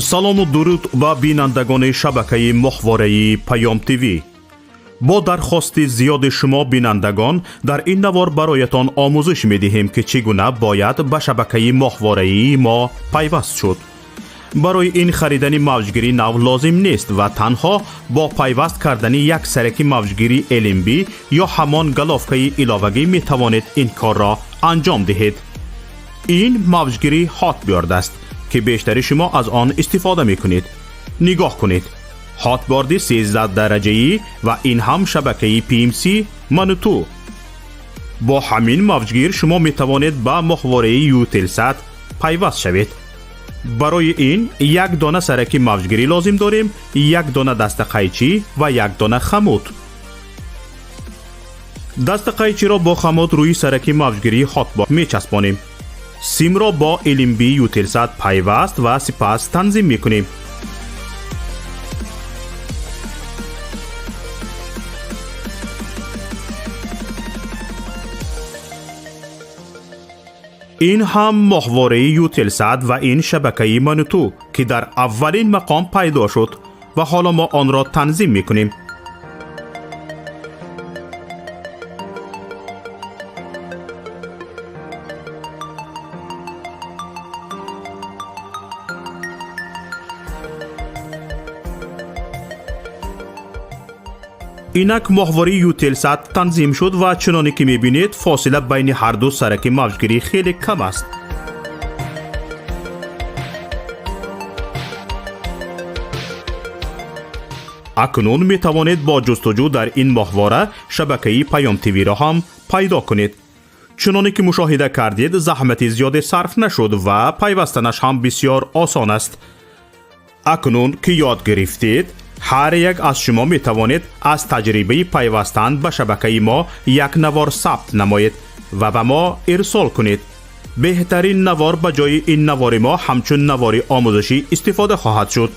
Салому дуруд ба бинандагони шабакаи моҳвораи Паём ТВ. Бо дархости зиёди шумо бинандагон дар ин навор бароятон омӯзиш медиҳем, ки чӣ гуна бояд ба шабакаи моҳвораии мо пайваст шуд. Барои ин харидани мавҷгири нав лозим нест ва танҳо бо пайваст кардани як сараки мавҷгири LNB ё ҳамон головкаи иловагӣ метавонед ин корро анҷом диҳед. Ин мавҷгири Hotbird аст, ки бештари шумо аз он истифода мекунед. Нигоҳ кунед. Hotbird 13 дараҷаӣ ва ин ҳам шабакаи PMC Мануту. Бо ҳамин мавҷгир шумо метавонед ба моҳвораи Eutelsat пайваст шавед. Барои ин як дона сараки мавҷгирӣ лозим дорем, як дона дастақайчӣ ва як дона хамут. Дастақайчиро бо хамут рӯи сараки мавҷгирии Hotbird мечаспонем. Симро бо LNB Eutelsat пайваст ва сипас танзим мекунем. Ин ҳам моҳвораи Eutelsat ва ин шабакаи Мануту, ки дар аввалин мақом пайдо шуд ва ҳоло мо онро танзим мекунем. Инак моҳвораи Eutelsat танзим шуд ва чуноне ки мебинед, фосила байни ҳарду сараки мавҷгирӣ хеле кам аст. Акнун метавонед бо ҷустуҷӯ дар ин моҳвора шабакаи Паём ТВ-ро ҳам пайдо кунед. Чуноне ки мушоҳида кардед, заҳмати зиёде сарф нашуд ва пайвастанаш ҳам бисёр осон аст. Акнун ки ёд гирифтед, ҳар як аз шумо метавонед аз таҷрибаи пайвастан ба шабакаи мо як навор сабт намоед ва ба мо ирсол кунед. Беҳтарин навор ба ҷои ин навори мо ҳамчун навори омӯзишӣ истифода хоҳад шуд.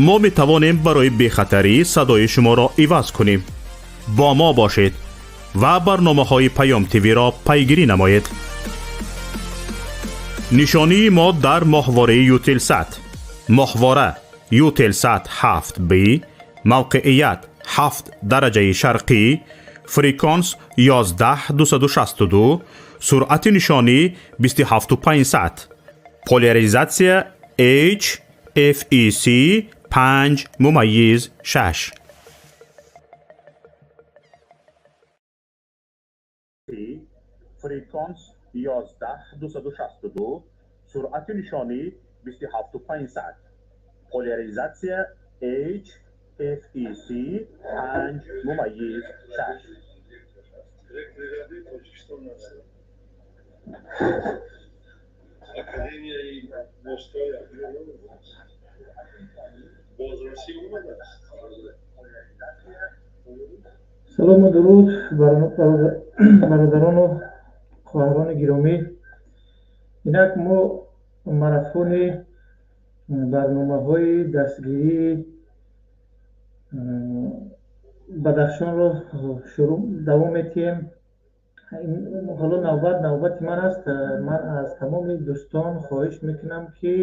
Мо метавонем барои бехатарӣ садои шуморо иваз кунем. Бо мо бошед ва барномаҳои Паём ТВ-ро пайгирӣ намоед. Нишонии мо дар моҳвораи Eutelsat. Моҳвора Eutelsat 7B, мавқеият 7 дараҷаи шарқӣ, фреквенс 11262, суръати нишонӣ 27500, поляризатсия H FEC 5.6. Фреквенс 11262, суръати нишонӣ 27500, поляризатсия H FEC 5.6. Директори Тоҷикистон ҳастам. Академияи Москваи бозрасӣ омадааст. Салому дуруд, бародарону хоҳарони гиромӣ. Инак мо марафони барномаҳои дастгирии Бадахшонро шурӯъ давом медиҳем. Ҳоло навбат навбати ман аст. Ман аз тамоми дӯстон хоҳиш мекунам, ки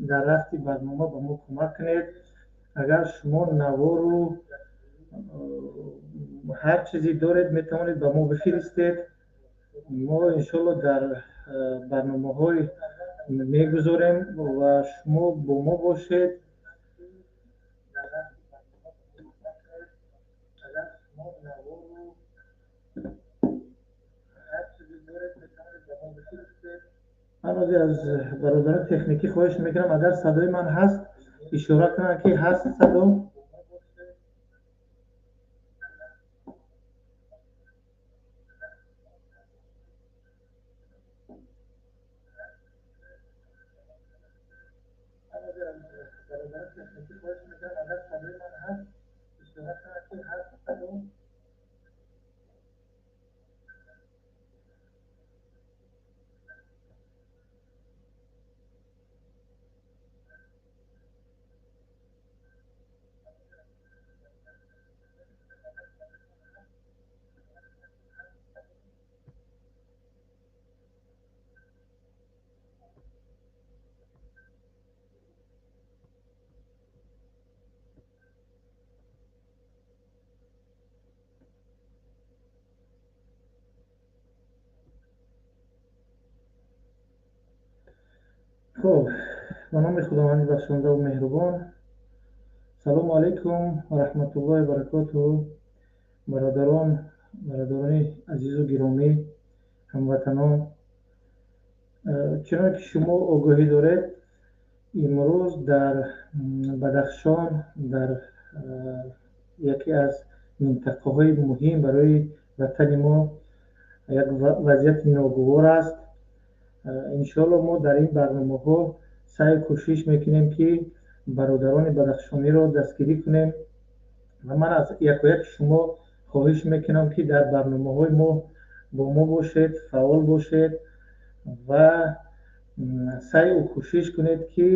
дар рафти барнома ба мо кӯмак кунед. Агар шумо навору ҳар чизе доред, метавонед ба мо бифиристед. Мо иншоалло дар барномаҳои мегузорем ва шумо бо мо бошед. Ман ҳозир аз бародарони техникӣ хоҳиш мекунам, агар садои ман ҳаст, ишора кунанд, ки ҳаст садо. Хуб, ба номи Худованди бахшондаву меҳрубон. Салому алайкум ва раҳматуллоҳи баракотуҳу. Бародарон, бародарони азизу гиромӣ, ҳамватанон, чунон ки шумо огоҳӣ доред, имрӯз дар Бадахшон, дар яке аз минтақаҳои муҳим барои ватани мо, як вазъияти ногувор аст. Иншоалло, мо дар ин барномаҳо саъю кӯшиш мекунем, ки бародарони бадахшониро дастгирӣ кунем, ва ман аз якояки шумо хоҳиш мекунам, ки дар барномаҳои мо бо мо бошед, фаъол бошед ва саъю кӯшиш кунед, ки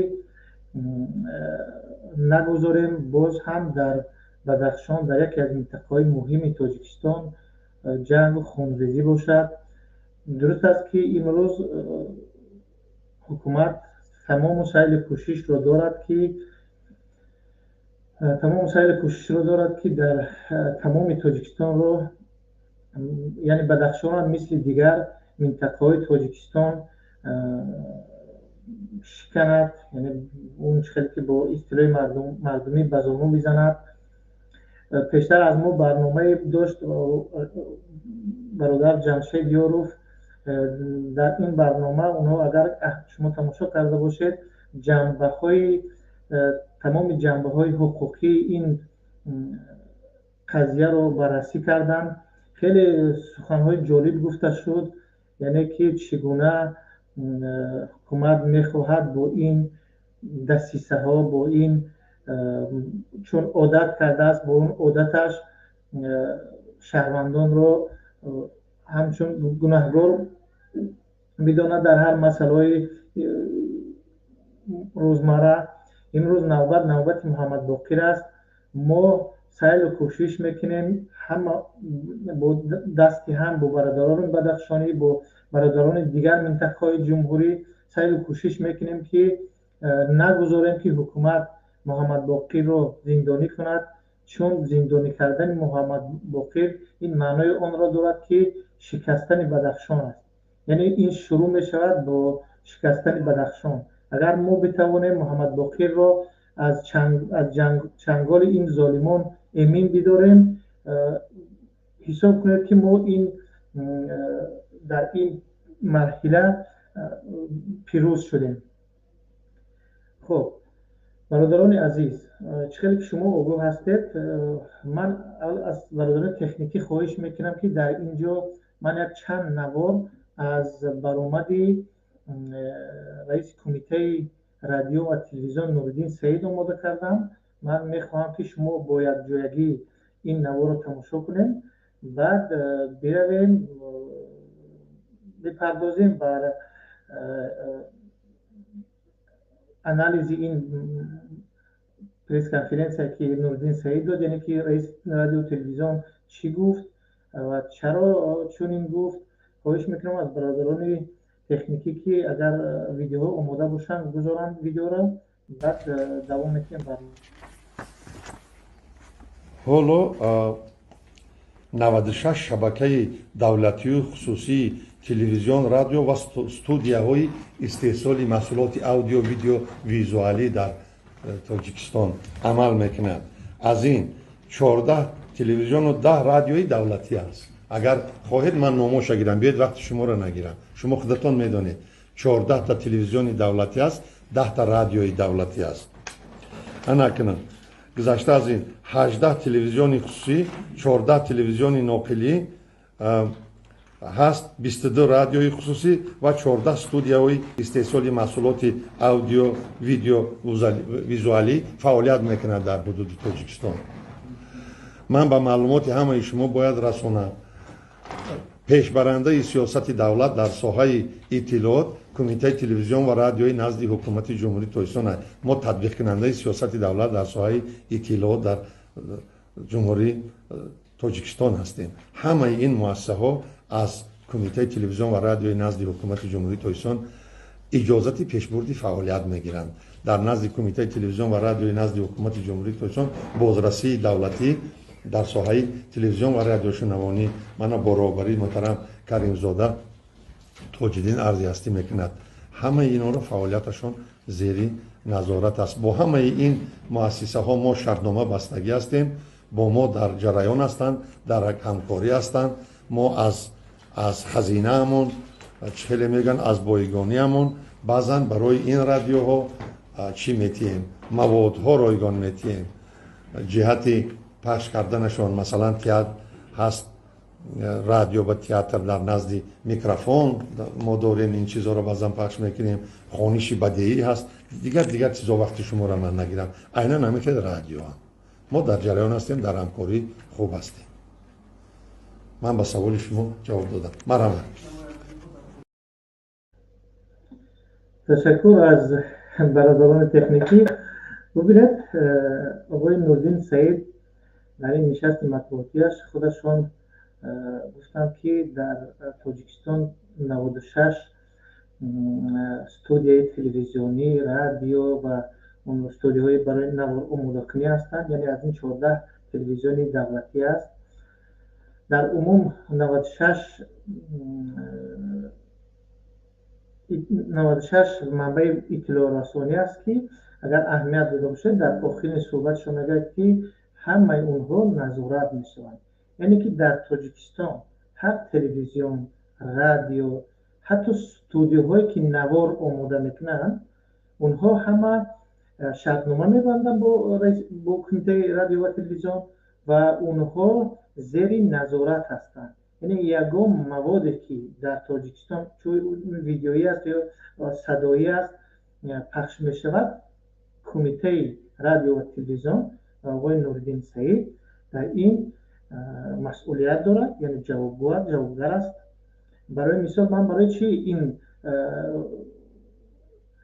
нагузорем боз ҳам дар Бадахшон, дар яке аз минтақаҳои муҳими Тоҷикистон, ҷангу хунрезӣ бошад. Дуруст аст, ки имрӯз ҳукумат тамому сайли кӯшишро дорад, ки дар тамоми Тоҷикистонро, яъне Бадахшонам мисли дигар минтақаҳои Тоҷикистон шиканад, яъне он хеле ки бо истилоҳи мардумӣ ба зону бизанад. Пештар аз мо барномае дошт бародар Ҷамшед Ёров. Дар ин барнома онҳо, агар шумо тамошо карда бошед, ҷанбаҳои тамоми ҷанбаҳои ҳуқуқии ин қазияро баррасӣ карданд. Хеле суханҳои ҷолиб гуфта шуд, яъне ки чӣ гуна ҳукумат мехоҳад бо ин дасисаҳо, бо ин, чун одат кардааст, бо он одаташ шаҳрвандонро ҳамчун гунаҳгор бидонад дар ҳар масъалаҳои рӯзмарра. Имрӯз навбат навбати Муҳаммадбоқир аст. Мо сайру кӯшиш мекунем ҳама бо дасти ҳам, бо бародарони бадахшонӣ, бо бародарони дигар минтақаҳои ҷумҳурӣ сайру кӯшиш мекунем, ки нагузорем, ки ҳукумат Муҳаммадбоқирро зиндонӣ кунад, чун зиндонӣ кардани Муҳаммадбоқир ин маънои онро дорад, ки шикастани Бадахшон аст. Яъне ин шурӯъ мешавад бо шикастани Бадахшон. Агар мо битавонем Муҳаммадбоқирро аз чанголи ин золимон эмин бидорем, ҳисоб кунед, ки мо ин дар ин марҳила пирӯз шудем. Хуб, бародарони азиз, чӣ хеле ки шумо огоҳ ҳастед, ман аз бародарони техникӣ хоҳиш мекунам, ки дар ин ҷо ман як чанд навор аз баромади раиси Кумитаи радио ва телевизион Нуриддин Саид омода кардам. Ман мехоҳам, ки шумо бо якҷоягӣ ин наворро тамошо кунем, баъд биравем, бипардозем бар анализи ин пресс-конференсия, ки Нуриддин Саид дод, яъне ки раиси радио телевизион чӣ гуфт ва чаро чунин гуфт. Хоҳиш мекунам аз бародарони техникӣ, ки агар видеоҳо омода бошанд, гузоранд видеоро, баъд давом мекунем барнома. Ҳоло 96 шабакаи давлатию хусусии телевизион, радио ва студияҳои истеҳсоли маҳсулоти аудио, видео, визуалӣ дар Тоҷикистон амал мекунад. Аз ин 14 телевизиону 10 радиои давлатӣ аст. Агар хоҳед, ман номоша гирам. Биёед, вақти шуморо нагирам, шумо худатон медонед. 14та телевизиони давлатӣ аст, 10та радиои давлатӣ аст. Ана кунам, гузашта аз ин, 18 телевизиони хусусӣ, 14 телевизиони ноқилӣ ҳаст, 22 радиои хусусӣ ва 14 студияҳои истеҳсоли маҳсулоти аудио, видео, визуалӣ фаъолият мекунад дар ҳудуди Тоҷикистон. Ман ба маълумоти ҳамаи шумо бояд расонам: пешбарандаи сиёсати давлат дар соҳаи иттилоот Кумитаи телевизион ва радиои назди Ҳукумати Ҷумҳурии Тоҷикистон аст. Мо татбиқкунандаи сиёсати давлат дар соҳаи иттилоот дар Ҷумҳурии Тоҷикистон ҳастем. Ҳамаи ин муассисаҳо аз Кумитаи телевизион ва радиои назди Ҳукумати Ҷумҳурии Тоҷикистон иҷозати пешбурди фаъолият мегиранд. Дар назди Кумитаи телевизион ва радиои назди Ҳукумати Ҷумҳурии Тоҷикистон бозрасии давлатӣ дар соҳаи телевизион ва радиошунавонӣ мана бо роҳбарии муҳтарам Каримзода Тоҷиддин арзи ҳастӣ мекунад. Ҳамаи инҳоро фаъолияташон зери назорат аст. Бо ҳамаи ин муассисаҳо мо шартнома бастагӣ ҳастем, бо мо дар ҷараён ҳастанд, дар ҳамкорӣ ҳастанд. Мо аз хазинаамон, чӣ хеле мегӯянд, аз боигониамон баъзан барои ин радиоҳо чӣ метиҳем, маводҳо ройгон метиҳем ҷиҳати пахш карданашон. Масалан, театр ҳаст, радио ва театр дар назди микрофон мо дорем, ин чизҳоро баъзан пахш мекунем. Хониши бадеӣ ҳаст, дигар дигар чизо, вақти шуморо ман нагирам. Айнан ҳамин хел радио ҳам мо дар ҷараён ҳастем, дар ҳамкорӣ хуб ҳастем. Ман ба саволи шумо ҷавоб додам. Марҳамат. Ташаккур аз бародарони техникӣ. Бубинед, оқои Нуриддин Саид дар ин нишасти матбуотиаш худашон гуфтанд, ки дар Тоҷикистон 96 студияи телевизионӣ, радио ва студияҳои барои навор омодакунӣ ҳастанд, яъне аз ин 14 телевизиони давлатӣ аст. Дар умум 96 манбаи иттилоърасонӣ аст, ки агар аҳамият дода бошед, дар охирини суҳбатшон мегӯяд, ки ҳамаи онҳо назорат мешаванд. Яъне ки дар Тоҷикистон ҳар телевизион, радио, ҳатто студияҳое ки навор омода мекунанд, онҳо ҳама шартнома мебанданд бо кумитаи радио ва телевизион ва онҳо зери назорат ҳастанд. Яъне ягон маводе ки дар Тоҷикистон, чун видеоӣ аст ё садоӣ аст, пахш мешавад, кумитаи радио ва телевизион ва оқои Нуриддин Саид дар ин масъулият дорад, яъне ҷавобгар аст. Барои мисол, ман барои чӣ ин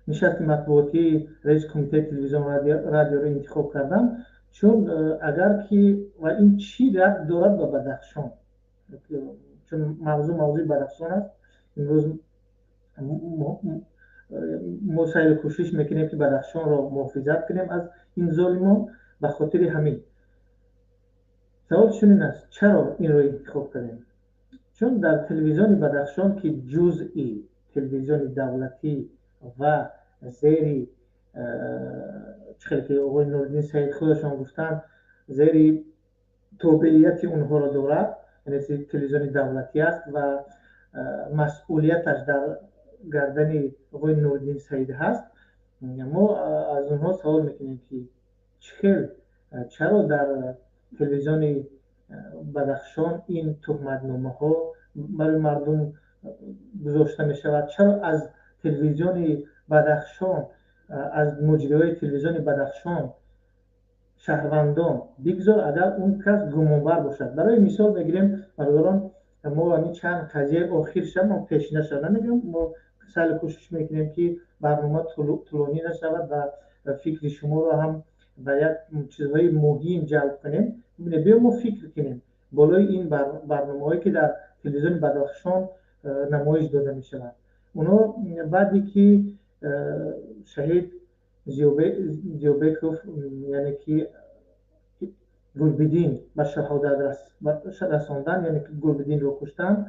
нишасти матбуотии раиси кумитаи телевизион радиоро интихоб кардам? Чун агар ки ва ин чӣ рабт дорад ба Бадахшон, чун мавзӯи Бадахшон аст. Имрӯз мо сайру кӯшиш мекунем, ки Бадахшонро муҳофизат кунем аз ин золимон. Ба хотири ҳамин савол чунин аст: чаро инро интихоб кардем? Чун дар телевизиони Бадахшон, ки ҷузъи телевизиони давлатӣ ва зери, чӣ хеле ки оқои Нуриддин Саид худашон гуфтанд, зери тобеияти онҳоро дорад, яъне телевизиони давлатӣ аст ва масъулияташ дар гардани оқои Нуриддин Саид ҳаст. Мо аз онҳо савол мекунем, ки чӣ хел, чаро дар телевизиони Бадахшон ин туҳматномаҳо барои мардум гузошта мешавад? Чаро аз телевизиони Бадахшон, аз муҷриҳои телевизиони Бадахшон шаҳрвандон бигзор, агар он кас гумонбар бошад? Барои мисол мегирем, бародарон, мо ҳамин чанд қазияи охир шав, мо пешина шав намегӯем, мо саъю кӯшиш мекунем, ки барнома тӯлонӣ нашавад ва фикри шуморо ҳам ба як чизҳои муҳим ҷалб кунем. Бибинед, биё мо фикр кунем болои ин барномаҳое ки дар телевизиони Бадахшон намоиш дода мешавад. Онҳо баъде ки шаҳид Зиёбеков, яъне ки Гулбидин ба шаҳодат расондан, яъне ки Гулбидинро куштанд,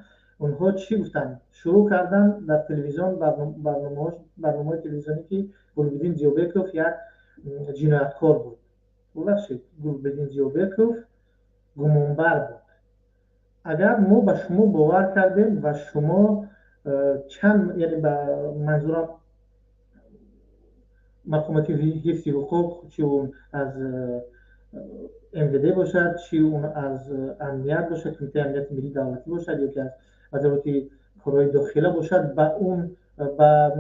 онҳо чӣ гуфтанд? Шурӯъ карданд дар телевизион барномаҳои телевизионӣ, ки Гулбидин Зиёбеков як ҷинояткор буд. Бубахшед, Гулбидин Зиёбеков гумонбар буд. Агар мо ба шумо бовар кардем ва шумо чанд, яъне ба манзурам мақомоти ҳифзи ҳуқуқ, чи он аз МВД бошад, чи он аз амният бошад, кумитаи амнияти миллии давлатӣ бошад, ё ки аз вазорати корҳои дохила бошад, ба он, ба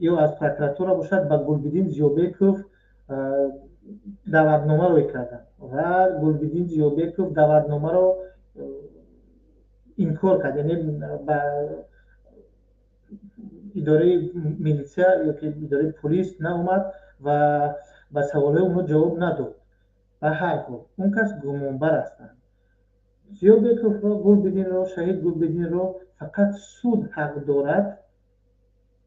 ё аз прокуратура бошад, ба Гулбидин Зиёбеков даъватнома рӯй карданд ва Гулбидин Зиёбеков даъватномаро инкор кард, яъне ба идораи милитсия ё ки идораи полис наомад ва ба саволҳои онҳо ҷавоб надод. Ба ҳар ҳол он кас гумонбар ҳастанд. Зиёбековро, Гулбидинро, шаҳид Гулбидинро фақат суд ҳақ дорад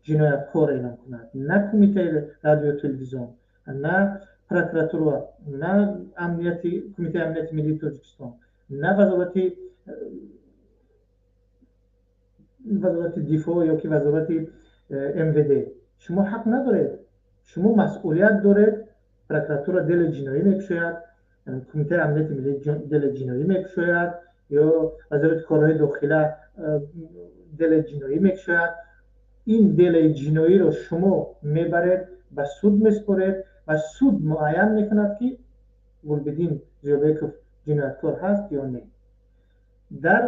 ҷинояткор эълон кунад, на кумитаи радио телевизион, на прокуратура, на кумитаи амнияти миллии Тоҷикистон, на вазорати дифоъ ё ки вазорати МВД. Шумо ҳақ надоред, шумо масъулият доред. Прокуратура дела ҷиноӣ мекушояд, Кумитаи амнияти миллӣ дела ҷиноӣ мекушояд ё Вазорати корҳои дохила дела ҷиноӣ мекушояд. Ин делаи ҷиноиро шумо мебаред, ба суд месупоред ва суд муайян мекунад, ки Гулбиддин Зиёбеков ҷинояткор ҳаст ё не. Дар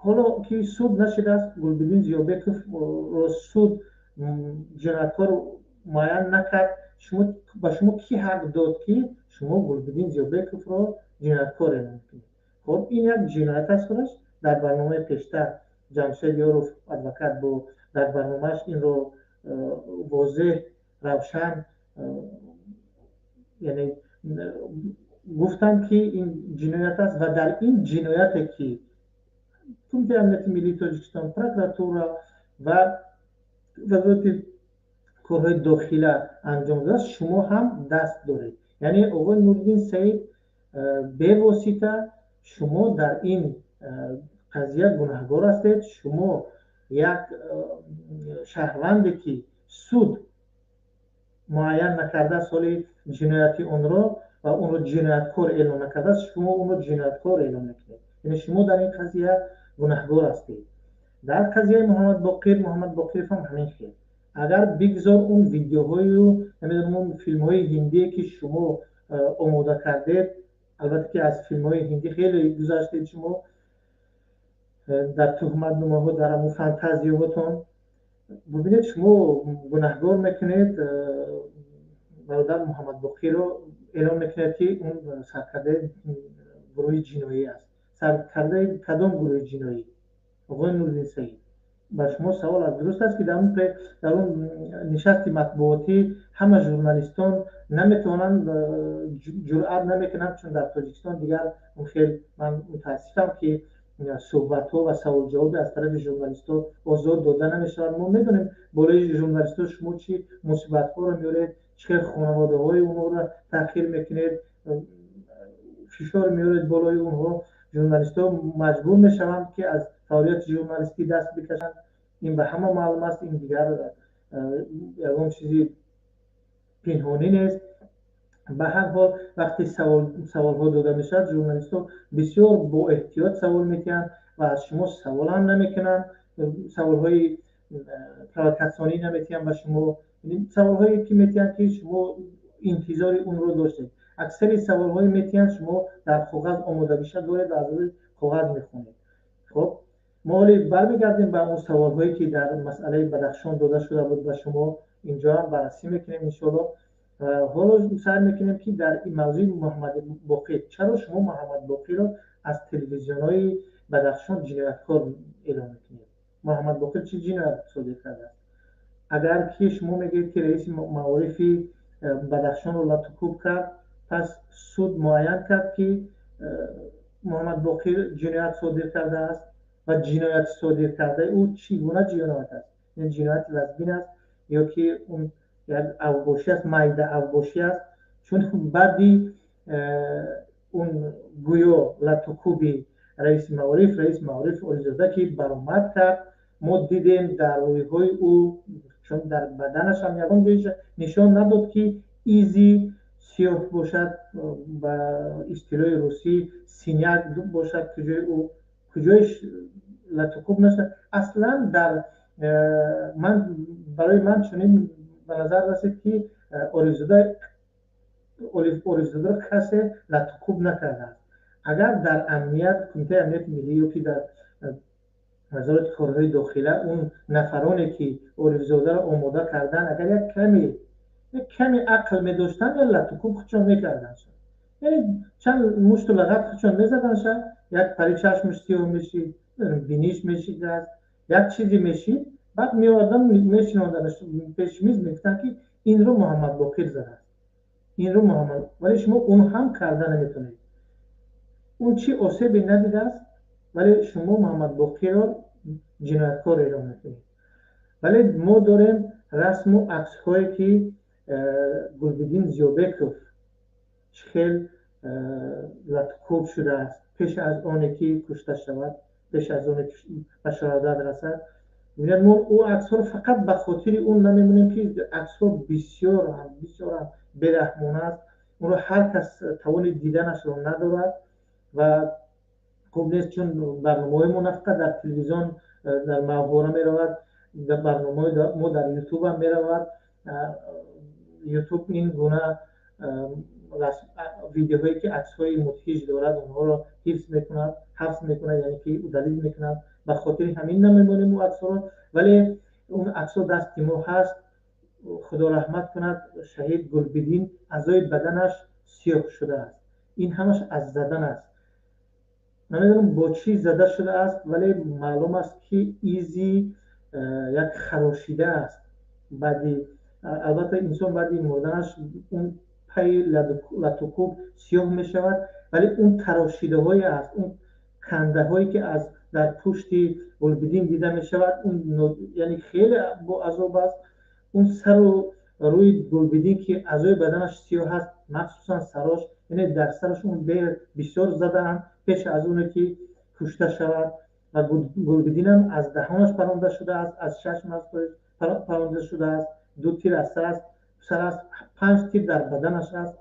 ҳоло ки суд нашидааст, Гулбиддин Зиёбековро суд ҷинояткор муайян накард. Ба шумо кӣ ҳақ дод, ки шумо Гулбиддин Зиёбековро ҷинояткор эълон кунед? Хоб, ин як ҷиноят аст худаш. Дар барномаи пештар Ҷамшед Ёров адвокат бо дар барномааш инро возеҳ, равшан, яъне гуфтанд, ки ин ҷиноят аст ва дар ин ҷинояте, ки Кумитаи амнияти миллии Тоҷикистон, прокуратура ва Вазорати корҳои дохила анҷом додааст, шумо ҳам даст доред. Яъне, оғои Нуриддин Саид, бевосита шумо дар ин қазия гунаҳгор ҳастед. Шумо як шаҳрванде, ки суд муайян накарда соли ҷинояти онро ва онро ҷинояткор эълон накардааст, шумо онро ҷинояткор эълон мекунед. Яъне шумо дар ин қазия гунаҳгор ҳастед. Дар қазияи Муҳаммадбоқир, Муҳаммадбоқиров ҳам ҳамин хел. Агар бигзор он видеоҳою, намедонам, он филмҳои ҳиндие, ки шумо омода кардед, албатта ки аз филмҳои ҳиндӣ хеле гузаштед шумо дар туҳматномаҳо, дар ҳамон фантазияҳотон. Бубинед, шумо гунаҳгор мекунед бародар Муҳаммадбоқирро, эълон мекунед, ки он саркардаи гурӯҳи ҷиноӣ аст. Саркардаи кадом гурӯҳи ҷиноӣ, оғои Нуриддин Саид? Ба шумо савол аст. Дуруст аст, ки дар он нишасти матбуотӣ ҳама журналистон наметавонанд, ҷуръат намекунанд, чун дар Тоҷикистон дигар он хел, ман мутаассифам, ки суҳбатҳо ва саволҷавоби аз тарафи журналистҳо озод дода намешавад. Мо медонем, болои журналистҳо шумо чӣ мусибатҳоро меоред, чӣ хел хонаводаҳои онҳоро таҳқир мекунед, фишор меоред болои онҳо. Журналистҳо маҷбур мешаванд, ки аз фаъолияти журналистӣ даст бикашанд. Ин ба ҳама маълум аст, ин дигар ягон чизи пинҳонӣ нест. Ба ҳар ҳол, вақте саволҳо дода мешавад, журналистҳо бисёр боэҳтиёт савол медиҳанд ва аз шумо савол ҳам намекунанд, саволҳои провокатсионӣ наметиҳанд ба шумо, саволҳое ки метиҳанд, ки шумо интизори онро доштед. Аксари саволҳое метиҳанд, шумо дар коғаз омодагиша доред ва аз рӯи коғаз мехонед. Хоб, мо ҳоле бармегардем ба он саволҳое, ки дар масъалаи Бадахшон дода шуда буд ба шумо. Инҷо ҳам баррасӣ мекунем, иншоалло. Ҳоло саъй мекунем, ки дар ин мавзӯи Муҳаммадбоқир, чаро шумо Муҳаммадбоқирро аз телевизионҳои Бадахшон ҷинояткор эълон мекунед? Муҳаммадбоқир чӣ ҷиноят содир кардааст? Агар ки шумо мегӯед, ки раиси маорифи Бадахшонро латукӯб кард, пас суд муайян кард, ки Муҳаммадбоқир ҷиноят содир кардааст ва ҷинояти содир кардаи ӯ чӣ гуна ҷиноят аст? Ин ҷинояти вазбин аст ё ки он як авбошӣ аст, майда авбошӣ аст? Чун баъди он гӯё латукӯби раиси маориф, раиси маориф Олизода ки баромад кард, мо дидем дар рӯйҳои ӯ, чун дар баданаш ҳам ягон ҷоиша нишон надод, ки изи сиёҳ бошад, ба истилоҳи русӣ синяк бошад, куҷои ӯ, куҷои латукӯб нашуд аслан. Дар ман, барои ман чунин ба назар расид, ки Орифзодаро касе латукӯб накардааст. Агар дар амният, Кумитаи амнияти миллӣ ё ки дар Вазорати корҳои дохила он нафароне, ки Орифзодаро омода карданд, агар як каме ақл медоштанд, я латукӯб худшон мекарданд, яъне чанд мушту лағат худшон мезаданд, як пари чашмаш сиёҳ мешид, биниш мешикаст, як чизе мешид, баъд меовардан, мешинонданаш пеши миз, мегуфтанд, ки инро Муҳаммадбоқир задааст, инро Муҳаммад. Вале шумо он ҳам карда наметавонед. Он чӣ осебе надидааст, вале шумо Муҳаммадбоқирро ҷинояткор эълон мекунед. Вале мо дорем расму аксҳое, ки Гулбиддин Зиёбеков чӣ хел латукӯб шудааст пеш аз оне ки кушта шавад, пеш аз оне ки ба шаҳодат расад. Бибинед, мо ӯ аксҳоро фақат ба хотири он намемонем, ки аксҳо бисёранд, бисёранд, бераҳмона аст. Онро ҳар кас тавони диданашро надорад ва хуб нест, чун барномаҳои мо на фақат дар телевизион, дар маҳвора меравад, барномаҳои мо дар ютубам меравад. Ютуб ин гуна видеоҳое, ки аксҳои мудҳиш дорад, онҳоро ҳифз мекунад, ҳафз мекунад, яъне ки удалить мекунад. Ба хотири ҳамин намемонем ӯ аксҳоро, вале он аксҳо дасти мо ҳаст. Худо раҳмат кунад, шаҳид Гулбидин аъзои баданаш сиёҳ шудааст. Ин ҳамаш аз задан аст. Намедонам, бо чӣ зада шудааст, вале маълум аст, ки изи як харошида аст. Баъди, албатта, инсон баъди мурданаш он пайи латукӯб сиёҳ мешавад, вале он тарошидаҳое аст, он кандаҳое, ки аз дар пушти Гулбидин дида мешавад, он яъне хеле боазоб аст. Он сару рӯи Гулбидин, ки аъзои баданаш сиёҳ аст, махсусан сарош, яъне дар сараш он бисёр задаанд пеш аз оне ки кушта шавад. Ва Гулбидинам аз даҳонаш паронда шудааст, аз чашмаш паронда шудааст. Ду тир аз сар аст, панҷ тир дар баданаш аст.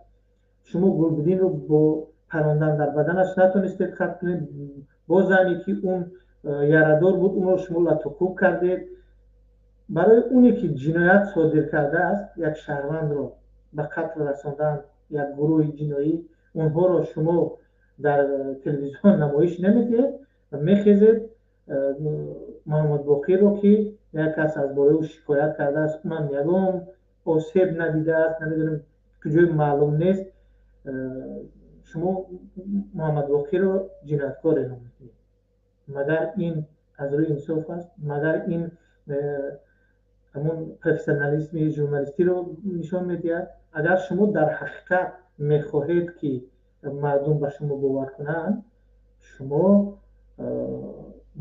Шумо Гулбидинро бо парондан дар баданаш натонистед хат кунед. Бо зане ки он ярадор буд, онро шумо латукӯб кардед. Барои оне ки ҷиноят содир кардааст, як шаҳрвандро ба қатл расондан, як гурӯҳи ҷиноӣ, онҳоро шумо дар телевизион намоиш намедиҳед ва мехезед Муҳаммадбоқирро, ки як кас аз бораи ӯ шикоят кардааст, унам ягон осеб надидааст, намедонем, куҷои маълум нест, шумо Муҳаммадбоқирро ҷинояткор эълон мекунед. Магар ин аз рӯи инсоф аст? Магар ин ҳамон профессионализми журналистиро нишон медиҳад? Агар шумо дар ҳақиқат мехоҳед, ки мардум ба шумо бовар кунанд, шумо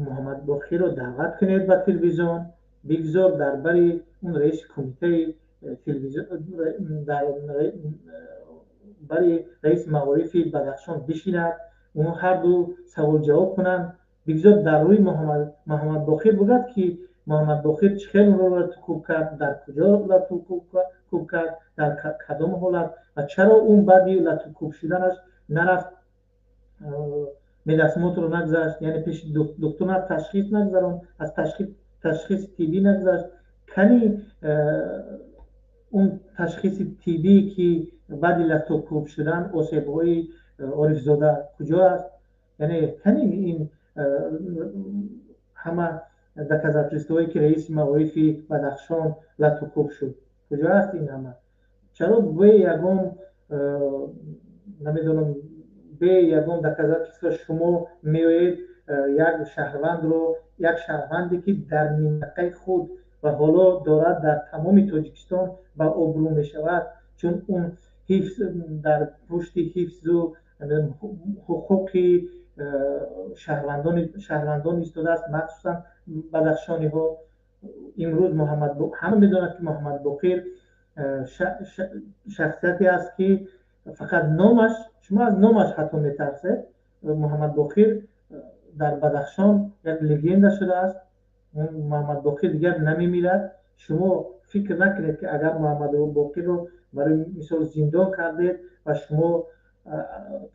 Муҳаммадбоқирро даъват кунед ба телевизион, бигзор дар бари он раиси кумитаи телевизион, дар бари раиси маорифи Бадахшон бишинад, онҳо ҳарду саволҷавоб кунанд. Бигзор дар рӯи Муҳаммадбоқир бигӯяд, ки Муҳаммадбоқир чӣ хел онро латукӯб кард, дар куҷо латукӯб кард, дар кадом ҳолат ва чаро он баъди латукӯб шуданаш нарафт, медосмотрро нагузашт, яъне пеши духтур ташхис нагузаронд, аз ташхиси тиббӣ нагузашт. Кани он ташхиси тиббие, ки баъди латукӯб шудан осебҳои Орифзода куҷо аст? Яъне кани ин ҳама доказательствое, ки раиси маорифи Бадахшон латукӯб шуд, куҷо аст ин ҳама? Чаро бе ягон, намедонам, бе ягон доказательство шумо меоед як шаҳрвандро, як шаҳрванде, ки дар минтақаи худ ва ҳоло дорад дар тамоми Тоҷикистон ба обрӯ мешавад, чун он ҳифз дар пушти ҳифзу ҳуқуқи шаҳрвандон истодааст, махсусан бадахшониҳо. Имрӯз ҳама медонад, ки Муҳаммадбоқир шахсияте аст, ки фақат номаш, шумо аз номаш ҳатто метарсед. Муҳаммадбоқир дар Бадахшон як легенда шудааст. Муҳаммадбоқир дигар намемирад. Шумо фикр накунед, ки агар Муҳаммадбоқирро барои мисол зиндон кардед ва шумо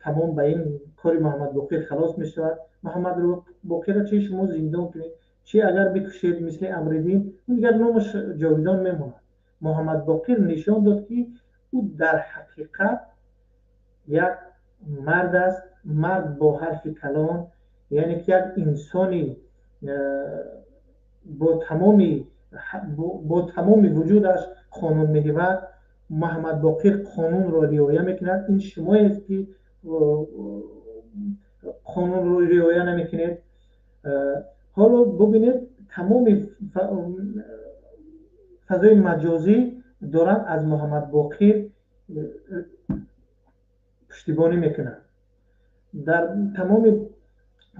тамом, ба ин кори Муҳаммадбоқир халос мешавад. Муҳаммадбоқирро чи шумо зиндон кунед, чи агар бикушед, мисли Амриддин, дигар номаш ҷовидон мемонад. Муҳаммадбоқир нишон дод, ки ӯ дар ҳақиқат як мард аст, мард бо ҳарфи калон, яъне ки як инсони бо тамоми вуҷудаш қонунмеҳвар. Муҳаммадбоқир қонунро риоя мекунад. Ин шумоест, ки қонунро риоя намекунед. Ҳоло бубинед, тамоми фазои маҷозӣ доранд аз Муҳаммадбоқир пуштибонӣ мекунанд дар тамоми.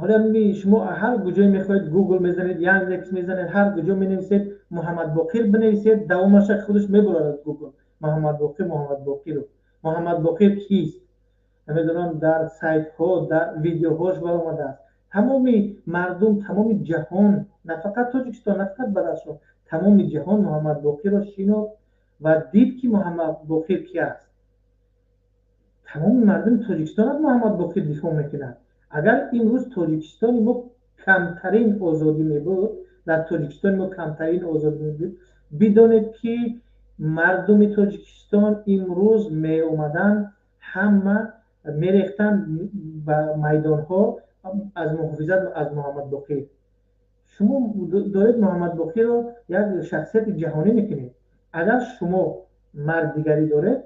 Ҳола шумо ҳар куҷое мехоҳед, Гугл мезанед, Яндекс мезанед, ҳар куҷо менависед, Муҳаммадбоқир бинависед, давомаша худаш мебурад Гугл. Муҳаммадбоқир, Муҳаммадбоқиров, Муҳаммадбоқир кист, намедонам, дар сайтҳо, дар видеоҳош баромадааст. Тамоми мардум, тамоми ҷаҳон, на фақат Тоҷикистон, на фақат Бадахшон, тамоми ҷаҳон Муҳаммад Боқирро шинохт ва дид, ки Муҳаммад Боқир ки аст. Тамоми мардуми Тоҷикистон аз Муҳаммад Боқир дифоъ мекунад. Агар имрӯз Тоҷикистони мо камтарин озодӣ мебуд, дар Тоҷикистони мо камтарин озодӣ мебуд, бидонед, ки мардуми Тоҷикистон имрӯз меомаданд, ҳама мерехтанд ба майдонҳо аз муҳофизат аз Муҳаммад Боқир. Шумо доред Муҳаммад Боқирро як шахсияти ҷаҳонӣ мекунед. Агар шумо мардигарӣ доред,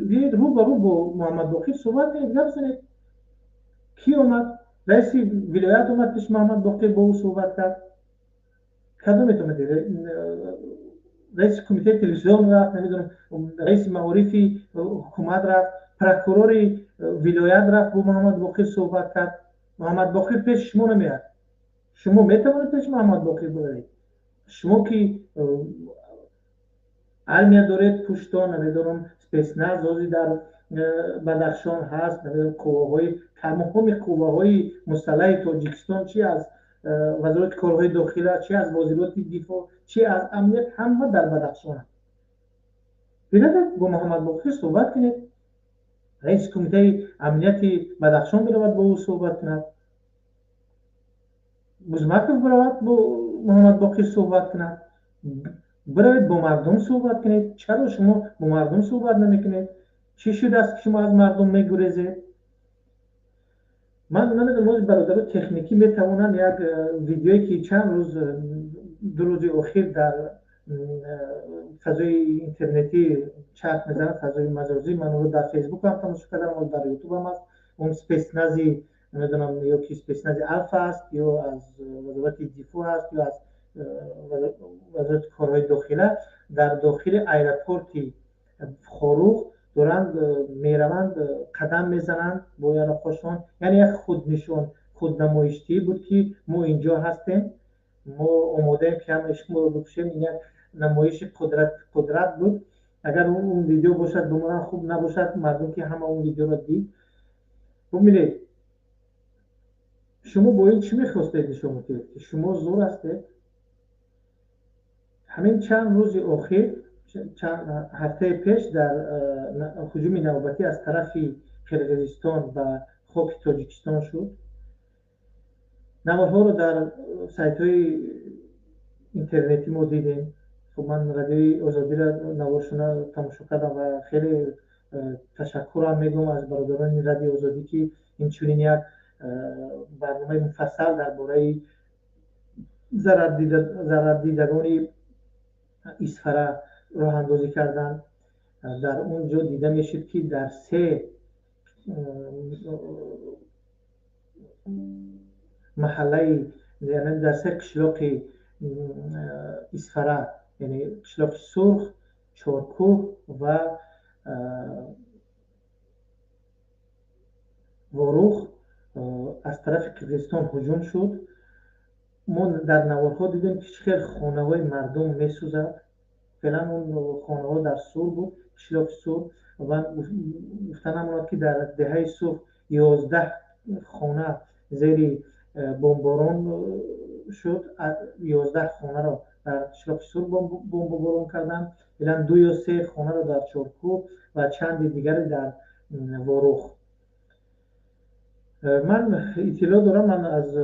биёед, рӯ ба рӯ бо Муҳаммад Боқир суҳбат кунед, гап занед. Кӣ омад? Раиси вилоят омад пеши Муҳаммад Боқир, бо ӯ суҳбат кард. Кадомет омадед? Раиси кумитаи телевизион рафт, намедонам, раиси маорифи ҳукумат рафт, прокурори вилоят рафт, бо Муҳаммад Боқир суҳбат кард. Муҳаммад Боқир пеши шумо намеяд. Шумо метавонед пеши Муҳаммад Боқир биравед? Шумо ки армия доред, пуштон, намедонам, спецназ ҳозир дар Бадахшон ҳаст, намедонам, қувваҳои, тамоми қувваҳои мусаллаҳи Тоҷикистон, чи аз Вазорати корҳои дохила, чи аз Вазорати дифоъ, чи аз амният, ҳама дар Бадахшонанд. Биравед, бо Муҳаммад Боқир суҳбат кунед. Раиси кумитаи амнияти Бадахшон биравад, бо ӯ суҳбат кунад. Бузмаков биравад, бо Муҳаммад Боқир суҳбат кунад. Биравед, бо мардум суҳбат кунед. Чаро шумо бо мардум суҳбат намекунед? Чӣ шудааст, ки шумо аз мардум мегурезед? Ман намедонам, ози бародаро техникӣ метавонанд як видеое, ки чанд рӯз, 2 рӯзи охир дар фазои интернетӣ чарх мезанад, фазои маҷозӣ, ман онро дар Фейсбук ҳам тамошо кардам, он дар Ютуб ҳам аст. Он спецнази, намедонам, ё ки спецнази Алфа аст, ё аз Вазорати дифоъ аст, ё аз Вазорати корҳои дохила, дар дохили аэропорти Хоруғ доранд мераванд, қадам мезананд бо яроқҳошон. Яъне як худнишон, худнамоиштӣ буд, ки мо инҷо ҳастем, мо омодаем, ки ҳамаи шуморо бикушем. Ин як намоиши қудрат буд. Агар он видео бошад, бимонанд, хуб набошад, мардум ки ҳама он видеоро дид. Бубинед, шумо бо ин чӣ мехостед нишон бидиҳед? Ки шумо зӯр ҳастед? Ҳамин чанд рӯзи охир, чанд ҳафтаи пеш, дар ҳуҷуми навбатӣ аз тарафи Қирғизистон ба хоки Тоҷикистон шуд. Наворҳоро дар сайтҳои интернетӣ мо дидем. Хуб, ман Радиои Озодиро наворшона тамошо кардам ва хеле ташаккурам мегӯям аз бародарони Радиои Озодӣ, ки инчунин як барномаи муфассал дар бораи зарардидагони Исфара роҳандозӣ карданд. Дар он ҷо дида мешуд, ки дар се маҳаллаи, дар се қишлоқи Исфара, яъне қишлоқи Сурх, Чоркӯҳ ва Ворух, аз тарафи Қирғизистон ҳуҷум шуд. Мо дар наворҳо дидем, ки чӣ хел хонаҳои мардум месӯзад. Феълан он хонаҳо дар Сур буд, қишлоқи Сур, ва гуфта намонад, ки дар деҳаи Сурх 11 хона зери бомборон шуд. 11 хонаро дар қишлоқи Сур бомбоборон карданд, феълан ду ё се хонаро дар Чоркӯҳ ва чанди дигаре дар Ворух. Ман иттилоъ дорам, ман аз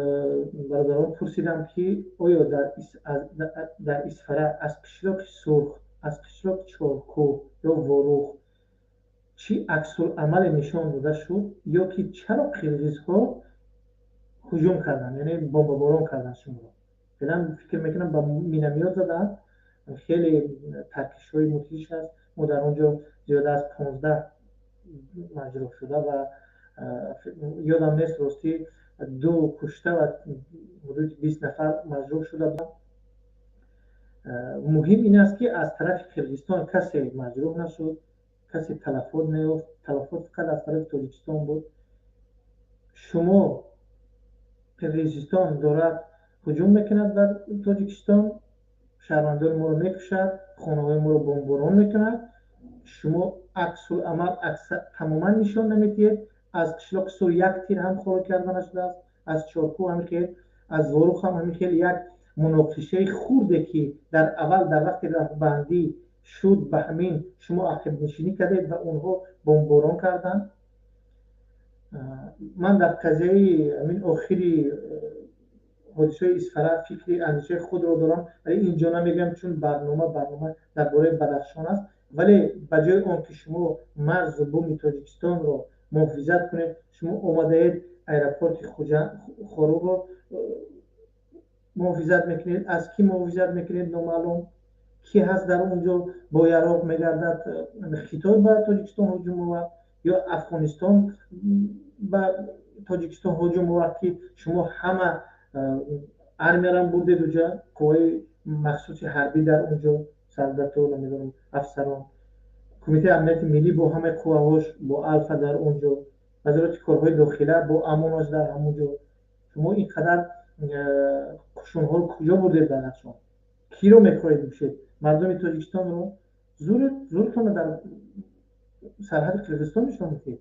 бародарон пурсидам, ки оё дар Исфара аз қишлоқи Сурх, аз қишлоқи Чоркӯҳ ё Ворух чӣ аксуламале нишон дода шуд, ё ки чаро қирғизҳо ҳуҷум карданд, яъне бомбаборон карданд шуморо? Феълан фикр мекунам, ба миномёт задаанд. Хеле таркишҳои мудҳиш аст. Мо дар он ҷо зиёда аз 15 маҷрӯҳ шуда ва, ёдам нест ростӣ, ду кушта ва ҳудуди 20 нафар маҷрӯҳ шуда буданд. Муҳим ин аст, ки аз тарафи Қирғизистон касе маҷрӯҳ нашуд, касе талафот наёфт. Талафот фақат аз тарафи Тоҷикистон буд. Шумо, Қирғизистон дорад ҳуҷум мекунад бар Тоҷикистон, шаҳрвандони моро мекушад, хонаҳои моро бомборон мекунад, шумо аксуламал тамоман нишон намедиҳед. Аз қишлоқи Сур як тир ҳам холӣ карда нашудааст. аз Чоркӯҳ ҳамин хел, аз Ворух ҳам ҳамин хел як муноқишаи хурде ки дар аввал дар вақти рафбандӣ шуд, ба ҳамин шумо ақибнишинӣ кардед ва онҳо бомборон карданд. Ман дар қазияи ҳамин охири ҳодисаи Исфара фикри андешаи худро дорам, вале инҷо намегӯям, чун барнома дар бораи Бадахшон аст. Вале ба ҷои он ки шумо марзу буми Тоҷикистонро муҳофизат кунед, шумо омадаед аэропорти Хоруғро муҳофизат мекунед. Аз кӣ муҳофизат мекунед номаълум. Кӣ ҳаст дар он ҷо бо яроқ мегардад? Хитой ба Тоҷикистон ҳуҷум овард ё Афғонистон ба Тоҷикистон ҳуҷум овард, ки шумо ҳама армиярам бурдед уҷа, қувваи махсуси ҳарбӣ дар он ҷо, солдато, намедонам, афсарон, кумитаи амнияти миллӣ бо ҳамаи қувваҳош, бо Алфа дар он ҷо, вазорати корҳои дохила бо амонош дар ҳамон ҷо. Шумо ин қадар қушунҳоро куҷо бурдед Бадахшон? Киро мехоҳед бикушед? Мардуми Тоҷикистонро? Зуртонро дар сарҳади Қирғизистон нишон медиҳед.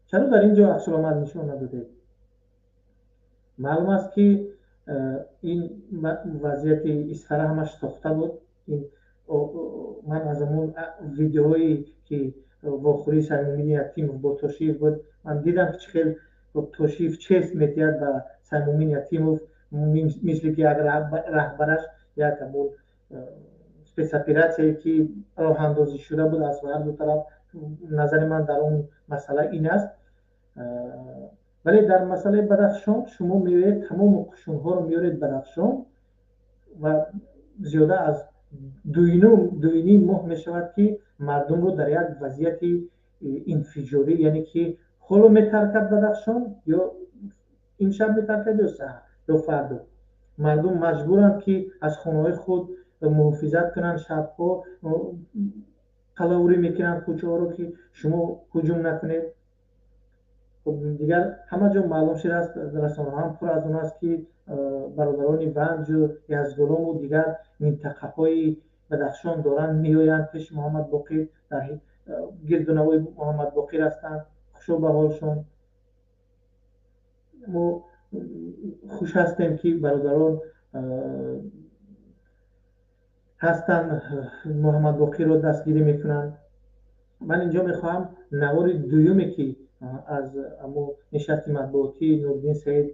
Чаро дар ин ҷо аксуламал нишон надодед? Маълум аст, ки ин вазъияти Исфара ҳамаш сохта буд. Ман аз ҳамон видеоҳое ки вохӯрии Саймумини Ятимов бо Тошиев буд, ман дидам, ки чӣ хел Тошиев чест метиҳад ба Саймумин Ятимов, мисли ки як раҳбараш як ҳамон спецоператсияе ки роҳандозӣ шуда буд аз ҳар ду тараф. Назари ман дар он масъала ин аст. Вале дар масъалаи Бадахшон шумо меоед тамому қушунҳоро меоред Бадахшон ва зиёда аз дуюним моҳ мешавад, ки мардумро дар як вазъияти инфиҷорӣ, яъне ки ҳоло метаркад Бадахшон ё имшаб метаркад ё саҳар ё фардо. Мардум маҷбуранд, ки аз хонаҳои худ муҳофизат кунанд, шабҳо қалаурӣ мекунанд кӯчаҳоро, ки шумо ҳуҷум накунед. Дигар ҳама ҷо маълум шудааст, расонаҳо ҳам пур аз он аст, ки бародарони Ванҷу, Язгулому дигар минтақаҳои Бадахшон доранд меоянд пеши Муҳаммад Боқир, дар гирду навои Муҳаммад Боқир ҳастанд. Хушо ба ҳолшон. Мо хуш ҳастем, ки бародарон ҳастанд, Муҳаммад Боқирро дастгирӣ мекунанд. Ман инҷо мехоҳам навори дуюме, ки аз амо нишасти матбуотии Нуриддин Саид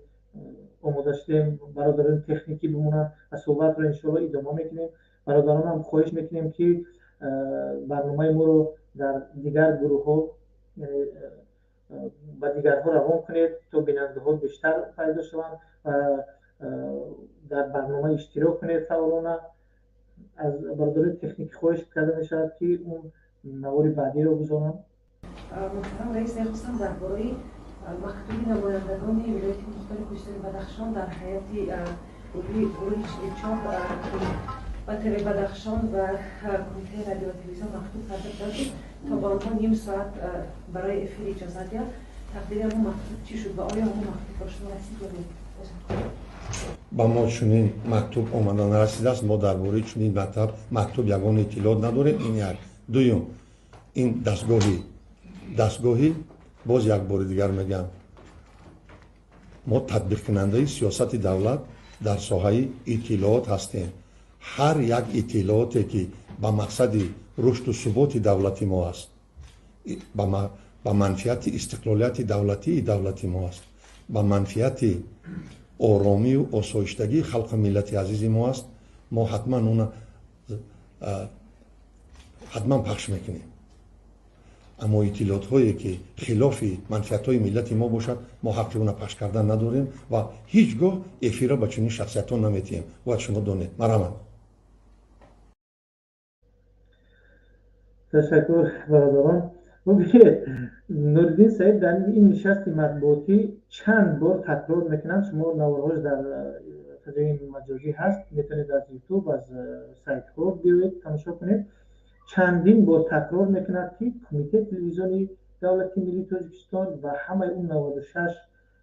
омода шудем, бародарони техникӣ бимонанд ва суҳбатро иншоалло идома мекунем. Бародаронам хоҳиш мекунем, ки барномаи моро дар дигар гурӯҳҳо, яъне ба дигарҳо равон кунед, то бинандаҳо бештар пайдо шаванд ва дар барнома иштирок кунед фаъолона. Аз бародарони техникӣ хоҳиш карда мешавад, ки он навори баъдиро гузоранд. Муҳтарам раис, мехостам дар бораи мактуби намояндагони вилояти мухтори кӯҳистони Бадахшон дар ҳайати гурӯҳи 44 ба ТВ Бадахшон ва кумитаи радио ва телевизион мактуб карда буданд, ки то ба онҳо ним соат барои эфир иҷозат диҳад. Тақдири ҳамон мактуб чӣ шуд ва оё ҳамон мактуб ба шумо расид ё не? Ба мо чунин мактуб омада нарасидааст. Мо дар бораи чунин мактуб ягон иттилоот надорем. Ин як. Дуюм, ин дастгоҳӣ, боз як бори дигар мегӯям, мо татбиқкунандаи сиёсати давлат дар соҳаи иттилоот ҳастем. Ҳар як иттилооте, ки ба мақсади рушду суботи давлати мо аст, ба манфиати истиқлолияти давлатии давлати мо аст, ба манфиати оромию осоиштагии халқу миллати азизи мо аст, мо ҳатман она ҳатман пахш мекунем. Аммо иттилоотҳое, ки хилофи манфиатҳои миллати мо бошад, мо ҳаққи она пахш кардан надорем ва ҳеҷ гоҳ эфирро ба чунин шахсиятҳо наметиҳем. Бояд шумо донед. Марҳамат. Ташаккур, бародарон. Бубинед, Нуриддин Саид дар ин нишасти матбуотӣ чанд бор такрор мекунанд. Шумо наворҳош дар фазои маҷозӣ ҳаст, метавонед аз Ютуб, аз сайтҳо биёед тамошо кунед. Чандин бор такрор мекунад, ки кумитаи телевизиони давлати миллии Тоҷикистон ва ҳамаи он 96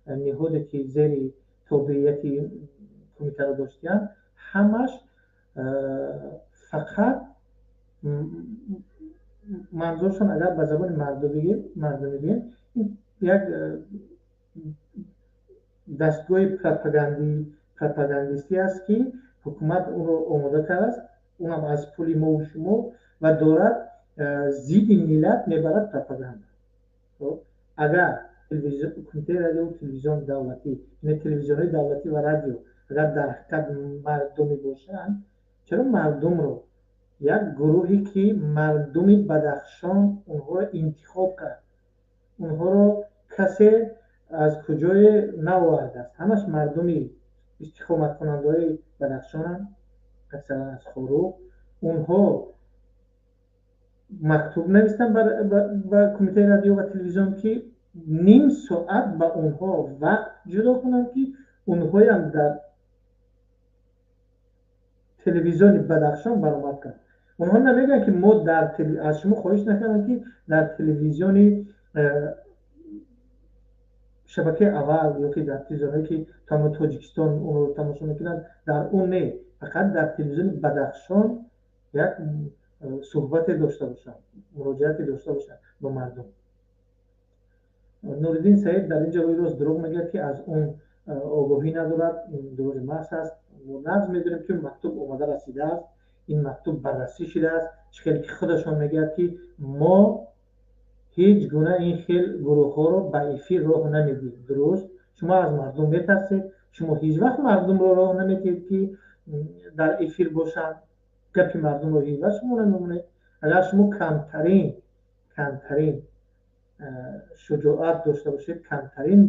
ниҳоде, ки зери тобеияти кумитаро доштиянд, ҳамаш фақат манзуршон, агар ба забони мардумӣ бигем, ин як Дастгоҳи пропагандистӣ аст, ки ҳукумат онро омода кардааст, унам аз пули мову шумо, ва дорад зидди миллат мебарад пропаганда. Агар кумитаи радио телевизион давлатӣ, яъне телевизионҳои давлатӣ ва радио агар дар ҳақиқат мардумӣ бошанд, чаро мардумро як гурӯҳе, ки мардуми Бадахшон онҳоро интихоб кард, онҳоро касе аз куҷое наовардааст, ҳамаш мардуми истиқоматкунандаҳои Бадахшонанд, аксаран аз Хоруғ, онҳо мактуб навистанд ба кумитаи радио ва телевизион, ки ним соат ба онҳо вақт ҷудо кунанд, ки онҳоям дар телевизиони Бадахшон баромад кунанд. Онҳо намегӯянд, ки мо аз шумо хоҳиш накардем, ки дар телевизиони шабакаи аввал ё ки дар телевизионҳое, ки тамоми Тоҷикистон онро тамошо мекунанд, дар он не, фақат дар телевизиони Бадахшон як суҳбате дошта бошанд, муроҷиате дошта бошанд бо мардум. Нуриддин Саид дар ин ҷо рӯи рост дурӯғ мегӯяд, ки аз он огоҳӣ надорад. Ин дурӯғи маҳз аст. Мо нағз медонем, ки мактуб омода расидааст, ин мактуб баррасӣ шудааст. Чӣ хеле ки худашон мегӯяд, ки мо ҳеҷ гуна ин хел гурӯҳҳоро ба эфир роҳ намедиҳем. Дуруст, шумо аз мардум метарсед, шумо ҳеҷ вақт мардумро роҳ намедиҳед, ки дар эфир бошанд, гапи мардумро ҳеҷ вақт шумо намемонед. Агар шумо камтарин шуҷоат дошта бошед, камтарин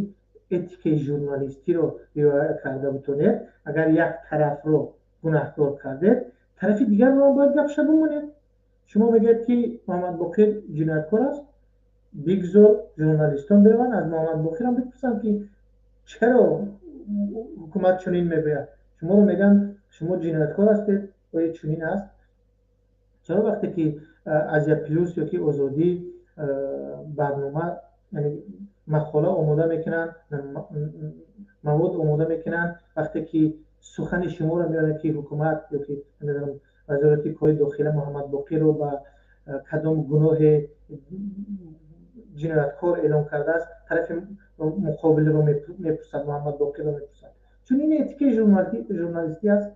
этикаи журналистиро риоя карда бутонед, агар як тарафро гунаҳкор кардед, тарафи дигарро бояд гапша бимонед. Шумо мегӯед, ки Муҳаммадбоқир ҷинояткор аст, бигзор журналистон бираванд аз Муҳаммадбоқирам бипурсанд, ки чаро ҳукумат чунин мегӯяд. Шуморо мегӯянд, шумо ҷинояткор ҳастед, оё чунин аст? Чаро вақте ки Азия Плюс ё ки Озодӣ барнома, яъне мақола омода мекунанд, мавод омода мекунанд, вақте ки сухани шуморо меоранд, ки ҳукумат ё ки намедонам вазорати корҳои дохила Муҳаммадбоқирро ба кадом гуноҳе ҷинояткор эълон кардааст, тарафи муқобилро мепурсад, Муҳаммадбоқирро мепурсад. Чун ин этикаи журналистӣ аст.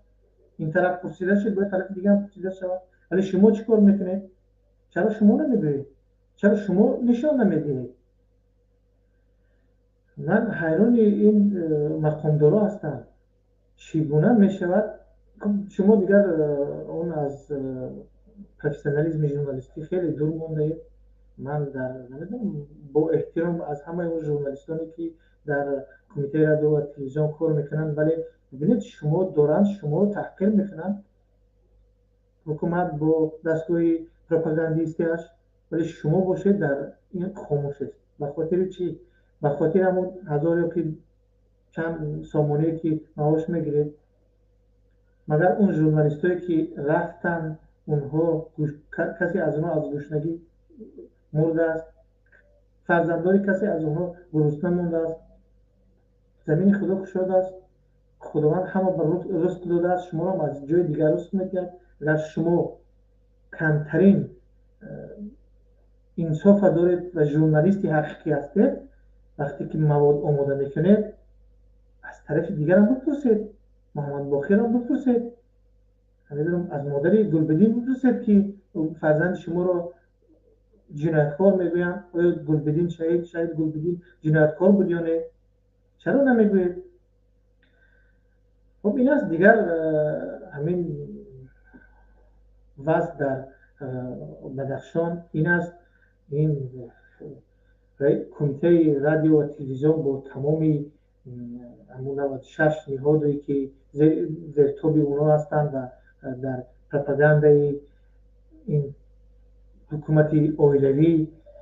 Ин тараф пурсида шуд, бояд тарафи дигарам пурсида шавад. Вале шумо чӣ кор мекунед? Чаро шумо намегӯед? Чаро шумо нишон намедиҳед? Ман ҳайрони ин мақомдоро ҳастам. Чӣ гуна мешавад? Шумо дигар он аз профессионализми журналистӣ хеле дур мондаед. Ман дар намедонам, бо эҳтиром аз ҳамаи он журналистоне, ки дар кумитаи радио ва телевизион кор мекунанд, вале бибинед, шумо доранд шуморо таҳқир мекунанд, ҳукумат бо дастгоҳи пропагандистиаш, вале шумо бошед дар ин хомӯшед. Ба хотири чӣ? Ба хотири ҳамон ҳазор ё ки чанд сомоние, ки маош мегиред. Магар он журналистое, ки рафтанд, онҳо касе аз онҳо аз гушнагӣ мурдааст? Фарзандони касе аз онҳо гурусна мондааст? Замини Худо кушод аст, Худованд ҳама ба ризқ додааст, шуморо аз ҷои дигар ризқ медиҳад. Агар шумо камтарин инсофа доред ва журналисти ҳақиқӣ ҳастед, вақте ки мавод омода мекунед, аз тарафи дигарам бипурсед, Муҳаммадбоқирам бипурсед, намедонам, аз модари Гулбиддин бипурсед, ки фарзанди шуморо ҷинояткор мегӯянд. Оё Гулбиддин шаҳид Гулбиддин ҷинояткор буд ё не? Чаро намегӯед? Хуб, ин аст дигар ҳамин вазъ дар Бадахшон ин аст. Ин кумитаи радио ва телевизион бо тамоми ҳамун 96 ниҳоде, ки зертоби онҳо ҳастанд ва дар пропагандаи ин ҳукумати оилавӣ,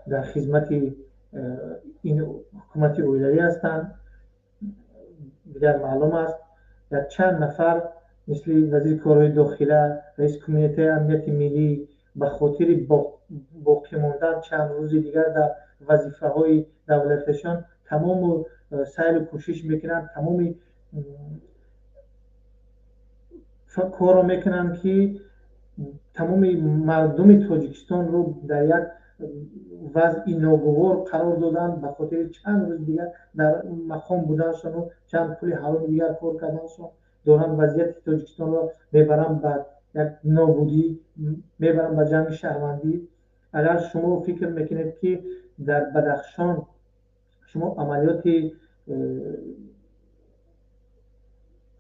дар хизмати ин ҳукумати оилавӣ ҳастанд, дигар маълум аст. Як чанд нафар мисли вазири корҳои дохила, раиси кумитаи амнияти миллӣ ба хотири боқӣ мондан чанд рӯзи дигар дар вазифаҳои давлаташон тамому сайру кӯшиш мекунанд, тамоми корро мекунанд, ки тамоми мардуми Тоҷикистонро дар як вазъи ногувор қарор доданд ба хотири чанд рӯз дигар дар мақом буданашону чанд пули ҳароми дигар кор карданашон доранд вазъияти Тоҷикистонро мебаранд ба як нобудӣ, мебаранд ба ҷанги шаҳрвандӣ. Агар шумо фикр мекунед, ки дар Бадахшон шумо амалиёти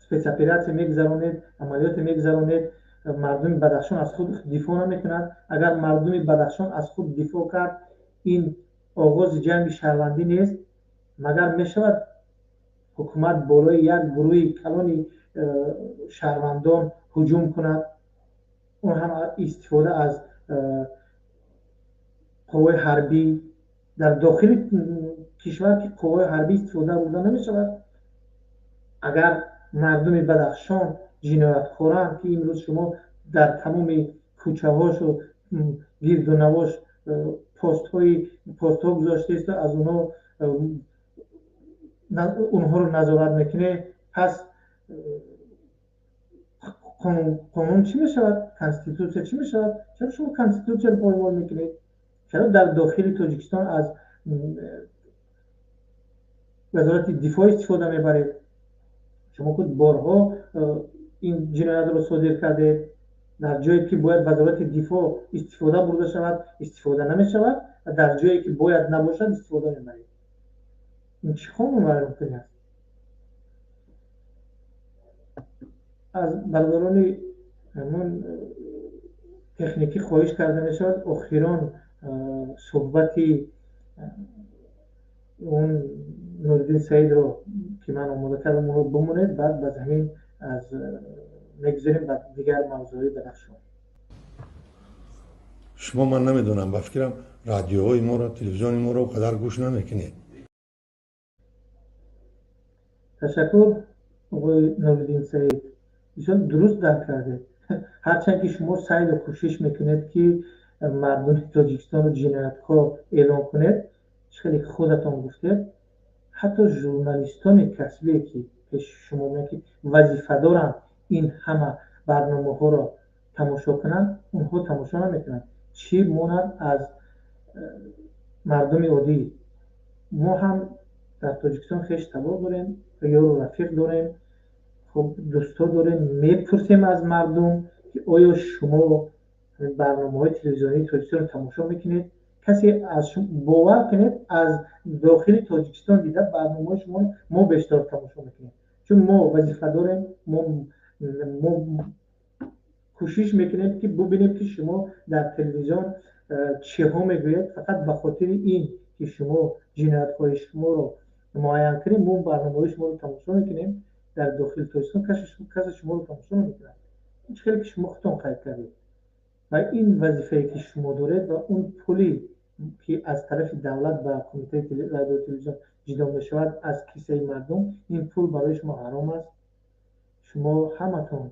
спецоператсия мегузаронед, амалиёте мегузаронед, мардуми Бадахшон аз худ дифоъ намекунад. Агар мардуми Бадахшон аз худ дифоъ кард, ин оғози ҷанги шаҳрвандӣ нест. Магар мешавад ҳукумат болои як гурӯҳи калони шаҳрвандон ҳуҷум кунад, он ҳам истифода аз қувваи ҳарбӣ? Дар дохили кишвар ки қувваи ҳарбӣ истифода бурда намешавад. Агар мардуми Бадахшон ҷинояткоранд, ки имрӯз шумо дар тамоми кӯчаҳошу гирду навош постҳо гузоштаисту аз онҳоро назорат мекунед, пас қонун чӣ мешавад? Конститутсия чӣ мешавад? Чаро шумо конститутсияро поймол мекунед? Чаро дар дохили Тоҷикистон аз вазорати дифоъ истифода мебаред? Шумо худ борҳо ин ҷиноятро содир кардед. Дар ҷое ки бояд вазорати дифоъ истифода бурда шавад, истифода намешавад, ва дар ҷое ки бояд набошад, истифода мебаред. Ин чӣ қонунвайронкунӣ аст? Аз бародарони ҳамон техникӣ хоҳиш карда мешавад охирон суҳбати он Нуриддин Саидро, ки ман омода кардам, онро бимонед, баъд ба замин аз мегузарем ба дигар мавзӯъҳои Бадахшон. Шумо, ман намедонам, ба фикрам, радиоҳои моро, телевизиони моро он қадар гӯш намекунед. Ташаккур, оғои Нуриддин Саид, бисёр дуруст дарк кардед. Ҳарчанд ки шумо сайру кӯшиш мекунед, ки мардуми Тоҷикистонро ҷинояткор эълон кунед, чӣ хеле худатон гуфтед, ҳатто журналистони касбие, ки пеши шумо меоянд, ки вазифа доранд ин ҳама барномаҳоро тамошо кунанд, онҳо тамошо намекунанд. Чӣ монад аз мардуми оддӣ? Мо ҳам дар Тоҷикистон хеш табор дорем, ёру рафиқ дорем, хуб дӯстҳо дорем, мепурсем аз мардум, ки оё шумо барномаҳои телевизионии Тоҷикистонро тамошо мекунед? Касе аз шумо, бовар кунед, аз дохили Тоҷикистон дида барномаҳои шуморо мо бештар тамошо мекунем, чун мо вазифа дорем, мо кӯшиш мекунем, ки бубинем, ки шумо дар телевизион чиҳо мегӯед. Фақат ба хотири ин ки шумо ҷиноятҳои шуморо муайян кунем, мо барномаҳои шуморо тамошо мекунем. Дар дохили Тоҷикистон касе шуморо тамошо намекунад. Ин хеле ки шумо худтон қайд кардед ва ин вазифае ки шумо доред ва он пуле ки аз тарафи давлат ба кумитаи радио телевизион ҷудо мешавад аз кисаи мардум, ин пул барои шумо ҳаром аст. Шумо ҳаматон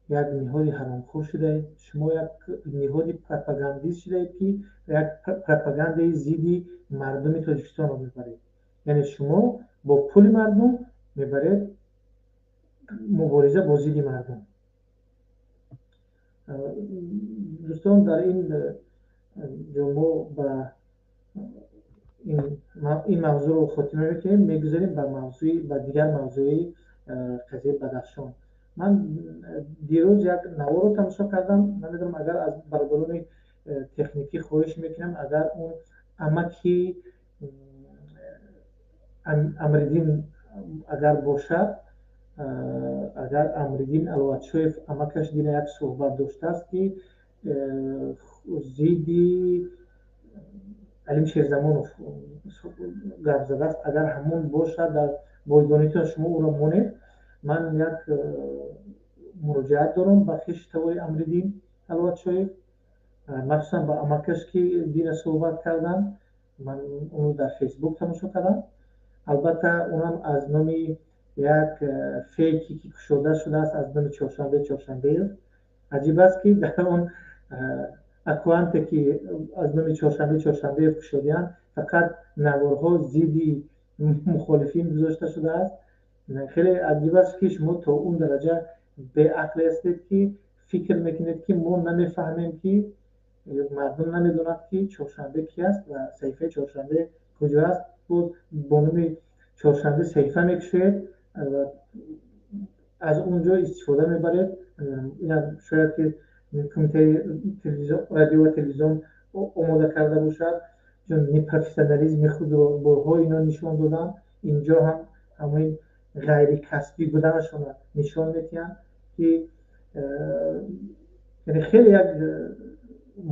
як ниҳоди ҳаромхӯр шудаед, шумо як ниҳоди пропагандист шудаед, ки як пропагандаи зидди мардуми Тоҷикистонро мебаред. Яъне шумо бо пули мардум мебаред мубориза бо зидди мардум. Дӯстон, дар ин ҷо мо ба ин мавзӯъро хотима мекунем, мегузарем ба дигар мавзӯи қазияи Бадахшон. Ман дирӯз як наворро тамошо кардам, намедонам, агар аз бародарони техникӣ хоҳиш мекунам, агар он амаки Амриддин агар бошад, агар Амриддин Аловатшоев амакаш дина як суҳбат доштааст, ки зидди Алим Шерзамонов гап задааст, агар ҳамон бошад, дар бойгонитон шумо ӯро монед. Ман як муроҷиат дорам ба хеши тавои Амриддин Аловатшоев, махсусан ба амакаш, ки дина суҳбат кардам. Ман онро дар Фейсбук тамошо кардам. Албатта, онам аз номи як фейке, ки кушода шудааст аз номи Чоршанбе Чоршанбеев. Аҷиб аст, ки дар он аккаунте, ки аз номи Чоршанбе Чоршанбеев кушодаанд, фақат наворҳо зидди мухолифин гузошта шудааст. Хеле аҷиб аст, ки шумо то он дараҷа беақле ҳастед, ки фикр мекунед, ки мо намефаҳмем, ки Мардум намедонад, ки Чоршанбе ки аст ва саҳифаи Чоршанбе куҷо аст. Бо номи Чоршанбе саҳифа мекушоед ва аз он ҷо истифода мебаред. Инам шояд ки кумитаи радио ва телевизион омода карда бошад, чун непрофессионализми худро борҳо ино нишон доданд. Инҷо ҳам ҳамин ғайрикасбӣ буданашонро нишон медиҳанд, ки яъне хеле як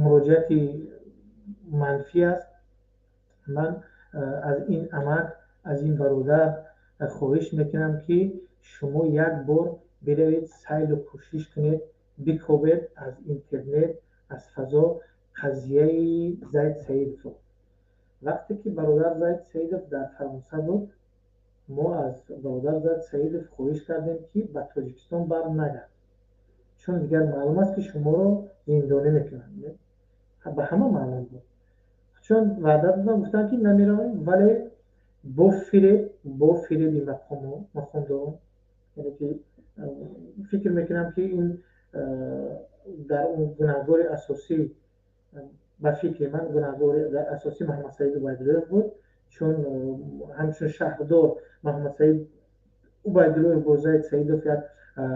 муроҷиати манфӣ аст. Ман аз ин амак, аз ин бародар хоҳиш мекунам, ки шумо як бор биравед, сайлу кӯшиш кунед, бикобед аз интернет, аз фазо қазияи Зайд Саидовро. Вақте ки бародар Зайд Саидов дар Фаронса буд, мо аз бародар Зайд Саидов хоҳиш кардем, ки ба Тоҷикистон бар нагард, чун дигар маълум аст, ки шуморо зиндонӣ мекунанд. Ба ҳама маълум буд, чун ваъда додам, гуфтанд, ки намеравем, вале бо фиреби мақомдорон, яъне ки фикр мекунам, ки ин дар он гунаҳгори асосӣ, ба фикри ман, гунаҳгори асосӣ Маҳаммадсаид Убайдуллоев буд, чун ҳамчун шаҳрдор Маҳаммадсаид Убайдуллоев бо Зайд Саидов як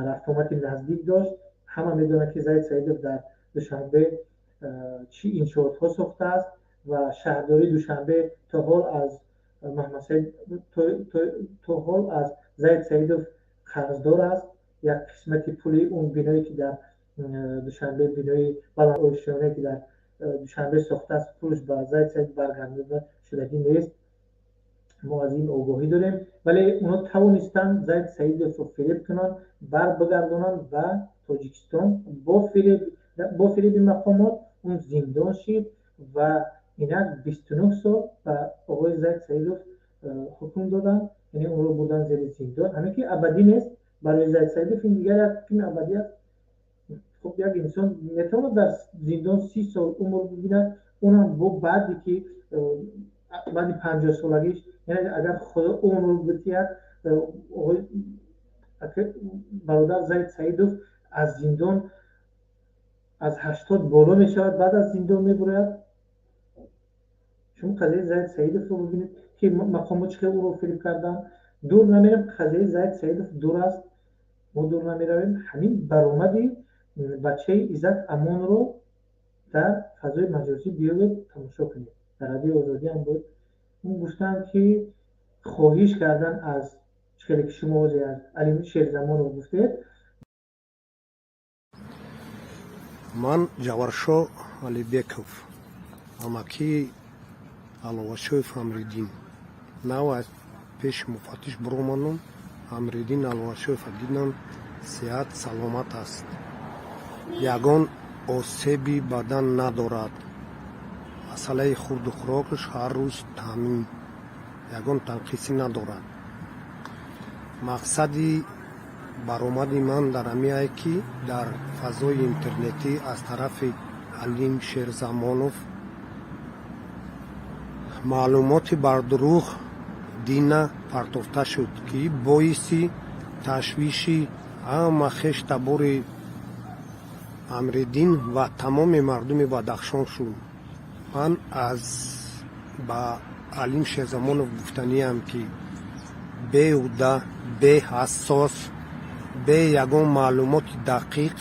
рафтуомади наздик дошт. Ҳама медонанд, ки Зайд Саидов дар Душанбе чӣ иншоотҳо сохтааст ва шаҳрдории Душанбе то ҳол аз Маҳаммадсаид, то ҳол аз Зайд Саидов қарздор аст. Як қисмати пули он биное, ки дар Душанбе, бинои баландошёнае, ки дар Душанбе сохтааст, пулш ба Зайд Саид баргардонида шудагӣ нест. Мо аз ин огоҳӣ дорем, вале онҳо тавонистанд Зайд Саидовро фиреб кунанд, бар бигардонанд ба Тоҷикистон бо фиреби мақомот. Он зиндон шид ва инак 29 сол ба оғои Зайд Саидов ҳукм доданд, яъне ӯро бурданд зери зиндон. Ҳамин ки абадӣ нест барои Зайд Саидов, ин дигар як ҳукми абадӣ аст. Хуб, як инсон метавонад дар зиндон 30 сол умр бибинад, онам бо баъде ки баъди 50-солагиш, яъне агар Худо умр бидиҳад, бародар Зайд Саидов аз зиндон аз 80 боло мешавад, баъд аз зиндон мебурояд. Шумо қазияи Зайд Саидовро бибинед, ки мақомот чӣ хел ӯро фириб карданд. Дур намерем, қазияи Зайд Саидов дур аст, мо дур намеравем. Ҳамин баромади бачаи Иззат Амонро дар фазои маҷозӣ биёвед, тамошо кунед. Дар Радиои Озодӣ ҳам буд. Он гуфтанд, ки хоҳиш кардан аз чӣ хеле ки шумо ҳозир аз Алим Шерзамонов гуфтед. Ман Ҷаваршо Алибеков, амакии Аловашоев Амриддин. Нав аз пеши муфаттиш буромадам, Амриддин Аловашоева дидам, сиҳат саломат аст, ягон осеби бадан надорад. Масъалаи хурду хӯрокаш ҳар рӯз таъмин, ягон танқисӣ надорад. Мақсади баромади ман дар ҳамиае, ки дар фазои интернетӣ аз тарафи Ҳалим Шерзамонов маълумоти бардурӯғ дина партофта шуд, ки боиси ташвиши ҳама хештабори Амриддин ва тамоми мардуми Бадахшон шуд. Ман аз ба Алим Шерзамонов гуфтаниам, ки беҳуда, беасос, бе ягон маълумоти дақиқ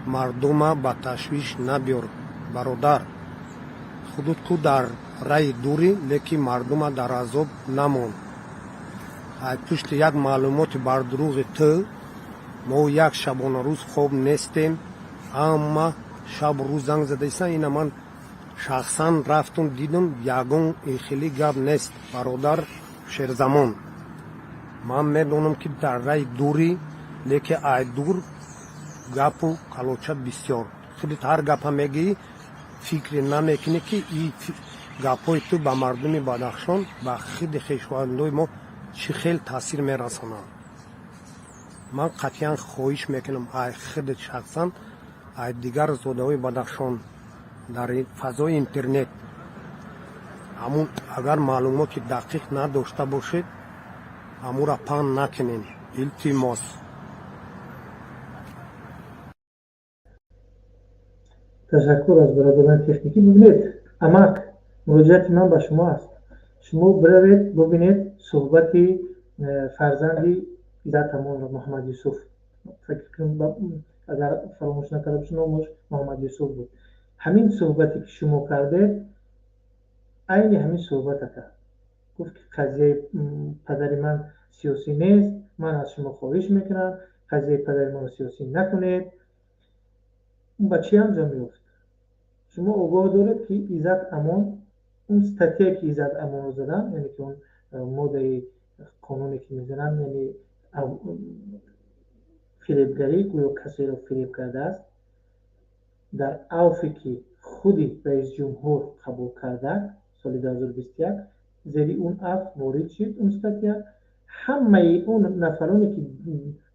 мардума ба ташвиш набиёр, бародар. Худут ку дар раи дурӣ, лекин мардума дар азоб намон. Ай пушти як маълумоти бардурӯғи ту мо як шабонарӯз хоб нестем. Ҳама шабу рӯз занг задаисан. Ина ман шахсан рафтум, дидум, ягон ихелӣ гап нест. Бародар Шерзамон, ман медонам, ки дар раи дурӣ, лекин ай дур гапу калоча бисёр. Худит ҳар гапа мегӯӣ, фикре намекунӣ, ки и гапҳои ту ба мардуми Бадахшон, ба хиди хешовандои мо чӣ хел таъсир мерасонанд. Ман қатъиян хоҳиш мекунам ай худит шахсан, ай дигар зодаҳои Бадахшон, дар фазои интернет ҳамун агар маълумоти дақиқ надошта бошед, ҳамура паҳн накунем, илтимос. Ташаккур аз бародарони техникӣ. Бибинед, амак, муроҷиати ман ба шумо аст. Шумо биравед, бубинед суҳбати фарзанди Иззат Амонро, Муҳаммад Юсуф. Фикр кунам, агар фаромӯш накарда бошам, номаш Муҳаммад Юсуф буд. Ҳамин суҳбате ки шумо кардед, айни ҳамин суҳбата кард. Гуфт, ки қазияи падари ман сиёсӣ нест, ман аз шумо хоҳиш мекунам, қазияи падари маро сиёсӣ накунед. Ба чӣ анҷом ёфт? Шумо огоҳ доред, ки Иззат Амон, он статья е ки Иззат Амонро заданд, яъне ки он моддаи қонуне ки мезананд, яъне фиребгарӣ, гӯё касеро фиреб кардааст, дар авфе ки худи раисҷумҳур қабул карда соли 2021, зери он авф ворид шуд он статья. Ҳамаи он нафароне ки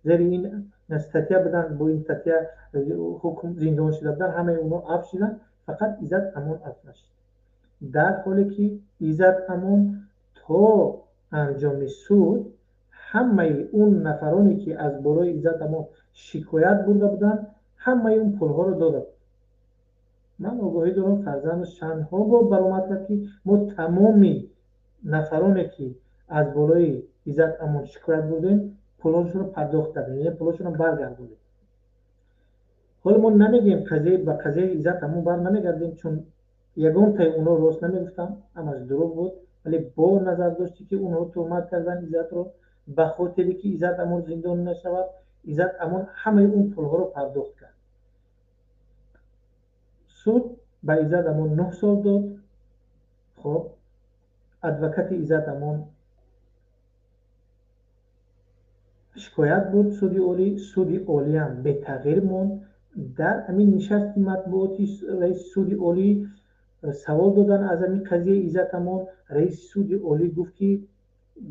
зери ин статья буданд, бо ин статья ҳукм зиндон шуда буданд, ҳамаи онҳо афв шуданд, фақат Иззат Амон афв нашуд, дар ҳоле ки Иззат Амон то анҷоми суд ҳамаи он нафароне ки аз болои Иззат Амон шикоят бурда буданд, ҳамаи он пулҳоро дода буд. Ман огоҳӣ дорам, фарзандаш чандҳо бор баромад кард, ки мо тамоми нафароне ки аз болои Иззат Амон шикоят бурдем, пулҳошонро пардохт кардем, яъне пулҳошонро баргардонем. Ҳоло мо намегӯем, ба қазияи Иззат Амон бар намегардем, чун ягонтаи онҳо рост намегуфтанд, ҳамаш дурӯғ буд. Вале бо назар дошти ки онҳо туҳмат карданд Иззатро, ба хотире ки Иззат Амон зиндон нашавад, Иззат Амон ҳамаи он пулҳоро пардохт кард. Суд ба Иззат Амон 9 сол дод. Хоб, адвокати Иззат Амон шикоят бурд суди олӣ, суди олиам бетағйир монд. Дар ҳамин нишасти матбуоти раиси суди олӣ савол додан аз ҳамин қазияи Иззат Амон. Раиси суди олӣ гуфт, ки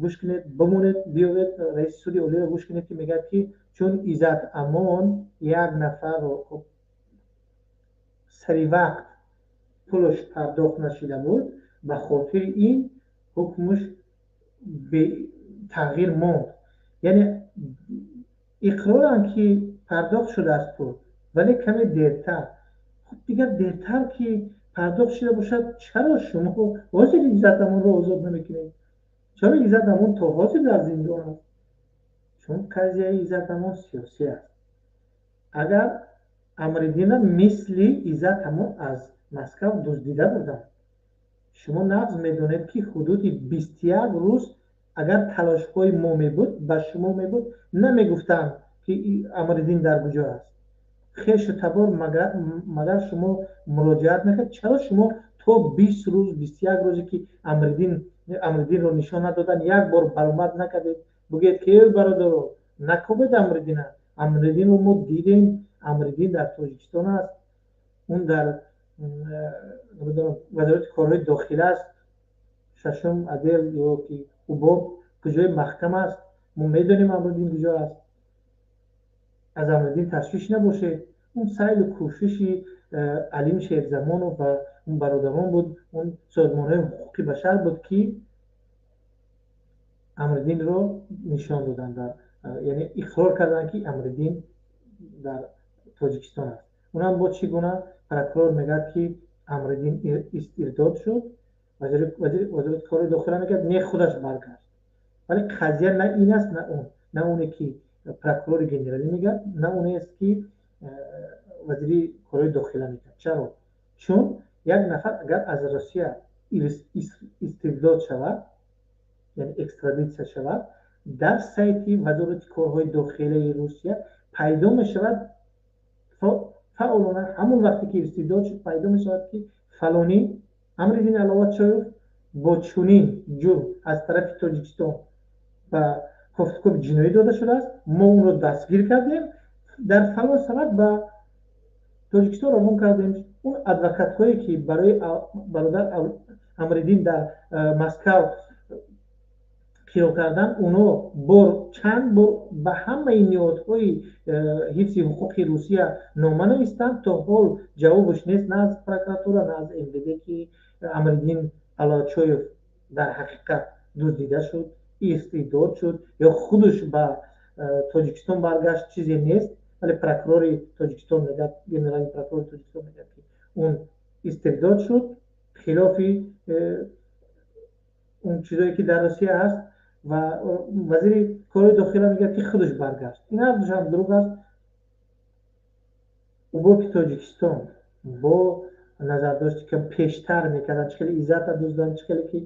гӯш кунед, бимонед, биёвед, раиси суди олиро гӯш кунед, ки мегӯяд, ки чун Иззат Амон як нафарро сари вақт пулаш пардохт нашида буд, ба хотири ин ҳукмаш бетағйир монд. Яъне иқроранд, ки пардохт шудааст пул, вале каме дертар. Хуб, дигар дертар ки пардохт шуда бошад, чаро шумо ҳозир Иззат Амонро озод намекунед? Чаро Иззат Амон то ҳозир дар зиндон аст? Чун қазияи Иззат Амон сиёсӣ аст. Агар Амриддина мисли Иззат Амон аз Москав дуздида буданд, шумо нағз медонед, ки ҳудуди 21 рӯз агар талошҳои мо мебуд, ба шумо мебуд, намегуфтанд, ки Амриддин дар куҷо аст. Хешу табор магар шумо муроҷиат накард? Чаро шумо то 20 рӯз, 21 рӯзе ки Амриддинро нишон надоданд, як бор баромад накардед, бигӯед, ки эй бародаро, накобед Амриддина, Амриддинро мо дидем, Амриддин дар Тоҷикистон аст, он дар вазорати корҳои дохила аст, шашум отдел ё ки УБОП, куҷои маҳкам аст, мо медонем Амриддин куҷо аст, аз Амриддин ташвиш набошед. Он саъю кӯшиши Алим Шерзамонов ва он бародарон буд, он созмонҳои ҳуқуқи башар буд, ки Амриддинро нишон доданд, яъне иқрор карданд, ки Амриддин дар Тоҷикистон аст. Унам бо чӣ гуна? Прокурор мегӯяд, ки Амриддин истирдод шуд, вазорати корҳои дохила мегӯяд, не, худаш баргашт. Вале қазия на ин аст, на он, на оне ки прокурори генералӣ мегӯяд, на оне аст, ки вазири корҳои дохила мегӯяд. Чаро? Чун як нафар агар аз Россия истирдод шавад, яъне экстрадитсия шавад, дар сайти вазорати корҳои дохилаи Русия пайдо мешавад фаъолона, ҳамон вақте ки истирдод шуд, пайдо мешавад, ки фалонӣ Амриддин Аловатшоев бо чунин ҷурм аз тарафи Тоҷикистон ба кофтукоби ҷиноӣ дода шудааст, мо онро дастгир кардем, дар фалон санад ба Тоҷикистон равон кардем. Он адвокатҳое ки барои бародар Амриддин дар Москав киро кардан, онҳо бор чанд бор ба ҳамаи ниҳодҳои ҳифзи ҳуқуқи Русия нома навистанд, то ҳол ҷавобаш нест, на аз прокуратура, на аз МВД, ки Амриддин Алочоев дар ҳақиқат дуздида шуд, истирдод шуд ё худаш ба Тоҷикистон баргашт, чизе нест. Вале прокурори Тоҷикистон мегӯяд, генеральный прокурори Тоҷикистон мегӯяд, ки Он истирдод шуд, хилофи он чизое ки дар Русия ҳаст, ва вазири корҳои дохила мегӯяд, ки худаш баргашт. Ин ҳардушам дурӯғ аст. УБОПи Тоҷикистон бо назардошти ки пештар мекарданд, чӣ хеле Иззата дузданд, чӣ хеле ки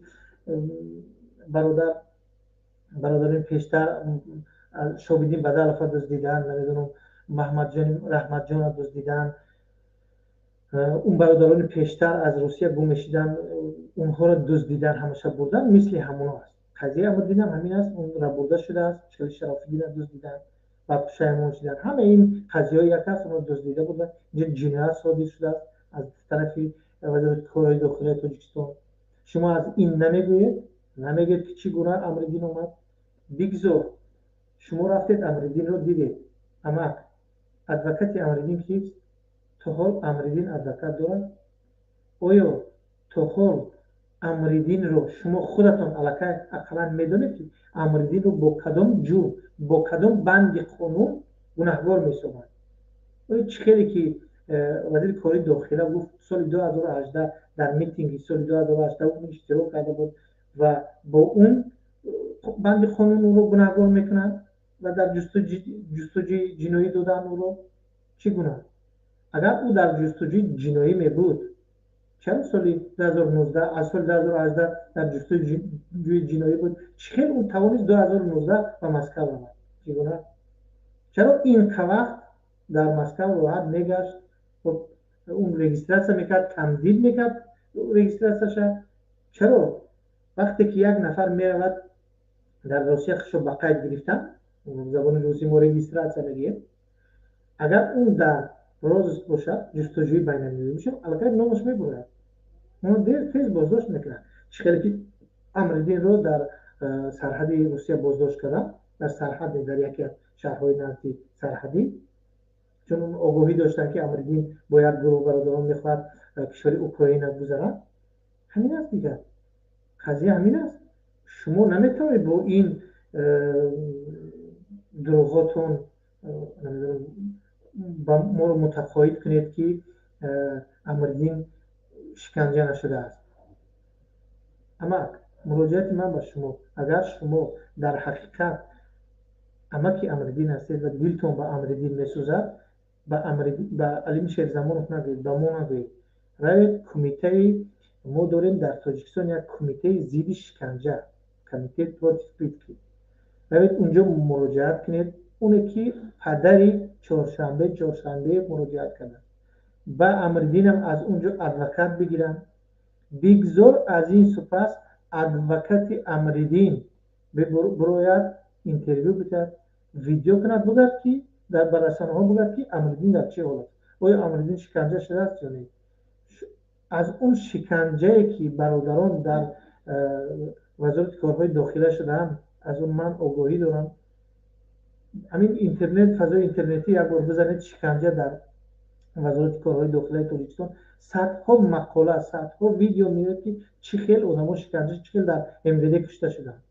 бародарони пештар Шобиддин Бадалова дуздиданд, намедонам, Маҳмадҷони Раҳматҷона дуздиданд, он бародарони пештар аз Русия гум мешиданд, онҳоро дуздидан, ҳамаша бурдан, мисли ҳамоно аст. Қазияи Амриддинам ҳамин аст. Он рабурда шудааст, хеле Шарофиддина дуздиданд ва пушаймон шуданд. Ҳамаи ин қазияҳо як аст, онҳо дуздида бурданд. Инҷо ҷиноят содир шудааст аз тарафи Вазорати корҳои дохилияи Тоҷикистон. Шумо аз ин намегӯед, намегӯед, ки чӣ гуна Амриддин омад. Бигзор шумо рафтед, Амриддинро дидед. Амак, адвокати Амриддин кист? То ҳол Амриддин адвокат дорад? Оё то ҳол Амриддинро шумо худатон аллакай ақаллан медонед, ки Амриддинро бо кадом ҷурм, бо кадом банди қонун гунаҳгор меҳисобанд? Оё чӣ хеле ки вазири корҳои дохила гуфт, соли 2018 дар митинги соли 2018 иштирок карда буд ва бо он банди қонун ӯро гунаҳгор мекунанд ва дар ҷустуҷӯи ҷиноӣ доданд ӯро? Чӣ гуна? Агар ӯ дар ҷустуҷӯи ҷиноӣ мебуд, чаро соли 2019, аз соли 2018 дар ҷустуҷӯи ҷиноӣ буд, чӣ хел ӯ тавонист 2019 ба Москав равад? Чӣ гуна? Чаро ин вақт дар Москав роҳат мегашт, он регистрация мекард, тамдид мекард регистрацияша? Чаро вақте ки як нафар меравад дар Русия худшо ба қайд гирифтан, забони русӣ мо регистрация мегӯем, агар ӯ дар розыск бошад, ҷустуҷӯи байналмилалӣ бошад, аллакай номаш мебурад, оно дер тез боздошт мекунад. Чӣ хеле ки Амриддинро дар сарҳади Русия боздошт карданд, дар сарҳад, дар яке аз шаҳрҳои назди сарҳадӣ, чун он огоҳӣ доштанд, ки Амриддин бо як гурӯҳ бародарон мехоҳад кишвари Украина гузарад. Ҳамин аст дигар, қазия ҳамин аст. Шумо наметавонед бо ин дурӯғотон ба моро мутақоид кунед, ки Амриддин шиканҷа нашудааст. Амак, муроҷиати ман ба шумо: агар шумо дар ҳақиқат амаки Амриддин ҳастед ва дилтон ба Амриддин месӯзад, ба Алим Шерзамонов нагӯед, ба мо нагӯед, равед кумитаи мо дорем дар Тоҷикистон, як кумитаи зидди шиканҷа, комитет против пытки, равед унҷо муроҷиат кунед. Оне ки падари Чоршанбе муроҷиат карданд, ба Амриддинам аз он ҷо адвокат бигиранд. Бигзор аз ин супас адвокати Амриддин бирояд, интервю бидиҳад, видео кунад, бугӯяд, ки ба расонаҳо бугӯяд, ки Амриддин дар чӣ ҳол аст, оё Амриддин шиканҷа шудааст ё не. Аз он шиканҷае ки бародарон дар Вазорати корҳои дохила шудаанд, аз он ман огоҳӣ дорам. Ҳамин интернет, фазои интернетӣ як бор бизанед «шиканҷа дар Вазорати корҳои дохилаи Тоҷикистон», садҳо мақола, садҳо видео меояд, ки чӣ хел одамо шиканҷа, чӣ хел дар МВД кушта шуданд.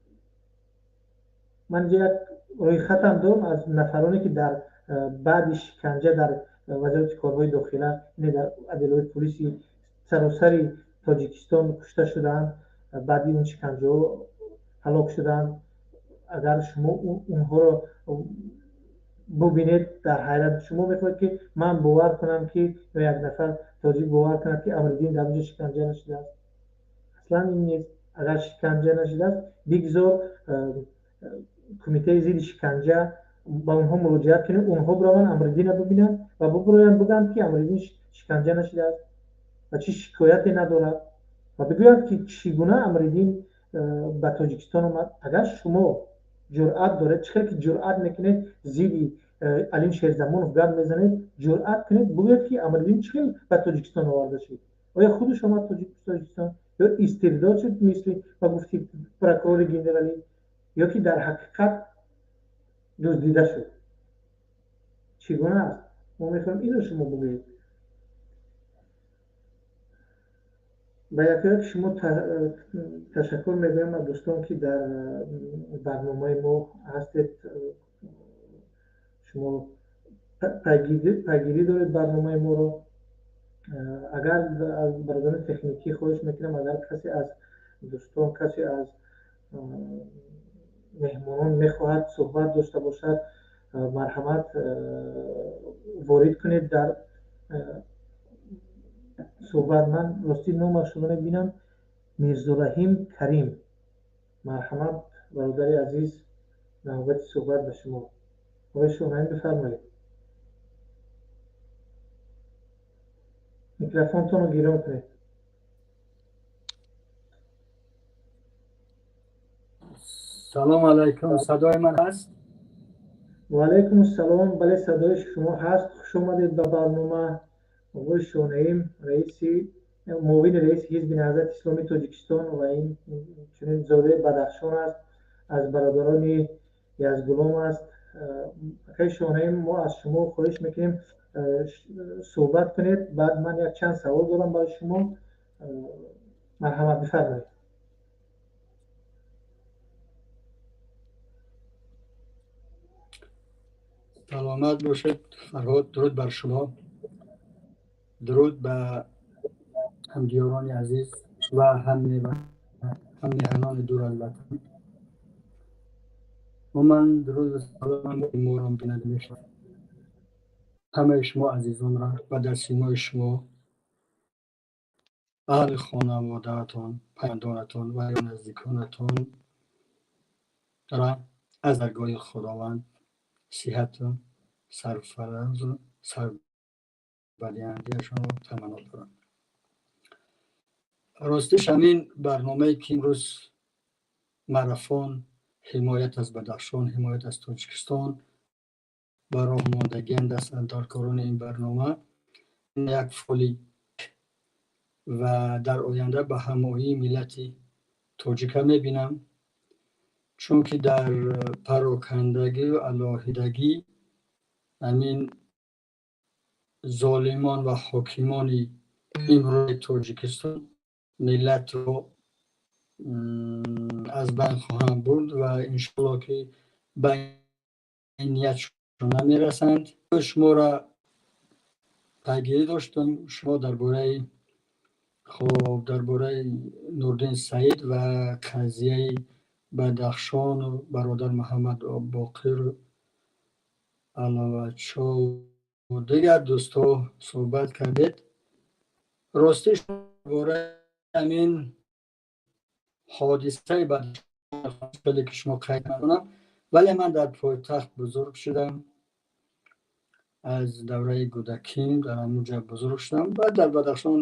Ман инҷа як рӯйхатам дорам аз нафароне, ки дар баъди шиканҷа дар Вазорати корҳои дохила, яъне дар отделҳои пулиси саросари Тоҷикистон кушта шудаанд, баъди он шиканҷаҳо ҳалок шудаанд. Агар шумо онҳоро бубинед, дар ҳайрат. Шумо мехоҳед, ки ман бовар кунам, ки ё як нафар тоҷик бовар кунад, ки Амриддин дар онҷо шиканҷа нашудааст? Аслан ин нест. Агар шиканҷа нашудааст, бигзор кумитаи зидди шиканҷа ба онҳо муроҷиат кунем, онҳо бираванд, Амриддинро бибинанд ва бибироянд, бигӯянд, ки Амриддин шиканҷа нашудааст ва чӣ шикояте надорад, ва бигӯянд, ки чӣ гуна Амриддин ба Тоҷикистон омад. Агар шумо ҷуръат доред, чӣ хел ки ҷуръат мекунед, зидди Алим Шерзамонов гап мезанед, ҷуръат кунед, бигӯед, ки Амриддин чӣ хел ба Тоҷикистон оварда шуд. Оё худаш омад Тоҷикистон ё истирдод шуд, мисли ба гуфти прокурори генералӣ, ё ки дар ҳақиқат дуздида шуд? Чӣ гуна аст? Мо мехоҳем инро шумо бигӯед. Ба якояк шумо ташаккур мегӯям, дӯстон, ки дар барномаи мо ҳастед. Шумо пайгирӣ доред барномаи моро. Агар аз бародарони техникӣ хоҳиш мекунам, агар касе аз дӯстон, касе аз меҳмонон мехоҳад суҳбат дошта бошад, марҳамат, ворид кунед дар суҳбат. Ман ростӣ номашро мебинам, Мирзораҳим Карим. Марҳамат, бародари азиз, навбати суҳбат ба шумо. Оқои Шоҳнаим, бифармоед, микрофонтонро гирон кунед. Салом алайкум, садои ман ҳаст? Ва алайкум ассалом, бале, садои шумо ҳаст. Хуш омадед ба барнома, оғои Шоҳнаим, раиси муовини раиси Ҳизби Наҳзати Исломии Тоҷикистон ва ин чунин зодаи Бадахшон аст, аз бародарони Язгулом аст. Акаи Шоҳнаим, мо аз шумо хоҳиш мекунем, суҳбат кунед, баъд ман як чанд савол дорам барои шумо. Марҳамат, бифармоед. Саломат бошед, Фарҳод. Дуруд бар шумо, дуруд ба ҳамдиёрони азиз ва ҳаммеҳанони дур аз ватан. Умуман, дуруду салом моро бинанда мешавад ҳамаи шумо азизонро ва дар симои шумо аҳли хонаводаатон, пайвандонатон ва наздиконатонро аз даргоҳи Худованд сиҳату сарфаразу сарбаландиашонро таманно дорам. Ростиш, ҳамин барномае ки имрӯз марафон ҳимоят аз Бадахшон, ҳимоят аз Тоҷикистон ба роҳ мондагианд дастандаркорони ин барнома, як фоли ва дар оянда ба ҳамоии миллати тоҷика мебинам, чунки дар парокандагию алоҳидагӣ ҳамин золимон ва ҳокимони имрӯзи Тоҷикистон миллатро аз байн хоҳанд бурд ва иншоалло ки ба ин ниятшон намерасанд. Шуморо пайгирӣ доштам, шумо дар бораи, хоб, дар бораи Нурдин Саид ва қазияи Бадахшону бародар Муҳаммад Боқиру Аловачову дигар дӯстҳо суҳбат кардед. Ростиш, бораи ҳамин ҳодисаи Бадахшон ки шумо қайд накунам, вале ман дар пойтахт бузург шудам, аз давраи кӯдаким дар ҳамунҷа бузург шудам. Баъд дар Бадахшон,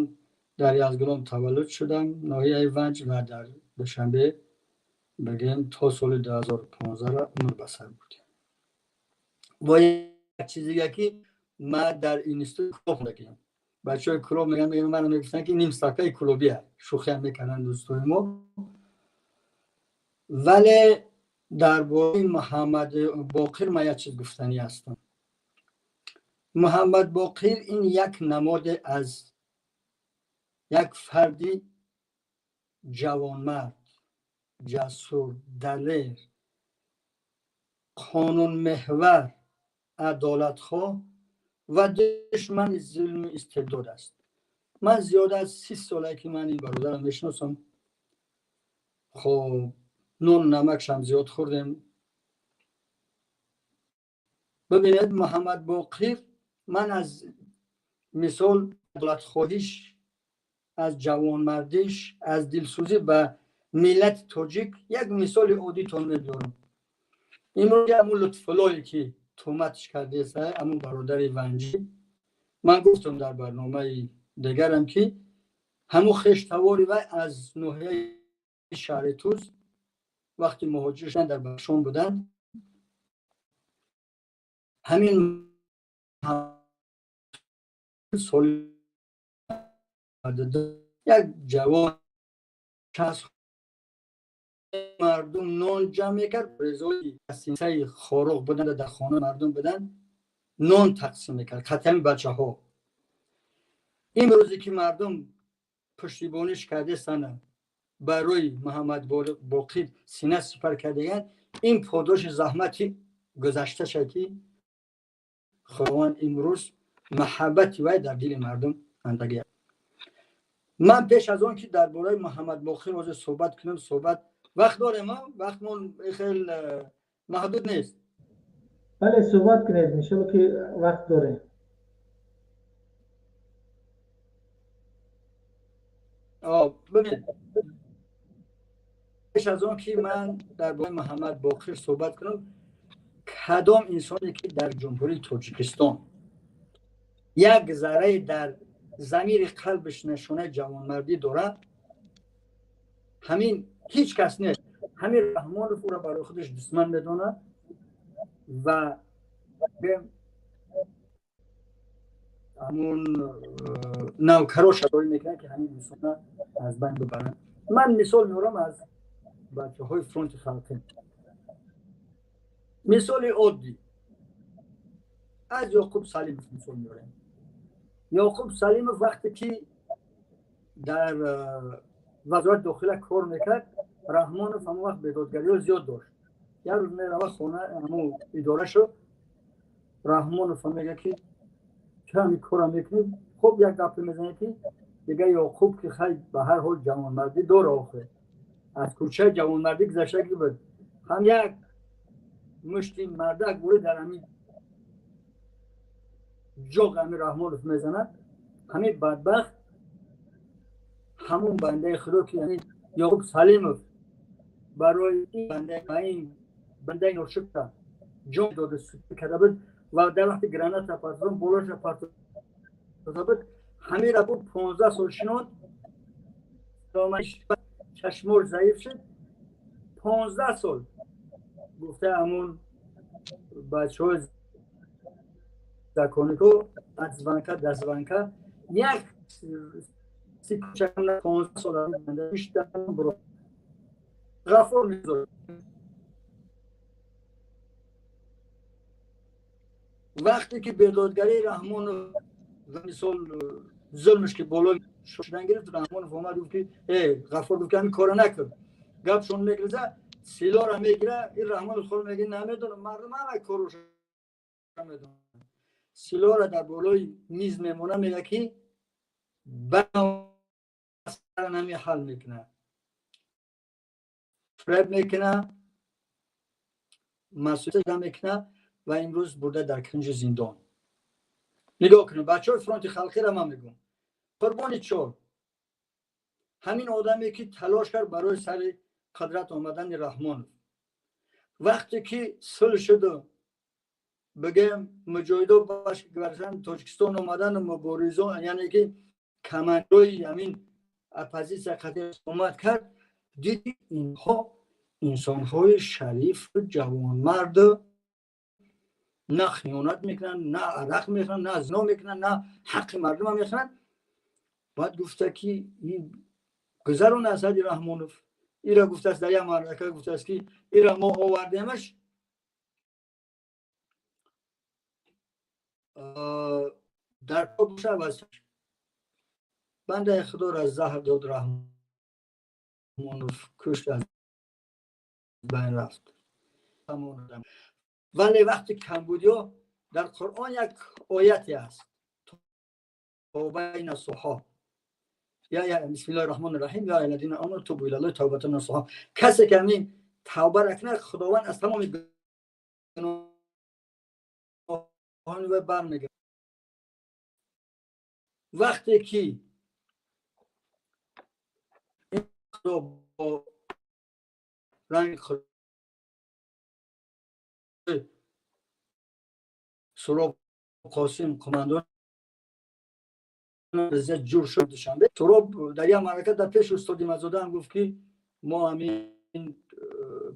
дар Язгулом таваллуд шудам, ноҳияи Ванҷ, ва дар Душанбе бигем то соли 2015 умр ба сар бурдем. Бо як чиз дига ки ман дар институт Кулоб хондагиам. Бачаҳои Кулоб мегӯянд, мана мегуфтанд ки нимстакаи кулобия, шӯхиам мекарданд дӯстои мо. Вале дар бораи Муҳаммад Боқир ман як чиз гуфтанӣ ҳастам. Муҳаммад Боқир ин як намоде аз як фарди ҷавонмард, ҷасур, далер, қонунмеҳвар, адолатхоҳ ва душмани зулму истибдод аст. Ман зиёда аз 30 солае ки ман ин бародарам мешиносам. Хоб, нон намакшам зиёд хӯрдем. Бибинед, Муҳаммад Боқир ман аз мисол адолатхоҳиш, аз ҷавонмардиш, аз дилсӯзӣ ба миллати тоҷик як мисоли оддитон мебиёрам. Имрӯз ҳамун Лутфуллое ки туҳматш кардеса, ҳамун бародари ванҷӣ, ман гуфтам дар барномаи дигарам ки ҳамун хештавори вай аз ноҳияи шаҳри Туз вақти муҳоҷир шудан дар Бадахшон буданд, ҳамин соли як ҷавон шахс мардум нон ҷамъ мекард, резои синсаи хоруғ буданд, дар хона мардум буданд, нон тақсим мекард қатъиян бачаҳо. Имрӯзе ки мардум пуштибониш кардесана барои Муҳаммад Боқир сина сипар кардаган, ин подоши заҳмати гузашташа ки Худованд имрӯз маҳаббати вай дар дили мардум Хандагӣ. Ман пеш аз он ки дар бораи Муҳаммад Боқир ҳозир суҳбат кунам, суҳбат вақт дорем, вақтмон хел маҳдуд нест. Бале, суҳбат кунед, иншолло ки вақт дорем. Бибинед, пеш аз он ки ман дар бораи Муҳаммад Боқир суҳбат кунам, кадом инсоне ки дар Ҷумҳурии Тоҷикистон як зарраи дар замири қалбиш нишонаи ҷавонмардӣ дорад, ҳамин ҳеҷ кас нест. Ҳамин Раҳмонов ӯро барои худаш душман медонад ва ҳамун навкаро шароӣ мекунад, ки ҳамин инсона аз байн бибаранд. Ман мисол меорам аз бачаҳои фронти халқӣ, мисоли оддӣ аз Ёқуб Салимов мисол меорем. Ёқуб Салимов вақте ки дар вазорати дохила кор мекард, Раҳмонов ҳамон вақт бедодгариҳо зиёд дошт. Як рӯз мерава хона, ҳамун идорашо, Раҳмонов мега, ки чаро ҳамин корро мекунӣ? Хуб, як гапе мезанад, ки дига Ёқуб ки хай ба ҳар ҳол ҷавонмардӣ дора, охир аз кӯчаи ҷавонмардӣ гузаштагӣ буд, ҳам як мушти мардак бурӣ дар ҳамин ҷоғ ҳамин Раҳмонов мезанад. Ҳамин бадбахт, ҳамун бандаи худо, ки Ёқуб Салимов барои ин бандаи ношукра ҷон дода сутӣ карда буд ва дар вақти граната партофтан болоша партофта буд, ҳамира буд 15 сол шинод, чашмош заиф шуд, 15 сол. Гуфта ҳамун бачаҳои законико аз звонка до звонка як 15 сол. Ғаффор Мирзоев вақте ки бедодгарии Раҳмонов, мисол, зулмш ки боло шудан гирифт, Раҳмонов омад, гуфт ки э Ғаффор, гуфт ки ҳамин кора накун. Гапшон мегирза, силоро мегира. Ин Раҳмонов хол меги, намедонам, мардум ҳама короша медонам. Силоро дар болои миз мемона, мега ки нами ҳал мекунад, фреб мекунад, масъулият мекунад ва имрӯз бурда дар кунҷи зиндон. Нигоҳ кунед, бачаҳои фронти халқиро ман мегӯм. Қурбони чор, ҳамин одаме ки талош кард барои сари қудрат омадани Раҳмонов. Вақте ки сулҳ шуду, бигӯем, муҷоҳидо Тоҷикистон омадану муборизон, яъне ки командирои ҳамин оппозитсия қатъи омад кард, диди инҳо инсонҳои шарифу ҷавонмарду на хиёнат мекунанд, на арақ мехӯранд, на зино мекунанд, на ҳаққи мардума мехӯранд. Баъд гуфта ки гузарон Асади Раҳмонов ира гуфтааст, дар як маърака гуфтааст, ки ира мо овардемаш, дар боша. Бандаи худоро заҳр дод Раҳмонов, кушт, аз байн рафт. Вале вақти камбудиҳо, дар Қуръон як ояте аст: тавбаи насуҳо. Бисмиллоҳи раҳмони раҳим: я айюҳаллазина аману тубу илаллоҳи тавбатан насуҳо. Касе ки ҳамин тавбара кунад, Худованд аз тамоми гуноҳони вай бармегардад. Вақте ки худо бо ранги Суроб Қосим қумандон ҷур шуд Душанбе, Суроб дар як маърака дар пеши устоди Мазода ҳам гуфт, ки мо ҳамин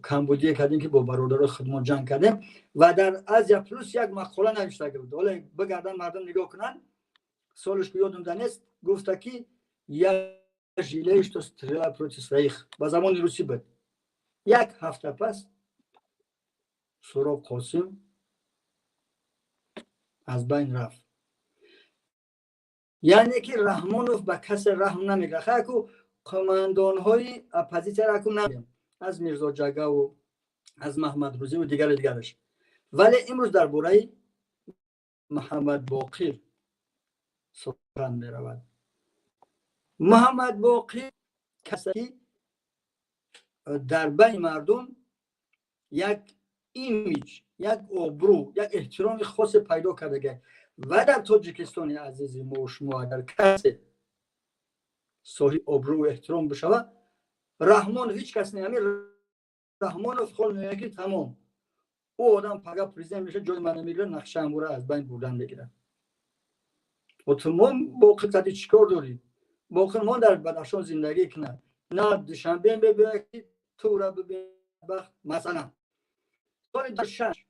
камбудие кардем, ки бо бародарои худмон ҷанг кардем. Ва дар Азия Плюс як мақола навишта буд, ҳоло бигардан мардум нигоҳ кунанд, солаш ки ёдам да нест. Гуфта ки я жалею, что стрелял против своих, ба забони русӣ буд. Як ҳафта пас Суроб Қосим аз байн рафт. Яъне ки Раҳмонов ба касе раҳм намекард. Хайку қумандонҳои оппозитсияро аку намегӯям, аз Мирзо Ҷагаву аз Маҳмадрӯзиву дигару дигараш. Вале имрӯз дар бораи Муҳаммад Боқир сухан меравад. Муҳаммад Боқир касе ки дар байни мардум як имидж, як обрӯ, як эҳтироми хосе пайдо кардага. Ва дар Тоҷикистони азизи мо шумо агар касе соҳиби обрӯу эҳтиром бишавад, Раҳмонов ҳеҷ кас не. Ҳамин Раҳмонов хол мегӯяд, ки тамом, ӯ одам пага президент мешавад, ҷои мана мегирад, нақшаамура аз байн бурдан мегирад. Мо Боқир қади чӣ кор дорӣ? Боқир мо дар Бадахшон зиндагӣ кунад, на Душанбе мебиёяд, ки тура бибин. Бахт, масалан, соли 6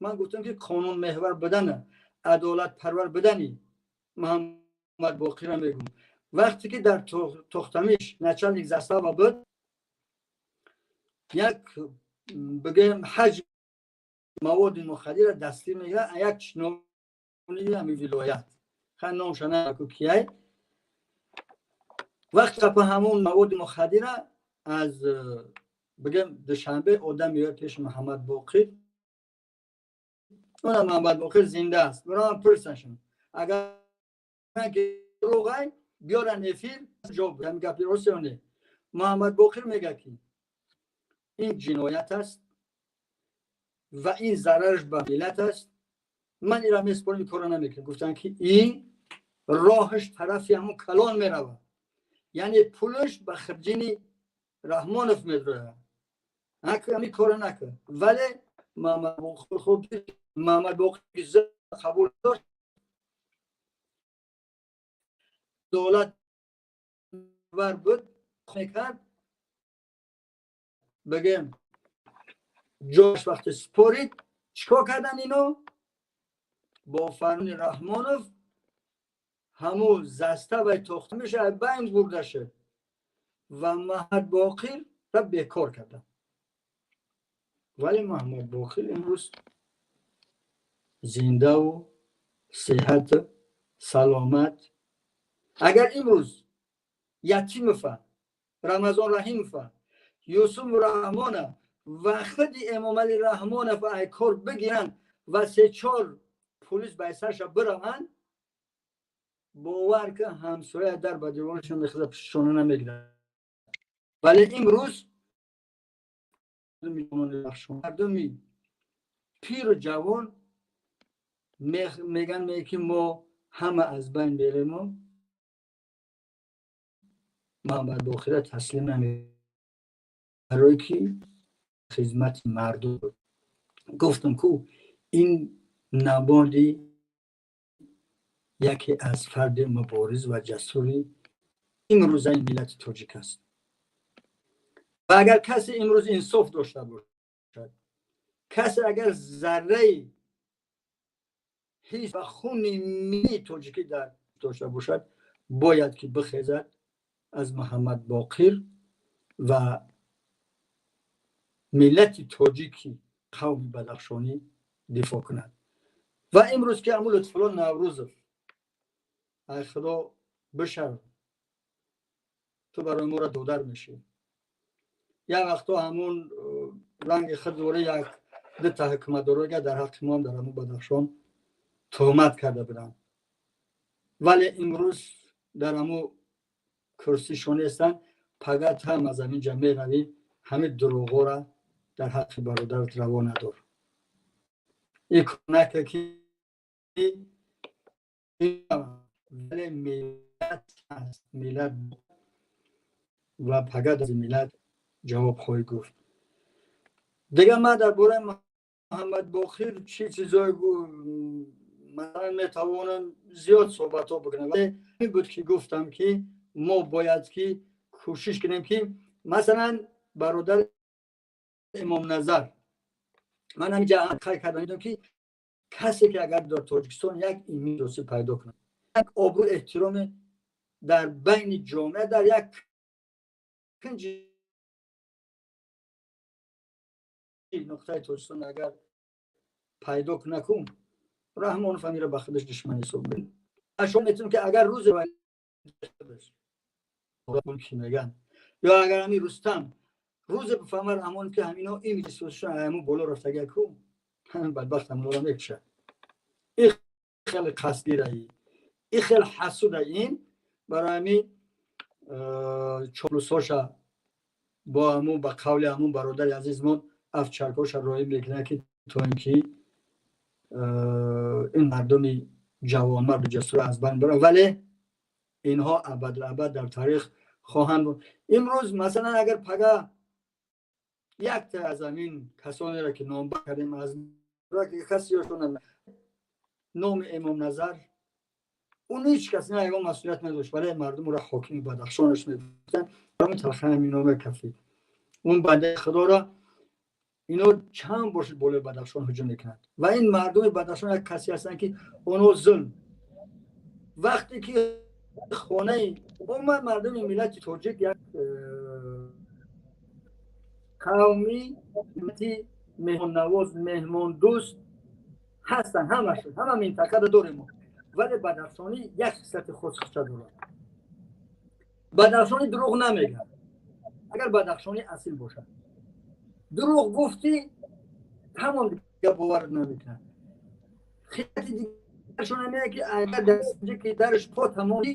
ман гуфтам, ки қонунмеҳвар будана, адолатпарвар будани Муҳаммад Боқирра мегӯм. Вақте ки дар Тохтамиш начальник застава буд, як, бигӯем, ҳаҷм маводи мухаддирра дастгир мегирад як чиновники ҳами вилоят, хай, номша наку кияй. Вақти қапа ҳамон маводи мухаддира аз, бигӯем, Душанбе одам меояд пеши Муҳаммад Боқир. Она Муҳаммад Боқир зинда аст, бароам пурсашон, агар ки дурӯғай, биёран эфир, ҷавоб. Ҳамин гапи рост ё не? Муҳаммад Боқир мегӯяд, ки ин ҷиноят аст ва ин зарараш ба миллат аст, ман ира месупорам, ин корро намекунам. Гуфтанд, ки ин роҳаш тарафи ҳамон калон меравад, яъне пулаш ба хирҷини Раҳмонов медрояд, ҳамин корро накун. Вале Муҳаммад Боқир қабул дошт, давлат бар буд мекард, бигем, ҷош вақте спорид, чикор кардан ино? Бо фармони Раҳмонов ҳамун заставаи Тохтамиш байн бурда шуд ва Муҳаммад Боқирра бекор карданд. Вале Муҳаммад Боқир имрӯз зиндаву сеҳату саломат. Агар имрӯз Ятимова, Рамазон Раҳимова, Юсуф Раҳмона ва худи Эмомалӣ Раҳмонов ай кор бигиранд ва се-чор пулис ба сарша бираванд, бовар ки, ҳамсоя дар ба деворашон мехезад, пишона намегирад. Вале имрӯз мардуми пиру ҷавон меган, ки мо ҳама аз байн берему Муҳаммад Боқира таслим наме, барое ки хизмати мардум буд. Гуфтам ку, ин намоди яке аз фарди мубориз ва ҷасури имрӯзаи миллати тоҷик аст. Ва агар касе имрӯз инсоф дошта бошад, касе агар зарраи ҳис ва хуни миллии тоҷикӣ дар дошта бошад, бояд ки бихезад, аз Муҳаммад Боқир ва миллати тоҷики қавми бадахшонӣ дифоъ кунад. Ва имрӯз ки ҳамун Лутфулло Наврӯзов, ай Худо бишав, ту барои моро додар мешӣ. Як вақто ҳамун ранги худ дора, як дута ҳукуматдорога дар ҳаққи моам дар ҳамун Бадахшон туҳмат карда буданд, вале имрӯз дар ҳамун курсишон нестанд. Пагат ҳам аз ҳамин ҷа меравӣ, ҳамин дурӯғора дар ҳаққи бародарат раво надор. Ин нака ки, вале миллат аст, миллат, ва пагат аз миллат ҷавоб хоҳӣ гуфт. Дигар ман дар бораи Муҳаммад Боқир чӣ чизое масалан метавонам зиёд суҳбатҳо бикунам, вале ин буд, ки гуфтам, ки мо бояд ки кӯшиш кунем, ки масалан бародар Имомназар, ман ҳаминҷа қайд кардам, дидам, ки касе ки агар дар Тоҷикистон як имиҷ пайдо кунад, як обрӯ, эҳтироме дар байни ҷомеа дар як кунҷи нуқтаи Тоҷикистон агар пайдо кунакун, Раҳмонов ҳамира ба худаш душман ҳисоб мекунад. Шумо метавонед, ки агар рӯзе ки меган, ё агар ҳамин Рустам рӯзе бифаҳмад, Раҳмонов, ки ҳамино имиҷи сиёсишон ҳамун боло рафтага ку, ҳамин бадбахт ҳамонро мекушад. Ин хеле қасдираи, ин хеле ҳасуда, ин барои ҳамин. Чоплусоша бо ҳамун, ба қавли ҳамун бародари азизмон, афчаркоша роҳӣ мекунад, ки то ин ки ин мардуми ҷавонмарду ҷасур аз байн баранд. Вале инҳо абадулабад дар таърих хоҳанд буд. Имрӯз, масалан, агар пага якта аз ҳамин касонеро, ки номбар кардем, аз каси номи Эмомназар, он ҳеҷ кас на ягон масъулият надошт, вале мардум ӯро ҳокими Бадахшонаш мегуфтанд. Талхаи ҳамин номе кафид. Он бандаи худоро ино чанд бор болои Бадахшон ҳуҷум мекунанд ва ин мардуми Бадахшон як касе ҳастанд, ки онҳо зулм вақте ки хонаи умуман мардуми миллати тоҷик як қавми меҳмоннавоз, меҳмондӯст ҳастанд ҳамашон, ҳама минтақада дорем, вале бадахшонӣ як хислати хос дорад. Бадахшонӣ дурӯғ намегӯяд. Агар бадахшонӣ асил бошад, дурӯғ гуфтӣ, тамом, дига бовар намекунад. Хислати дигаршон ҳамине, ки агар дар санҷики дарш по тамоми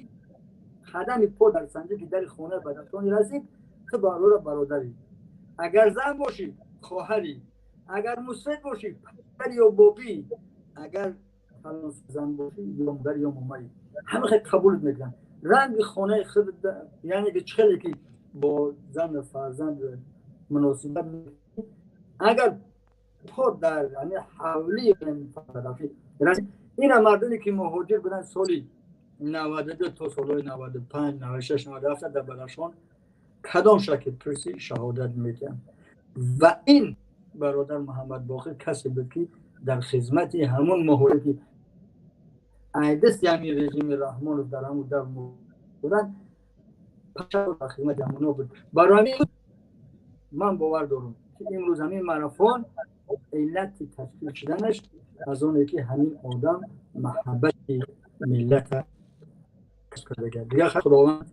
қадами по дар санҷики дари хонаи бадахшонӣ расид, ту барора бародарӣ, агар зан бошӣ, хоҳарӣ, агар мусфид бошӣ, падар ё бобӣ, агар зан бошӣ, ё модар ё момаӣ, ҳама хел қабулт мекунанд. Ранги хонаи худ, яъне ки чӣ хеле ки бо зану фарзанд муносибат, агар по дар ҳавлии ина мардуме, ки муҳоҷир буданд соли 92 то солҳои 95, 96, 97 дар Бадахшон, кадом шакл пурсӣ, шаҳодат медиҳанд. Ва ин бародар Муҳаммад Боқир касе буд, ки дар хизмати ҳамун муҳоҷир, ки айдасти ҳамин режими Раҳмонов дар ҳамун дар буданд, дар хизмати ҳамуно буд. Барои ҳамин ман бовар дорам, ки имрӯз ҳамин марафон иллати ташкил шуданаш аз оне, ки ҳамин одам маҳаббати миллата касб карда. Дигар Худованд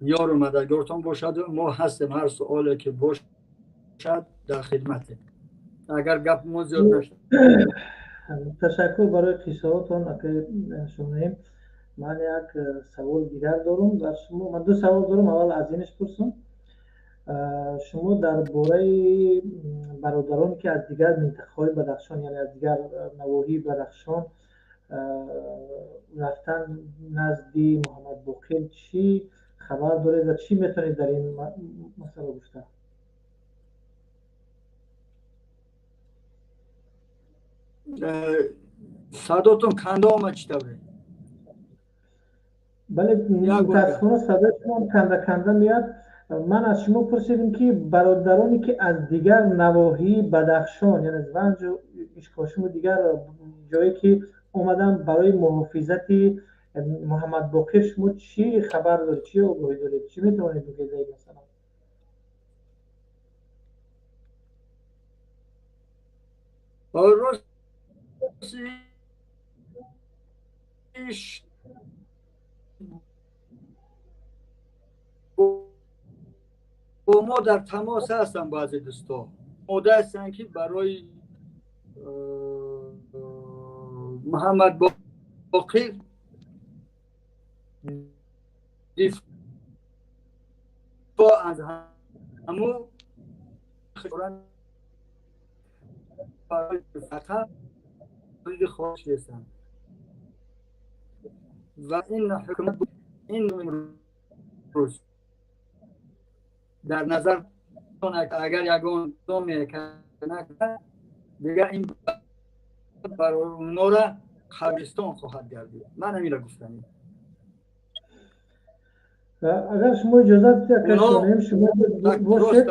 ёру мададгортон бошаду мо ҳастем, ҳар суоле ки бошад, дар хидматем, агар гап мо зиёд нашад. Ташаккур барои қиссаотон, акаи Шонаим. Ман як савол дигар дорум дар шумо. Ман ду савол дорум, аввал аз инаш пурсум. Шумо дар бораи бародароне, ки аз дигар минтақаҳои Бадахшон, яъне аз дигар навоҳии Бадахшон рафтан назди Муҳаммадбоқир, чӣ хабар доред ва чӣ метавонед дар ин масъала гуфта? Садотон канда омад, чӣ тавре? Бале, мутаассифона, садои шумо канда канда меяд. Ман аз шумо пурсидем, ки бародароне, ки аз дигар навоҳии Бадахшон, яъне аз Ванҷу, Ишкошиму дигар ҷое ки омадан барои муҳофизати Муҳаммадбоқир, шумо чӣ хабар доред, чӣ огоҳӣ доред, чӣ метавонед бигӯед дар ин масъала? Ростиш, бо мо дар тамос ҳастанд баъзе дӯстон, омода ҳастанд, ки барои Муҳаммад Боқир дифоъ аз ҳаму фақат хоҳиш ҳастанд ва ин ҳукумат ин рӯз дар назар агар ягон доме дигар ин барои онора қабристон хоҳад гардид. Ман ҳаминро гуфтанем. Агар шумо иҷозат диҳед, шумо бошед,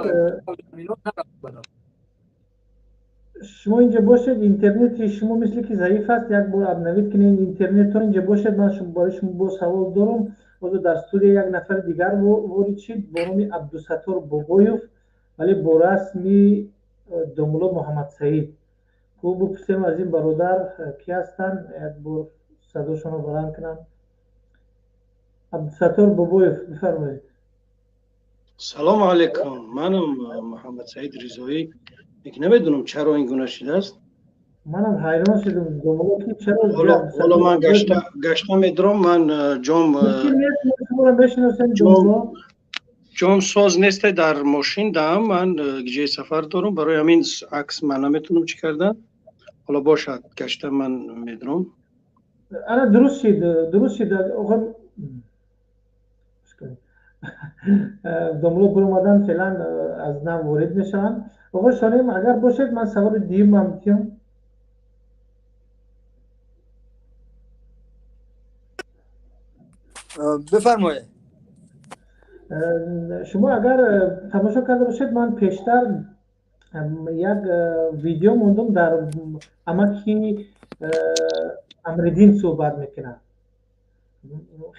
шумо инҷа бошед. Интернети шумо мисли ки заиф аст, як бор обновить кунед интернетро, инҷа бошед. Ман барои шумо боз савол дорум. Ҳозир дар студия як нафари дигар ворид шид бо номи Абдусаттор Бобоев, вале бо расми домулло Муҳаммадсаид. Хуб, бипурсем аз ин бародар, ки ҳастанд, як бор садошонро баланд кунанд. Абдусаттор Бобоев, бифармоед. Салому алайкум, манам Муҳаммадсаид Ризоӣ. Лекин намедонам, чаро ин гуна шудааст. Манам ҳайрон шудам, домулло, ки чаро ҳоло ман гашта медурам, ман ҷом шуморо мешиносем, домулло. Ҷом соз несте, дар мошин даам, ман ҷои сафар дорам, барои ҳамин акс ман наметавонам чӣ кардан. Ҳоло бошад, гашта ман медурам. Ана, дуруст шид, дуруст шид. Домулло биромадан, феълан аз нав ворид мешаванд. Оғои Шоним, агар бошед, ман саволи дуюмам тиём. Бифармоед. Шумо агар тамошо карда бошед, ман пештар як видео мондум, дар амаки Амриддин суҳбат мекунад,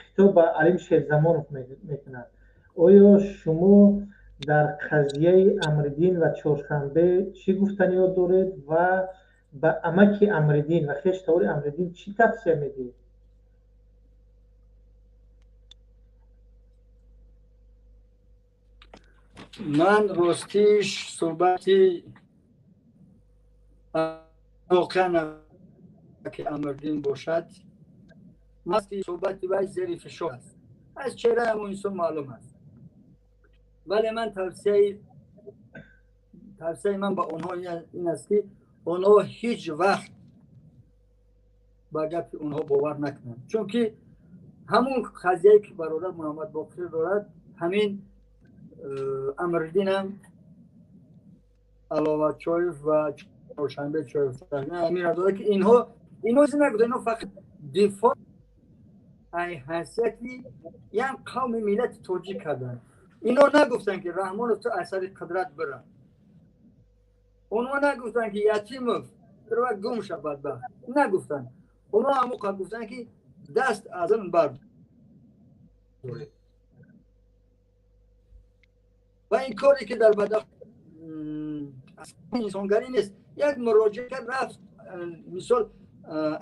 хитоб ба Алим Шерзамонов мекунад. Оё шумо дар қазияи Амриддин ва Чоршанбе чӣ гуфтаниё доред ва ба амаки Амриддин ва хештавори Амриддин чӣ тавсия медиҳед? Ман ростиш суҳбати воқеан ки Амриддин бошад, суҳбати вай зери фишор аст, аз чеҳраи ҳамон инсон маълум аст. Вале ман тавсияи ман ба онҳо ин аст, ки онҳо ҳеҷ вақт ба гапи онҳо бовар накунанд, чунки ҳамон қазияе ки бародар Муҳаммад Боқир дорад, ҳамин Амриддинам Аловатчоев ва Чоршанбе Чоев ҳаминро дорад, ки инҳо чизе нагуфтанд, инҳо фақат дифоъ ай ҳайсияти як қавми миллати тоҷик карданд. Инҳо нагуфтанд, ки Раҳмонов, ту аз сари қудрат бира. Онҳо нагуфтанд, ки Ятимов бирва, гум ша, бадбахт. Нагуфтанд. Онҳо ҳамон гуфтанд, ки даст аз он бардоред. Ва ин коре ки дар Бадах инсонгарӣ нест. Як муроҷиат кард, рафт, мисол,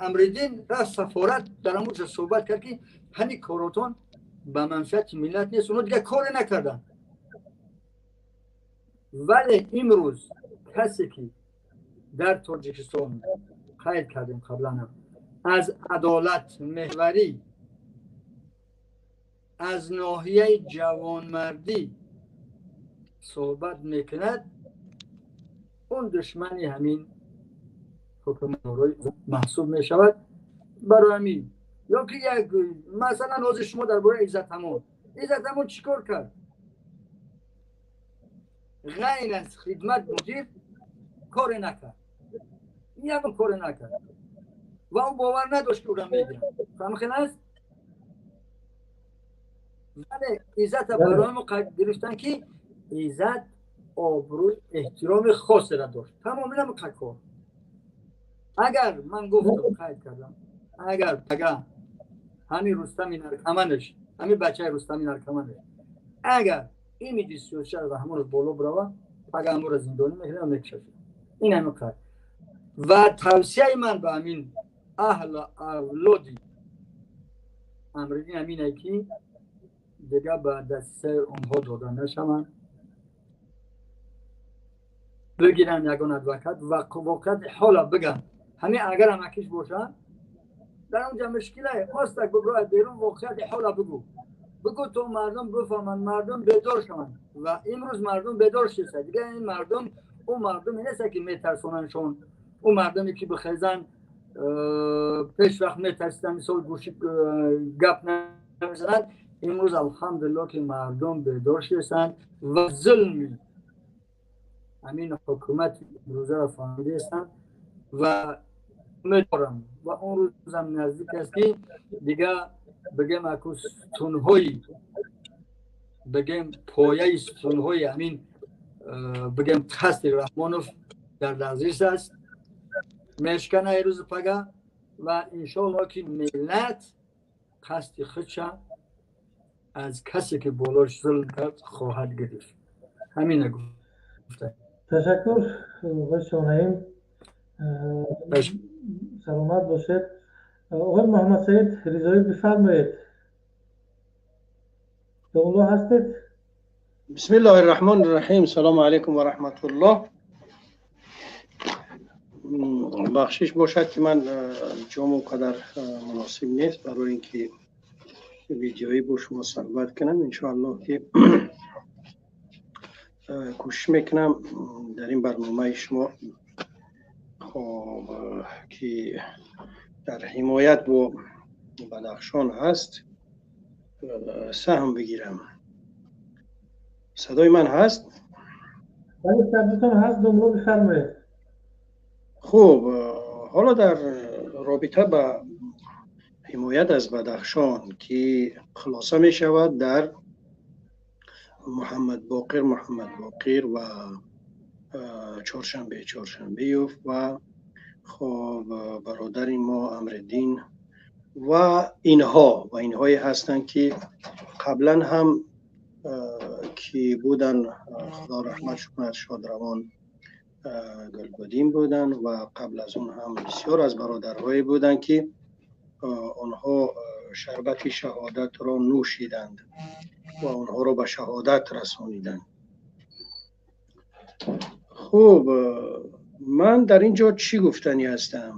Амриддин рафт сафорат, дар ҳамонҷо суҳбат кард, ки ҳамин коротон ба манфиати миллат нест. Онҳо дигар коре накарданд. Вале имрӯз касе ки дар Тоҷикистон, қайд кардем қабланам, аз адолат меҳварӣ, аз ноҳияи ҷавонмардӣ суҳбат мекунад, он душмани ҳамин ҳукуматдорои маҳсуб мешавад. Барои ҳамин ё ки як масалан, ҳозир шумо дар бораи Иззатамон, Иззатамон чӣ кор кард? Ғайр аз хидмат мудир коре накард, ягон коре накард ва ӯ бовар надошт, ки ӯра мегиранд. Фаҳмхел аст? Вале Иззата барои мо гирифтан, ки Иззат обрӯи эҳтироми хосеро дошт. Тамом, инам кор. Агар ман гуфтам, қайд кардам, агар пага ҳамин Рустами наркоманаш, ҳамин бачаи Рустами наркоманаш, агар имиҷи сиёсиаш Раҳмонов боло бирава, пага ҳамонро зиндонӣ мекунад, мекушад. Ин ҳамин қайд. Ва тавсияи ман ба ҳамин аҳлу авлоди Амриддин ҳамине, ки дигар ба дастисаи онҳо дода нашаванд, бигиранд ягон адвокат ва воқеияти ҳола биган. Ҳамин агар амакиш бошад, дар онҷа мушкилае, остак биброяд берун, воқеияти ҳола бигӯ, бигӯ, то мардум бифаҳманд, мардум бедор шаванд. Ва имрӯз мардум бедор шиста. Дигар ин мардум ӯ мардуме нест, ки метарсонандшон, ӯ мардуме ки бихезанд, пеш вақт метарсиданд, мисол, гӯши гап намезананд. Имрӯз, алҳамдулилло, ки мардум бедор шистанд ва зулми ҳамин ҳукумати имрӯзаро фаҳмидаистанд. Ва умедворам, ва он рӯзам наздик аст, ки дигар бигем, аку сутунҳои, бигем, пояи сутунҳои ҳамин, бигем, қасди Раҳмонов дар лағзиш аст, мешкана рӯзи пага. Ва иншоалло, ки миллат қасди худша аз касе ки болош зулм кард хоҳад гирифт. Ҳамина гуфта. Ташаккур, оғои Шонаим, саломат бошед. Оғои Муҳаммадсаид Ризоӣ, бифармоед. Домулло ҳастед? Бисмиллоҳи рраҳмони рраҳим. Салому алайкум ва раҳматуллоҳ. Бахшиш бошад, ки ман ҷом он қадар муносиб нест барои ин ки видеоӣ бо шумо суҳбат кунам. Иншоаллоҳ, ки кӯшиш мекунам дар ин барномаи шумо, хоб, ки дар ҳимоят бо Бадахшон ҳаст, саҳм бигирам. Садои ман ҳаст? Бале, садотон ҳаст, домло, бифармоед. Хуб, ҳоло дар робита ба ҳимоят аз Бадахшон, ки хулоса мешавад дар Муҳаммадбоқир Муҳаммадбоқир ва Чоршанбе Чоршанбеев ва, хоб, бародари мо Амриддин ва инҳо ва инҳое ҳастанд, ки қаблан ҳам ки буданд, Худо раҳматш кунад, шодравон Гулбуддин буданд ва қабл аз он ҳам бисёр аз бародарҳое буданд, ки онҳо шарбати шаҳодатро нӯшиданд ва онҳоро ба шаҳодат расониданд. Хуб, ман дар ин ҷо чӣ гуфтанӣ ҳастам?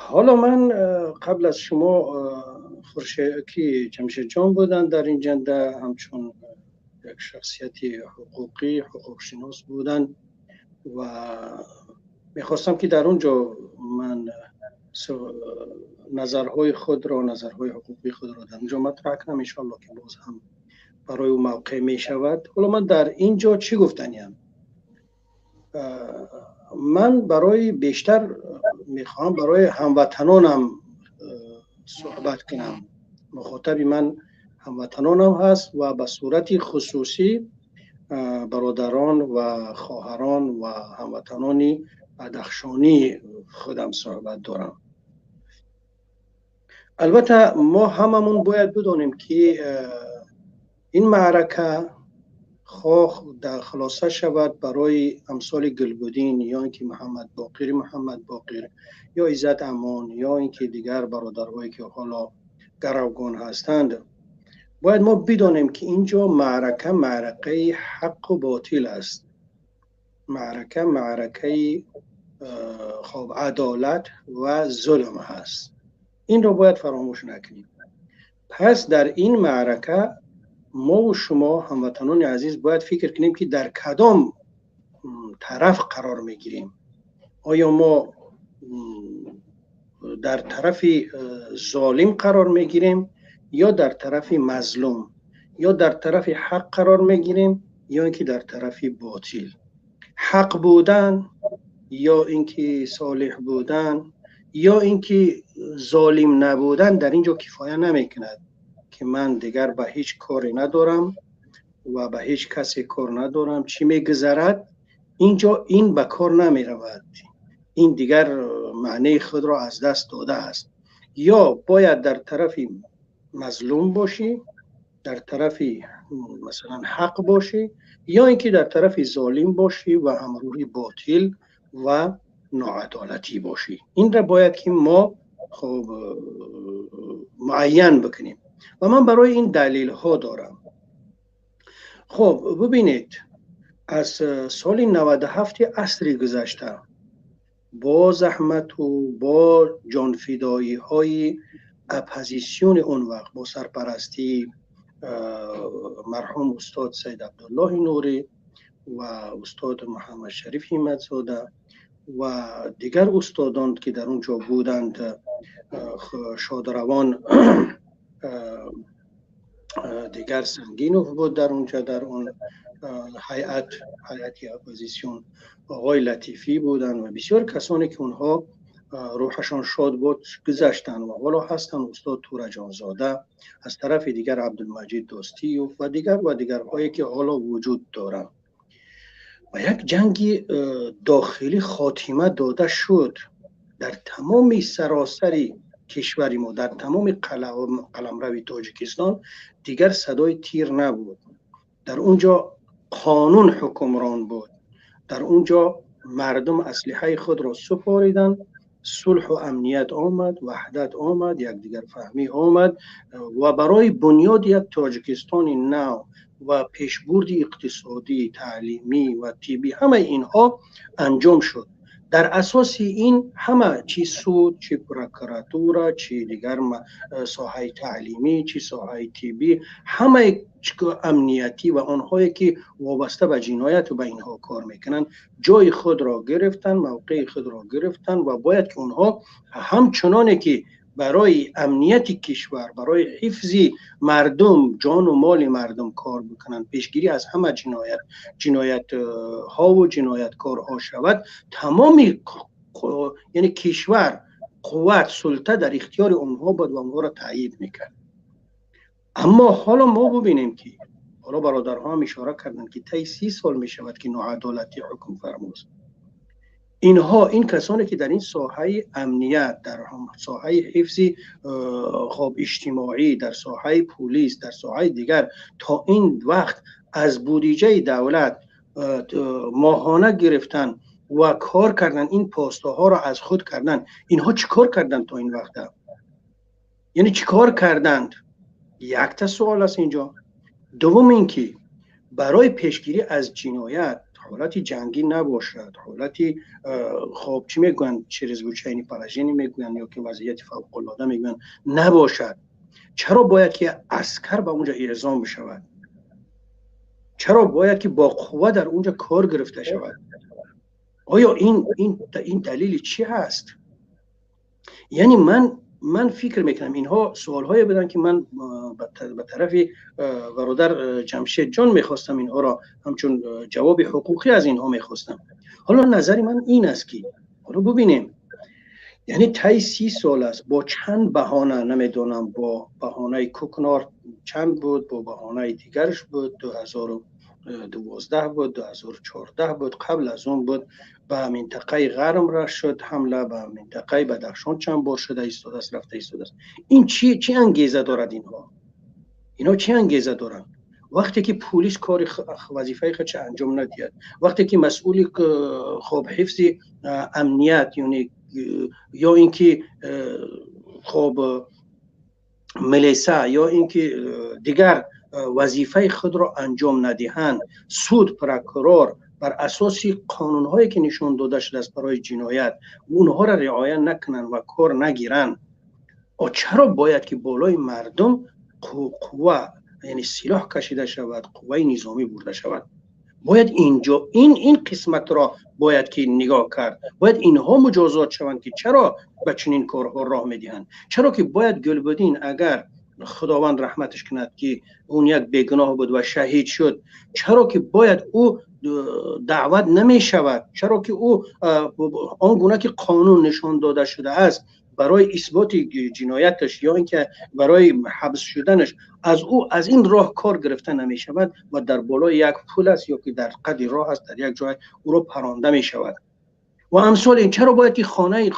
Ҳоло ман қабл аз шумо ки Ҷамшедҷон буданд, дар ин ҷанда ҳамчун як шахсияти ҳуқуқӣ, ҳуқуқшинос буданд ва мехостам, ки дар он ҷо ман назарҳои худро, назарҳои ҳуқуқии худро дар он ҷо матраҳ кунам. Иншоалло, ки боз ҳам барои ӯ мавқеъ мешавад. Ҳоло ман дар ин ҷо чӣ гуфтаниям? Ман барои бештар мехоҳам барои ҳамватанонам суҳбат кунам. Мухотаби ман ҳамватанонам ҳаст ва ба сурати хусусӣ бародарон ва хоҳарон ва ҳамватанони бадахшонии худам суҳбат дорам. Албатта, мо ҳамамон бояд бидонем, ки ин маърака хоҳ дар хулоса шавад барои амсоли Гулбуддин ё ин ки Муҳаммадбоқири Муҳаммадбоқир ё Иззат Амон ё ин ки дигар бародарҳое, ки ҳоло гаравгон ҳастанд, бояд мо бидонем, ки ин ҷо маърака маъракаи ҳаққу ботил аст, маърака маъракаи, хоб, адолат ва зулм ҳаст. Инро бояд фаромӯш накунем. Пас дар ин маърака мову шумо, ҳамватанони азиз, бояд фикр кунем, ки дар кадом тараф қарор мегирем. Оё мо дар тарафи золим қарор мегирем ё дар тарафи мазлум, ё дар тарафи ҳақ қарор мегирем ё ин ки дар тарафи ботил? Ҳақ будан ё ин ки солеҳ будан ё ин ки золим набудан дар ин ҷо кифоя намекунад, ки ман дигар ба ҳеҷ коре надорам ва ба ҳеҷ касе кор надорам, чӣ мегузарад ин ҷо, ин ба кор намеравад. Ин дигар маънии худро аз даст додааст. Ё бояд дар тарафи мазлум бошӣ, дар тарафи, масалан, ҳақ бошӣ, ё ин ки дар тарафи золим бошӣ ва ҳамрӯҳи ботил ва ноадолатӣ бошӣ. Инра бояд ки мо, хуб, муайян бикунем ва ман барои ин далелҳо дорам. Хуб, бубинед, аз соли 97 асри гузашта бо заҳмату бо ҷонфидоиҳои оппозитсиони он вақт бо сарпарастии марҳум устод Саид Абдуллоҳи Нурӣ ва устод Муҳаммадшариф Ҳимматзода ва дигар устодон, ки дар он ҷо буданд, шодравон дигар Сангинов буд дар онҷо, дар он ҳайат, ҳайати оппозитсион, оғои Латифӣ буданд ва бисёр касоне, ки онҳо рӯҳашон шод буд, гузаштанд ва ҳоло ҳастанд, устод Тураҷонзода, аз тарафи дигар Абдулмаҷид Достиев ва дигар ва дигарҳое, ки ҳоло вуҷуд доранд, ва як ҷанги дохилӣ хотима дода шуд дар тамоми саросари кишвари мо, дар тамоми қаламрави Тоҷикистон дигар садои тир набуд. Дар он ҷо қонун ҳукмрон буд, дар он ҷо мардум аслиҳаи худро супориданд. Сулҳу амният омад, ваҳдат омад, якдигарфаҳмӣ омад ва барои бунёди як Тоҷикистони нав ва пешбурди иқтисодӣ, таълимӣ ва тиббӣ, ҳамаи инҳо анҷом шуд. Дар асоси ин ҳама, чи суд, чи прокуратура, чи дигар соҳаи таълимӣ, чи соҳаи тиббӣ, ҳамаи амниятӣ ва онҳое ки вобаста ба ҷиноят ва ба инҳо кор мекунанд, ҷои худро гирифтанд, мавқеи худро гирифтанд ва бояд ки онҳо ҳамчуноне ки барои амнияти кишвар, барои ҳифзи мардум, ҷону моли мардум кор бикунанд, пешгирӣ аз ҳама ҷиноятҳову ҷинояткорҳо шавад. Тамоми, яъне, кишвар, қувват, султа дар ихтиёри онҳо буд ва онҳоро таъйид мекард. Аммо ҳоло мо бубинем, ки ҳоло бародарҳо ҳам ишора карданд, ки таи 30 сол мешавад, ки ноадолатӣ ҳукмфармост. Инҳо, ин касоне ки дар ин соҳаи амният, дар соҳаи ҳифзи, хоб, иҷтимоӣ, дар соҳаи пулис, дар соҳаи дигар то ин вақт аз будиҷаи давлат моҳона гирифтан ва кор кардан, ин постаҳоро аз худ кардан, инҳо чӣ кор карданд то ин вақта? Яъне чӣ кор карданд? Якта суол аст инҷо. Дуввум ин ки барои пешгирӣ аз ҷиноят, ҳолати ҷангӣ набошад, ҳолати, хоб, чӣ мегӯянд, чрезвычайный положение мегӯянд ё ки вазъияти фавқулода мегӯянд, набошад, чаро бояд ки аскар ба онҷа эъзом бишавад? Чаро бояд ки бо қувва дар онҷа кор гирифта шавад? Оё ин далели чӣ ҳаст? Яъне ман фикр мекунам, инҳо суолҳое буданд, ки ман ба тарафи бародар Ҷамшедҷон мехостам, инҳоро ҳамчун ҷавоби ҳуқуқӣ аз инҳо мехостам. Ҳоло назари ман ин аст, ки ҳоло бубинем, яъне таи 30 сол аст, бо чанд баҳона, намедонам, бо баҳонаи кукнор чанд буд, бо баҳонаи дигарш буд, 2012 буд, 2014 буд, қабл аз он буд, ба минтақаи Ғарм шуд ҳамла, ба минтақаи Бадахшон чанд бор шуда истодааст, рафта истодааст. Ин чӣ ангеза дорад? Инҳо чӣ ангеза доранд, вақте ки пулис кори вазифаи худша анҷом надиҳад, вақте ки масъули, хоб, ҳифзи амният ё ин ки, хоб, милиса ё ин ки дигар вазифаи худро анҷом надиҳанд, суд, прокурор бар асоси қонунҳое ки нишон дода шудааст барои ҷиноят, онҳоро риоя накунанд ва кор нагиранд, чаро бояд ки болои мардум қувва, яъне силоҳ кашида шавад, қувваи низомӣ бурда шавад? Бояд инҷо ин қисматро бояд ки нигоҳ кард. Бояд инҳо муҷозот шаванд, ки чаро ба чунин корҳо роҳ медиҳанд. Чаро ки бояд Гулбуддин, агар Худованд раҳматаш кунад, ки он як бегуноҳ буд ва шаҳид шуд, чаро ки бояд ӯ даъват намешавад? Чаро ки ӯ он гуна ки қонун нишон дода шудааст барои исботи ҷинояташ ё ин ки барои ҳабс шуданаш, аз ӯ аз ин роҳ кор гирифта намешавад ва дар болои як пул аст ё ки дар қади роҳ аст, дар як ҷой ӯро паронда мешавад ва амсоли ин? Чаро бояд ки хонаи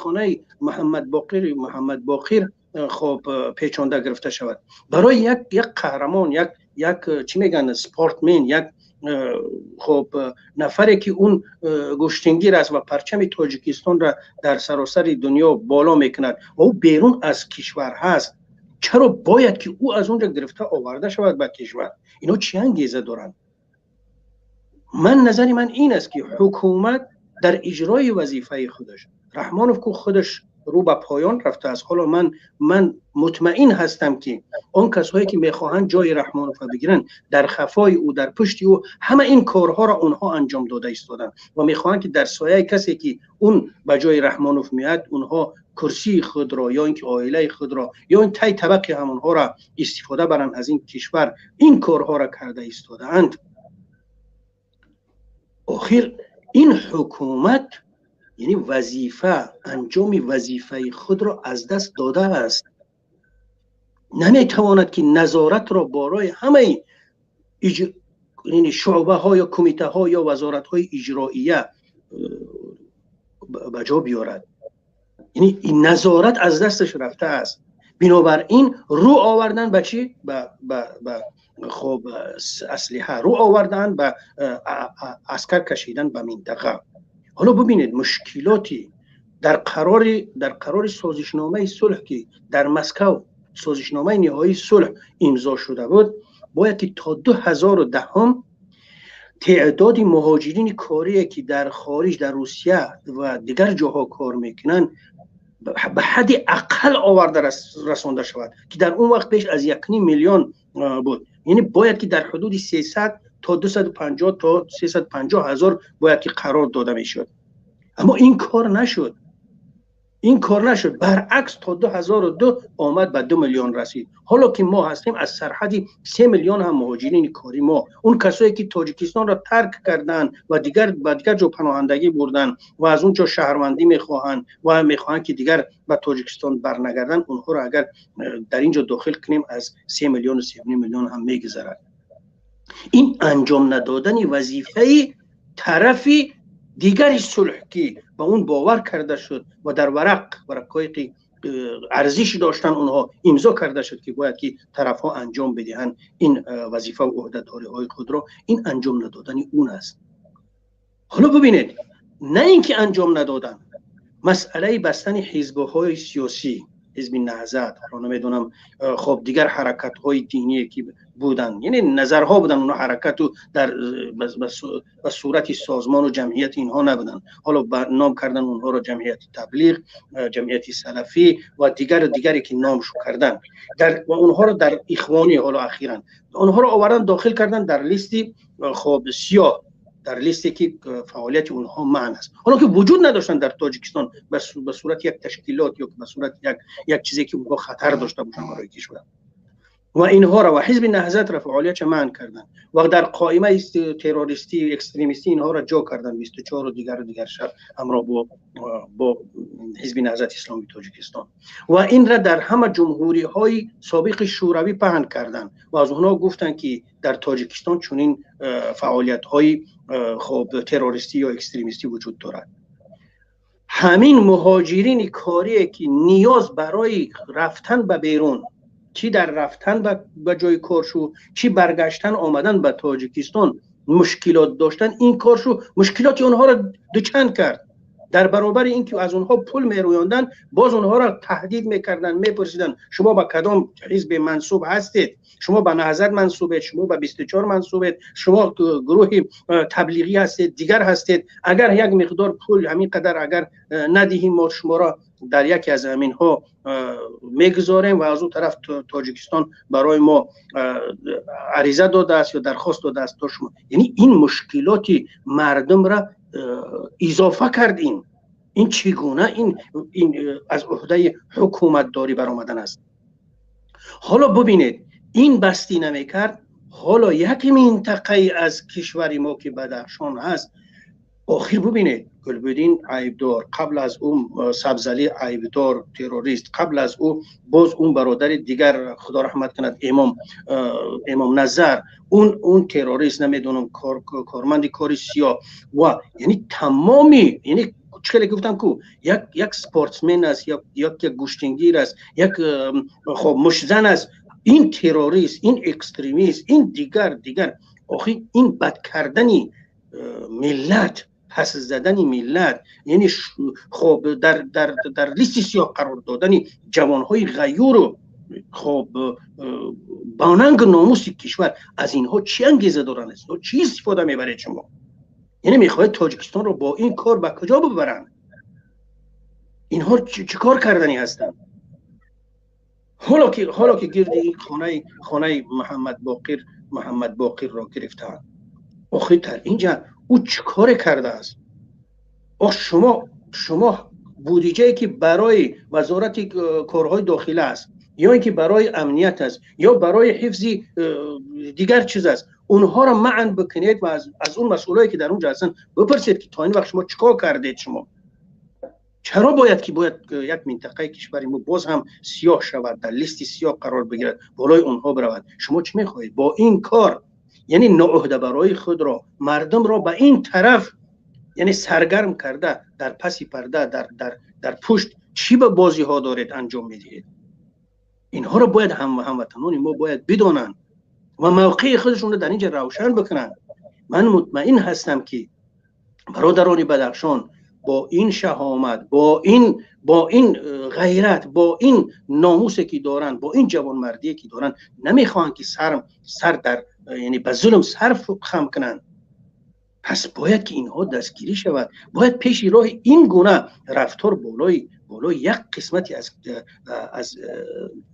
Муҳаммадбоқир, хоб, печонда гирифта шавад? Барои як қаҳрамон, як, чӣ мегӯянд, спортсмен, як, хоб, нафаре ки он гӯштингир аст ва парчами Тоҷикистонро дар саросари дунё боло мекунад ва ӯ берун аз кишвар ҳаст, чаро бояд ки ӯ аз он ҷо гирифта оварда шавад ба кишвар? Инҳо чӣ ангеза доранд? Ман, назари ман ин аст, ки ҳукумат дар иҷрои вазифаи худаш, Раҳмонов ку худаш рӯ ба поён рафтааст. Ҳоло ман мутмаин ҳастам, ки он касҳое ки мехоҳанд ҷои Раҳмоновро бигиранд, дар хафои ӯ, дар пушти ӯ ҳама ин корҳоро онҳо анҷом дода истоданд ва мехоҳанд, ки дар сояи касе ки он ба ҷои Раҳмонов меояд, онҳо курсии худро ё ин ки оилаи худро ё ин тай табақи ҳамонҳоро истифода баранд аз ин кишвар, ин корҳоро карда истодаанд. Охир ин ҳукумат, яъне вазифа, анҷоми вазифаи худро аз даст додааст, наметавонад ки назоратро болои ҳамаи шӯъбаҳо ё кумитаҳо ё вазоратҳои иҷроия ба ҷо биёрад. Яъне ин назорат аз дасташ рафтааст. Бинобар ин рӯ овардан ба чӣ? Ба, хоб, аслиҳа рӯ овардан, ба аскар кашидан ба минтақа. Ҳоло бубинед, мушкилоти Дар қарори созишномаи сулҳ, ки дар Москав созишномаи ниҳоии сулҳ имзо шуда буд, бояд ки то 2010-ум теъдоди муҳоҷирини корие, ки дар хориҷ, дар Русия ва дигар ҷоҳо кор мекунанд, ба ҳадди ақал оварда расонда шавад, ки дар он вақт беш аз 1,5 миллион буд. Яъне бояд ки дар ҳудуди 300 то 250 то 350 ҳазор бояд ки қарор дода мешуд. Аммо ин кор нашуд, ин кор нашуд. Баръакс, то 2002 омад, ба 2 миллион расид. Ҳоло ки мо ҳастем, аз сарҳади 3 миллион ҳам муҳоҷирини кори мо, он касое ки Тоҷикистонро тарк карданд ва дигар ба дигар ҷо паноҳандагӣ бурданд ва аз он ҷо шаҳрвандӣ мехоҳанд ва мехоҳанд, ки дигар ба Тоҷикистон барнагарданд, онҳоро агар дар ин ҷо дохил кунем, аз 3 миллиону 3,5 миллион ҳам мегузарад. Ин анҷом надодани вазифаи тарафи дигари сулҳ, ки ба он бовар карда шуд ва дар варақҳое ки арзиш доштанд, онҳо имзо карда шуд, ки бояд ки тарафҳо анҷом бидиҳанд ин вазифа ва ӯҳдадориҳои худро, ин анҷом надодани он аст. Ҳоло бубинед, на ин ки анҷом надоданд, масъалаи бастани ҳизбҳои сиёсӣ, ҳизби Наҳзат, ҳоло намедонам, хоб, дигар ҳаракатҳои диние ки буданд, яъне назарҳо буданд, онҳо ҳаракату дар ба сурати созмону ҷамъияти инҳо набуданд. Ҳоло ба ном кардан онҳоро ҷамъияти таблиғ, ҷамъияти салафӣ ва дигару дигаре ки номшу кардан ва онҳоро дар ихвонӣ, ҳоло ахиран онҳоро овардан, дохил кардан дар листи, хоб, сиёҳ, дар листе ки фаъолияти онҳо манъ аст, ҳоло ки вуҷуд надоштанд дар Тоҷикистон ба сурати як ташкилот ё ба сурати як чизе ки онҳо хатар дошта бошанд барои кишвар. Ва инҳоро ва ҳизби Наҳзатро фаъолиятша манъ карданд ва дар қоимаи террористӣ, экстремистӣ инҳоро ҷо карданд, 24-у дигару дигар шаҳр ҳамроҳ бо ҳизби Наҳзати Исломии Тоҷикистон. Ва инра дар ҳама ҷумҳуриҳои собиқи Шӯравӣ паҳн карданд ва аз онҳо гуфтанд, ки дар Тоҷикистон чунин фаъолиятҳои, хоб, террористӣ ё экстремистӣ вуҷуд дорад. Ҳамин муҳоҷирини корие, ки ниёз барои рафтан ба берун, чӣ дар рафтан ба ҷои коршу, чӣ баргаштан омадан ба Тоҷикистон мушкилот доштан, ин коршу мушкилоти онҳоро дучанд кард. Дар баробари ин ки аз онҳо пул мерӯёнданд, боз онҳоро таҳдид мекарданд, мепурсиданд: шумо ба кадом ҳизбе мансуб ҳастед? Шумо ба Наҳзат мансубед? Шумо ба 24 мансубед? Шумо гурӯҳи таблиғӣ ҳастед, дигар ҳастед? Агар як миқдор пул, ҳамин қадар агар надиҳем, мо шуморо дар яке аз ҳаминҳо мегузорем ва аз он тараф Тоҷикистон барои мо ариза додааст ё дархост додааст то шумо. Яъне ин мушкилоти мардумра изофа кард. Ин чӣ гуна ин аз уҳдаи ҳукуматдорӣ баромадан аст? Ҳоло бубинед, ин бастӣ намекард. Ҳоло як минтақае аз кишвари мо, ки Бадахшон ҳаст, охир бубинед, Гулбуддин айбдор, қабл аз ӯ Сабзалӣ айбдор, террорист, қабл аз ӯ боз он бародари дигар, Худо раҳмат кунад, Эмом Назар, он террорист, намедонам, корманди кори сиёҳ ва яъне тамоми, яъне чӣ хеле гуфтам ку, як спортсмен аст, як гӯштингир аст, як, хоб, муштзан аст, ин террорист, ин экстремист, ин дигар дигар. Охир ин бад кардани миллат, пас задани миллат, яъне, хоб, дар листи сиёҳ қарор додани ҷавонҳои ғайюру, хоб, бонангу номуси кишвар, аз инҳо чӣ ангеза доранд? Аз инҳо чӣ истифода мебаред шумо? Яъне мехоҳед Тоҷикистонро бо ин кор ба куҷо бибаранд? Инҳо чӣ кор карданӣ ҳастанд? Ҳоло ки гирди ин хонаи Муҳаммад Боқирро гирифтаанд, охир дар инҷа ӯ чӣ коре кардааст? Ох, шумо будиҷае ки барои Вазорати корҳои дохила аст ё ин ки барои амният аст ё барои ҳифзи дигар чиз аст, онҳоро манъ бикунед ва аз он масъулое ки дар он ҷо ҳастанд бипурсед, ки то ин вақт шумо чӣ кор кардед? Шумо чаро бояд як минтақаи кишвари мо боз ҳам сиёҳ шавад, дар листи сиёҳ қарор бигирад, болои онҳо биравад? Шумо чӣ мехоҳед бо ин кор? Яъне ноуҳдабарои худро, мардумро ба ин тараф, яъне саргарм карда, дар паси парда, дар пушт чӣ ба бозиҳо доред анҷом медиҳед? Инҳоро бояд ҳамватанони мо бояд бидонанд ва мавқеи худашонро дар инҷа равшан бикунанд. Ман мутмаин ҳастам, ки бародарони Бадахшон Бо ин шаҳомат, бо ин ғайрат, бо ин номусе ки доранд, бо ин ҷавонмардие ки доранд, намехоҳанд ки сар дар, яъне ба зулм сар хам кунанд. Пас бояд ки инҳо дастгирӣ шавад. Бояд пеши роҳи ин гуна рафтор болои як қисмати аз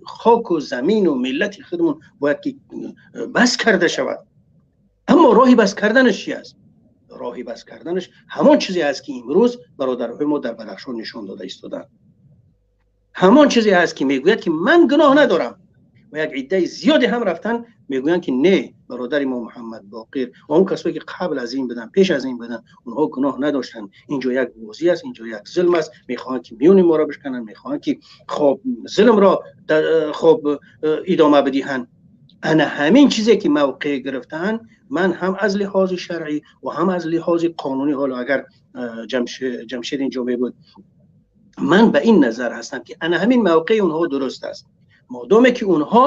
хоку замину миллати худмон бояд ки бас карда шавад. Аммо роҳи бас карданаш чи аст? Роҳи бас карданаш ҳамон чизе аст, ки имрӯз бародарҳои мо дар Бадахшон нишон дода истоданд. Ҳамон чизе аст, ки мегӯяд, ки ман гуноҳ надорам, ва як иддаи зиёде ҳам рафтан, мегӯянд, ки не, бародари мо Муҳаммад Боқир ва он касое, ки қабл аз ин буданд, пеш аз ин буданд, онҳо гуноҳ надоштанд. Инҷо як бозӣ аст, инҷо як зулм аст. Мехоҳанд, ки миёни моро бишкананд, мехоҳанд, ки хоб зулмро хоб идома бидиҳанд. Ана ҳамин чизе ки мавқеъ гирифтаанд, ман ҳам аз лиҳози шаръӣ ва ҳам аз лиҳози қонунӣ, ҳоло агар Ҷамшед инҷо мебуд, ман ба ин назар ҳастам, ки ана ҳамин мавқеи онҳо дуруст аст, модоме ки онҳо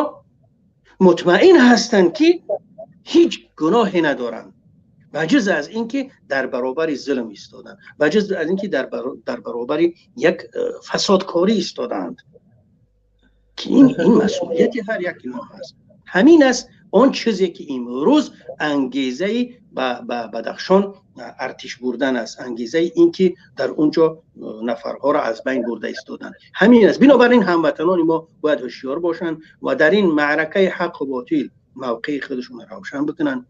мутмаин ҳастанд, ки ҳеҷ гуноҳе надоранд, ба ҷуз аз ин ки дар баробари зулм истоданд, ба ҷуз аз ин ки дар баробари як фасодкорӣ истодаанд, ки ин масъулияти ҳар яки мо ҳаст. Ҳамин аст он чизе, ки имрӯз ангезаи ба Бадахшон артиш бурдан аст, ангезаи ин ки дар он ҷо нафарҳоро аз байн бурда истоданд, ҳамин аст. Бинобар ин ҳамватанони мо бояд ҳушёр бошанд ва дар ин маъракаи ҳаққу ботил мавқеи худашонро равшан бикунанд.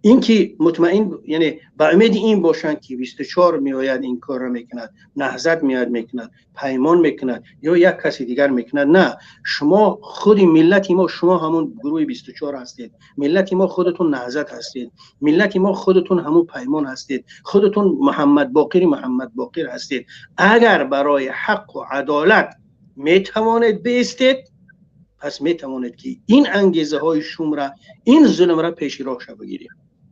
Ин ки мутмаин, яъне ба умеди ин бошанд, ки 24 меояд, ин корро мекунад, Наҳзат меояд, мекунад, Паймон мекунад ё як каси дигар мекунад. На, шумо худи миллати мо, шумо ҳамун гурӯҳи 24 ҳастед. Миллати мо, худатон Наҳзат ҳастед. Миллати мо, худатон ҳамун Паймон ҳастед. Худатон Муҳаммад Боқири Муҳаммад Боқир ҳастед. Агар барои ҳаққу адолат метавонед биистед, пас метавонед, ки ин ангезаҳои шумра, ин зулмра пеши роҳша бигиред.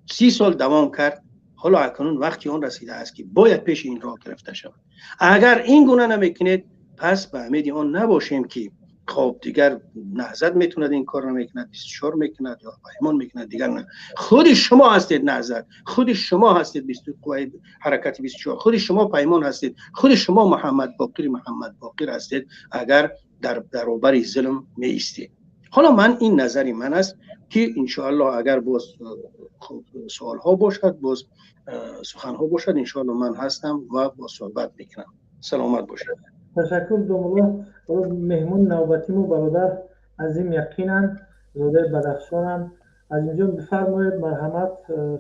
30 сол давом кард, ҳоло акнун вақти он расидааст, ки бояд пеши ин роҳ гирифта шавад. Агар ин гуна намекунед, пас ба умеди он набошем, ки хоб дигар Наҳзат метавонад ин корро мекунад, 24 мекунад ё Паймон мекунад, дигар на. Худи шумо ҳастед Наҳзат, худи шумо ҳастед бисту қувваи ҳаракати 24, худи шумо Паймон ҳастед, худи шумо Муҳаммад Боқири Муҳаммад Боқир ҳастед, агар дар баробари зулм меистед. Ҳоло ман ин назари ман аст, ки иншоаллоҳ агар боз суолҳо бошад, боз суханҳо бошад, иншоаллоҳ ман ҳастам ва боз суҳбат мекунам. Саломат бошед. Ташаккур, домулло. Меҳмони навбатӣ мо бародар Азим Яқинанд, зодаи Бадахшонанд. Азимҷон, бифармоед, марҳамат.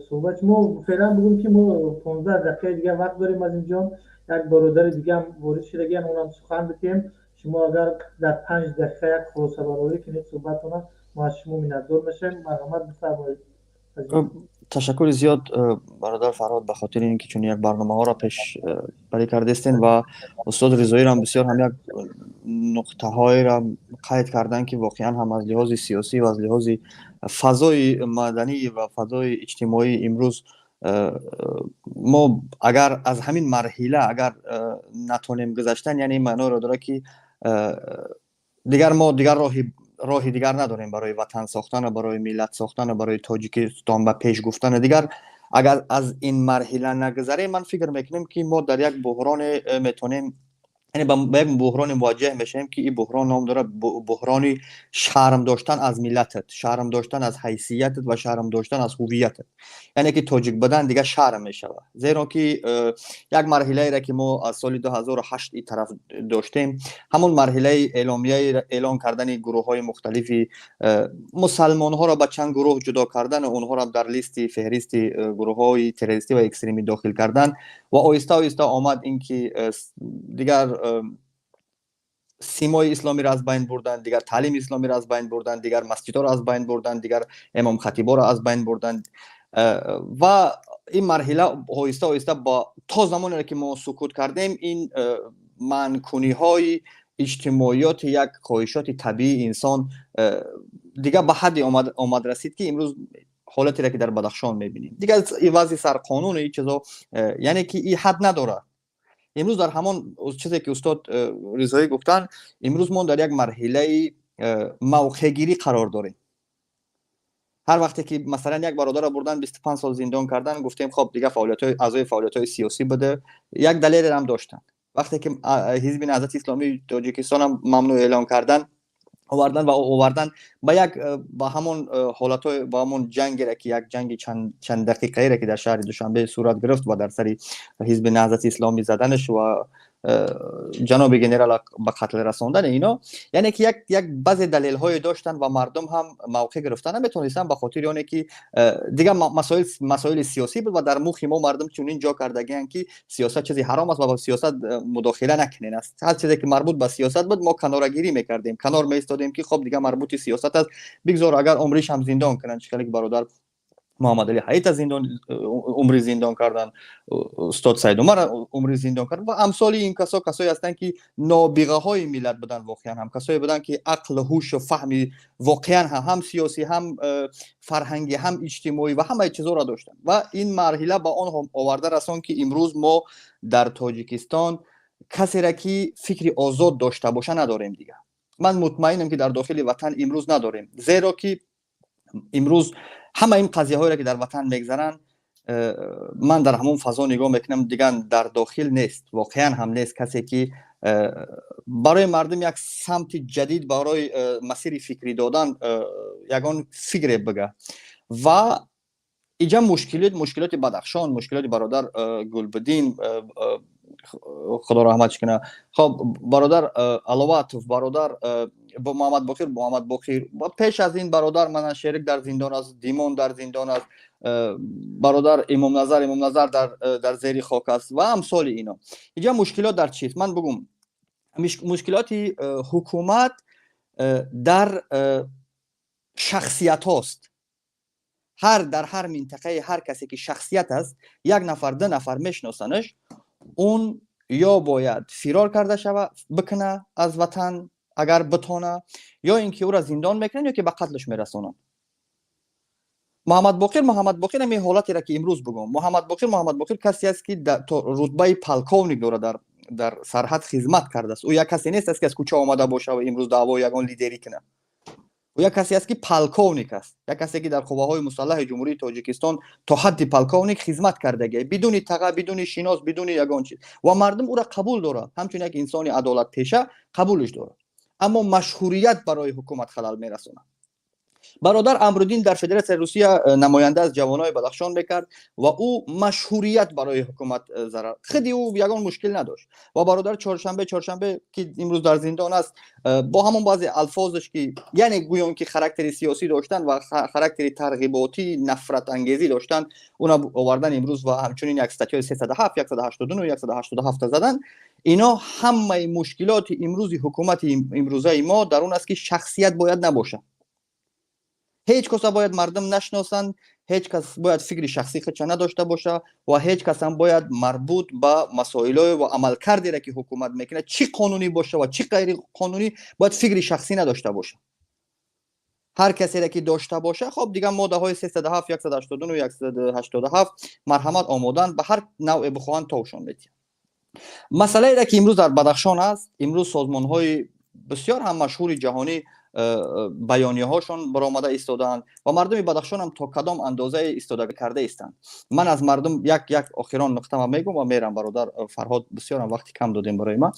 Суҳбати мо феълан бигӯм, ки мо 15 дақиқаи дигар вақт дорем. Азимҷон, як бародари дигаам ворид шудагиан, онам сухан бикунем. Шумо агар дар 5 дақиқа як хулосабарорӣ кунед суҳбатона, мо аз шумо миннатдор мешавем. Марҳамат, бифармоед. Ташаккури зиёд, бародар Фарҳод, ба хотири ин ки чунин як барномаҳоро пеш барӣ кардестен ва устод Ризоиро бисёр ҳам як нуқтаҳоеро қайд карданд, ки воқеан ҳам аз лиҳози сиёсӣ ва аз лиҳози фазои маданӣ ва фазои иҷтимоӣ имрӯз мо агар аз ҳамин марҳила агар натонем гузаштан, яъне ин маъноро дорад, ки дигар мо дигар роҳи дигар надорем барои ватан сохтану барои миллат сохтану барои Тоҷикистон ба пеш гуфтану. Дигар агар аз ин марҳила нагузарем, ман фикр мекунем, ки мо дар як буҳроне метавонем, яъне ба як буҳроне мувоҷеҳ мешавем, ки ин буҳрон ном дорад буҳрони шарм доштан аз миллатат, шарм доштан аз ҳайсиятат ва шарм доштан аз ҳувиятат, яъне ки тоҷик будан дигар шарм мешавад. Зеро ки як марҳилаере, ки мо аз соли 2008 ин тараф доштем, ҳамон марҳилаи эъломияи эълон кардани гурӯҳҳои мухталифи мусалмонҳоро ба чанд гурӯҳ ҷудо кардану онҳоро дар листи феҳристи гурӯҳҳои террористӣ ва экстремӣ дохил кардан ва оҳиста оҳиста омад ин ки дигар симои исломиро аз байн бурданд, дигар таълими исломиро аз байн бурданд, дигар масҷидҳоро аз байн бурданд, дигар имомхатиборо аз байн бурданд. Ва ин марҳила оҳиста оҳиста то замонере, ки мо сукут кардем, ин манъкуниҳои иҷтимоиёти як хоҳишоти табиии инсон дигар ба ҳадде омад расид, ки имрӯз ҳолатере, ки дар Бадахшон мебинем, дигар ивази сарқонуну ин чизо, яъне ки ин ҳад надорад. Имрӯз дар ҳамон чизе, ки устод Ризоӣ гуфтанд, имрӯз мо дар як марҳилаи мавқеъгирӣ қарор дорем. Ҳар вақте ки масалан як бародарро бурдан, 25 сол зиндон кардан, гуфтем, хоб, дига фаъолиятҳои, аъзои фаъолиятҳои сиёсӣ буде, як далеле ҳам доштанд. Вақте ки Ҳизби Наҳзати Исломии Тоҷикистонам мамнӯъ эълон кардан, овардан ва овардан ба як ба ҳамон ҳолатҳои, ба ҳамон ҷангере ки як ҷанги чанд дақиқаере ки дар шаҳри Душанбе сурат гирифт ва дар сари Ҳизби Наҳзати Исломӣ заданаш ва ҷаноби генерал ба қатл расондани ино, яъне ки як баъзе далелҳое доштанд ва мардум ҳам мавқеъ гирифта наметонистанд, ба хотири оне ки дигар масоили сиёсӣ буд. Ва дар мухи мо мардум чунин ҷо кардагианд, ки сиёсат чизи ҳаром аст ва ба сиёсат мудохила накунен аст. Ҳар чизе ки марбут ба сиёсат буд, мо канорагирӣ мекардем, канор меистодем, ки хоб, дигар марбути сиёсат аст, бигзор агар умриш ҳам зиндон кунанд. Чӣ хеле ки бародар Муҳаммадали Ҳаита зиндон, умри зиндон кардан, устод Саидумар умри зиндон кардан ва амсоли ин касо, касое ҳастанд, ки нобиғаҳои миллат буданд, воқеан ҳам касое буданд, ки ақлу ҳушу фаҳми воқеан ҳам сиёсӣ, ҳам фарҳангӣ, ҳам иҷтимоӣ ва ҳамаи чизоро доштанд. Ва ин марҳила ба он оварда расон, ки имрӯз мо дар Тоҷикистон касере ки фикри озод дошта боша, надорем. Дигар ман мутмаинам, ки дар дохили ватан имрӯз надорем, зеро ки имрӯз ҳама ин қазияҳоеро ки дар ватан мегзаранд, ман дар ҳамон фазо нигоҳ мекунам, дигар дар дохил нест, воқеан ҳам нест касе ки барои мардум як самти ҷадид барои масири фикрӣ додан, ягон фикре бига. Ва иҷа мушкилоти Бадахшон, мушкилоти бародар Гулбуддин, худо раҳматш кунад, хоб, бародар Аловатов, бародар Муҳаммадбоқир ва пеш аз ин бародар мана Шерик дар зиндон аст, Димон дар зиндон аст, бародар Имомназар дар зери хок аст ва амсоли ино. Иҷа мушкилот дар чист, ман бугум? Мушкилоти ҳукумат дар шахсиятҳост. Ҳар дар ҳар минтақаи ҳар касе ки шахсият аст, як нафар, ду нафар мешиносанаш, он ё бояд фирор карда шава бикуна аз ватан, агар битона, ё ин ки ӯра зиндон мекунанд, ё ки ба қатлш мерасонанд. Муҳаммадбоқир, ҳамин ҳолатеро ки имрӯз бугум, Муҳаммадбоқир касе аст, ки то рутбаи полковник дорад, дар сарҳад хизмат кардааст. Ӯ як касе нест аст, ки аз кӯча омада боша ва имрӯз даъвои ягон лидерӣ кунад. Ӯ як касе аст, ки полковник аст, як касе ки дар қувваҳои мусаллаҳи Ҷумҳурии Тоҷикистон то ҳадди полковник хизмат кардагия, бидуни таға, бидуни шинос, бидуни ягон чиз, ва мардум ӯра қабул дорад, ҳамчун як инсони адолатпеша қабулш дорад. Аммо машҳурият барои ҳукумат халал мерасонад. Бародар Амруддин дар Федератсияи Русия намоянда аз ҷавонои Бадахшон мекард ва ӯ машҳурият барои ҳукумат зарар, худи ӯ ягон мушкил надошт. Ва бародар Чоршанбе, ки имрӯз дар зиндон аст, бо ҳамон баъзе алфозаш, ки яъне гӯён ки характери сиёсӣ доштанд ва характери тарғиботӣ, нафратангезӣ доштанд, уна овардан имрӯз ва ҳамчунин як статьяи 307, 189, 187 задан. Ино ҳамаи мушкилоти имрӯзи ҳукумати имрӯзаи мо дар он аст, ки шахсият бояд набошад, ҳеҷ каса бояд мардум нашиносанд, ҳеҷ кас бояд фикри шахсии худша надошта боша ва ҳеҷ касам бояд марбут ба масоилое ва амалкардере ки ҳукумат мекунад, чӣ қонунӣ боша ва чӣ ғайриқонунӣ, бояд фикри шахсӣ надошта боша. Ҳар касере ки дошта боша, хоб, дигар моддаҳои 307, 189, 187 марҳамат, омоданд, ба ҳар навъе бихоҳанд, товшон метиҳанд. Масъалаере ки имрӯз дар Бадахшон аст, имрӯз созмонҳои бисёр ҳам машҳури ҷаҳонӣ баёнияҳошон баромада истодаанд ва мардуми Бадахшонам то кадом андозае истода карда истанд. Ман аз мардум як охирон нуқтама мегӯм ва мерам. Бародар Фарҳод, бисёрам вақти кам додем барои ман.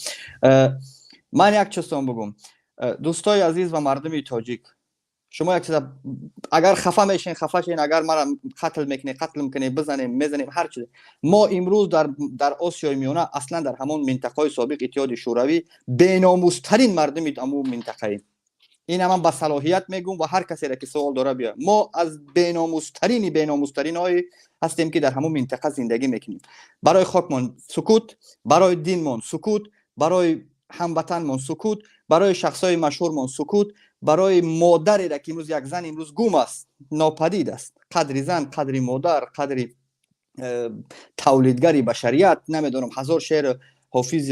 Ман як чизтон бугум, дӯстои азиз ва мардуми тоҷик: шумо як чиза, агар хафа мешин, хафа шин, агар мара қатл мекунед, қатл мекунед, бизанем, мезанем, ҳар чизе. Мо имрӯз дар Осиёи Миёна, аслан дар ҳамон минтақаҳои собиқ Иттиҳоди Шӯравӣ, беномустарин мардуми ҳамун минтақаем. Ина ман ба салоҳият мегӯм ва ҳар касере ки суол дора, биёяд. Мо аз беномустарини беномустаринҳое ҳастем, ки дар ҳамон минтақа зиндагӣ мекунем. Барои хокмон сукут, барои динмон сукут, барои ҳамватанмон сукут, барои шахсҳои машҳурмон сукут, барои модарере ки имрӯз як зан имрӯз гум аст, нопадид аст. Қадри зан, қадри модар, қадри тавлидгари башарият, намедонам, ҳазор шеър, Ҳофиз,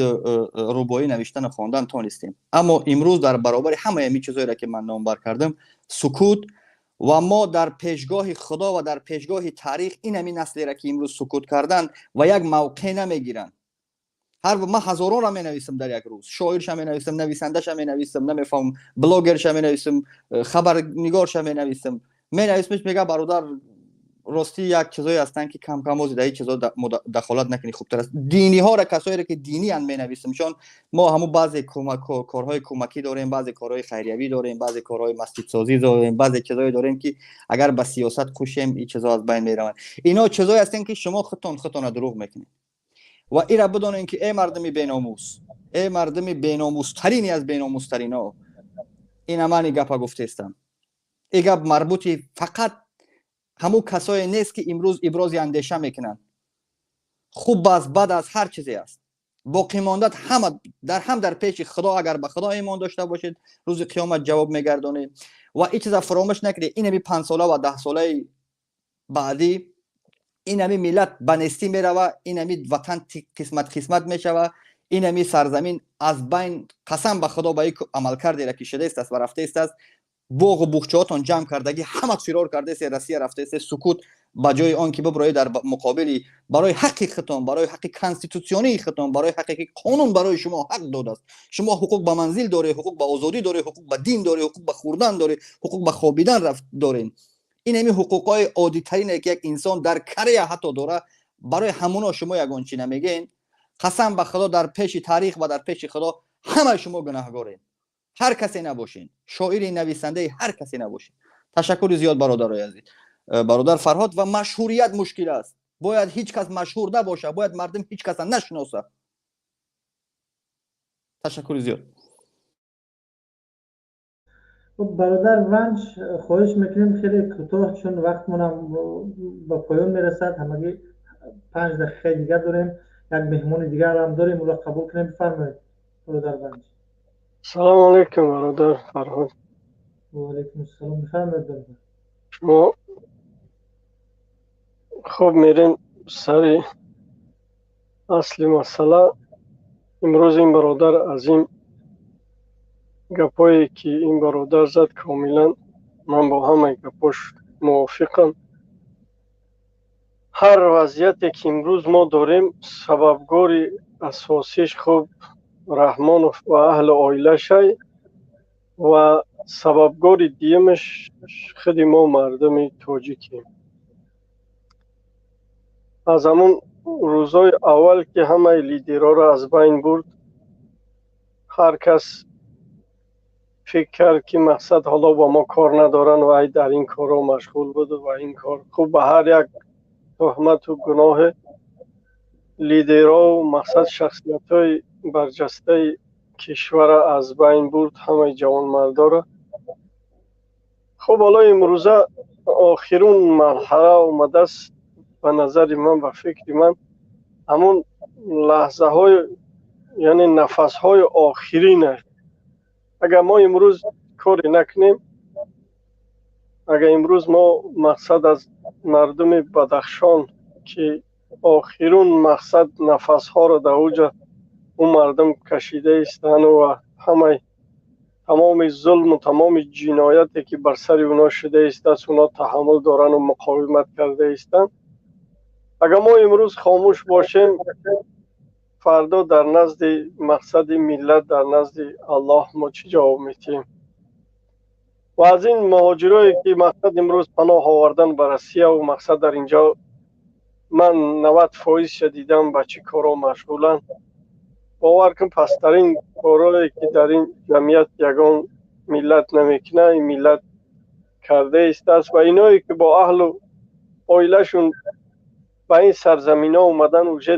рубоӣ навиштану хондан тонистем, аммо имрӯз дар баробари ҳамаи ҳамин чизҳоере ки ман номбар кардам, сукут. Ва мо дар пешгоҳи Худо ва дар пешгоҳи таърих ин ҳамин наслере ки имрӯз сукут карданд ва як мавқеъ намегиранд. Ҳар ман ҳазоронро менависам дар як рӯз: шоирша менависам, нависандаша менависам, намефаҳмам, блогерша менависам, хабарнигорша менависам. Менависмиш, мега: «Бародар, ростӣ, як чизое ҳастанд, ки кам кам ози дар ин чизо дахолат накунӣ, хубтар аст». Диниҳоро, касоеро ки динианд, менависем, чун мо ҳамун баъзе корҳои кӯмакӣ дорем, баъзе корҳои хайриявӣ дорем, баъзе корҳои масҷидсозӣ дорем, баъзе чизое дорем, ки агар ба сиёсат кушем, ин чизо аз байн мераванд. Ино чизое ҳастанд, ки шумо худтон худтонро дурӯғ мекунед. Ва ира бидонед, ки эй мардуми беномус, эй мардуми беномустарини аз беномустарино, ина ман и гапа гуфтестам. И гап марбути фақат ҳамун касое нест, ки имрӯз ибрози андеша мекунанд. Хуб аст, бад аст, ҳар чизе аст, боқимондат ҳама дар ҳам дар пеши Худо, агар ба Худо имон дошта бошед, рӯзи қиёмат ҷавоб мегардонед. Ва ин чиза фаромӯш накунед: инами 5-сола ва 10-солаи баъдӣ инами миллат ба нестӣ мерава, инами ватан қисмат қисмат мешава, инами сарзамин аз байн. Қасам ба Худо, ба ин амалкардеро ки шудааст ва рафтааст, боғу буғчаҳотон ҷамъ кардагӣ, ҳама фирор кардасе, Россия рафтасе. Сукут ба ҷои он ки биброед дар муқобили, барои ҳаққи худтон, барои ҳаққи конститутсионии худтон, барои ҳаққе ки қонун барои шумо ҳақ додааст. Шумо ҳуқуқ ба манзил доред, ҳуқуқ ба озодӣ доред, ҳуқуқ ба дин доред, ҳуқуқ ба хӯрдан доред, ҳуқуқ ба хобидан доред. Ин ҳами ҳуқуқҳои оддитарине, ки як инсон дар Корея ҳатто дора, барои ҳамуно шумо ягон чӣ намегӯен. Қасам ба Худо, дар пеши таърих ва дар пеши Худо ҳамаи шумо гунаҳгоред, ҳар касе набошед, шоири, нависандаи, ҳар касе набошед. Ташаккури зиёд, бародарои азиз, бародар Фарҳод. Ва машҳурият мушкил аст, бояд ҳеҷ кас машҳур набошад, бояд мардум ҳеҷ каса нашиноса. Ташаккури зиёд. Хуб, бародар Ванҷ, хоҳиш мекунем, хеле кӯтоҳ, чун вақтмонам ба поён мерасад, ҳамагӣ 5 дақиқаи дигар дорем, як меҳмони дигарам дорем, ӯро қабул кунем. Бифармоед, бародар Ванҷ. Салому алайкум, бародар Фарҳод. Ваалайкум ассалом, бифармоед, бародар. Шумо хуб, мерем сари асли масъала. Имрӯз ин бародар азим, гапҳое ки ин бародар зад, комилан ман бо ҳамаи гапҳош мувофиқам. Ҳар вазъияте ки имрӯз мо дорем, сабабгори асосиш хуб Раҳмонов ва аҳли оилашай ва сабабгори дуюмаш худи мо мардуми тоҷикем. Аз ҳамун рӯзҳои аввал, ки ҳамаи лидерҳоро аз байн бурд, ҳар кас фикр кард, ки мақсад ҳоло бо мо кор надоранд ва ай дар ин корҳо машғул буду ва ин кор. Хуб, ба ҳар як туҳмату гуноҳе лидерҳову мақсад шахсиятҳои барҷастаи кишварро аз байн бурд, ҳамаи ҷавонмардоро. Хуб, ҳоло имрӯза охирун марҳала омадааст. Ба назари ман, ба фикри ман, ҳамун лаҳзаҳои, яъне нафасҳои охирина. Агар мо имрӯз коре накунем, агар имрӯз мо мақсад аз мардуми Бадахшон, ки охирун мақсад нафасҳоро дар оҷа ӯ мардум кашида истану ва ҳамаи тамоми зулму тамоми ҷинояте, ки бар сари оно шуда истааст, оно таҳаммул дорану муқовимат карда истанд, агар мо имрӯз хомӯш бошем, фардо дар назди мақсади миллат, дар назди Аллоҳ мо чӣ ҷавоб медиҳем? Ва аз ин муҳоҷирое, ки мақсад имрӯз паноҳ овардан ба Россияву мақсад дар инҷо, ман 90 фоизша дидам, ба чӣ корҳо машғуланд. Бовар кун, пасттарин корҳое, ки дар ин ҷамъият ягон миллат намекунад, ин миллат карда истааст. Ва иное, ки бо аҳлу оилашон ба ин сарзаминҳо омадан, уже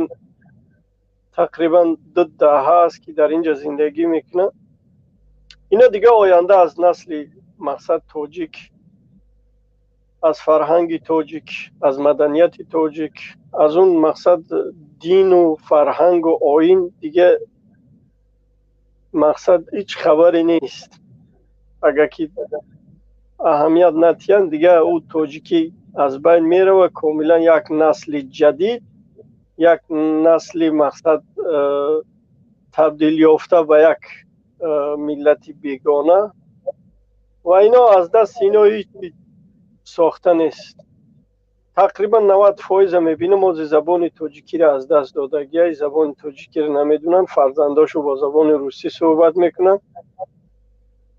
тақрибан 2 даҳа аст, ки дар инҷа зиндагӣ мекунанд, ино дигар оянда аз насли мақсад тоҷик, аз фарҳанги тоҷик, аз маданияти тоҷик, аз он мақсад дину фарҳангу оин дига мақсад ҳеҷ хабаре нест. Агар ки аҳамият натиҳанд, дига ӯ тоҷикӣ аз байн мерава. Комилан як насли ҷадид, як насли мақсад табдил ёфта ба як миллати бегона, ва ино аз дасти ино ҳеҷ сохта нест. Тақрибан 90 фоиза мебинам, ози забони тоҷикиро аз даст додагиай, забони тоҷикиро намедонанд, фарзандошу бо забони русӣ суҳбат мекунанд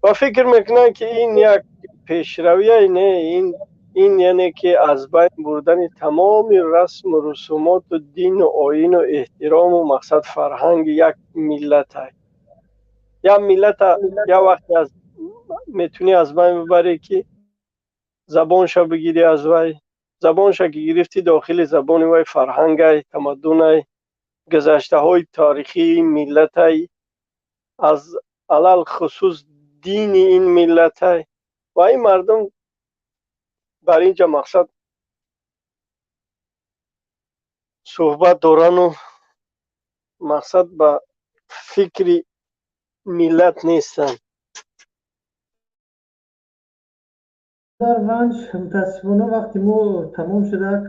ва фикр мекунанд, ки ин як Пешравия не, ин яъне ки аз байн бурдани тамоми расму русумоту дину оину эҳтирому мақсад фарҳанги як миллата. Як миллата як вақте аз метунӣ аз байн бибарӣ, ки забонша бигирӣ аз вай. Забонша ки гирифтӣ, дохили забони вай фарҳангай, тамаддунай, гузаштаҳои таърихии ин миллатай, аз алалхусус дини ин миллатай. Ва ин мардум бар ин ҷа мақсад суҳбат дорану мақсад ба фикри миллат нестанд. Дар Ванҷ, мутаассифона, вақти мо тамом шудак.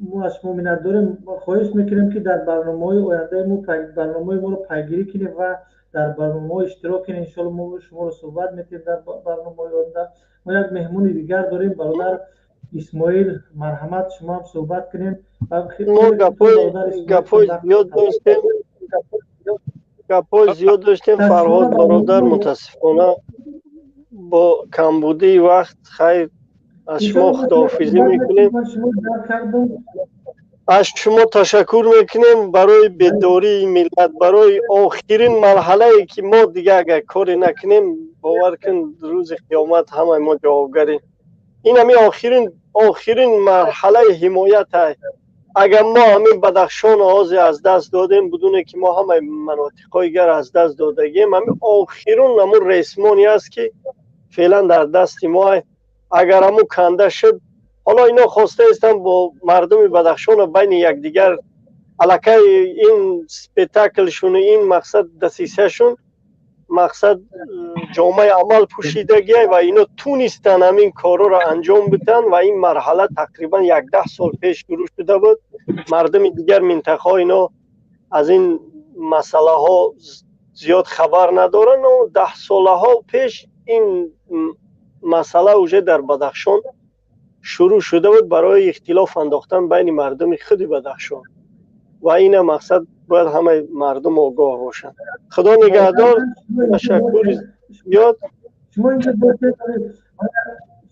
Мо аз шумо миннатдорем, хоҳиш мекунем, ки дар барномаҳои ояндаи мо барномаҳои моро пайгирӣ кунем ва дар барномаҳо иштирок кунем. Иншоалло, мо шуморо суҳбат метиҳем дар барномаҳои оянда. Мо як меҳмони дигар дорем, бародар Исмоил, марҳамат, шумо ҳам суҳбат кунем. Мо гапҳои зиёд доштем, гапҳои зиёд доштем, Фарҳод бародар, мутаассифона, бо камбудии вақт. Хайр, аз шумо худоҳофизӣ мекунем, аз шумо ташаккур мекунем барои бедории миллат, барои охирин марҳалае, ки мо дига агар коре накунем, бовар кун, рӯзи қиёмат ҳамаи мо ҷавобгарем. Ин ҳамин охирин марҳалаи ҳимоят. Агар мо ҳамин Бадахшону ҳозир аз даст додем, бидуне ки мо ҳамаи манотиқҳои дигар аз даст додагием. Ҳамин охирун ҳамун ресмоне аст, ки феълан дар дасти мо. Агар ҳамун канда шуд, ҳоло ино хостаистанд бо мардуми Бадахшону байни якдигар аллакай ин спектаклшуну ин мақсад дасисашун мақсад ҷомаи амал пӯшидагия ва ино тунистанд ҳамин корҳоро анҷом бидиҳанд. Ва ин марҳала тақрибан 10 сол пеш шурӯъ шуда буд. Мардуми дигар минтақаҳо ино аз ин масъалаҳо зиёд хабар надоранд. 10 солаҳо пеш ин масъала уже дар Бадахшон шурӯъ шуда буд барои ихтилоф андохтан байни мардуми худи Бадахшон. Ва ина мақсад бояд ҳамаи мардум огоҳ бошанд. Худо нигаҳдор, ташаккури зиёд.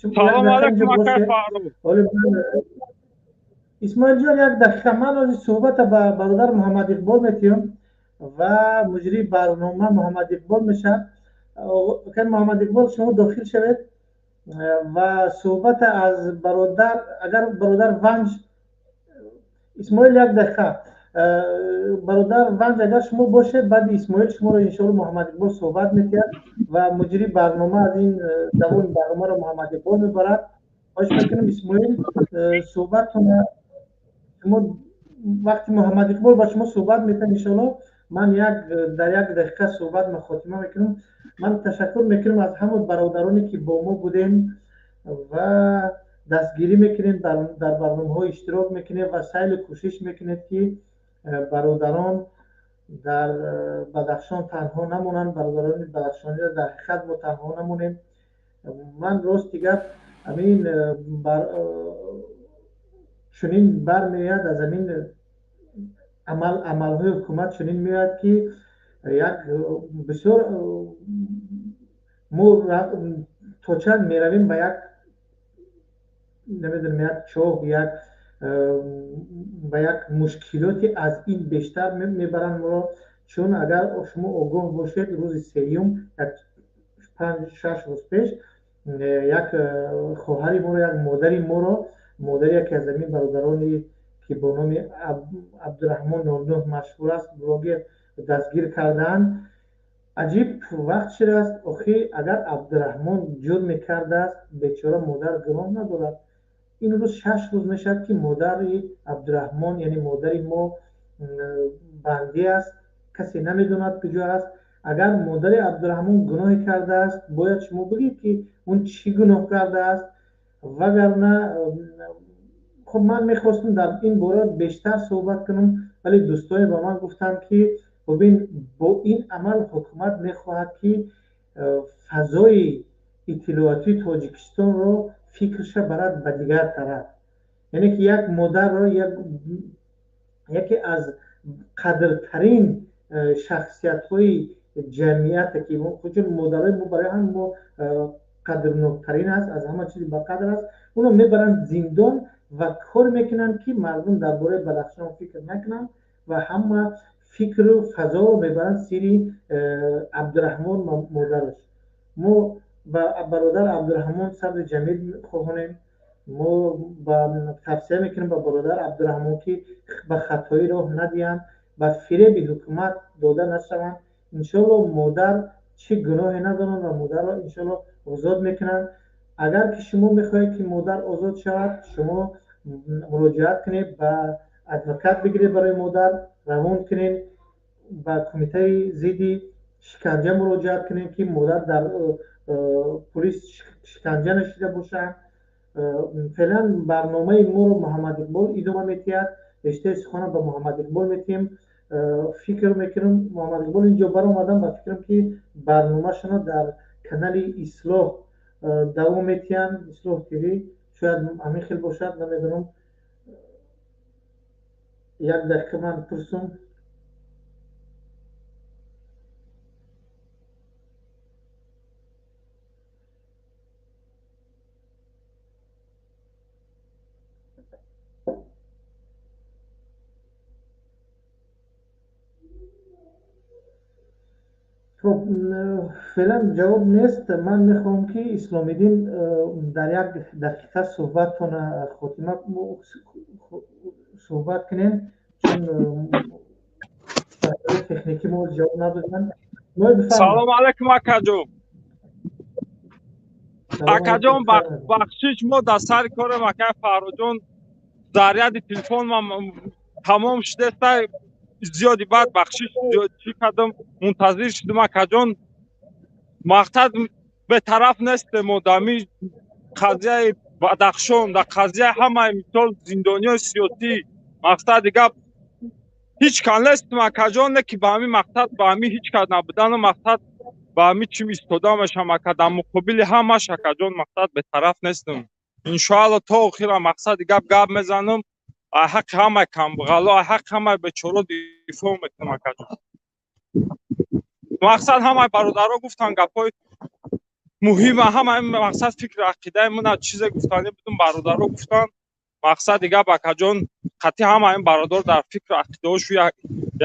Салом алайкум, акай Фаррух. Исмоилҷон, як дақиқа, ман ҳозир суҳбата ба бародар Муҳаммад Иқбол метиҳам ва муҷрии барнома Муҳаммад Иқбол мешавад. Акай Муҳаммад Иқбол, шумо дохил шавед ва суҳбата аз бародар, агар бародар Ванҷ, Исмоил, як дақиқа, бародар Ванҷ, агар шумо бошед, баъди Исмоил шуморо иншоалло Муҳаммад Иқбол суҳбат метиҳад ва муҷрии барнома аз ин давоми барномаро Муҳаммад Иқбол мебарад. Хоҳиш мекунем, Исмоил, суҳбатона шумо вақти Муҳаммад Иқбол ба шумо суҳбат метиҳад, иншоалло, ман як дар як дақиқа суҳбат мухотима мекунам. Ман ташаккур мекунам аз ҳама бародароне, ки бо мо будем ва дастгирӣ мекунем, дар барномаҳо иштирок мекунем ва саъю кӯшиш мекунед, ки бародарон дар Бадахшон танҳо намонанд. Бародарони бадахшониро дар ҳақиқат мо танҳо намонем. Ман, рости гап, ҳамин чунин бармеояд аз ҳамин амалҳои ҳукумат, чунин меояд, ки як бисёр мо то чанд меравем ба як, намедонам, як чоҳ, як ба як мушкилоти аз ин бештар мебаранд моро. Чун агар шумо огоҳ бошед, рӯзи сеюм, як 5-6 рӯз пеш, як хоҳари моро, як модари моро, модари яке аз ҳамин бародароне, ки бо номи Абдураҳмон 09 машҳур аст, блогер, дастгир кардаанд. Аҷиб вақт шудааст. Охир, агар Абдураҳмон ҷурм мекардааст, бечора модар гуноҳ надорад. Ин рӯз 6 рӯз мешавад, ки модари Абдураҳмон, яъне модари мо, бандӣ аст, касе намедонад куҷо аст. Агар модари Абдураҳмон гуноҳе кардааст, бояд шумо бигӯед, ки он чӣ гуноҳ кардааст. Вагарна, хуб, ман мехостам дар ин бора бештар суҳбат кунам, вале дӯстоне ба ман гуфтанд, ки бубин, бо ин амал ҳукумат мехоҳад, ки фазои иттилоотии Тоҷикистонро фикрша барад ба дигар тараф, яъне ки як модарро, яке аз қадртарин шахсиятҳои ҷамъияте, ки чун модарои мо барои ҳам мо қадрноктарин аст, аз ҳама чизи бақадр аст. Уно мебаранд зиндон ва кор мекунанд, ки мардум дар бораи Бадахшон фикр накунанд ва ҳама фикру фазоро мебаранд сири Абдураҳмон модараш. Мо ба бародар Абдураҳмон сабри ҷамил хоҳонем. Мо тавсия мекунем ба бародар Абдураҳмон, ки ба хатоӣ роҳ надиҳанд, ба фиреби ҳукумат дода нашаванд. Иншоалло модар чӣ гуноҳе надоранд ва модарро иншоалло озод мекунанд. Агар ки шумо мехоҳед, ки модар озод шавад, шумо муроҷиат кунед, ба адвокат бигиред, барои модар равон кунед, ба кумитаи зидди шиканҷа муроҷиат кунед, ки модар дар полис шиканҷа нашида бошанд. Феълан барномаи моро Муҳаммад Иқбол идома медиҳад. Риштаи сухана ба Муҳаммад Иқбол медиҳем. Фикр мекунам, Муҳаммад Иқбол инҷо баромадам ва фикрам, ки барномашонро дар канали Ислоҳ давом медиҳанд, Ислоҳ ТВ. Шояд ҳамин хел бошад, намедонам. Як дақиқа ман пурсум. Хуб, феълан ҷавоб нест. Ман мехоҳам, ки Исломиддин дар як дақиқа суҳбаттона хотима суҳбат кунем, чун техникӣ мо ҷавоб надоданд. Салому алайкум, акаҷон. Акаҷон, бахшиш, мо дар сари корем, акай Фарруҷон. Заряди телефон ман тамом шудеста, зиёди баъд бахшиш чӣ кардам, мунтазир шудам, акаҷон. Мақсад, бетараф нестем мо дар ҳамин қазияи Бадахшон, дар қазияи ҳамаи, мисол, зиндониёи сиёсӣ. Мақсади гап, ҳеҷ кас нестем, акаҷон, не ки ба ҳамин мақсад, ба ҳамин ҳеҷ кас набудану мақсад ба ҳамин чим истода мешам, ака, дар муқобили ҳамаш, акаҷон. Мақсад, бетараф нестем. Иншоалло, то охира, мақсади гап, гап мезанам, ҳаққи ҳамаи камбағало, ҳаққи ҳамаи бечоро дифоъ мекунам, акаҷон. Мақсад, ҳамаи бародаро гуфтан гапҳои муҳима, ҳамаи мақсад, фикри ақидаи мана чизе гуфтанӣ будум, бародаро гуфтан. Мақсади гап, акаҷон, қатъи ҳамаи ин бародар дар фикру ақидаҳошу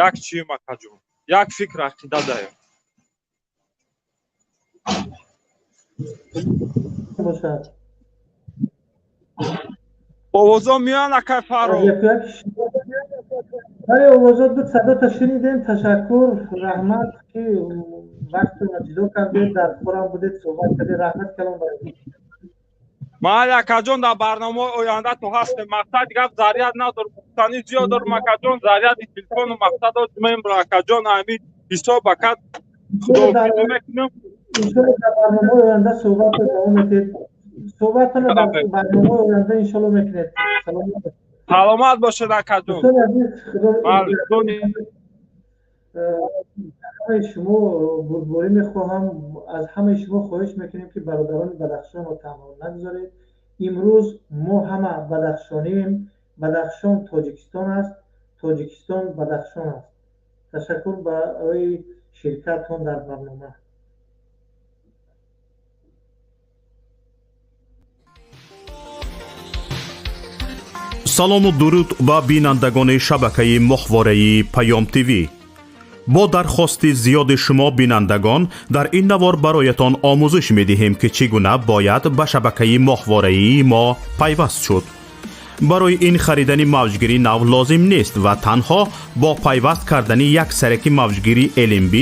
як чием, акаҷон, як фикру ақида даем. Бошад. Овозо меоянд, акай Фаррух? Бале, овозот буд, садота шунидем. Ташаккур, раҳмат, ки вақтро ҷудо кардед, дар корам будед, суҳбат кардед. Раҳмат калом барои. Майли, акаҷон, дар барномаҳои оянда то ҳастем. Мақсади гап, заряд надорам, гуфтанӣ зиёд дорам, акаҷон. Заряди телефону мақсад мембра, акаҷон. Ҳамин ҳисоб, ака, худоҳофизӣ мекунам. Иншолло, дар барномаҳои оянда суҳбатро давом медиҳед. Суҳбатонро дар барномаҳои оянда иншолло мекунед. Саломат бошед, акаҷон. Дӯстони азиз, худо ҳамаи шумо бурдборӣ мехоҳам. Аз ҳамаи шумо хоҳиш мекунем, ки бародарони Бадахшонро танҳо нагузоред. Имрӯз мо ҳама бадахшонием. Бадахшон Тоҷикистон аст, Тоҷикистон Бадахшон аст. Ташаккур барои ширкатон дар барнома. Салому дуруд ба бинандагони шабакаи моҳвораи Паём ТВ. Бо дархости зиёди шумо бинандагон, дар ин навор бароятон омӯзиш медиҳем, ки чӣ гуна бояд ба шабакаи моҳвораии мо пайваст шуд. Барои ин харидани мавҷгири нав лозим нест ва танҳо бо пайваст кардани як сараки мавҷгири LNB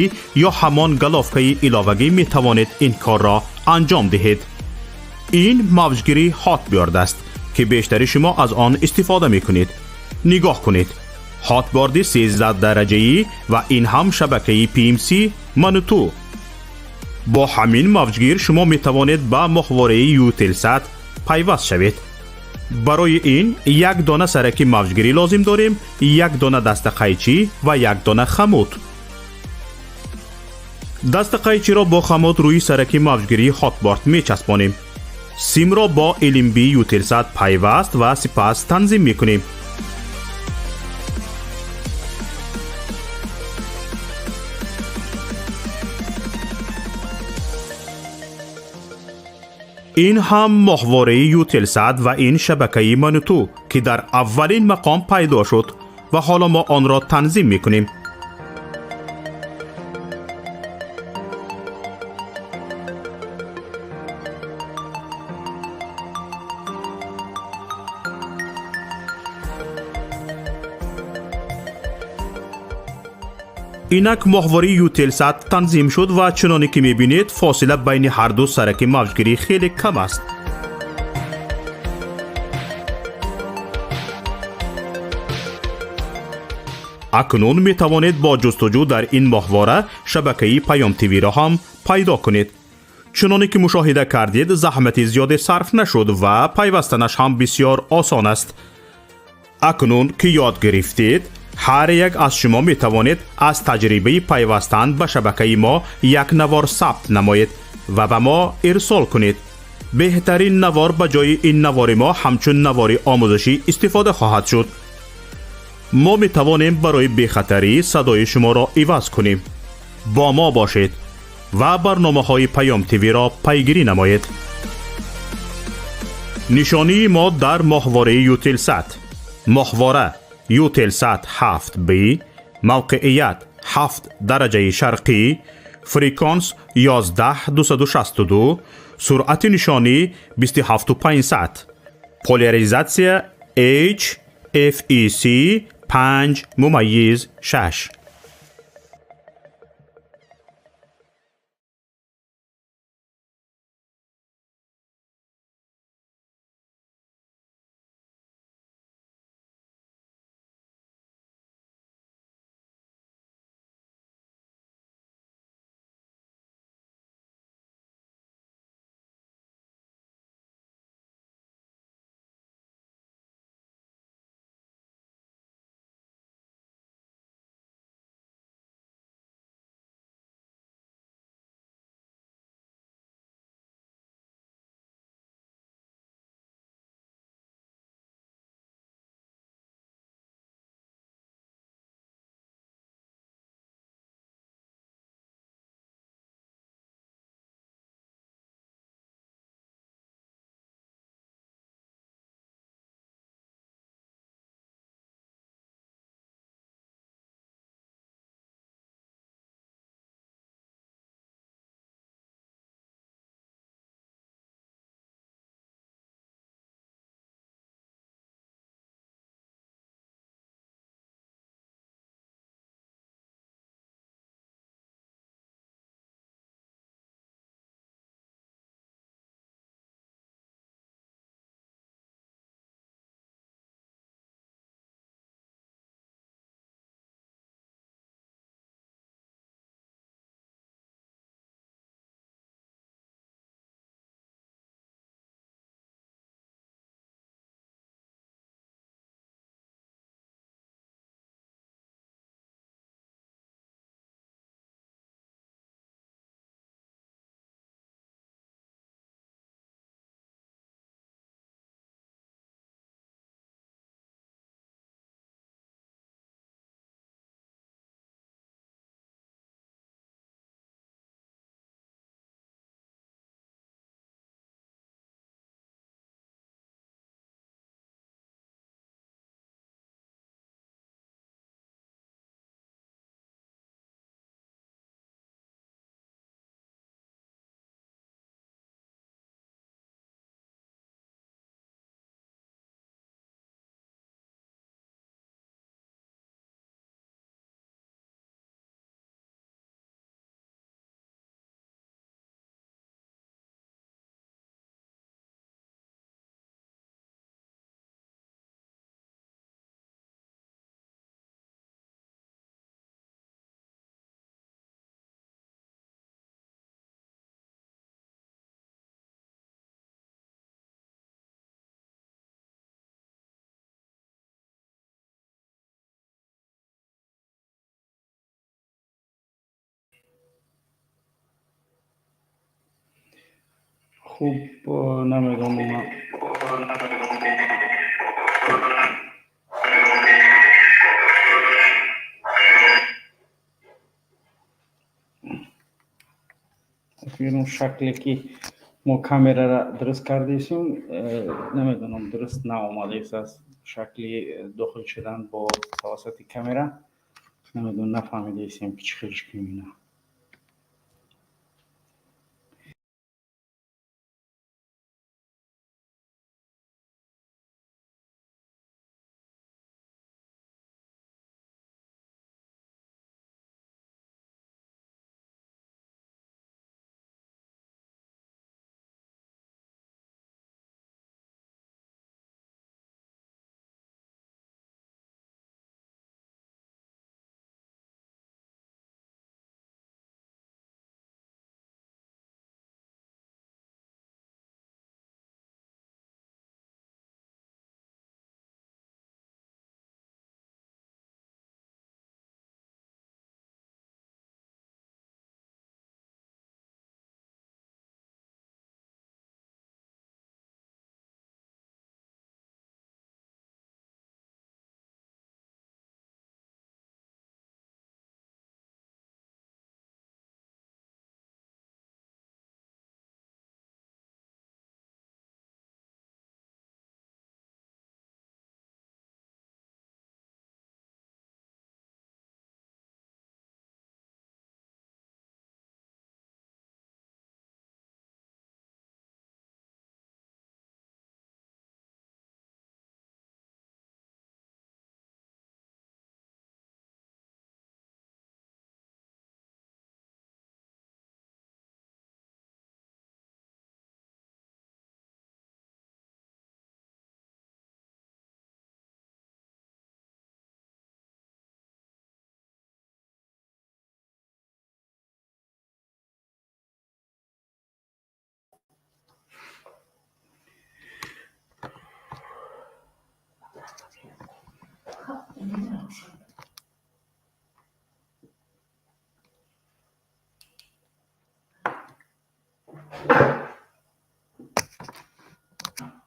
ё ҳамон головкаи иловагӣ метавонед ин корро анҷом диҳед. Ин мавҷгири Hotbird аст, ки бештари шумо аз он истифода мекунед. Нигоҳ кунед, Hotbird и 13 дараҷаӣ ва ин ҳам шабакаи PMC Мануту. Бо ҳамин мавҷгир шумо метавонед ба моҳвораи Eutelsat пайваст шавед. Барои ин як дона сараки мавҷгирӣ лозим дорем, як дона дастақайчӣ ва як дона хамут. Дастақайчиро бо хамут рӯи сараки мавҷгирии Hotbird мечаспонем. Симро бо LNB Eutelsat пайваст ва сипас танзим мекунем. Ин ҳам моҳвораи Ютелсат ва ин шабакаи Мануту, ки дар аввалин мақом пайдо шуд ва ҳоло мо онро танзим мекунем. Инак моҳвораи Ютелсат танзим шуд ва чуноне ки мебинед, фосила байни ҳарду сараки мавҷгирӣ хеле кам аст. Акнун метавонед бо ҷустуҷӯ дар ин моҳвора шабакаи Паём ТВ-ро ҳам пайдо кунед. Чуноне ки мушоҳида кардед, заҳмати зиёде сарф нашуд ва пайвастанаш ҳам бисёр осон аст. Акнун ки ёд гирифтед, ҳар як аз шумо метавонед аз таҷрибаи пайвастан ба шабакаи мо як навор сабт намоед ва ба мо ирсол кунед. Беҳтарин навор ба ҷои ин навори мо ҳамчун навори омӯзишӣ истифода хоҳад шуд. Мо метавонем барои бехатарӣ садои шуморо иваз кунем. Бо мо бошед ва барномаҳои Паём ТВ-ро пайгирӣ намоед. Нишонии мо дар моҳвораи Ютелсат: моҳвора Ютелсат 7Б, мавқеият 7 дараҷаи шарқӣ, фреквенс 11262, суръати нишонӣ 27500, поляризатсия H FEC 5.6. Хуб, намедонам, шакле ки Мо камерара дуруст кардесим, намедонам, дуруст наомадааст аз шакли дохил шудан бо тавассути камера. Намедонам, нафаҳмидаистем, ки чӣ хелш кунем ина.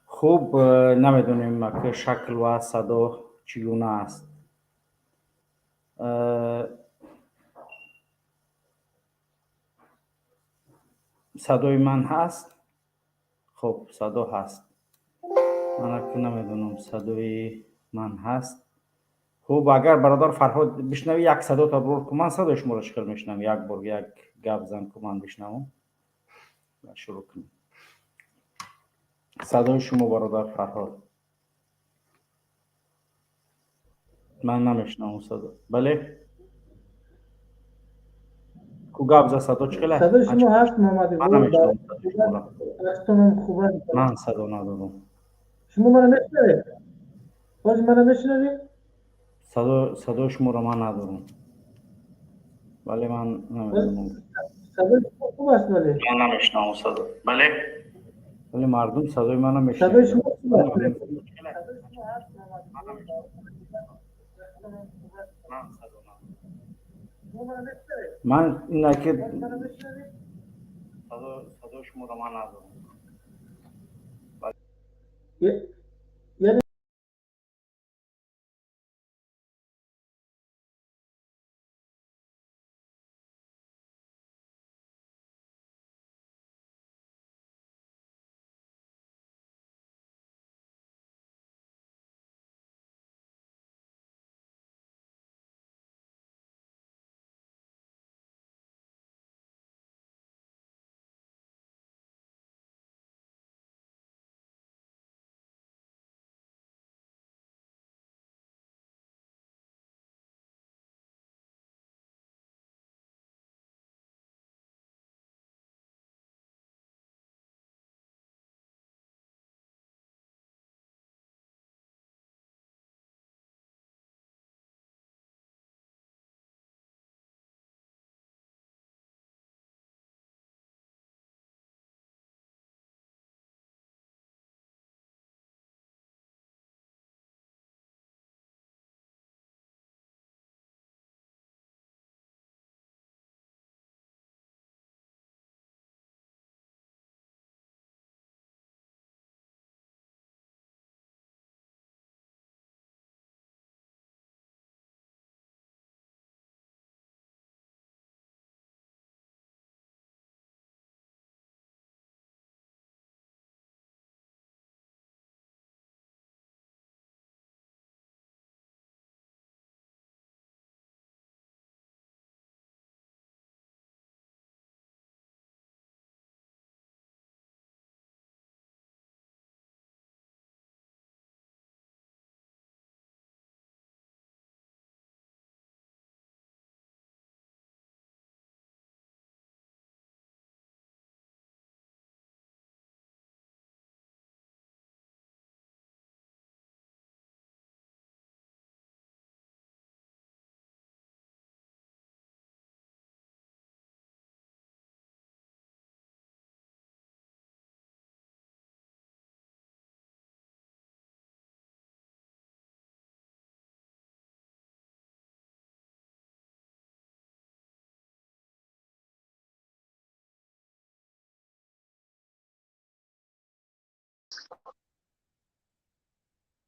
Хуб, намедонем, ки шакл ва садо чӣ гуна аст. Садои ман ҳаст? Хуб, садо ҳаст. Ман ак намедонам, садои ман ҳаст. Хуб, агар бародар Фарҳод бишнавӣ, як садо таброр кун. Ман садои шуморо чӣ хел мешунавам? Як бор як гап зан ку, ман бишнавам. Шурӯъ кунем. Садои шумо, бародар Фарҳод. Ман намешунавам садо. Бале? Ку гап за, садо чӣ хел аст? Садои шумо ҳаст, Муҳаммад. Ман намешунавам садои шуморо. Аксонам хуб аст. Ман садо надорам. Шумо мана мешунавед? Боз мана мешунавед? Садои шуморо ман надорам. Бале, ман намедонам. Садои шумо хуб аст, вале. Ман намешунавам садо. Бале? Вале мардум садои мана мешунавад. Садои шумо хуб аст. Ман инаки садои шуморо ман надорам. Яъне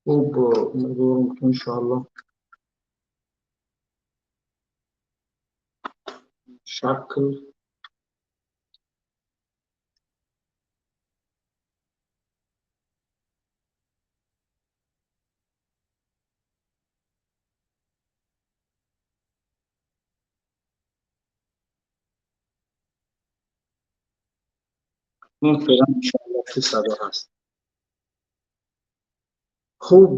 Хуб, умедворам, ки иншоаллоҳ шакл феълан иншоаллоҳ ки садо ҳаст. Хуб,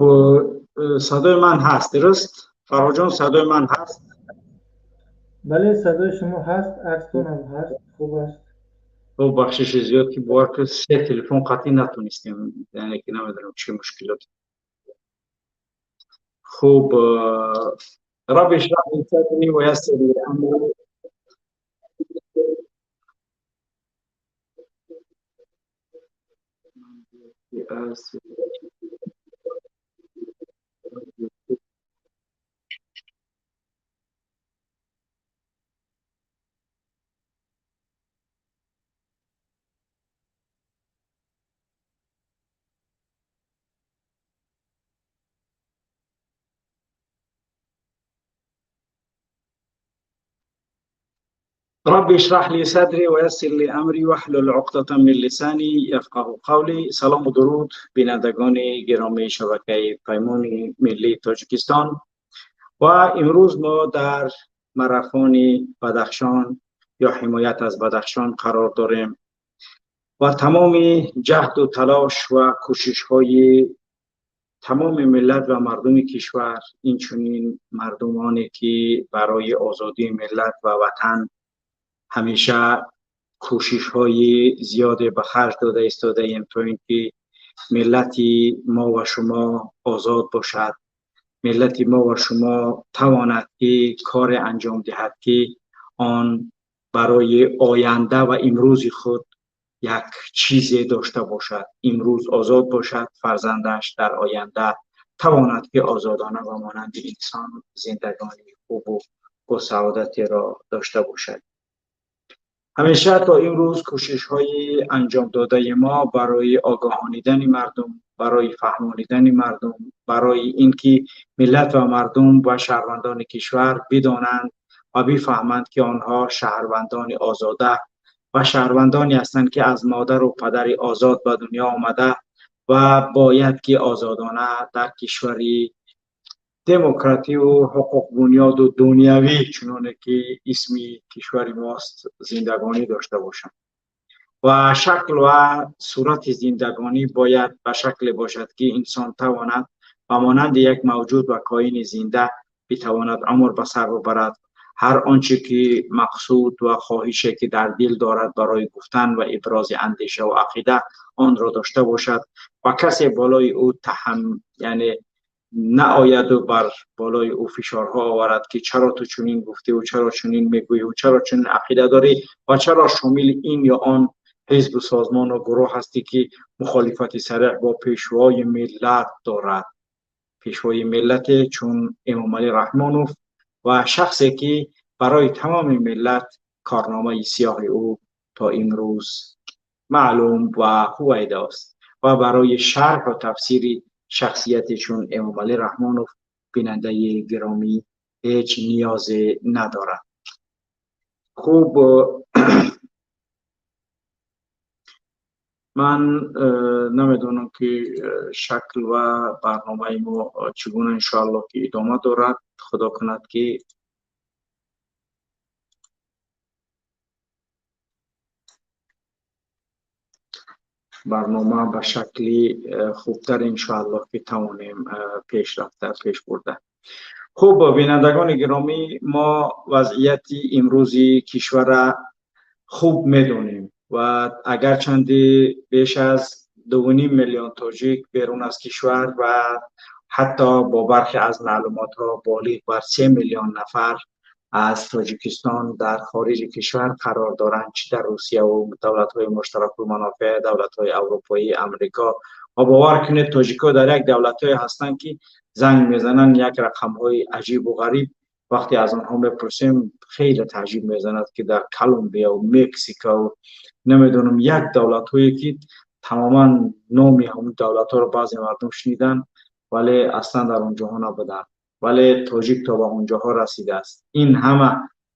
садои ман ҳаст, дуруст? Фарҳодҷон, садои ман ҳаст? Бале, садои шумо ҳаст, акстон ҳам ҳаст, хуб аст. Хуб, бахшиши зиёд, ки бовар кунед, се телефон қатъӣ натонистем, яъне ки намедонам чӣ мушкилот. Хуб, рабби ишрах ли садри ва яссир ли амри. رب اشرح لي صدري ويسر لي امري واحلل عقدة من لساني يفقهوا قولي. سلام و درود بینندگان گرامی شبکه پیمان ملی تاجیکستان. و امروز ما در مارافون بدخشان یا حمایت از بدخشان قرار داریم و تمام جهد و تلاش و کوشش های تمام ملت و مردم کشور، اینچنین مردمانی که برای آزادی ملت و وطن همیشه کوشش های زیاد به خرج داده ایستاده ایم تا اینکه ملت ما و شما آزاد باشد، ملت ما و شما تواند که کار انجام دهد که آن برای آینده و امروز خود یک چیز داشته باشد، امروز آزاد باشد، فرزندش در آینده تواند که آزادانه و مانند انسان زندگانی خوب و با سعادت را داشته باشد. همیشه تا امروز کوشش های انجام داده ما برای آگاهانیدن مردم، برای فهمانیدن مردم، برای اینکه ملت و مردم و شهروندان کشور بدانند و بفهمند که آنها شهروندان آزاده و شهروندانی هستند که از مادر و پدر آزاد به دنیا آمده و باید که آزادانه در کشوری دموکراتی و حقوق بنیاد و دنیوی چنانه که اسمی کشور ماست زندگانی داشته باشند. و شکل و صورت زندگانی باید به شکل باشد که انسان تواند و مانند یک موجود و کائن زنده بتواند عمر به سر ببرد. هر آنچه که مقصود و خواهشی که در دل دارد برای گفتن و ابراز اندیشه و عقیده آن را داشته باشد و کسی بالای او یعنی نآید و بر بالای او فشارها آورد که چرا تو چنین گفتی و چرا چنین میگویی و چرا چنین عقیده داری و چرا شامل این یا آن حزب و سازمان و گروه هستی که مخالفت صریح با پیشوای ملت دارد. پیشوای ملت چون امام علی رحمانوف و شخصی که برای تمام ملت کارنامه سیاه او تا امروز معلوم و هویدا است و برای شرح و تفسیر شخصیت چون امام علی رحمانوف بیننده گرامی هیچ نیاز ندارد. خوب، من نمیدونم که شکل و برنامه ما چگونه انشاءالله که ادامه دارد. خدا کند که برنامه به شکلی خوبتر انشاءالله که توانیم پیش رفته پیش برده. خب بینندگان گرامی، ما وضعیت امروزی کشور خوب میدونیم و اگر چندی بیش از 2.5 میلیون تاجیک بیرون از کشور و حتی با برخی از معلومات ها بالغ بر 3 میلیون نفر از تاجیکستان در خارج کشور قرار دارند، چه در روسیه و دولت‌های مشترک المنافع، دولت‌های اروپایی، امریکا. و باور کنید تاجیک‌ها در یک دولت‌های هستند که زنگ میزنن یک رقم‌های عجیب و غریب، وقتی از آنها میپرسیم خیلی تعجب میزند که در کلمبیا و مکزیکا و نمیدونم یک دولت‌هایی که تماما نامی هم دولت‌ها رو بعضی مردم شنیدن вале аслан дар онҷоҳо набуданд, вале тоҷик то ба онҷоҳо расидааст. Ин ҳама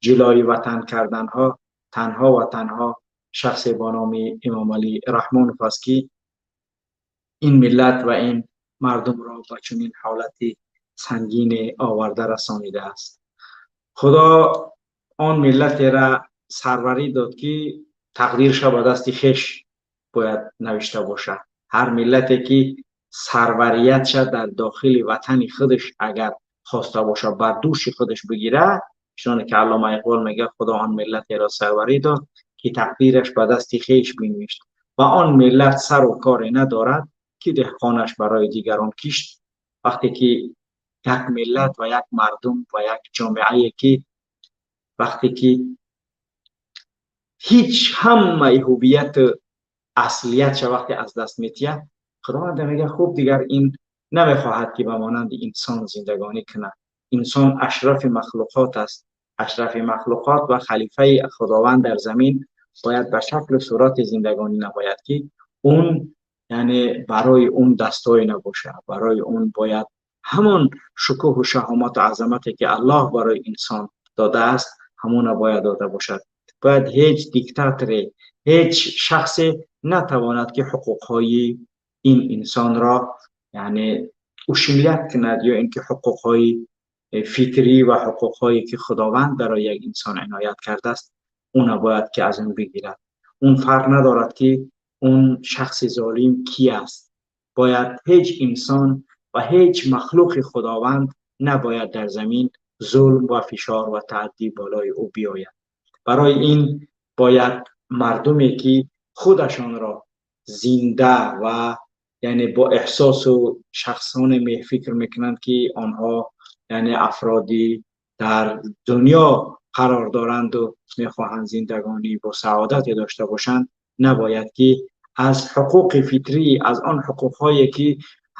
ҷилои ватан карданҳо танҳо ва танҳо шахсе бо номи Эмомалӣ Раҳмонов аст, ки ин миллат ва ин мардумро ба чунин ҳолати сангине оварда расонидааст. Худо он миллатеро сарварӣ дод, ки тақдирша ба дасти хеш бояд навишта бошад. Ҳар миллате ки сарвариятша дар дохили ватани худаш агар хоста бошад, бар дӯши худаш бигирад, чуноне ки Аллома Иқбол мегӯяд, Худо он миллатеро сарварӣ дод, ки тақдираш ба дасти хеш бинавишт ва он миллат сару коре надорад, ки деҳқонаш барои дигарон кишт. Вақте ки як миллат ва як мардум ва як ҷомеае ки вақте ки ҳеҷ ҳамаи ҳувияту аслиятша вақте аз даст метиҳад, Худованд мегӯяд, хуб, дигар ин намехоҳад, ки ба монанди инсон зиндагонӣ кунад. Инсон ашрафи махлуқот аст. Ашрафи махлуқот ва халифаи Худованд дар замин бояд ба шаклу сурати зиндагонӣ набояд, ки он яъне барои он дастое набошад. Барои он бояд ҳамон шукӯҳу шаҳомату азамате, ки Аллоҳ барои инсон додааст, ҳамона бояд дода бошад. Бояд ҳеҷ диктаторе, ҳеҷ шахсе натавонад, ки ҳуқуқҳои ин инсонро яъне ущемлять кунад, ё ин ки ҳуқуқҳои фитрӣ ва ҳуқуқҳое, ки Худованд барои як инсон иноят кардааст, уна бояд ки аз он бигирад. Он фарқ надорад, ки он шахси золим ки аст. Бояд ҳеҷ инсон ва ҳеҷ махлуқи Худованд набояд дар замин зулм ва фишор ва таъддӣ болои ӯ биёяд. Барои ин бояд мардуме, ки худашонро зинда ва яъне бо эҳсосу шахсоне мефикр мекунанд, ки онҳо яъне афроди дар дунё қарор доранду мехоҳанд зиндагонӣ бо саодате дошта бошанд, набояд ки аз ҳуқуқи фитрӣ, аз он ҳуқуқҳое, ки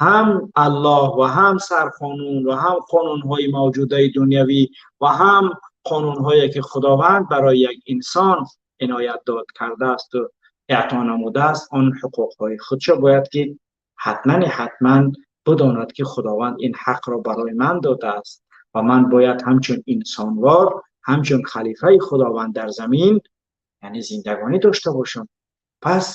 ҳам Аллоҳ ва ҳам сарқонун ва ҳам қонунҳои мавҷудаи дунявӣ ва ҳам қонунҳое, ки Худованд барои як инсон иноят дод кардаасту эъто намудааст, он ҳуқуқҳои худшо бояд ки ҳатман ҳатман бидонад, ки Худованд ин ҳақро барои ман додааст ва ман бояд ҳамчун инсонвор, ҳамчун халифаи Худованд дар замин яъне зиндагонӣ дошта бошам. Пас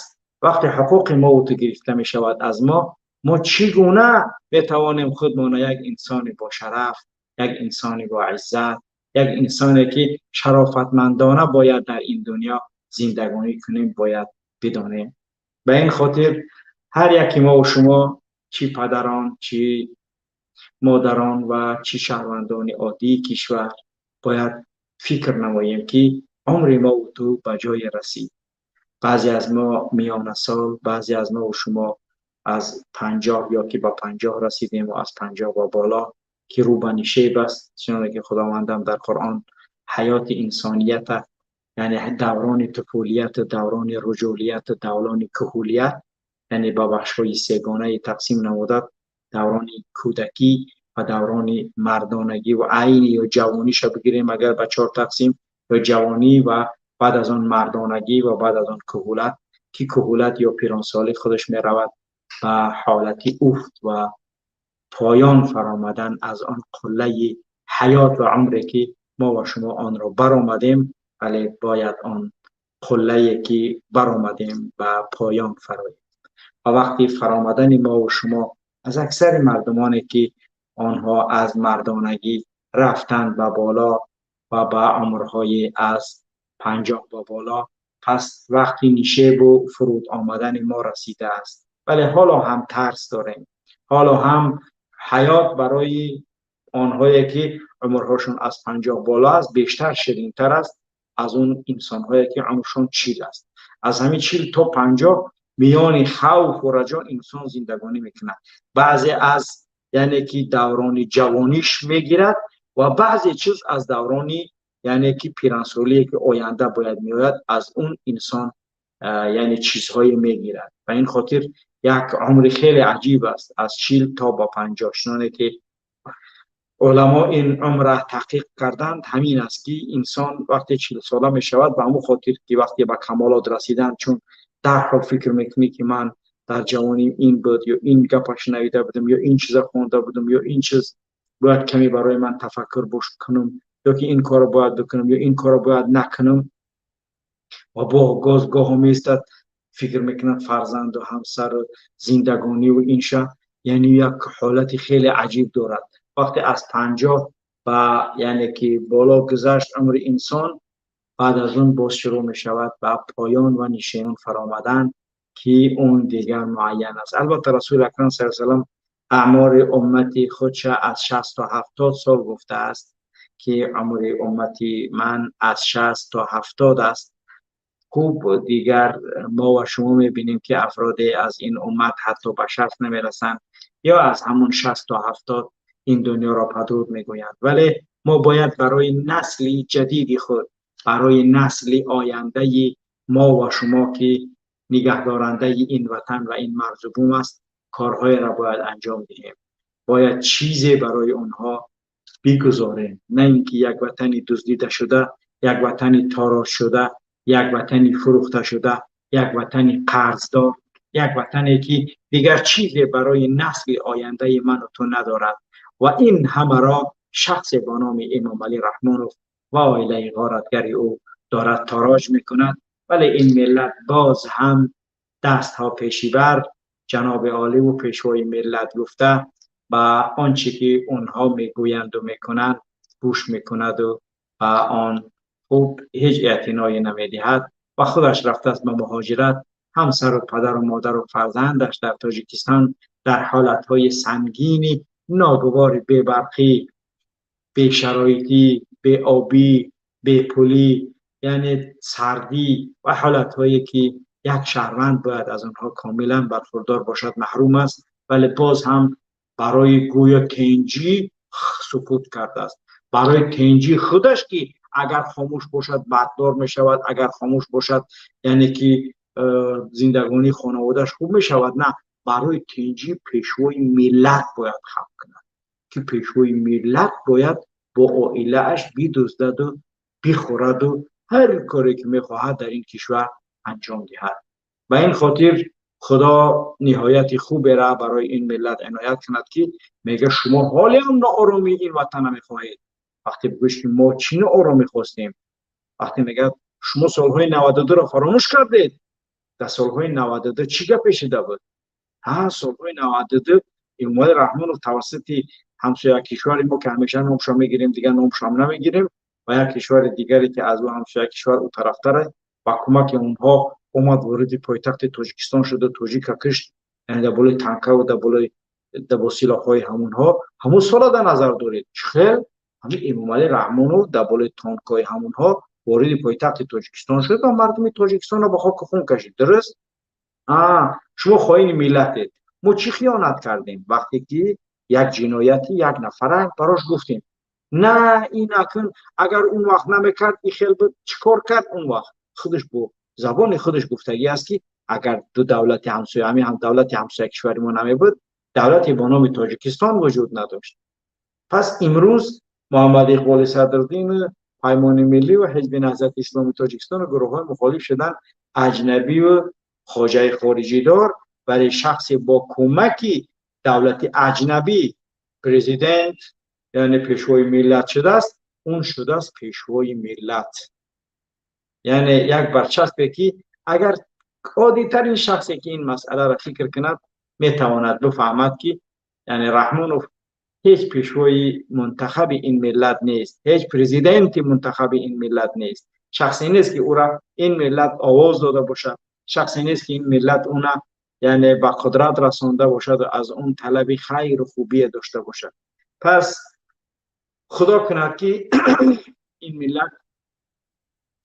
вақте ҳуқуқи мо ту гирифта мешавад аз мо, мо чӣ гуна метавонем худмона як инсони бошараф, як инсони бо иззат, як инсоне, ки шарофатмандона бояд дар ин дунё зиндагонӣ кунем, бояд бидонем? Ба ин хотир ҳар яки мо ва шумо, чӣ падарон, чӣ модарон ва чӣ шаҳрвандони оддии кишвар, бояд фикр намоем, ки умри мо ва ту ба ҷое расид. Баъзе аз мо миёнасол, баъзе аз мо ва шумо аз 50 ё ки ба 50 расидем ва аз 50 ба боло, ки рӯ ба нишеб аст. Чуноне ки Худовандам дар Қуръон ҳаёти инсонията, яъне даврони туфулият, даврони руҷулият, даврони куҳулият, яъне ба бахшҳои сегонаи тақсим намудад, даврони кӯдакӣ ва даврони мардонагӣ ва айни ё ҷавониша бигирем агар ба чор тақсим, ё ҷавонӣ ва баъд аз он мардонагӣ ва баъд аз он куҳулат, ки куҳулат ё пиронсолӣ худаш меравад ба ҳолати уфт ва поён фаромадан аз он қуллаи ҳаёт ва умре, ки мо ва шумо онро баромадем, вале бояд он қуллае, ки баромадем, ба поён фароем. Ва вақти фаромадани мо ва шумо аз аксари мардумоне, ки онҳо аз мардонагӣ рафтанд ба боло ва ба умрҳои аз 50 ба боло, пас вақти нишебу фуруд омадани мо расидааст, вале ҳоло ҳам тарс дорем. Ҳоло ҳам ҳаёт барои онҳое, ки умрҳошон аз 50 боло аст, бештар ширинтар аст аз он инсонҳое, ки умршон 40 аст. Аз ҳамин 40 то 50 миёни хавфу раҷо инсон зиндагонӣ мекунад. Баъзе аз яъне ки даврони ҷавониш мегирад ва баъзе чиз аз даврони яъне ки пирансолие, ки оянда бояд меояд, аз он инсон яъне чизҳое мегирад. Ба ин хотир як умри хеле аҷиб аст аз 40 то ба 50. Чуноне ки уламо ин умра таҳқиқ карданд, ҳамин аст, ки инсон вақте 40сола мешавад, ба ҳамон хотир, ки вақте ба камолот расидан, чун дарҳол фикр мекунӣ, ки ман Дар ҷавонӣ ин буд ё ин гапа шунавида будам ё ин чиза хонда будам ё ин чиз бояд каме барои ман тафаккур бош кунам ё ки ин корро бояд бикунам ё ин корро бояд накунам. Ва бо гоҳо меистад, фикр мекунад фарзанду ҳамсару зиндагониву инша, яъне як ҳолати хеле аҷиб дорад. Вақте аз 50 ба яъне ки боло гузашт умри инсон, баъд аз он боз шурӯъ мешавад ба поён ва нишемон фаромадан, ки он дигар муайян аст. Албатта, Расули Акрам саллаллоҳу алайҳи васаллам аъмори уммати худша аз 60 то 70 сол гуфтааст, ки умри уммати ман аз 60 то 70 аст. Хуб, дигар мо ва шумо мебинем, ки афроде аз ин уммат ҳатто ба 60 намерасанд ё аз ҳамон 60 то 70 ин дунёро падруд мегӯянд. Вале мо бояд барои насли ҷадиди худ, барои насли ояндаи мо ва шумо, ки нигаҳдорандаи ин ватан ва ин марзу бум аст, корҳоеро бояд анҷом диҳем, бояд чизе барои онҳо бигузорем, на ин ки як ватани дуздида шуда, як ватани торош шуда, як ватани фурӯхта шуда, як ватани қарздор, як ватане ки дигар чизе барои насли ояндаи ману ту надорад. Ва ин ҳамаро шахсе бо номи Эмомалӣ Раҳмонов ва оилаи ғоратгари ӯ дорад тороҷ мекунад. Вале ин миллат боз ҳам дастҳо пешибар ҷаноби олӣ ву пешвои миллат гуфта, ба он чӣ ки онҳо мегӯянду мекунанд гӯш мекунаду ба он хуб ҳеҷ эътиное намедиҳад ва худаш рафтааст ба муҳоҷират. Ҳамсару падару модару фарзандаш дар Тоҷикистон дар ҳолатҳои сангини ногувори бебарқӣ, бешароитӣ, беобӣ, бепулӣ, яъне сардӣ ва ҳолатҳое ки як шаҳрванд бояд аз онҳо комилан бархурдор бошад, маҳрум аст. Вале боз ҳам барои гӯё тинҷӣ сукут кардааст, барои тинҷии худаш, ки агар хомӯш бошад, бардор мешавад, агар хомӯш бошад, яъне ки зиндагонии хонаводааш хуб мешавад. На, барои тинҷии пешвои миллат бояд хам кунад, ки пешвои миллат бояд бо оилааш бидуздаду бихӯраду ҳар коре ки мехоҳад дар ин кишвар анҷом диҳад. Ба ин хотир Худо ниҳояти хуберо барои ин миллат иноят кунад, ки мега шумо ҳоле ҳам нооромии ин ватана мехоҳед. Вақте бигӯш ки мо чӣ ноороми хостем, вақте мегӯяд шумо солҳои 92-ро фаромӯш кардед, дар солҳои 92 чӣ гапе шида буд? Ҳа, солҳои 92 Эмомалӣ Раҳмонов тавассути ҳамсоя кишвари мо, ки ҳамеша номшо мегирем, дигар номшоам намегирем, ва як кишвари дигаре ки аз ӯ ҳамсоя кишвар ӯ тарафтаре, ба кӯмаки онҳо омад, вориди пойтахти Тоҷикистон шуда, тоҷика кишт, яъне дар болои танкаву дар болои бо силоҳҳои ҳамонҳо. Ҳамун сола дар назар доред, чӣ хел ҳамин Эмомалӣ Раҳмонов дар болои танкҳои ҳамонҳо вориди пойтахти Тоҷикистон шуд ва мардуми Тоҷикистонро ба хоку хун кашид. Дуруст? Шумо хоини миллатед. Мо чӣ хиёнат кардем? Вақте ки як ҷинояти як нафара барош гуфтем, на ин акун агар он вақт намекард, ин хел буд, чӣ кор кард он вақт? Худаш бо забони худаш гуфтагӣ аст, ки агар ду давлати ҳамсоя, ҳамин ҳам давлати ҳамсоя кишвари мо намебуд, давлате бо номи Тоҷикистон вуҷуд надошт. Пас имрӯз Муҳаммад Иқболи Садриддин, Паймони Миллӣ ва Ҳизби Наҳзати Исломии Тоҷикистон ва гурӯҳҳои мухолиф шуданд аҷнабиву хоҷаи хориҷидор, вале шахсе бо кӯмаки давлати аҷнабӣ президент, яъне пешвои миллат шудааст, он шудааст пешвои миллат. Яъне як барчаспе ки агар оддитарин шахсе ки ин масъаларо фикр кунад, метавонад бифаҳмад, ки яъне Раҳмонов ҳеҷ пешвои мунтахаби ин миллат нест, ҳеҷ президенти мунтахаби ин миллат нест, шахсе нест ки ӯра ин миллат овоз дода бошад, шахсе нест ки ин миллат уна яъне ба қудрат расонда бошад ва аз он талаби хайру хубие дошта бошад. Пас Худо кунад, ки ин миллат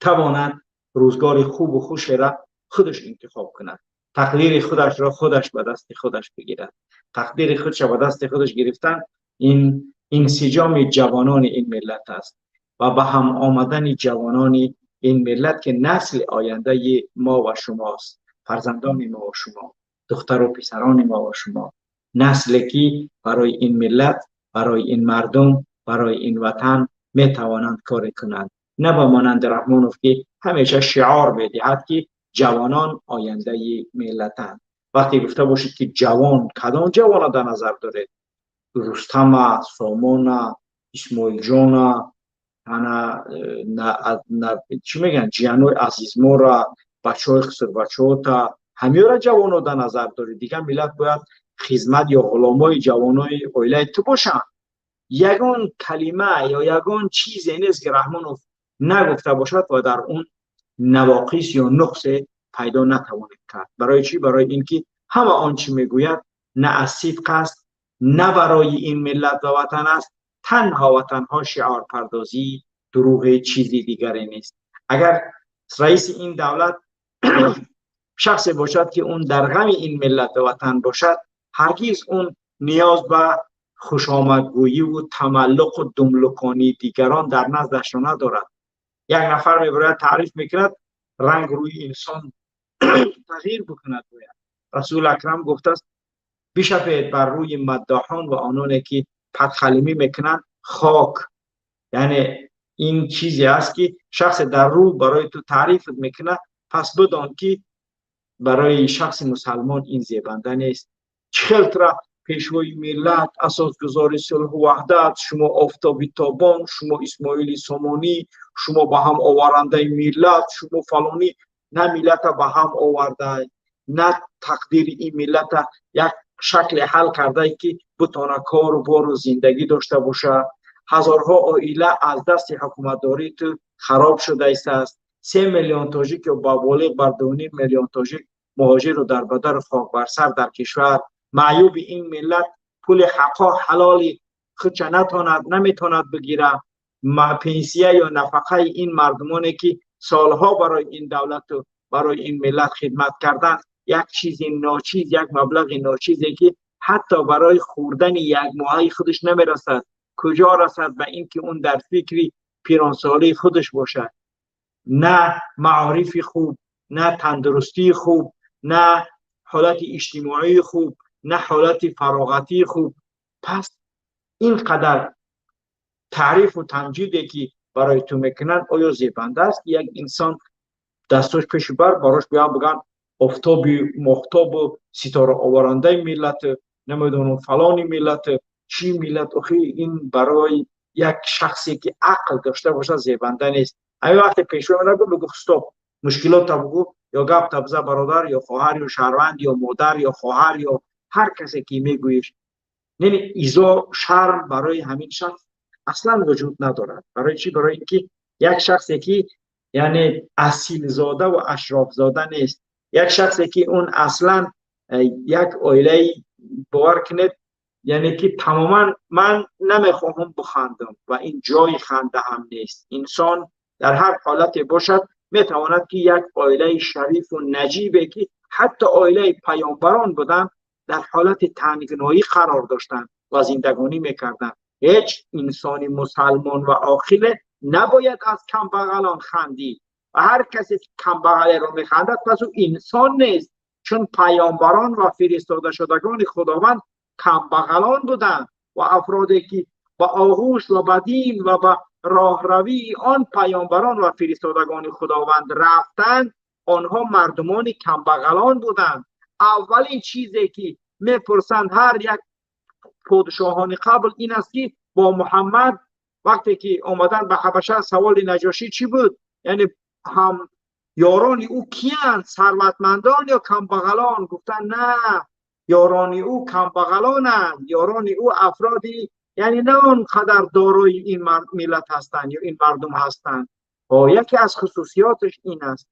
тавонад рӯзгори хубу хушера худаш интихоб кунад, тақдири худашро худаш ба дасти худаш бигирад. Тақдири худша ба дасти худаш гирифтан ин инсиҷоми ҷавонони ин миллат аст ва ба ҳам омадани ҷавонони ин миллат, ки насли ояндаи мо ва шумост, фарзандони мо ва шумо, духтару писарони мо ва шумо, насле ки барои ин миллат, барои ин мардум, барои ин ватан метавонанд коре кунанд, на ба монанди Раҳмонов, ки ҳамеша шиор медиҳад, ки ҷавонон ояндаи миллатанд. Вақте гуфта бошед ки ҷавон, кадом ҷавона дар назар доред? Рустама, Сомона, Исмоилҷона, ана чӣ мегӯянд, ҷиянои азизмора, бачаҳои хусурбачаҳота, ҳамёра ҷавоно дар назар доред? Дигар миллат бояд хизмат ё ғуломои ҷавонои оилаи ту бошанд. Ягон калима ё ягон чизе нест, ки Раҳмонов нагуфта бошад ва дар он навоқис ё нуқсе пайдо натавонед кард. Барои чӣ? Барои ин ки ҳама он чӣ мегӯяд на аз сидқ аст, на барои ин миллат ва ватан аст, танҳо ва танҳо шиорпардозӣ, дурӯғи, чизи дигаре нест. Агар раиси ин давлат шахсе бошад, ки он дар ғами ин миллат ва ватан бошад, ҳаргиз он ниёз ба хушомадгӯиву тамаллуқу думлуконии дигарон дар наздашро надорад. Як нафар мебарояд, таъриф мекунад, ранг рӯи инсон тағйир бикунад. Бояд Расули Акрам гуфтааст: бишапед бар рӯи маддоҳон ва ононе ки падхалимӣ мекунанд хок. Яъне ин чизе аст, ки шахсе дар рӯ барои ту таърифат мекунад, пас бидон, ки барои шахси мусалмон ин зебанда нест. Чӣ хел тура пешвои миллат, асосгузори сулҳу ваҳдат, шумо офтоби тобон, шумо Исмоили Сомонӣ, шумо ба ҳам оварандаи миллат, шумо фалонӣ, на миллата ба ҳам овардай, на тақдири ин миллата як шакле ҳал кардае, ки бутона кору бору зиндагӣ дошта бошад. Ҳазорҳо оила аз дасти ҳукуматдории ту хароб шуда истааст. 3 миллион тоҷик ё ба болиғ бар 2,5 миллион тоҷик муҳоҷиру дарбадару хокбарсар дар кишвар. Маъюби ин миллат пули ҳаққо ҳалоли худша натонад, наметонад бигира. Пенсия ё нафақаи ин мардумоне, ки солҳо барои ин давлату барои ин миллат хидмат карданд, як чизи ночиз, як маблағи ночизе, ки ҳатто барои хӯрдани як моҳаи худаш намерасад, куҷо расад ба ин ки он дар фикри пиронсолии худаш бошад? На маорифи хуб, на тандурустии хуб, на ҳолати иҷтимоии хуб, на ҳолати фароғатии хуб. Пас ин қадар таърифу тамҷиде, ки барои ту мекунанд, оё зебанда аст, ки як инсон дастош пеши бар барош биёянд, бигӯянд офтоби моҳтобу ситораоварандаи миллату намедонам фалони миллату чӣ миллат? Охи ин барои як шахсе, ки ақл дошта бошад, зебанда нест. Ҳамин вақте пешво нагӯ, бигӯ: стоп, мушкилотта бугӯ ё гапта биза, бародар ё хоҳар ё шаҳрванд ё модар ё хоҳар ё ҳар касе ки мегӯиш. Яъне изо, шарм барои ҳамин шахс аслан вуҷуд надорад. Барои чӣ? Барои ин ки як шахсе, ки яъне асилзода ва ашрофзода нест, як шахсе, ки он аслан як оилаи, бовар кунед, яъне ки тамоман ман намехоҳам бихандам ва ин ҷои ханда ҳам нест. Инсон дар ҳар ҳолате бошад, метавонад, ки як оилаи шарифу наҷибе, ки ҳатто оилаи паёмбарон буданд, дар ҳолати тангноӣ қарор доштанд ва зиндагонӣ мекарданд. Ҳеҷ инсони мусалмон ва оқиле набояд аз камбағалон хандид ва ҳар касе ки камбағалеро механдад, пас ӯ инсон нест, чун паёмбарон ва фиристодашудагони Худованд камбағалон буданд ва афроде, ки ба оғӯш ва ба дин ва ба роҳравии он паёмбарон ва фиристодагони Худованд рафтанд, онҳо мардумони камбағалон буданд. Аввалин чизе, ки мепурсанд ҳар як подшоҳони қабл, ин аст, ки бо Муҳаммад вақте ки омадан ба Ҳабаша, саволи Наҷошӣ чӣ буд? Яъне ҳам ёрони ӯ киянд, сарватмандон ё камбағалон? Гуфтанд: на, ёрони ӯ камбағалонанд, ёрони ӯ афроди яъне на он қадар дорои ин миллат ҳастанд ё ин мардум ҳастанд. Яке аз хусусиёташ ин аст.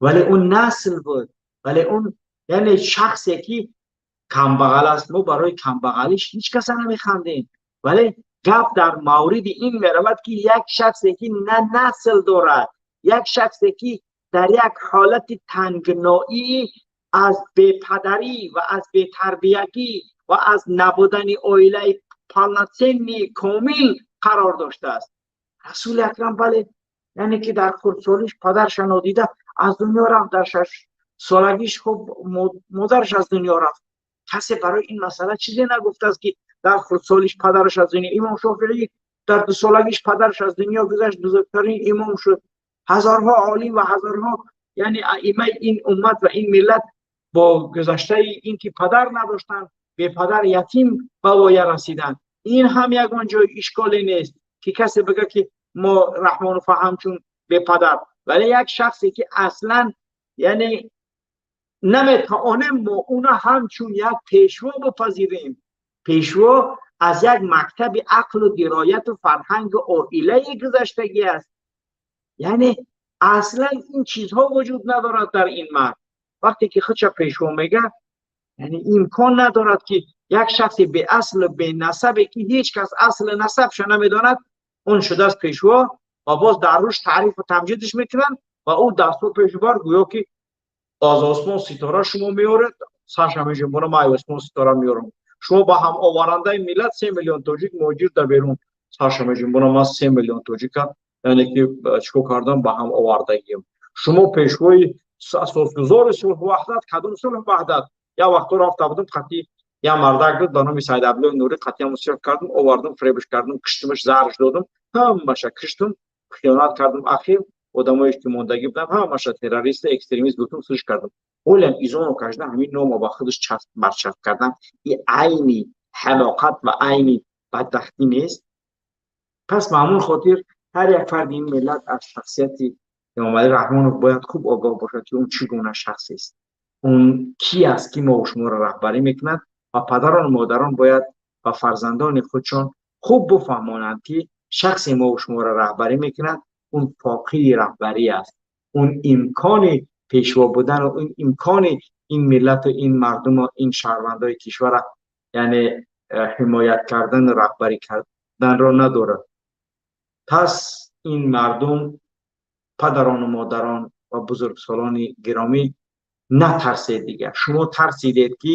Вале он насл буд, вале он яъне шахсе, ки камбағал аст, мо барои камбағалиш ҳеҷ каса намехандем. Вале гап дар мавриди ин меравад, ки як шахсе, ки на насл дорад, як шахсе, ки дар як ҳолати тангноӣ аз бепадарӣ ва аз бетарбиягӣ ва аз набудани оилаи полноценный, комил қарор доштааст. Расули Акрам, бале, яъне ки дар хурдсолиш падарша нодида аз дунё рафт, дар 6 солагиш хуб модараш аз дунё рафт. Касе барои ин масъала чизе нагуфтааст, ки дар хурдсолиш падараш аз дунё. Имом Шофиӣ дар 2 солагиш падараш аз дунё гузашт, бузургтарин имом шуд. Ҳазорҳо олим ва ҳазорҳо яъне аимаи ин уммат ва ин миллат Бо гузаштаи инки падар надоштанд, бепадар ятим ба воя расиданд. Ин ҳам ягон ҷой ишколе нест ки касе бигӯяд ки мо Раҳмонов ҳамчун бепадар, вале як шахсе ки аслан яъне наметавонем мо уна ҳамчун як пешво бипазирем. Пешво аз як мактаби ақлу дирояту фарҳангу оилаи гузаштагӣ аст. Яъне аслан ин чизҳо вуҷуд надорад дар ин мард. Вақте ки худша пешво мегӯяд, яъне имкон надорад ки як шахси беаслу бенасабе ки ҳеҷ кас аслу насабша намедонад, он шудааст пешво ва боз дар рӯш таърифу тамҷидш мекунанд ва ӯ дастҳо пешбар, гӯё ки аз осмон ситора шумо меоред, сарша меҷунбона, ман аз осмон ситора меорам. Шумо ба ҳам оварандаи миллат 3 миллион тоҷик муҳоҷир дар берун, сарша меҷунбона, ман 3 миллион тоҷика яъне ки чикор кардам, ба ҳам овардагием. Шумо пешвои асосгузори сулҳу ваҳдат, кадом сулҳу ваҳдат? Як вақто рафта будам қатъи як мардак буд ба номи Саид Абдуллои Нурӣ, қатъиам сиёҳ кардам, овардам, фиребш кардам, киштимаш, зарш додам, ҳамаша киштам, хиёнат кардам. Ахир одамое ки мондагӣ будам, ҳамаша террорист, экстремист гуфтам, суш кардам. Ҳолиам изоно кашида ҳамин номо ба худаш барчасп кардан, и айни ҳамоқат ва айни бадбахтӣ нест? Пас ба ҳамон хотир ҳар як фарди ин миллат аз шахсияти Эмомалӣ Раҳмонов бояд хуб огоҳ бошад, ки он чӣ гуна шахсест, он ки аст ки мо шуморо раҳбарӣ мекунад. Ва падарону модарон бояд ба фарзандони худшон хуб бифаҳмонанд, ки шахсе мо шуморо раҳбарӣ мекунад, он фоқиди раҳбарӣ аст, он имкони пешво будан ва он имкони ин миллату ин мардуму ин шаҳрвандои кишварро яъне ҳимоят кардан ва раҳбарӣ карданро надорад. Пас ин мардум, падарону модарон ва бузургсолони гиромӣ, натарсед дигар. Шумо тарсидед ки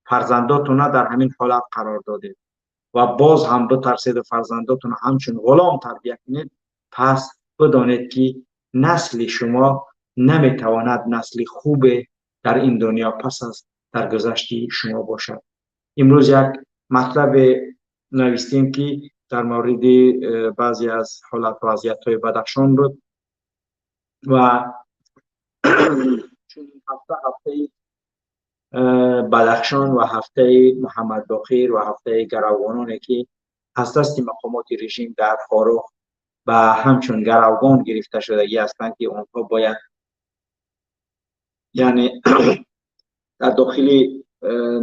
фарзандотонро дар ҳамин ҳолат қарор додед ва боз ҳам битарседу фарзандотонро ҳамчун ғулом тарбия кунед. Пас бидонед, ки насли шумо наметавонад насли хубе дар ин дунё пас аз даргузашти шумо бошад. Имрӯз як матлабе навистем, ки дар мавриди баъзе аз ҳолат вазъиятҳои Бадахшон буд ва чун ҳафта ҳафтаи Бадахшон ва ҳафтаи Муҳаммадбоқир ва ҳафтаи гаравгононе ки аз дасти мақомоти режим дар Хоруғ ба ҳамчун гаравгон гирифта шудагӣ ҳастанд, ки онҳо бояд яъне дар дохили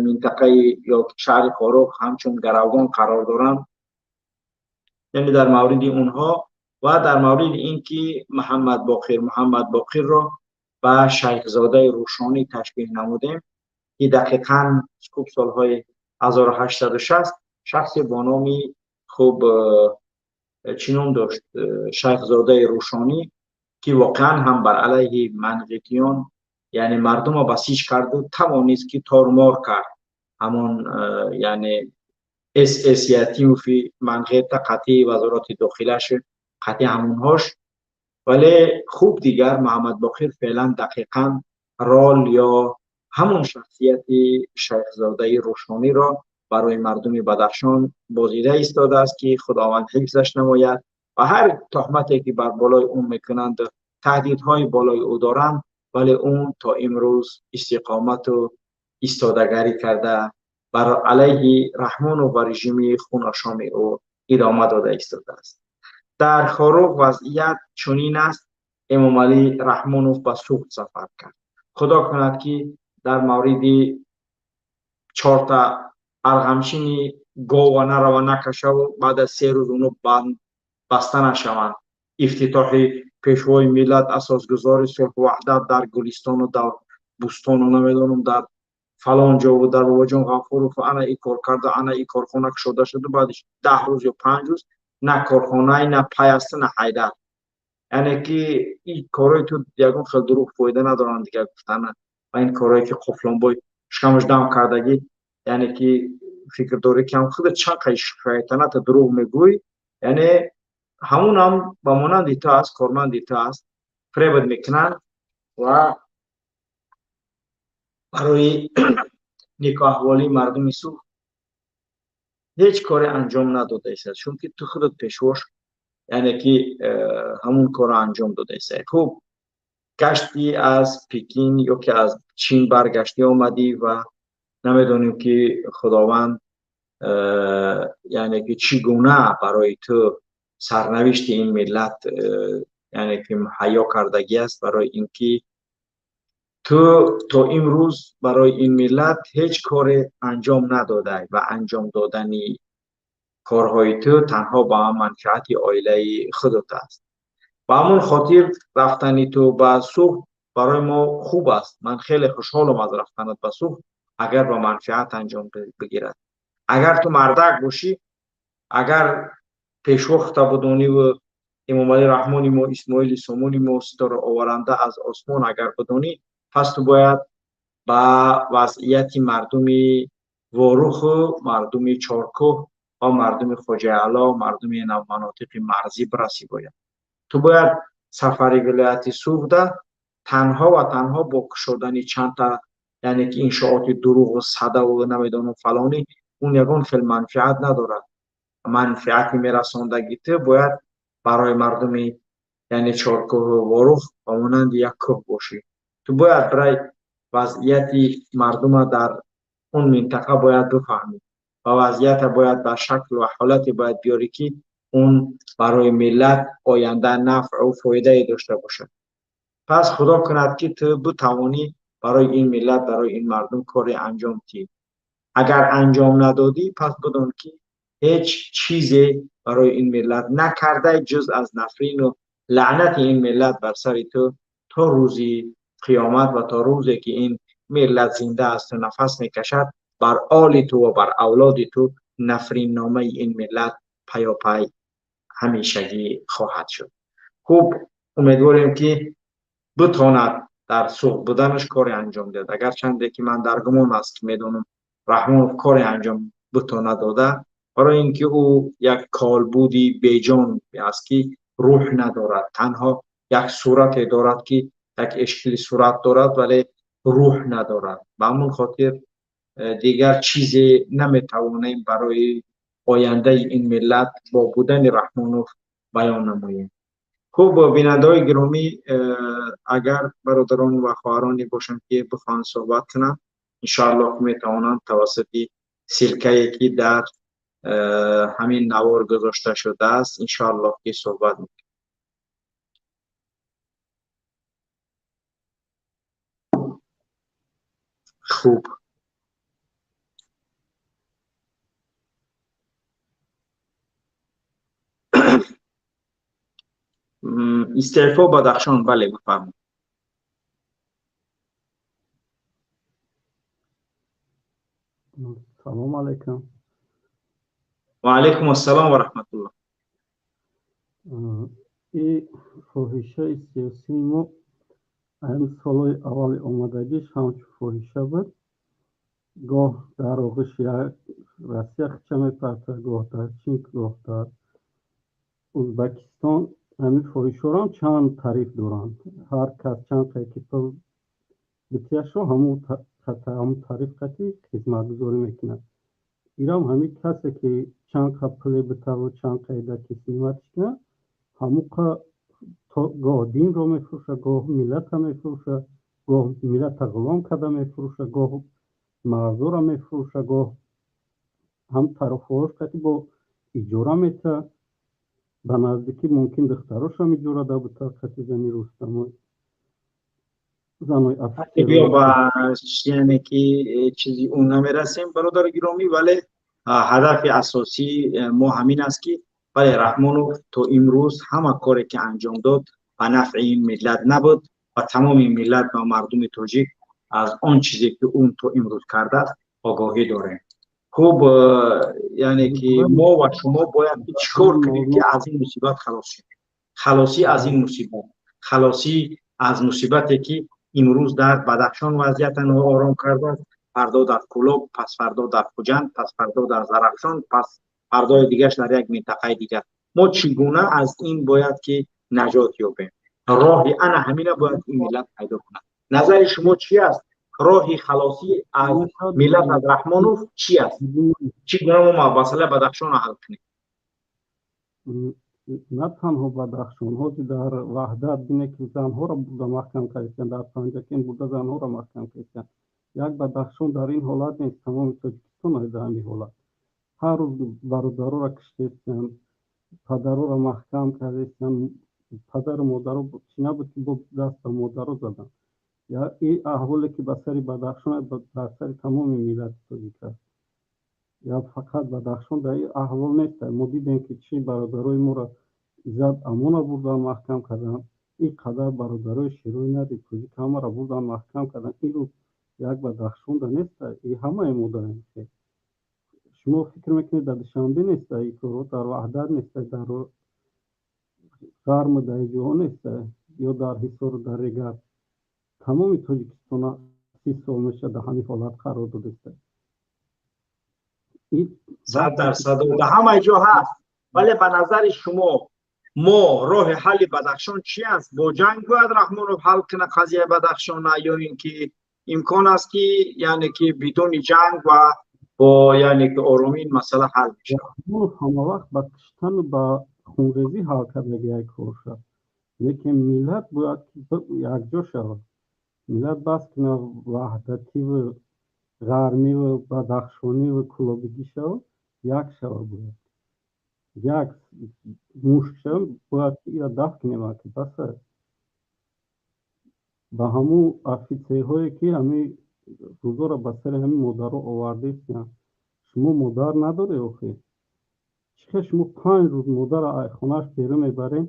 минтақаи ё шаҳри Хоруғ ҳамчун гаравгон қарор доранд, яъне дар мавриди онҳо ва дар мавриди ин ки Муҳаммадбоқирро ба Шайхзодаи Рӯшонӣ ташбеҳ намудем, ки дақиқан хуб солҳои 1860 шахсе бо номи хуб чӣ ном дошт, Шайхзодаи Рӯшонӣ, ки воқеан ҳам бар алайҳи манғитиён яъне мардумро басиҷ карду тавонист ки тормор кард ҳамон яъне СС Ятимови манғита қатъи вазорати дохилаш, қатъи ҳамонҳош. Вале хуб дигар Муҳаммадбоқир феълан дақиқан рол ё ҳамон шахсияти Шайхзодаи Рӯшониро барои мардуми Бадахшон бозида истодааст, ки Худованд ҳифзаш намояд ва ҳар тӯҳмате ки бар болои ӯ мекунанд, таҳдидҳои болои ӯ доранд, вале ӯ то имрӯз истиқомату истодагарӣ карда бар алайҳи Раҳмону ва режими хуношоми ӯ идома дода истодааст. Дар Хоруғ вазъият чунин аст. Эмомалӣ Раҳмонов ба Суғд сафар кард. Худо кунад, ки дар мавриди чорта арғамчини гова нарава накашаву баъд аз 3 рӯз уно баста нашаванд. Ифтитоҳи пешвои миллат, асосгузори сулҳу ваҳдат дар Гулистону дар Бӯстону намедонам дар фалон ҷову дар Бобоҷон Ғафуров ана и кор карда, ана и корхона кушода шуду, баъдиш 10 рӯз ё 5 рӯз на корхонае, на пайаста, на ҳайдар. Яъне ки ин корҳои ту ягон хел дурӯғ фоида надоранд дигар гуфтана. Ва ин корҳое ки қуфлонбой шикамаш дам кардагӣ, яъне ки фикр дорӣ, ки ҳам худат чанд қай шайтоната дурӯғ мегӯй, яъне ҳамун ҳам ба монанди ту аст, корманди ту аст, фиребат мекунанд ва барои никоҳаҳволии мардуми Суғд ҳеҷ коре анҷом надодаистад, чунки ту худат пешвош, яъне ки ҳамун корро анҷом додаистад. Хуб. Гашти аз Пекин ё ки аз Чин баргаштӣ омадӣ ва намедонем ки Худованд яъне ки чӣ гуна барои ту сарнавишти ин миллат яъне ки муҳайё кардагӣ аст, барои ин ки ту то имрӯз барои ин миллат ҳеҷ коре анҷом надодай ва анҷом додани корҳои ту танҳо ба манфиати оилаи худат аст. Ба ҳамон хотир рафтани ту ба Суғд барои мо хуб аст. Ман хеле хушҳолам аз рафтанат ба Суғд, агар ба манфиат анҷом бигирад. Агар ту мардак бошӣ, агар пешво хута будониву Эмомалӣ Раҳмони мо, Исмоили Сомони мо, ситораоваранда аз осмон агар бидонӣ, пас ту бояд ба вазъияти мардуми Воруху мардуми Чоркӯҳ ва мардуми Хоҷаало, мардуми манотиқи марзӣ бирасӣ. Бояд ту бояд сафари вилояти Суғда танҳо ва танҳо бо кушодани чандта, яъне ки иншооти дурӯғу садаву намедонам фалонӣ, он ягон хел манфиат надорад. Манфиати мерасондаги ту бояд барои мардуми, яъне Чоркӯҳу Ворух ба монанди як кӯҳ бошӣ. Ту бояд барои вазъияти мардума дар он минтақа бояд бифаҳмӣ ва вазъията бояд ба шакл ва ҳолате бояд биёрӣ, ки он барои миллат оянда нафъу фоидае дошта бошад. Пас Худо кунад, ки ту битавонӣ барои ин миллат, барои ин мардум коре анҷом диҳӣ. Агар анҷом надодӣ, пас бидон, ки ҳеҷ чизе барои ин миллат накардай, ҷуз аз нафрину лаънати ин миллат бар сари ту то рӯзи қиёмат ва то рӯзе ки ин миллат зинда асту нафас мекашад, бар оли ту ва бар авлоди ту нафринномаи ин миллат паёпай ҳамешагӣ хоҳад шуд. Хуб, умедворем, ки битонад дар Суғд буданаш коре анҷом диҳад, агарчанде ки ман дар гумон аст, ки медонам Раҳмонов коре анҷом битонад дода, барои ин ки ӯ як колбуди беҷон аст, ки рӯҳ надорад, танҳо як сурате дорад, ки як эшкили сурат дорад, вале рӯҳ надорад. Ба ҳамон хотир дигар чизе наметавонем барои ояндаи ин миллат бо будани Раҳмонов баён намоем. Хуб, бинандаҳои гиромӣ, агар бародарон ва хоҳароне бошанд, ки бихоҳанд суҳбат кунанд, иншоаллоҳ метавонанд тавассути ссылка е ки дар ҳамин навор гузошта шудааст, иншоаллоҳ ки суҳбат мекунем. Хуб, истеъфо Бадахшон, бале, бифармоед. Салому алайкум. Ва алайкум ассалом ва раҳматуллоҳ. И фоҳишаи сиёсии мо ҳамин солҳои аввали омадагиш ҳамчун фоҳиша буд. Гоҳ дар оғӯши Россия хича мепартад, гоҳ дар Чин, гоҳ дар Ӯзбекистон. Ҳамин фоҳишҳоро чанд тариф доранд, ҳар кас чанд қайки пул битияшро, ҳамун тариф қати хизматгузорӣ мекунад. Ирам ҳамин касе ки чанд қа пуле битаву чанд қайда ки снимать кунад, ҳамун қа гоҳ динро мефурӯшад, гоҳ миллата мефурӯшад, гоҳ миллата ғулом карда мефурӯшад, гоҳ мардора мефурӯшад, гоҳ ҳам тарафҳош қати бо иҷора метаҳад. Ба наздикӣ мумкин духтарошам иҷора да бута қати зани Рустамо, занои. Биё, ба яъне ки чизи он намерасем, бародари гиромӣ, вале ҳадафи асосии мо ҳамин аст, ки бале, Раҳмонов то имрӯз ҳама коре ки анҷом дод, ба нафъи ин миллат набуд ва тамоми миллат ва мардуми тоҷик аз он чизе ки ӯ то имрӯз кардааст огоҳӣ дорем. Хуб, яъне ки мо ва шумо бояд чӣ кор кунем, ки аз ин мусибат халос шавем? Халосӣ аз ин мусибат, халосӣ аз мусибате ки имрӯз дар Бадахшон вазъията ноором кардааст, фардо дар Кӯлоб, пасфардо дар Хуҷанд, пасфардо дар Зарафшон, пас фардои дигарш дар як минтақаи дигар. Мо чӣ гуна аз ин бояд ки наҷот ёбем? Роҳи ана ҳамина бояд ин миллат пайдо кунад. Назари шумо чӣ аст? Роҳи халосӣ аз миллат аз Раҳмонов чӣ аст? Чӣ гуна мо масъалаи Бадахшонро ҳал кунем? На танҳо Бадахшон, ҳозир дар Ваҳдат бине, ки занҳоро бурда маҳкам кардистанд, дар Панҷакент бурда занҳоро маҳкам кардистанд. Як Бадахшон дар ин ҳолат нест, тамоми Тоҷикистон дар ҳамин ҳолат. Ҳар рӯз бародароро киштестанд, падароро маҳкам кардестанд, падару модаро чӣ набуд, ки бо даст ба модаро заданд. Ин аҳволе, ки ба сари Бадахшон, дар сари тамоми миллати тоҷик аст. Я фақат Бадахшон дар ин аҳвол нест. Мо дидем, ки чӣ бародарои моро Иззат Амона бурдан маҳкам карданд, ин қадар бародарои шерои нари тоҷик ҳамаро бурдан маҳкам карданд. Ин рӯз як Бадахшонда нест, и ҳамаи мо дарем. Шумо фикр мекунед, дар Душанбе нест ин корҳо, дар Ваҳдат нест, дар Ғарму дар ҷоҳо нест, ё дар Ҳисору дар Регар? Тамоми Тоҷикистона 30 сол мешавад, дар ҳамин ҳолат қарор додааст. 100% дар ҳамаи ҷо ҳаст. Вале ба назари шумо, мо роҳи ҳалли Бадахшон чи аст? Бо ҷанг бояд Раҳмонов ҳал кунад қазияи Бадахшона, ё ин ки имкон аст, ки яъне ки бидуни ҷанг ва бо яъне ки оромӣ ин масъала ҳал мешавад? Раҳмонов ҳамавақт ба киштану ба хунрезӣ ҳал кардаги як корша, лекин миллат бояд якҷо шавад. Миллат бас кунад ваҳдативу ғармиву бадахшониву кӯлобигӣ шавад, як шавад, бояд як мушт шавад, бояд ира дафт кунем, ки бас аст. Ба ҳамун офитсерҳое, ки ҳамин рӯзоро ба сари ҳамин модаро овардаистанд, шумо модар надоред охи? Чӣ хел шумо 5 рӯз модарро аз хонааш берун мебаред,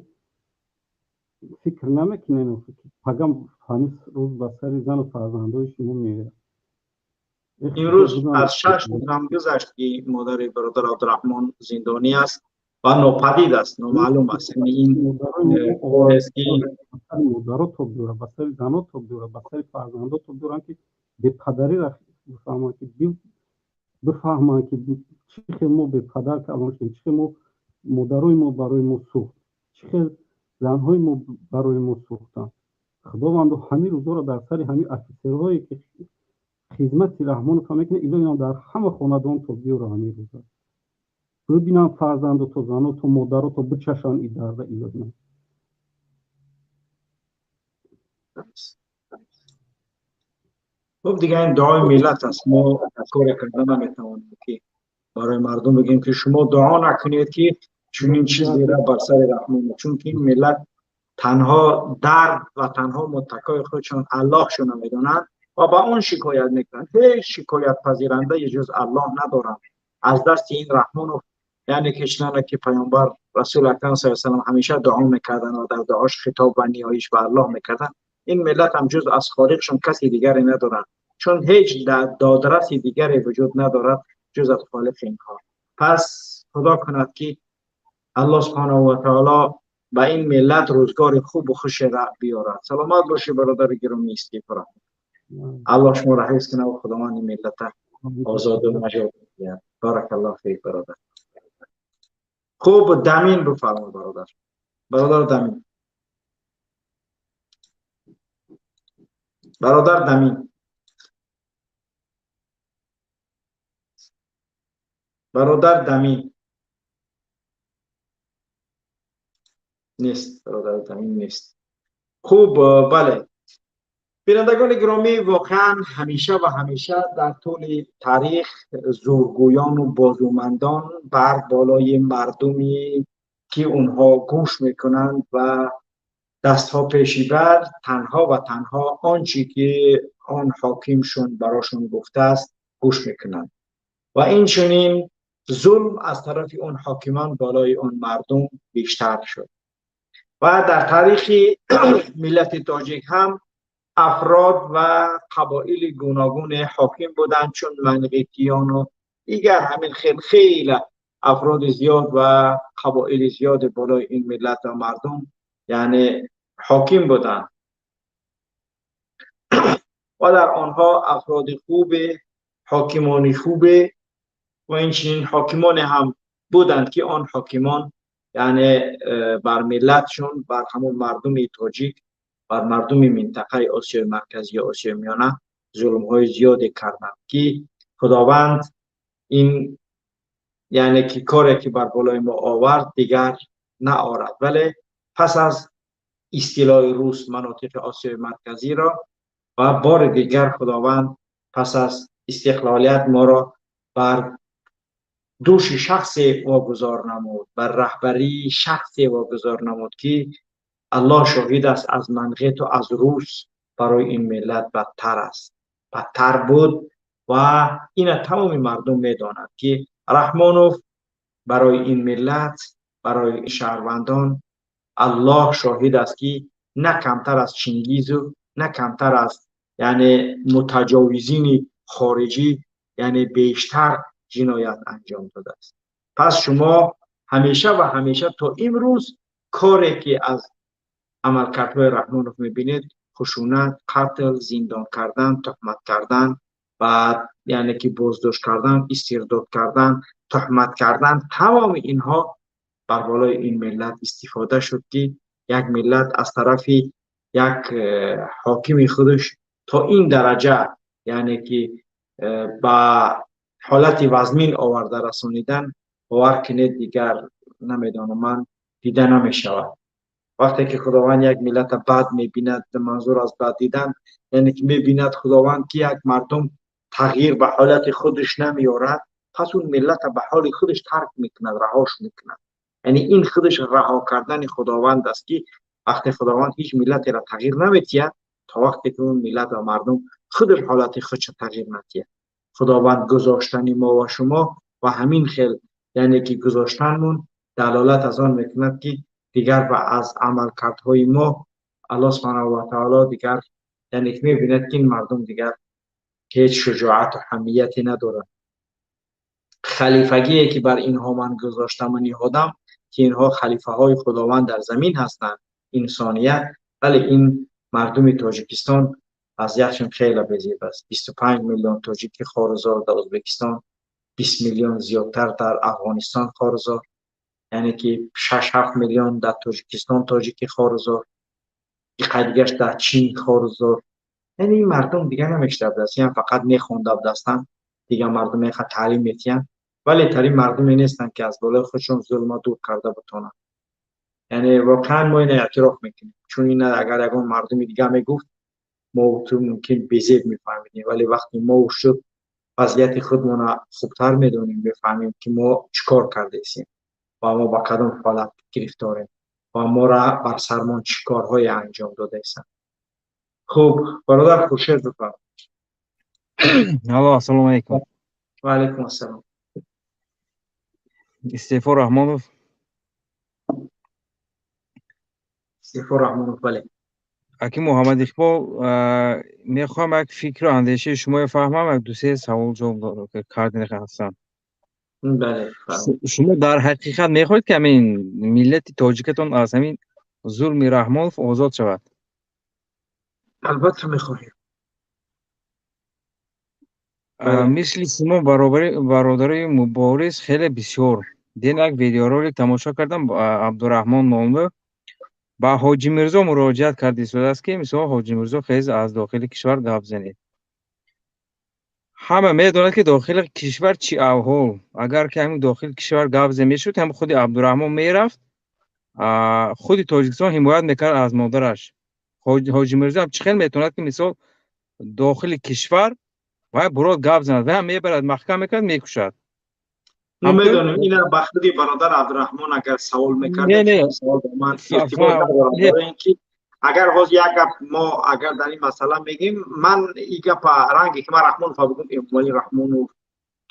фикр намекунед охи, ки пагам ҳамин рӯз ба сари зану фарзандои шумо меояд? Имрӯз аз 6 рӯз ҳам гузашт, ки модари бародар Абдураҳмон зиндонӣ аст ва нопадид аст, номаълум аст. Яъне ин модаро тоб дорад, ба сари зано тоб дорад, ба сари фарзандо тоб доранд, ки бепадариро бифаҳманд, ки бифаҳманд, ки чӣ хел мо бепадар калон шудем, чӣ хел мо модарои мо барои мо сӯхт, чӣ хел занҳои мо барои мо сӯхтанд. Худованду ҳамин рӯзоро дар сари ҳамин офитсерҳое, ки хизмати Раҳмонов мекунад, илоҳиам дар ҳама хонадон то биёра ҳамин рӯза. Бибинанд фарзанду то зану то модаро, то бичашанд и дарда, илоҳиам. Хуб, дига ин дуои миллат аст. Мо коре карда наметавонем, ки барои мардум бигӯем, ки шумо дуо накунед, ки чунин чизеро бар сари Раҳмон, чунки ин миллат танҳо дард ва танҳо муттакои худшон Аллоҳшона медонанд ва ба он шикоят мекунанд. Ҳеҷ шикоятпазирандае ҷуз Аллоҳ надоранд. Аз дасти ин Раҳмонов, яъне ки чуноне ки паёмбар Расул Акрам саллаллоҳу алайҳи васаллам ҳамеша дуо мекарданд ва дар дуош хитоб ва ниёиш ба Аллоҳ мекарданд, ин миллат ҳам ҷуз аз холиқшон каси дигаре надоранд, чун ҳеҷ додраси дигаре вуҷуд надорад ҷуз аз холиқи инҳо. Пас худо кунад, ки Аллоҳ субҳонаҳу ва таоло ба ин миллат рӯзгори хубу хушеро биёрад. Саломат бошӣ, бародари гиромӣ Истифора. Аллоҳ шуморо ҳифз кунад ва Худованд ин миллата озоду наҷот диҳад. Баракаллоҳ фик, бародар. Хуб, Дамин бифармо, бародар. Бародар Дамин. Бародар Дамин. Бародар Дамин. Нест, бародар Дамин нест. Хуб, бале. Бинандагони гиромӣ, воқеан ҳамеша ва ҳамеша дар тӯли таърих зӯргӯёну бозумандон бар болои мардуме, ки онҳо гӯш мекунанд ва дастҳо пеши бар, танҳо ва танҳо он чӣ ки он ҳокимшон барошон гуфтааст гӯш мекунанд ва инчунин зулм аз тарафи он ҳокимон болои он мардум бештар шуд. Ва дар таърихи миллати тоҷик ҳам афрод ва қабоили гуногун ҳоким буданд, чун манғитиёну дигар ҳамин хел хеле афроди зиёд ва қабоили зиёд болои ин миллат ва мардум яъне ҳоким буданд ва дар онҳо афроди хубе, ҳокимони хубе ва инчунин ҳокимоне ҳам буданд, ки он ҳокимон яъне бар миллатшон, бар ҳамон мардуми тоҷик, бар мардуми минтақаи Осиёи Марказӣ ва Осиёи Миёна зулмҳои зиёде карданд, ки Худованд ин яъне ки коре ки бар болои мо овард, дигар наорад. Вале пас аз истилои рус манотиқи Осиёи Марказиро ва бори дигар Худованд пас аз истиқлолият моро бар дӯши шахсе вогузор намуд, бар раҳбарии шахсе вогузор намуд, ки Аллоҳ шоҳид аст, аз манғиту аз рус барои ин миллат бадтар аст, бадтар буд. Ва ина тамоми мардум медонад, ки Раҳмонов барои ин миллат, барои шаҳрвандон, Аллоҳ шоҳид аст, ки на камтар аз Чингизу на камтар аз, яъне, мутаҷовизини хориҷӣ, яъне бештар ҷиноят анҷом додааст. Пас шумо ҳамеша ва ҳамеша то имрӯз коре ки аз амалкардҳои Раҳмонов мебинед, хушунат, қатл, зиндон кардан, туҳмат кардан, баъд яъне ки боздошт кардан, истирдод кардан, туҳмат кардан, тамоми инҳо бар болои ин миллат истифода шуд, ки як миллат аз тарафи як ҳокими худаш то ин дараҷа, яъне ки ба ҳолати вазмин оварда расонидан, бовар кунед, дигар намедонам, ман дида намешавад. Вақте ки Худованд як миллата бад мебинад, манзур аз бад дидан, яъне ки мебинад Худованд, ки як мардум тағйир ба ҳолати худаш намеорад, пас он миллата ба ҳоли худаш тарк мекунад, раҳош мекунад. Яъне ин худаш раҳо кардани Худованд аст, ки вақте Худованд ҳеҷ миллатеро тағйир наметиҳад, то вақте ки он миллат ва мардум худаш ҳолати худша тағйир надиҳад. Худованд гузоштани мо ва шумо ва ҳамин хел, яъне ки гузоштанмон далолат аз он мекунад, ки дигар ба аз амалкардҳои мо Аллоҳ субҳанаҳу ва таоло дигар, яъне ки мебинад, ки ин мардум дигар ҳеҷ шуҷоату ҳамияте надорад. Халифагие ки бар инҳо ман гузоштаму ниҳодам, ки инҳо халифаҳои Худованд дар замин ҳастанд, инсоният, вале ин мардуми Тоҷикистон вазъиятшон хеле безеб аст. 25 миллион тоҷики хорузор дар Ӯзбекистон, 20 миллион зиёдтар дар Афғонистон хорузор, яъне ки 6-7 миллион дар Тоҷикистон тоҷики хорузор, иқай дигаш дар Чин хорузор. Яъне ин мардум дигар намешта будааст, ян фақат мехонда будастанд, дигар мардум мехоҳад таълим метиҳанд, вале тарин мардуме нестанд, ки аз болои худшон зулма дур карда бутонанд. Яъне воқеан мо ина эътироф мекунем, чун ина агар ягон мардуми дигар мегуфт, мо ту мумкин безеб мефаҳмидем, вале вақте мо шуд, вазъияти худмона хубтар медонем, мефаҳмем, ки мо чӣ кор кардаистем ва мо ба кадом ҳолат гирифторем ва моро бар сармон чӣ корҳое анҷом додаистанд. Хуб, бародар Хуршед, бифарм. Алло, ассалому алайкум. Ва алайкум ассалом. Истеъфо Раҳмонов. Истеъфо Раҳмонов, бале. Аки Муҳаммад Иқбол, мехоҳам як фикру андешаи шуморо фаҳмам, як дусе савол ҷавоб кардани ҳастам. Бале. Шумо дар ҳақиқат мехоҳед, ки ҳамин миллати тоҷикатон аз ҳамин зулми Раҳмонов озод шавад? Албатта мехоҳем. Мисли шумо бародарои мубориз хеле бисёр. Дин як видеоролик тамошо кардам, Абдураҳмон номлу ба Ҳоҷи Мирзо муроҷиат карда истодааст, ки мисол Ҳоҷи Мирзо, хез, аз дохили кишвар гап занед. Ҳама медонад, ки дохили кишвар чӣ авҳол. Агар ки ҳамин дохили кишвар гап зада мешуд, ҳам худи Абдураҳмон мерафт, худи Тоҷикистон ҳимоят мекард аз модараш. Ҳоҷи Мирзо чӣ хел метавонад, ки мисол дохили кишвар вай бурод гап занад? Вай ҳам мебарад, маҳкам мекунад, мекушад. Мо медонем ина, ба худи бародар Абдураҳмон агар савол мекард, савол ба ман иртибот надорам, барои ин ки агар ҳозир як гап мо агар дар ин масъала мегӯем, ман ин гапа ранге ки ман Раҳмонов бигӯм, Эмомалӣ Раҳмонов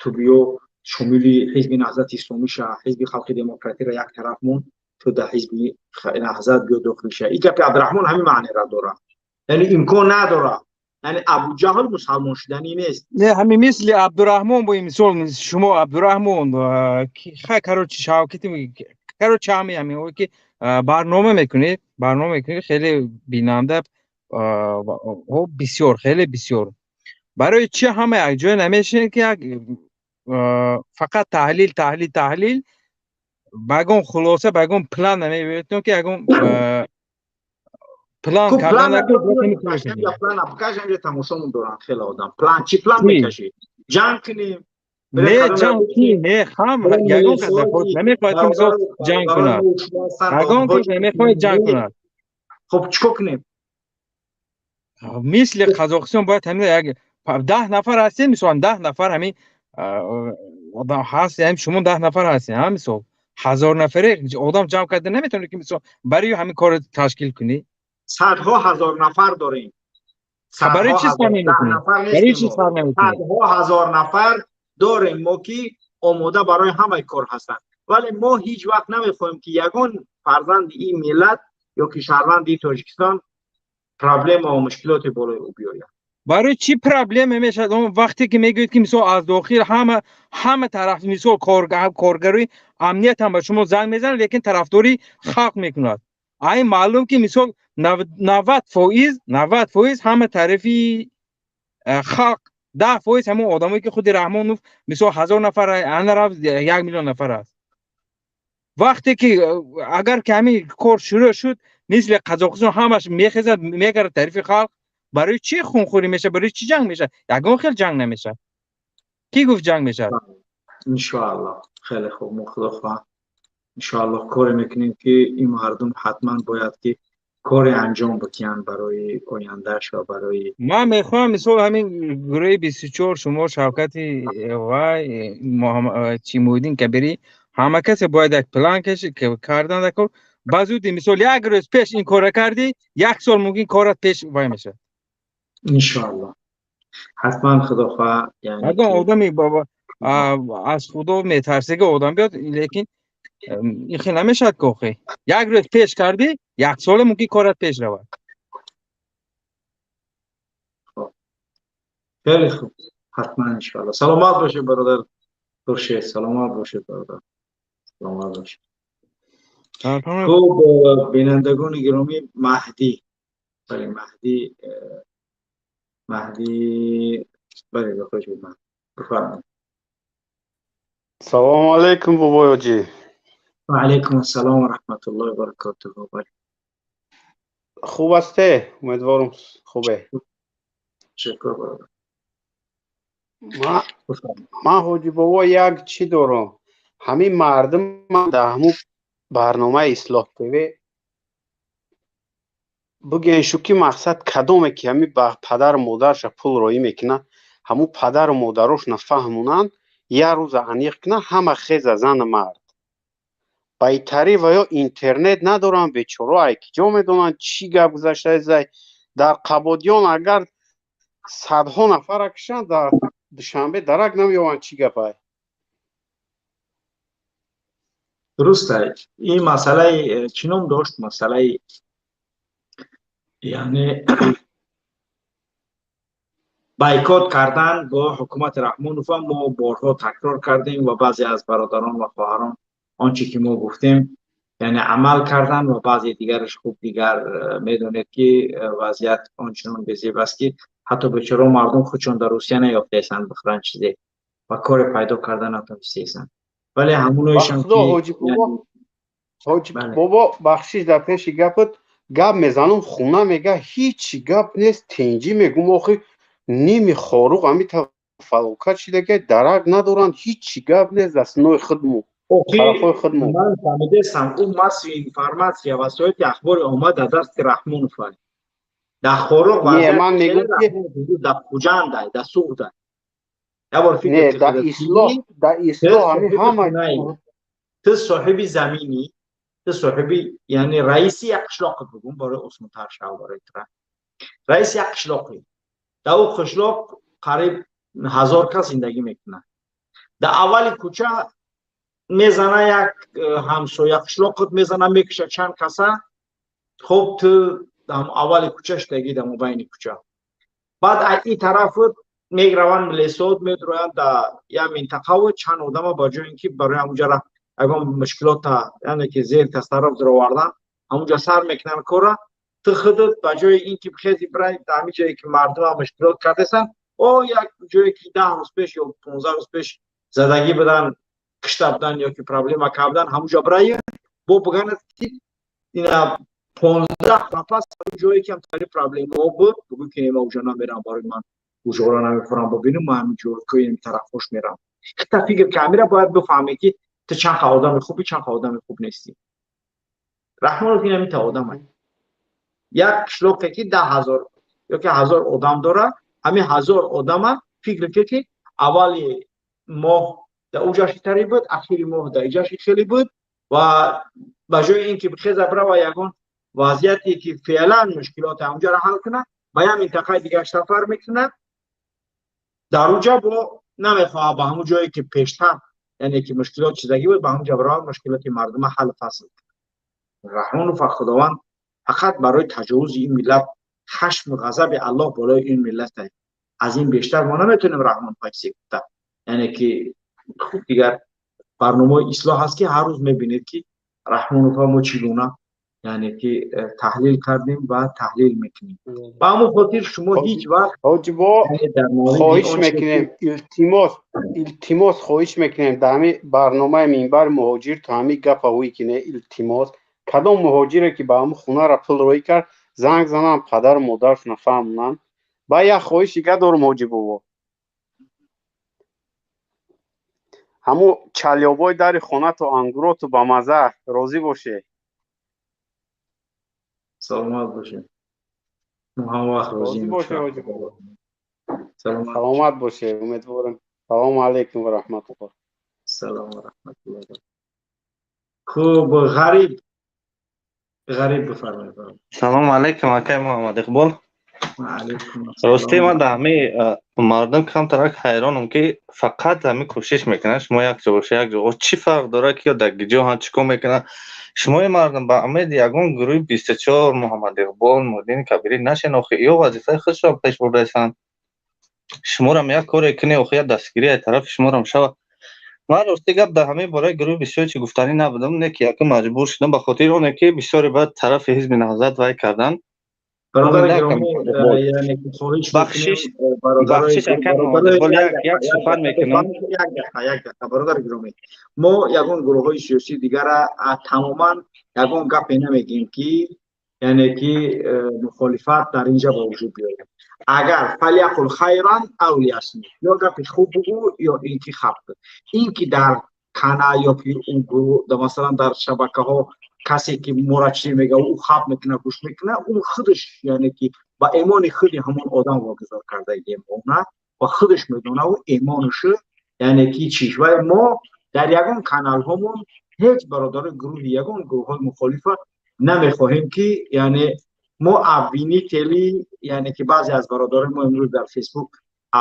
ту биё шомили Ҳизби Наҳзати Исломӣ ша, Ҳизби Халқи Демократиро як тараф мон, ту дар Ҳизби Наҳзат биё дохил ша. Ин гапи Абдураҳмон ҳамин маънеро дорад, яъне имкон надорад, яъне Абуҷаҳл мусалмон шуданӣ нест. Не, ҳамин мисли Абдураҳмон, бо мисол шумо Абдураҳмон, хай, короче, Шавкати, короче, ҳамин ки барнома мекунед, хеле бинанда бисёр, хеле бисёр. Барои чӣ ҳама якҷоя намешинед, ки як фақат таҳлил, таҳлил, таҳлил, ба ягон хулоса, ба ягон план намебиёед, ки ягон план кардан? Тамошомон доранд хеле одам. План чӣ план мекашед? Ҷанг кунем, Не, ҷанг ки не, ҳам ягон кас намехоҳад, ки мисол ҷанг кунад. Ягон кас намехоҳад ҷанг кунад. Хуб, чӣ кор кунем? Мисли Қазоқистон бояд ҳамин як 10 нафар ҳастем, мисол 10 нафар ҳамин ҳаст, шумо 10 нафар ҳастем, ҳа, мисол 1000 нафаре одам ҷамъ карда наметавонӣ, ки мисол барои ҳамин корро ташкил кунӣ. Садҳо ҳазор нафар дорем. Барои чӣ сар намекунӣ? Барои чӣ сар намекунӣ? Садҳо ҳазор нафар дорем мо, ки омода барои ҳамаи кор ҳастанд, вале мо ҳеҷ вақт намехоҳем, ки ягон фарзанди ин миллат ё ки шаҳрванди Тоҷикистон проблема ва мушкилоти болои ӯ биёяд. Барои чӣ проблема мешавад? Он вақте ки мегӯед, ки мисол аз дохил ҳама тараф, мисол коргарои амният ҳам ба шумо занг мезанад, лекин тарафдори халқ мекунад. Ай маълум, ки мисол 90%, 90% ҳама тарафи халқ, 10% ҳамон одамое, ки худи Раҳмонов, мисол 1000 нафар ана рафт, 1 миллион нафар аст. Вақте ки агар ки ҳамин кор шурӯъ шуд, мисли Қазоқистон ҳамаш мехезад, мегарад тарафи халқ. Барои чӣ хунхӯрӣ мешавад? Барои чӣ ҷанг мешавад? Ягон хел ҷанг намешавад. Кӣ гуфт ҷанг мешавад? Иншоаллоҳ, хеле хуб. Мо, худо хоҳад, иншоаллоҳ, коре мекунем, ки ин мардум ҳатман бояд ки коре анҷом бикунанд барои ояндааш ва барои Ман мехоҳам, мисол ҳамин гурӯҳи 24, шумо, Шавкати вай, чи, Муҳиддин Кабирӣ, ҳама касе бояд як план кардан дакор. Ба зуди, мисол як рӯз пеш ин корра кардӣ, як сол мумкин корат пеш вай мешавад. Иншоаллоҳ, ҳатман, худо хоҳад. Ягон одами аз худо метарсига одам биёд, лекин ин хел намешавад, ки охи як рӯз пеш кардӣ, як сола мумкин корат пеш равад. Хеле хуб, ҳатман, иншоаллоҳ. Саломат бошед, бародар Хуршед, саломат бошед, бародар, саломат бошед. Хуб, бинандагони гиромӣ, Маҳдӣ, бале, Маҳдӣ, Маҳдӣ, бале, бихоҳед, бифармоед. Салому алайкум, бобоёҷӣ. Ва алайкум ассалом ва раҳматуллоҳи ва баракотуҳу. Хуб ҳасте? Умедворам, хубе. Ташаккур, бародар. Ман, ҳоҷӣ бобо, як чӣ дорам. Ҳамин мардум дар ҳамун барномаи Ислоҳ ТВ бигӯен шу, ки мақсад кадоме, ки ҳамин ба падару модараша пул роӣ мекунад, ҳамун падару модарош нафаҳмонанд, як рӯза аниқ кунанд, ҳама хеза, зану мард. Байтарӣ ва ё интернет надоранд, бечоро, ай киҷо медонанд, чӣ гап гузаштаи. Дар Қабодиён агар садҳо нафара кушанд, дар Душанбе дарак намеёбанд, чӣ гапай. Дуруст. Ин масъалаи чӣ ном дошт, масъалаи, яъне бойкот кардан бо ҳукумати Раҳмонова, мо борҳо такрор кардем ва баъзе аз бародарон ва хоҳарон он чӣ ки мо гуфтем, яъне амал кардан ва баъзе дигараш. Хуб, дигар медонед, ки вазъият ончунон безеб аст, ки ҳатто бечоро мардум худшон дар Русия наёфтаестанд бихӯранд чизе ва коре пайдо карда натонистаестанд, вале ҳамоноишам. Ҳоҷи бобо, бахшиш, дар пеши гапат гап мезанам. Хона мега, ҳичи гап нест, тинҷӣ. Мегум, охи ними Хоруғ ҳамита фалокат шидаги, дарак надоранд, ҳичи гап нест, дастинои худму, тарафҳои худму. Ман фаҳмидастам, ӯ массовый информация, васоити ахбори омма дар дасти Раҳмонов. Дар Хоруғ ман мегум, ки дар Хуҷандай, дар Суғдай ябор. Фикр, дар Ислоҳ, дар Ислоҳ ҳами ҳама. Ту соҳиби заминӣ, ту соҳиби, яъне раиси як қишлоқи, бугум, барои осонтар шав барои тура, раиси як қишлоқӣ. Дар ӯ қишлоқ қариб 1000 кас зиндагӣ мекунад. Дар аввали кӯча мезана як ҳамсоя қишлоқат, мезана, мекуша чанд каса. Хуб, ту аввали кӯча шудагӣ, дар мобайни кӯча. Баъд ин тарафат мераванд, милисот медроянд дар як минтақаву чанд одама, ба ҷои ин ки барои ҳамунҷа ягон мушкилота, яъне ки зери тасарруф даровардан, ҳамунҷа сар мекунанд кора. Ту худат ба ҷои ин ки хези бирай дар ҳамин ҷое ки мардума мушкилот кардесанд, о як ҷое ки 10 рӯз пеш ё 15 рӯз пеш задагӣ будан, кишта будан ё ки проблема кардан, ҳамунҷа бирай, бо биганад, ки ина 15 пас ҷое ки ҳамтари проблемаҳо буд, бугӯ, ки ма уҷа намерам, барои ман. Ужора намефурам бибинам, ман ҳамин ҷуркӯи ин тарафош мерам. Хита фикр ки ҳамира бояд бифаҳме, ки ту чанд қа одами хубӣ, чанд қа одами хуб нестӣ. Раҳмонов ин ҳамин та одам аст. Як қишлоқе ки 10 000 ё ки 1000 одам дорад, ҳамин 1000 одама фикр ки аввали моҳ дар уҷаши тари буд, ахири моҳ дар иҷаши хеле буд, ва ба ҷои ин ки хеза бирава, ягон вазъияте ки феълан мушкилоти ҳамҷаро ҳал кунад, ба як минтақаи дигар сафар мекунад. Дар уҷа бо намехоҳад ба ҳамун ҷое ки пештар, яъне ки мушкилот чизагӣ буд, ба ҳамун ҷа биравад, мушкилоти мардума ҳал фасл кунад. Раҳмонов, Худованд фақат барои таҷовузи ин миллат, хашму ғазаби Аллоҳ болои ин миллат аст. Аз ин бештар мо наметавонем Раҳмон чизе гуфта. Яъне ки хуб, дигар барномаи ислоҳ ҳаст, ки ҳар рӯз мебинед, ки Раҳмонова мо чӣ гуна, яъне ки таҳлил кардем ва таҳлил мекунем. Ба ҳамон хотир шумо ҳеҷ вақт Ҳоҷибо, хоҳиш мекунем, илтимос, илтимос, хоҳиш мекунем, дар ҳамин барномаи Минбари муҳоҷир то ҳамин гапа ҳуй кине, илтимос. Кадом муҳоҷире ки ба ҳамун хонара пул роҳӣ кард, занг зананд, падару модарашона фаҳмонанд. Ба як хоҳиш дига дорум, ҳоҷи бобо. Ҳамун чалёбои дари хонату ангуроту ба маза, розӣ боше. Саломат бошед. Мо ҳама вақт розӣ боше, ҳоҷи бобо. Саломат боше, умедворам. Салому алайкум ва раҳматуллоҳ. Салом ва раҳматуллоҳ. Хуб, Ғариб, Ғариб, бифармоед. Салому алайкум, акай Муҳаммад Иқбол. Рости, ман дар ҳамин мардум камтарак ҳайронам, ки фақат ҳамин кӯшиш мекунанд, шумо якҷо боша, якҷо. Чӣ фарқ дорад, ки ё дар ҷо ҳан чӣ кор мекунанд? Шумои мардум ба умеди ягон гурӯҳи 24, Муҳаммад Иқбол, Муҳиддини Кабирӣ нашен. Охи, ё вазифаи худшро пеш бурдаистанд. Шуморам як коре кунед, охи, як дастгирӣ аз тарафи шуморам шавад. Ман, рости гап, дар ҳамин бораи гурӯҳи бисёр чӣ гуфтанӣ набудам, не ки якум маҷбур шудам, ба хотири оне ки бисёре баъд тарафи ҳизби Наҳзат вай карданд. Бародари гиромӣ, яъне ки хоҳиш Бахшиш, бахшиш, ака Муҳаммад, як сухан мекунам. Як дақиқа, як дақиқа, бародари гиромӣ. Мо ягон гурӯҳҳои сиёсии дигара тамоман ягон гапе намегӯем, ки яъне ки мухолифат дар инҷа ба вуҷуд биёяд. Агар فليقل خيرا أو ليصمت, ё гапи хуб бугӯ, ё ин ки хаб. Ин ки дар канал ё ки он гурӯҳ, масалан, дар шабакаҳо касе ки мора чизе мега, ӯ хаб мекунад, гӯш мекунад, ӯ худаш, яъне ки ба эмони худи ҳамон одам вогузор кардагием она ва худаш медонад ӯ эмонушу, яъне ки чиш. Вале мо дар ягон каналҳомон ҳеҷ бародарои гурӯҳи, ягон гурӯҳҳои мухолифа намехоҳем, ки яъне мо обвинители, яъне ки баъзе аз бародарои мо имрӯз дар Фейсбук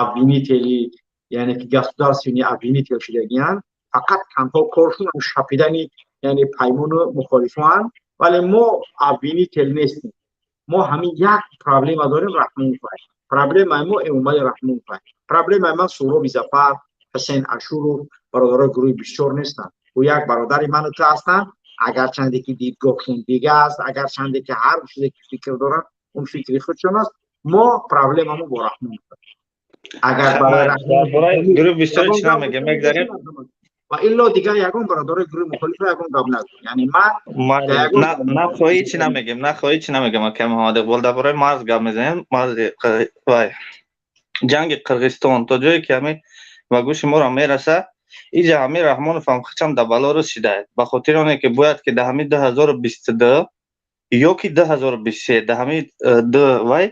обвинители, яъне ки государственный обвинитель шудагиянд, фақат танҳо коршон шапидани, яъне Паймону мухолифоанд. Вале мо обвинитель нестем. Мо ҳамин як проблема дорем: Раҳмонфай. Проблемаи мо Эмомали Раҳмонфай. Проблемаи ман Суҳроби Зафар, Ҳусейн Ашуров, бародарои гурӯҳи 24 нестанд. Ӯ як бародари ману ту ҳастанд, агарчанде ки дидгоҳшон дига аст, агарчанде ки ҳар чизе ки фикр доранд, он фикри худшон аст. Мо проблемамо бо Раҳмон. Агар гурӯҳи 24 чӣ намегем, мегзарем. Ва илло дигар ягон бародарои гурӯҳи мухолифа ягон гап нагӯ, яъне ман Нахоҳӣ чӣ намегем, нахоҳӣ чӣ намегем, ака Муҳаммад Иқбол. Дар бораи марз гап мезанем, марзи вай, ҷанги Қирғизистон, то ҷое ки ҳамин ба гӯши моро мераса, иҷа ҳамин Раҳмонов ҳам хичам дар бало рӯз шидааст, ба хотири оне ки бояд ки дар ҳамин 2022 ё ки 2023, дар ҳамин ду вай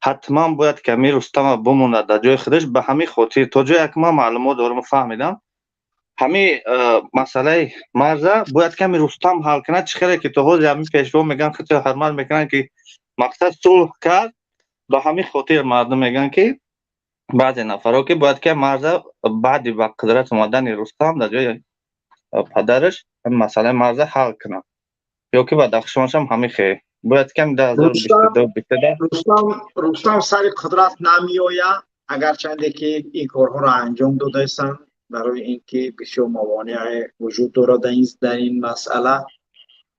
ҳатман бояд ки ҳамин Рустама бимонад дар ҷои худаш. Ба ҳамин хотир, то ҷое ки ман маълумот дорам, фаҳмидам, ҳамин масъалаи марза бояд ки ҳамин Рустам ҳал кунад. Чӣ хеле ки то ҳозир ҳамин пешво мегӯянд, худшо ҳурмат мекунанд, ки мақсад сулҳ кард. Ба ҳамин хотир мардум мегӯянд, ки баъзе нафарҳо, ки бояд ки марза баъди ба қудрат омадани Рустам дар ҷои падараш масъалаи марза ҳал кунад, ё ки Бадахшоншам ҳамин хел бояд ки 2022 Рустам сари қудрат намеояд, агарчанде ки ин корҳоро анҷом додаистанд, барои ин ки бисёр мавонеъ вуҷуд дорад дар ин масъала.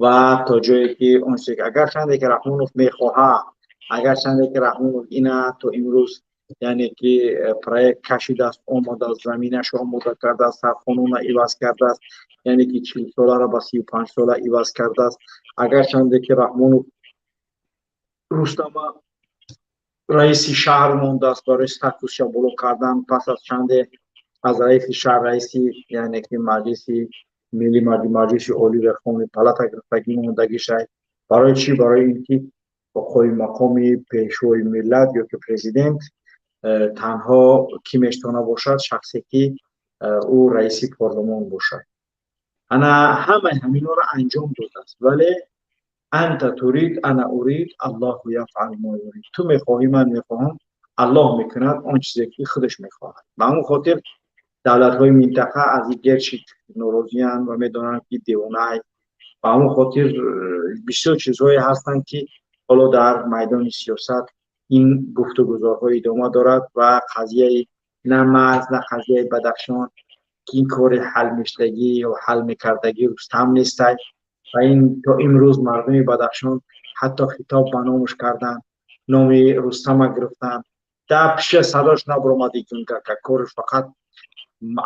Ва то ҷое ки он чизе, агарчанде ки Раҳмонов мехоҳад, агарчанде ки Раҳмонов ина то имрӯз, яъне ки проект кашидааст, омадааст, заминашро омода кардааст, сарқонунро иваз кардааст, яъне ки 40 соларо ба 35 сола иваз кардааст, агарчанде ки Раҳмонов Рустама Раиси шаҳр мондааст барои статусша боло кардан. Пас аз чанде аз раиси шаҳр раиси, яъне ки Маҷлиси Милли, Маҷлиси Олӣ, Верховный палата гирифтагӣ мондагишай. Барои чӣ? Барои ин ки қоиммақоми пешвои миллат ё ки президент танҳо кӣ метавона бошад? Шахсе ки ӯ раиси парлумон бошад. Ана ҳамаи ҳаминҳоро анҷом додааст, вале أنت تريد، أنا أريد، الله يفعل ما يريد. Ту мехоҳӣ, ман мехоҳам, Аллоҳ мекунад он чизе ки худаш мехоҳад. Ба ҳамон хотир давлатҳои минтақа аз ин Герчик норозиянд ва медонанд, ки девонай. Ба ҳамон хотир бисёр чизҳое ҳастанд, ки ҳоло дар майдони сиёсат ин гуфтугузорҳо идома дорад ва қазияи на марз, на қазияи Бадахшон, ки ин кори ҳал мешудагӣ ё ҳал мекардагӣ Рустам нестай. Ва ин то имрӯз мардуми Бадахшон ҳатто хитоб ба номаш карданд, номи Рустама гирифтанд. Дар пиша садош набаромад. Ика корш фақат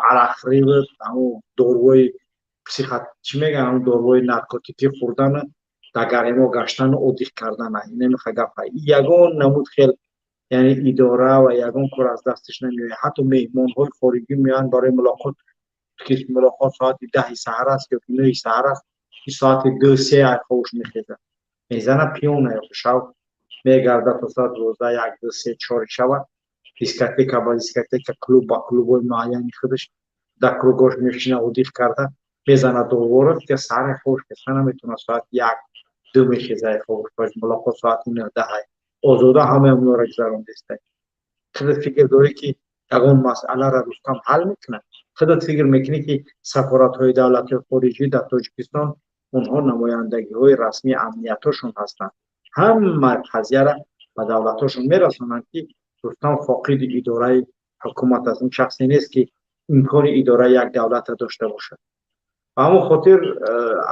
арақхӯрӣ буд, ҳамун доруҳои психо чӣ мегӯянд, ҳамун доруҳои наркотикӣ хӯрдану дар гаремо гаштану отдых кардана. Инамиха гапа. Ягон намуд хел, яъне идора ва ягон кор аз дасташ намеояд. Ҳатто меҳмонҳои хориҷӣ меоянд барои мулоқот, ки мулоқот соати 10-и саҳар аст ё ки 9-и саҳар аст, ки соати 2-се ай ховуш мехезад, мезана пиёна ё шав мегардад то соати 12, 1, 2, 3, 4 шава, дискотека ба дискотека, клуб ба клубҳои муайяни худаш дар кругош мешина, отдых карда мезана довора. Дига саҳаре ховуш хеста наметавонад, соати 1, 2 мехеза ховуш, мулоқот соати 9, 10. Озода ҳамаи онҳоро гузарондеста. Худат фикр дорӣ, ки ягон масъаларо Рустам ҳал мекунад? Худат фикр мекунӣ, ки сафоратҳои давлатҳои хориҷӣ дар Тоҷикистон, онҳо намояндагиҳои расмии амниятошон ҳастанд, ҳама қазияра ба давлатҳошон мерасонанд, ки Рустам фоқиди идораи ҳукумат аст, ин шахсе нест, ки имкони идораи як давлатро дошта бошад. Ба ҳамон хотир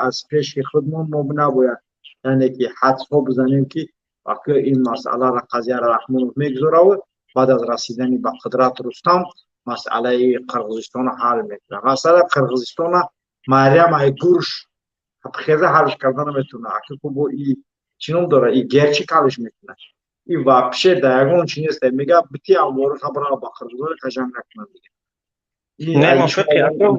аз пеши худмон мо набояд, яъне ки ҳадсҳо бизанем, ки вақте ин масъаларо, қазияро Раҳмонов мегузораву баъд аз расидани ба қудрат Рустам масъалаи Қирғизистонро ҳал мекунад. Масъалаи Қирғизистона Марьям ай гурш хеза ҳалш карда наметавонад. Аки бо и чӣ ном дора, и Герчик ҳалш мекунад? И вообще да ягон чи нест. Мега бити амвору хабара ба қирғизои қажам накунад дига. Не,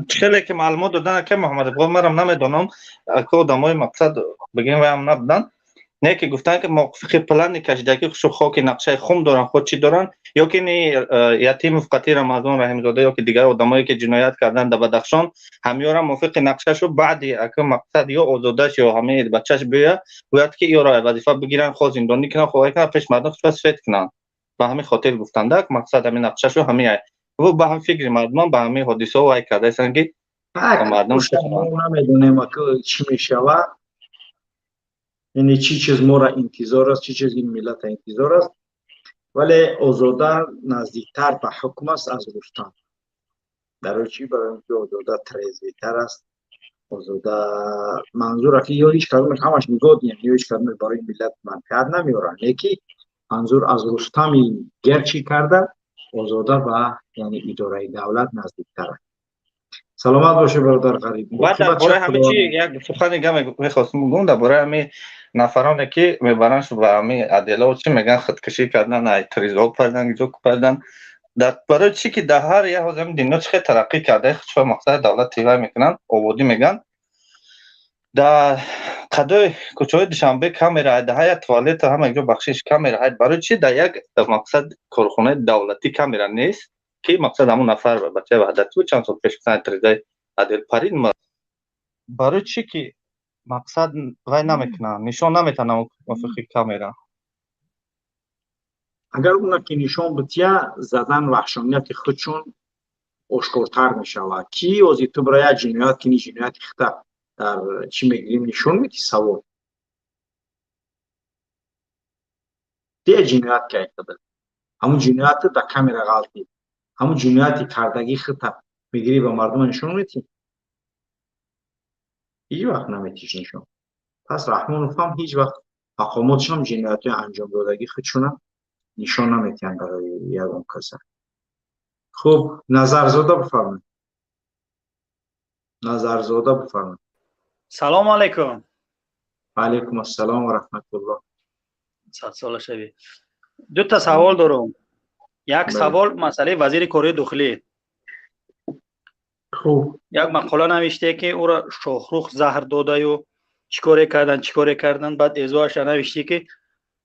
хеле ки маълумот додан, ака Муҳаммад Иқбол, манам намедонам, ака, одамои мақсад бигем ваям набуданд, не ки гуфтанд, ки мувофиқи плани кашидагӣ хушу хоки нақшаи хум доранд, худ чӣ доранд, ё ки ни Ятимов қати Рамазон Раҳимзода ё ки дигар одамое ки ҷиноят карданд дар Бадахшон, ҳамёра мувофиқи нақшашу баъди ака мақсад ё озодаш ё ҳамаи бачаш биёя, бояд ки ёро вазифа бигиранд, хо зиндонӣ кунанд, хо кунанд, пеш мардум худша сфет кунанд. Ба ҳамин хотир гуфтанд, мақсад ҳамин нақшашу ҳамин ба ҳам фикри мардумам ба ҳамин ҳодисаҳо вай кардаистанд, ки мардум намедонем чӣ мешавад, яъне чӣ чиз моро интизор аст, чӣ чиз ин миллата интизор аст. Вале Озода наздиктар ба ҳукм аст аз Рустам. Барои чӣ? Барои ин ки Озода трезвый тар аст. Озода манзур ки ё ҳеҷ кадомаш, ҳамаш негодный, ё ҳеҷ кадомаш барои миллат манфиат намеоранд, не ки манзур аз Рустами Герчи карда Озода ба, яъне, идораи давлат наздиктар аст. Саломат бошед, бародар Ғариб. Баъд дар бораи ҳамин чи як сухани дига мехостам бигӯм, дар бораи ҳамин нафароне ки мебаранд ба ҳамин адело, чӣ мегӯянд, худкушӣ кардан, ай тризо пардан, ҷо пардан. Барои чӣ ки дар ҳар як ҳозир дунё чӣ хел тараққӣ карда, чӣ мақсади давлат тивай мекунанд, ободӣ мегӯянд, дар қадои кӯчаҳои Душанбе камера, дар ҳар як туалета, ҳама ҷо, бахшиш, камера. Барои чӣ дар як мақсад корхонаи давлатӣ камера нест, ки мақсад ҳамон нафар, бачаи Ваҳдатӣ буд, чанд сол пеш тризаи Адел парид, барои чӣ ки мақсад вай намекунанд, нишон наметавонанд мувофиқи камера? Агар уна ки нишон бития, задан ваҳшонияти худшон ошкортар мешавад, ки ози ту бира як ҷиноят кини, ҷинояти хита дар чӣ мегирим, нишон меди? Савол: де ҷиноят кай худа, ҳамун ҷинояту дар камера ғалтӣ, ҳамун ҷинояти кардагӣ хита мегирӣ, ба мардума нишон медиҳӣ? Ҳеҷ вақт наметиш нишон. Пас Раҳмонов ҳам ҳеҷ вақт, мақомотшам ҷиноятҳои анҷомдодагӣ худшона нишон наметиҳанд барои ягон каса. Хуб, Назарзода, бифармоед. Назарзода, бифармоед. Салому алайкум. Алайкум ассалом ва раҳматуллоҳ. Садсола шавӣ. Ду та савол дорам. Як савол, масъалаи вазири корҳои дохилӣ. Як мақола навиштае, ки ӯро Шоҳрух заҳр додаю чӣ коре кардан, чӣ коре кардан. Баъд эзоаша навиштӣ, ки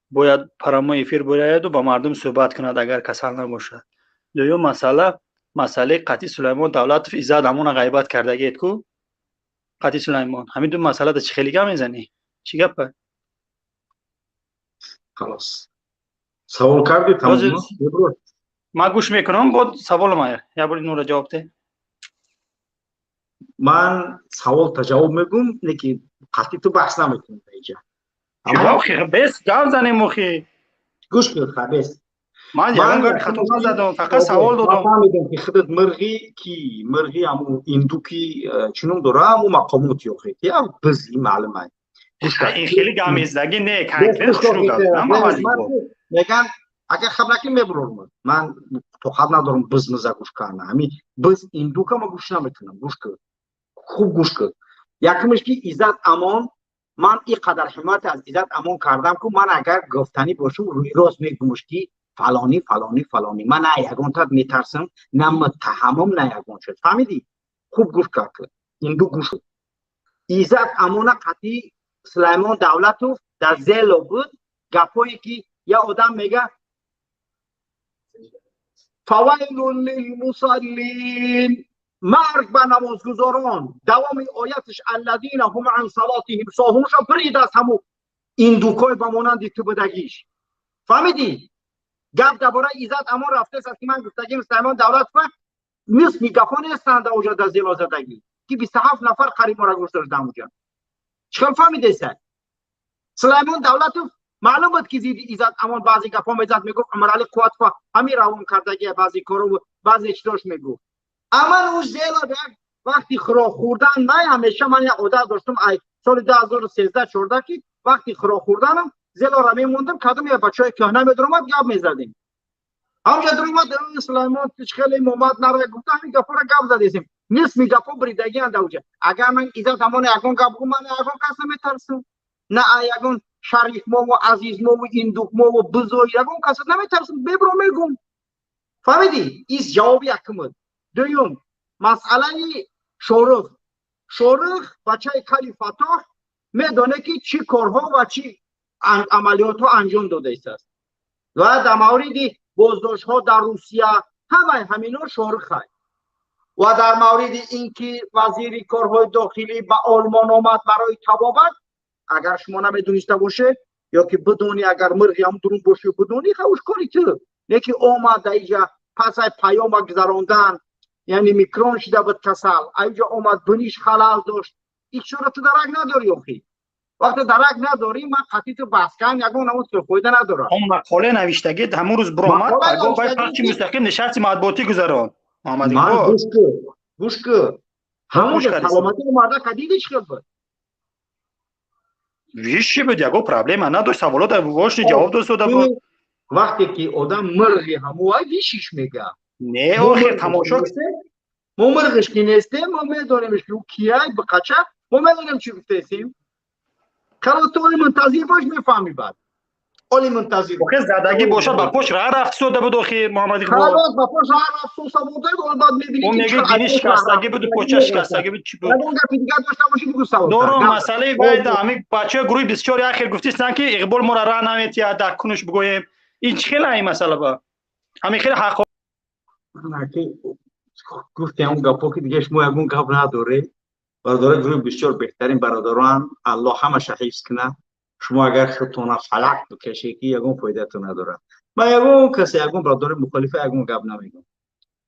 бояд прямой эфир бураяду ба мардум суҳбат кунад, агар касал набошад. Дуюм масъала, масъалаи қатъи Сулаймон Давлатов, Иззат Амона ғайбат кардагиед ку қатъи Сулаймон. Ҳамин ду масъалада чӣ хеле гап мезанӣ? Чӣ гапа? Халос, савол кардӣ, тамом. Ман гӯш мекунам, бод саволам як бори нура ҷавоб де. Ман саволта ҷавоб мегӯм, не ки қатъи ту баҳс намекунам инҷа. Бес гап занем охи. Гӯш кун, бес. Ман ягон гапи хато назадам, фақат савол додам. Фаҳмидам, ки худат мирғи ки мирғи ҳамун индуки чӣ ном дора, ҳамун мақомоти охи я бизи маълум ай. Ин хеле гамездаги не, конкрет хушрӯ гап. Меган, агар хаб накӣ, мебурорам. Ман тоқат надорам биз миза гӯш кардан. Ҳамин биз индука ма гӯш намекунам. Гӯш кун, хуб гӯш кун. Якумш, ки Иззат Амон, ман ин қадар ҳимоят аз Иззат Амон кардам, ку ман агар гуфтанӣ бошам, рӯйрост мегумш, ки фалонӣ, фалонӣ, фалонӣ. Ман на ягонтат метарсам, на муттаҳамам, на ягон чиз. Фаҳмидӣ? Хуб гӯш кард, инду гӯш. Иззат Амона қатъи Сулаймон Давлатов дар Зело буд. Гапҳое ки я одам мега: «فویل للمصلین», марг ба намозгузорон. Давоми оятш «الذین هم عن صلاتهم ساهون» ша бирид аз ҳаму индукой ба монанди ту будагиш. Фаҳмидӣ? Гап дар бораи Иззат Амон рафтест, ки ман гуфтагим Сулаймон Давлатова мисли гапҳо нестанд. Оҷа дар Зело задагӣ, ки 27 нафар қариб мора гӯш дошт даҳамуҷа. Чӣ хел фаҳмидеса? Сулаймон Давлатов маълум буд, ки зидди Иззат Амон баъзе гапҳо мезад, мегуфт Умарали Қувватова ҳамин равон кардагия, баъзе коро, баъзе чизош мегуфт. Аман ӯ Зело як вақти хӯрок хӯрдан, ман ҳамеша ман як одат доштам ай соли 2013 14, ки вақти хӯрок хӯрданам Зелора мемондам, кадом як бачаҳои кӯҳна медаромад, гап мезадем. Ҳамҷа даромад, Сулаймон хеле момад нара гуфта, ҳамин гапҳоро гап задесем. Нисми гапҳо бридагианд ауҷа. Агар ман Иззат Амон ягон гап гум, ман ягон кас наметарсам, на ягон шарифмову азизмову индукмову бизо, ягон кас наметарсам, бебро мегум. Фаҳмидӣ? Ис ҷавоби якум буд. Дуюм, масъалаи Шорух. Шорух бачаи кали Фатоҳ медоне, ки чӣ корҳо ва чӣ амалиётҳо анҷом дода истааст ва дар мавриди боздоштҳо дар Русия ҳамаи ҳамино Шорухай. Ва дар мавриди ин ки вазири корҳои дохилӣ ба Олмон омад барои табобат, агар шумо намедониста бошед ё ки бидонӣ, агар мирғи ҳам дурун бошӣ, бидонӣ, хавуш кори ту не, ки омад даиҷа пас ай паёма гузарондан, яъне микрон шида буд касал, аиҷа омад, биниш халал дошт. Ичора ту дарак надорӣ охи. Вақте дарак надорӣ, ман қатъи ту баҳс кардам ягон намуд фоида надорад. Он мақоле навиштагӣ ҳамон рӯз биромад, пагоҳ бай пахши мустақим нишасти матбуотӣ гузаронд, Муҳаммад. Гӯш ку, гӯш ку, ҳамонҷа саломатии мардака диди, чӣ хел буд? Виши буд, ягон проблема надошт, саволот вошни ҷавоб достода буд. Вақте ки одам мирғи ҳамуай вишиш мега. Не, охир тамошо. Мо мирғиш ки нестем, мо медонем, ки ӯ кияй биқача, мо медонем чӣ гуфтесем. Халос, ту оли мунтазир бош, мефаҳмӣ баъд. Оли мунтазир. Охир задагӣ бошад, ба пош раҳ рафт сода буд охир, Муҳаммад Иқбол. Халос, ба пош раҳ рафт соса буд, баъд мебинӣ. Ӯ мегӯ бини шикастагӣ буд, поча шикастагӣ буд, чӣ буд? Ягон гапи дигар дошта бошӣ, бигӯ савол. Дорум масъалаи байда ҳамин бачаҳои гурӯҳи 24 ахир гуфтистанд, ки Иқбол моро раҳ наметиҳад, дар кунуш бигӯем. Ин чӣ хела ин масъала ба? Ҳамин хеле ҳақ. Гуфтем он гапҳо, ки дига шумо ягон гап надоред. Бародарои гурӯҳи 24 беҳтарин бародарон, Аллоҳ ҳамаша ҳифз кунад. Шумо агар худтона фалак бикашед, ки ягон фоидатон надорад. Ман ягон касе, ягон бародари мухолифа ягон гап намегӯм.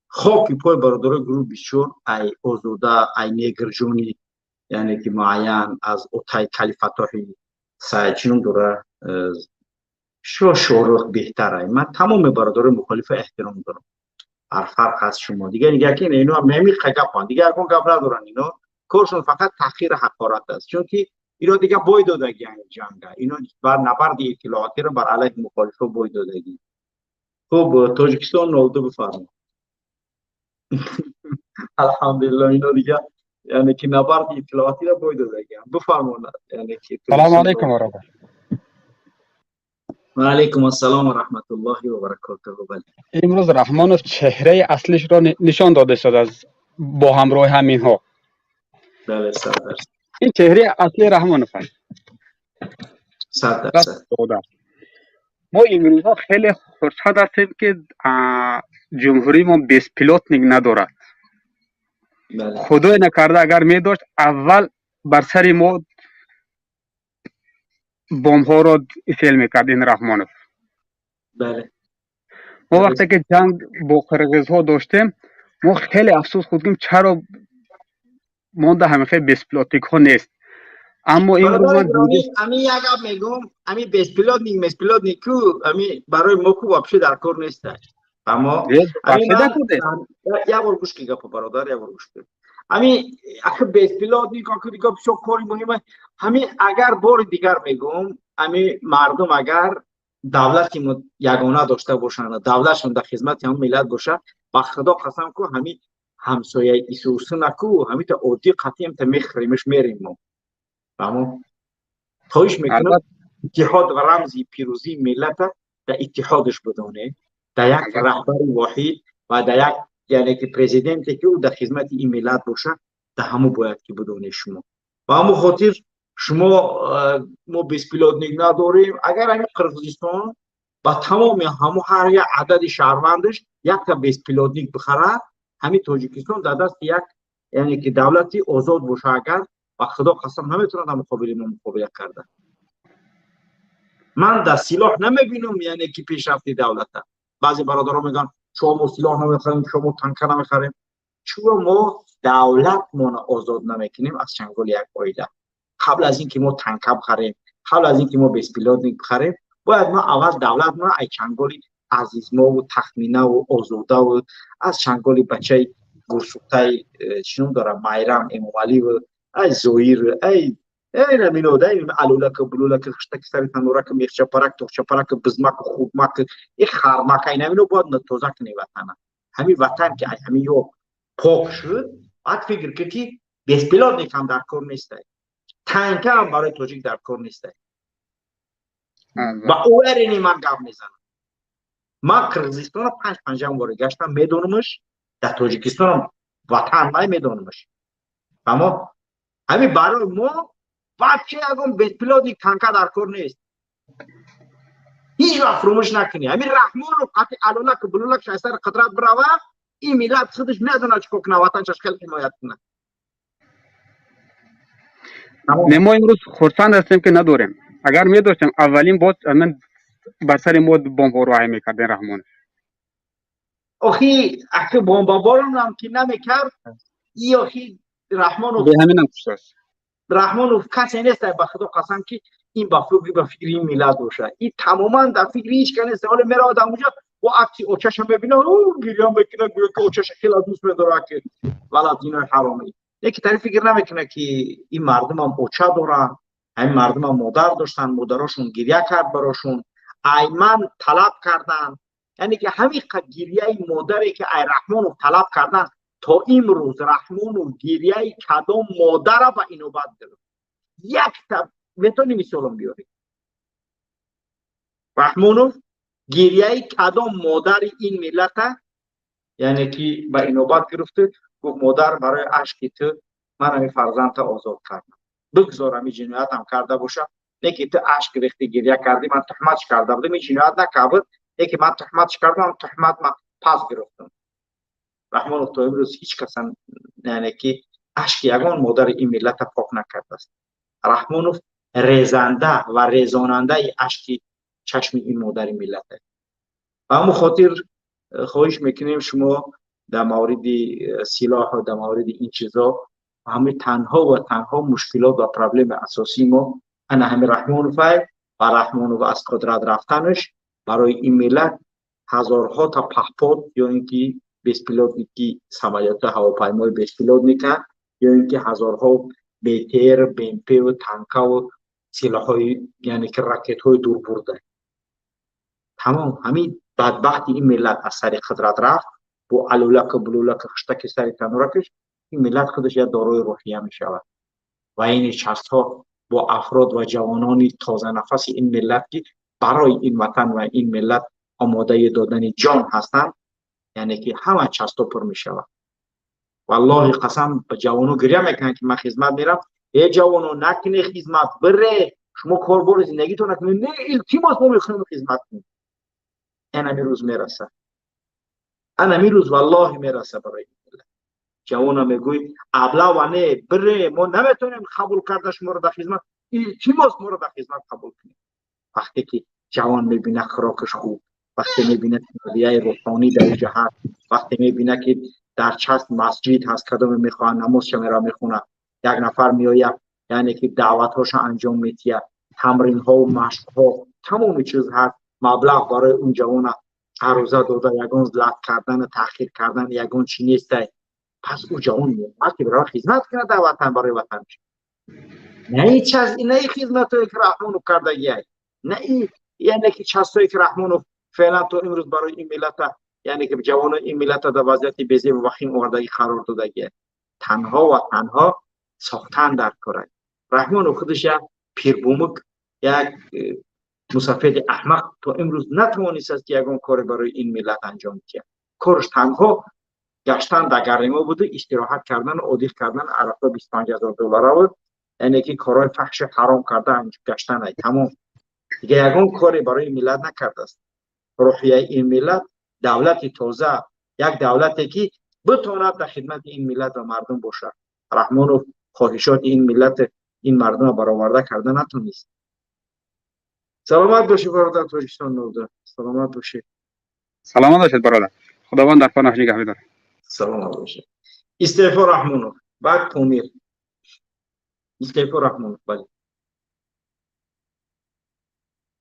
Хоки пои бародарои гурӯҳи 24, ай Озода, ай Негрҷони, яъне ки муайян аз отай калифатоҳи сай чӣ ном дора, шо Шорух беҳтар. Ай ман тамоми бародарои мухолифа эҳтиром дорам. Ҳар фарқ аст шумо дигар нигаҳ ки ино мемиқа гапанд, дигар ягон гап надоранд. Ино коршон фақат таҳқиру ҳақорат аст, чунки ино дига бой додагианд ҷанга, ино бар набарди иттилоотиро бар алайҳи мухолифо бой додагӣ. Хуб, Тоҷикистон 02, бифармо. Алҳамдулилло, ино дига яъне ки набарди иттилоотиро бой додагианд. Бифармо, яъне ки. Салому алайкум, бародар. Ва алайкум ассалом ва раҳматуллоҳи ва баракотуҳ. Бале. Имрӯз Раҳмонов чеҳраи аслишро нишон дода истодааст бо ҳамроҳи ҳаминҳо. Бале, 100%. Ин чеҳраи аслии Раҳмонов аст. 100%. Мо имрӯзҳо хеле хурсанд ҳастем, ки ҷумҳурии мо беспилотник надорад. Худое накарда, агар медошт, аввал бар сари мо бомбҳоро исел мекард ин Раҳмонов. Мо вақте ки ҷанг бо қирғизҳо доштем, мо хеле афсӯс хӯрдем, чаро монда ҳамин беспилотникҳо нест. Аммо имрӯз ман ами як гап мегӯм, ами беспилотник, беспилотник ку, ами барои мо ку вообще дар кор нест. Аммо як бор гӯш ки гапо, бародар, як бор гӯш ки. Ами ахи беспилотник, ахи дигар бисёр кори муҳима. Ҳами агар бори дигар мегӯм, ами мардум агар давлати ягона дошта бошанд, давлатшон дар хизмати ҳамон миллат боша, ба Худо қасам ку, ҳами ҳамсояи исусуна ку, ҳамита оддӣ қатъиамта мехӯремш, мерем мо. Фаҳмо? Хоҳиш мекунам, иттиҳод ва рамзи пирӯзии миллата дар иттиҳодаш бидонед, дар як раҳбари воҳид ва дар як, яъне ки президенте ки ӯ дар хизмати ин миллат боша, дар ҳамон бояд ки бидонед шумо. Ба ҳамон хотир шумо мо беспилотник надорем. Агар ҳамин Қирғизистон ба тамоми ҳамон ҳар як адади шаҳрвандаш якта беспилотник бихарад, ҳамин Тоҷикистон дар дасти як, яъне ки давлати озод боша, агар ба Худо қасам, наметавонад дар муқобили мо муқобила карда. Ман дар силоҳ намебинам, яъне ки пешрафти давлата. Баъзе бародарон мегӯянд, шумо мо силоҳ намехарем, шумо мо танка намехарем. Чуро мо давлатмона озод намекунем аз чанголи як оила? Қабл аз ин ки мо танка бихарем, қабл аз ин ки мо беспилотник бихарем, бояд мо аввал давлатмона ай чанголи Азизмову Тахминаву Озодаву аз чанголи бачаи гурсухтаи чӣ ном дорам, Майрам Эмомаливу ай Зоир, ай ай намино, ай алулака, булулака, хиштаки сари танурака, мехчапарак, тохчапарака, бизмаку, хурмак, и хармак, ай намино бояд тоза кунем ватана. Ҳамин ватан ки ай ҳамин ё пок шуд, баъд фикр кун, ки беспилотник ҳам дар кор нестай, танка ҳам барои тоҷик дар кор нестай. Ба уверени ман гап мезанам. Ман Қирғизистона панҷ панҷам бори гаштам, медонамаш, дар Тоҷикистонам ватан май медонамаш. Аммо ҳамин барои мо вообще ягон беспилотник, танка дар кор нест. Ҳеҷ вақт фуромӯш накунӣ, ҳамин Раҳмонов қати алолак булулак шайсари қудрат бирава, ин миллат худаш медонад чӣ кор кунад, ватаншаш хеле ҳимоят кунад. Не, мо имрӯз хурсанд ҳастем, ки надорем. Агар медоштем, аввалин боз ман бар сари мо бомбҳоро ҳай мекардем Раҳмонов. Охи, аки бомбаборонам ки намекард, и охи Раҳмонов бе ҳаминам куштааст. Раҳмонов касе нест, ба Худо қасам, ки ин ба фикри ин миллат бошад. И тамоман дар фикри ҳеҷ ка нест. Ҳоле меравад онҷо, бо акси очаша мебинад, гиря мекунад, гӯё ки очаша хеле дӯст медорад, ки валад динои ҳаромӣ. Лекин тари фикр намекунад, ки ин мардумам оча доранд, ҳамин мардумам модар доштанд, модарошон гиря кард барошон, айман талаб карданд. Яъне ки ҳамин гиряи модаре ки ай Раҳмонов талаб карданд, то имрӯз Раҳмонов гиряи кадом модара ба инобат гирифт? Якта метавонӣ мисолам биёрӣ? Раҳмонов гиряи кадом модари ин миллата, яъне ки ба инобат гирифту гуфт: «Модар, барои ашки ту ман ҳамин фарзандта озод кардам, бигзор ҳамин ҷиноятам карда бошам, лекин ту ашк рехти, гиря кардӣ, ман туҳматш карда будам, ин ҷиноят накард, лекин ман туҳматш кардам, туҳмат ман пас гирифтам». Раҳмонов то имрӯз ҳеҷ касан, яъне ки ашки ягон модари ин миллата пок накардааст. Раҳмонов резанда ва резонандаи ашки чашми ин модари миллат аст. Ба ҳамон хотир хоҳиш мекунем, шумо дар мавриди силоҳу дар мавриди ин чизо, ҳамин танҳо ва танҳо мушкилот ва проблеми асосии мо ана ҳамин Раҳмоновай ва Раҳмонов аз қудрат рафтанаш барои ин миллат ҳазорҳо та паҳпод ё ин ки беспилотники самолёти ҳавопаймои беспилотника ё ин ки ҳазорҳо БТР, БМП-ву танкаву силоҳҳои, яъне ки ракетҳои дурбурда. Тамом, ҳамин бадбахти ин миллат аз сари қудрат рафт бо алулаку, булулаку, хиштаки сари тануракаш. Ин миллат худаш як дорои рӯҳия мешавад ва ини частҳо бо афрод ва ҷавонони тозанафаси ин миллат, ки барои ин ватан ва ин миллат омодаи додани ҷон ҳастанд, яъне ки ҳама часто пур мешавад. Валлоҳи қасам, ба ҷавоно гиря мекунанд, ки ман хизмат мерам. Э ҷавоно, накунед хизмат, бире шумо корбори зиндагитон накунед. Не, илтимос, мо мехоҳем хизмат кунем. Анами рӯз мераса, анами рӯз валлоҳи мераса барои миллат. Ҷавона мегӯй аблава, не, бире, мо наметавонем қабул карда шуморо дар хизмат, илтимос, моро дар хизмат қабул кунед. Вақте ки ҷавон мебинад хӯрокаш хуб, вақте мебинад тарбияи рӯҳонӣ дар инҷо ҳаст, вақте мебинад ки дар част масҷид ҳаст, кадоме мехоҳад намозша мера мехонад, як нафар меояд, яъне ки даъватҳоша анҷом медиҳад, тамринҳо, машқҳо, тамоми чиз ҳаст, маблағ барои он ҷавона арӯза дода, ягон лат кардан, таъхир кардан, ягон чи нестай. Пас ӯ ҷавон мехоҳад ки барои хизмат кунад дар ватан, барои ватанаш. На ин чиз, на ин хизматҳое ки Раҳмонов кардагиай, на ин, яъне ки частое ки Раҳмонов феълан то имрӯз барои ин миллата, яъне ки ҷавонои ин миллата дар вазъияти безебу вахим овардагӣ қарор додагиай. Танҳо ва танҳо сохтан дар корай. Раҳмонов худаш як пирбумук, як мусафеди аҳмақ, то имрӯз натавонистааст ки ягон коре барои ин миллат анҷом диҳад. Кораш танҳо гаштан дар гаримо буду, истироҳат кардан, одиқ кардан арафа 25 000 доллара буд, яъне ки корҳои фаҳши ҳаром карда гаштан, ай тамом. Дига ягон коре барои миллат накардааст. Рӯҳияи ин миллат, давлати тоза, як давлате ки битавонад дар хидмати ин миллат ва мардум бошад, Раҳмонов хоҳишоти ин миллат, ин мардумро бароварда карда натонист. Саломат бошӣ, бародар. Тоҷикистон нурда, саломат бошӣ. Саломат бошед, бародар, Худованд дар паноҳ нигаҳ бидорад. Саломат бошед. Истеъфо Раҳмонов, баъд Помир. Истеъфо Раҳмонов, бале,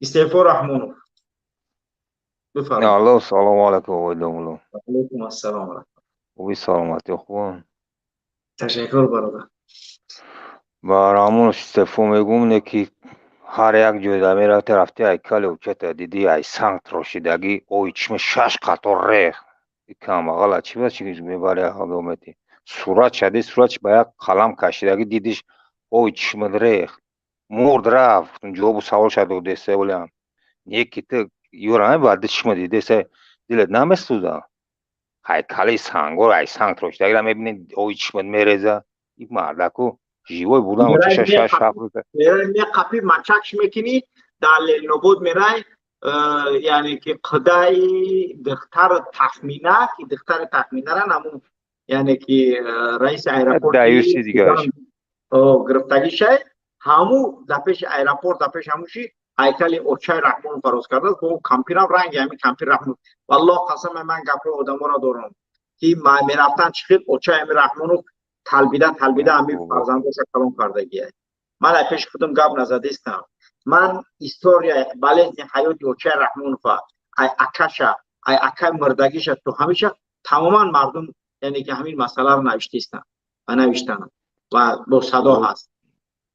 истеъфо Раҳмонов, бифармоед. Алло, салому алайкум, оқои домулло. Алайкум ассалом. Хуби, саломатӣ, хубам? Ташаккур, бародар. Ба Раҳмонов истеъфо мегӯм, не ки ҳар як ҷойда мерафти, рафти ҳайкали учата дидӣ, ай санг трошидагӣ, ои чишми шаш қатор рех. И камбағала чӣ ба чӣ мебари ҳаломети? Сурат шади, сурат ба як қалам кашидагӣ дидиш, ой чишмат рех. Мурд рафт, ҷавобу савол шад додеса олям. Не ки ту юра мебарди, чишма дидеса, дилат намесӯза? Ҳайкали сангор, ай санг трошидагиро мебинӣ, ой чишмат мереза. И мардаку живой будан чаша шаш ҳафт рӯза. Меқапи, мачакш мекунӣ, дар Ленинобод мерай, яъне ки қудаи духтару Тахмина, ки духтари Тахминара намун, яъне ки раиси аэропорт даюси дигараш гирифтагишай, ҳаму дар пеши аэропорт, дар пеши ҳамуши ҳайкали очаи Раҳмонов фароз кардааст, бо кампирам, ранги ҳамин кампир Раҳмонов. Валлоҳ қасам, ман гапҳои одаморо дорам, ки мерафтан, чӣ хел очаи ҳами Раҳмонов талбида талбида ҳамин фарзандоша калон кардагия. Ман ай пеши худам гап назадистам. Ман история болезни ҳаёти очаи Раҳмонова, ай акаша, ай акаи мурдагиша то ҳамеша тамоман мардум, яъне ки ҳамин масъаларо навиштистам ва навиштанам ва бо садо ҳаст.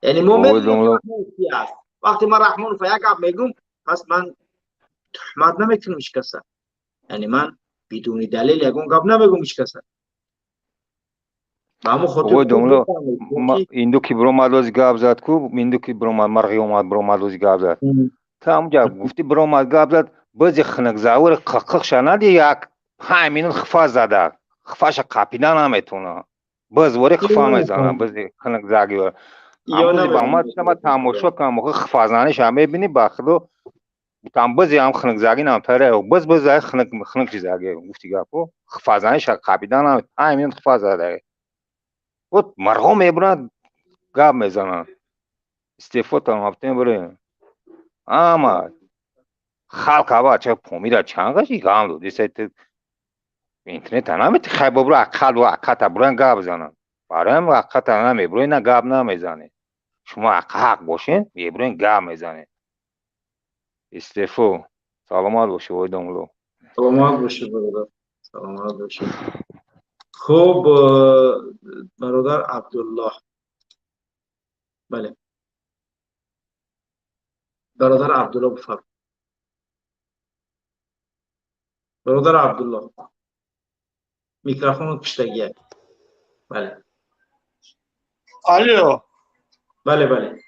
Яъне мо медонем ки аст. Вақте ман Раҳмонова як гап мегӯм, пас ман туҳмат намекунам ҳеҷ каса, яъне ман бидуни далел ягон гап намегӯм ҳеҷ каса. Ба ҳамон хотир Оқои домулло, инду ки биромад, ози гап зад ку, инду ки биромад, марғи омад, биромад, ози гап зад. Та ҳамуҷа гуфтӣ, биромад, гап зад, бози хунукзавури қиқиқша нади, як 5 минут хифа зада, хифаша қапида наметавона. Боз вори хифа мезана, бози хунукзаги. Ҳамузи ба омад, ма тамошо кунам, охи хифазаниша мебинӣ, ба худо там бози ҳам хунукзаги намтаре, боз боз хунук хунук чизаги гуфти гапо, хифазаниша қапида наме, 5 минут хифа зада. Вот марғо мебуранд, гап мезананд. Истеъфотам ҳафтем бирем. Ама халқ аба ча Помира чанд гашти гам дод. Деса интернета намети, хай бобро ақал бо ақата буран гап зананд. Бароям ақата намебурен, на гап намезанед. Шумо ҳақ бошен, мебурен, гап мезанед. Истеъфо. Саломат бошед, оқои домулло. Саломат бошед, бародар. Саломат бошед. Хуб, бародар Абдуллоҳ. Бале. Бародар Абдуллоҳ, бифармоед. Бародар Абдуллоҳ. Микрофон пуштагия. Бале. Алло. Бале, бале.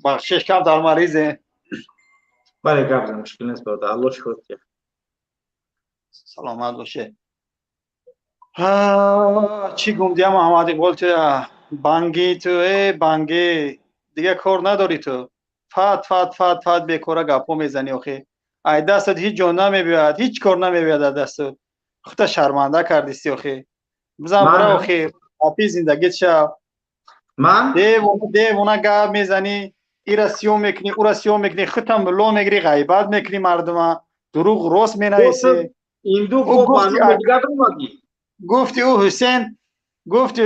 Бахшиш, кам дар маризе. Бале, гап зан, мушкил нест, бародар. Аллоҳ шукр. Саломат боше. Чӣ гум дия, Муҳаммад Иқбол, ту банги ту, э банги, дига кор надорӣ ту. Фат фат фат фат бекора гапҳо мезанӣ охи. Ай дастат ҳеҷ ҷо намебиёяд, ҳеҷ кор намебиёяд аз дастат. Худта шарманда кардисти охи. Бизан бира охи, апи зиндагит шав. Ман? Девона девона гап мезанӣ, ира сиём мекунӣ, ура сиём мекунӣ, худтам ло мегирӣ, ғайбат мекунӣ мардума, дурӯғ рост менависӣ. Инду бо барнома дигар омадӣ? Гуфти ӯ Ҳусен, гуфти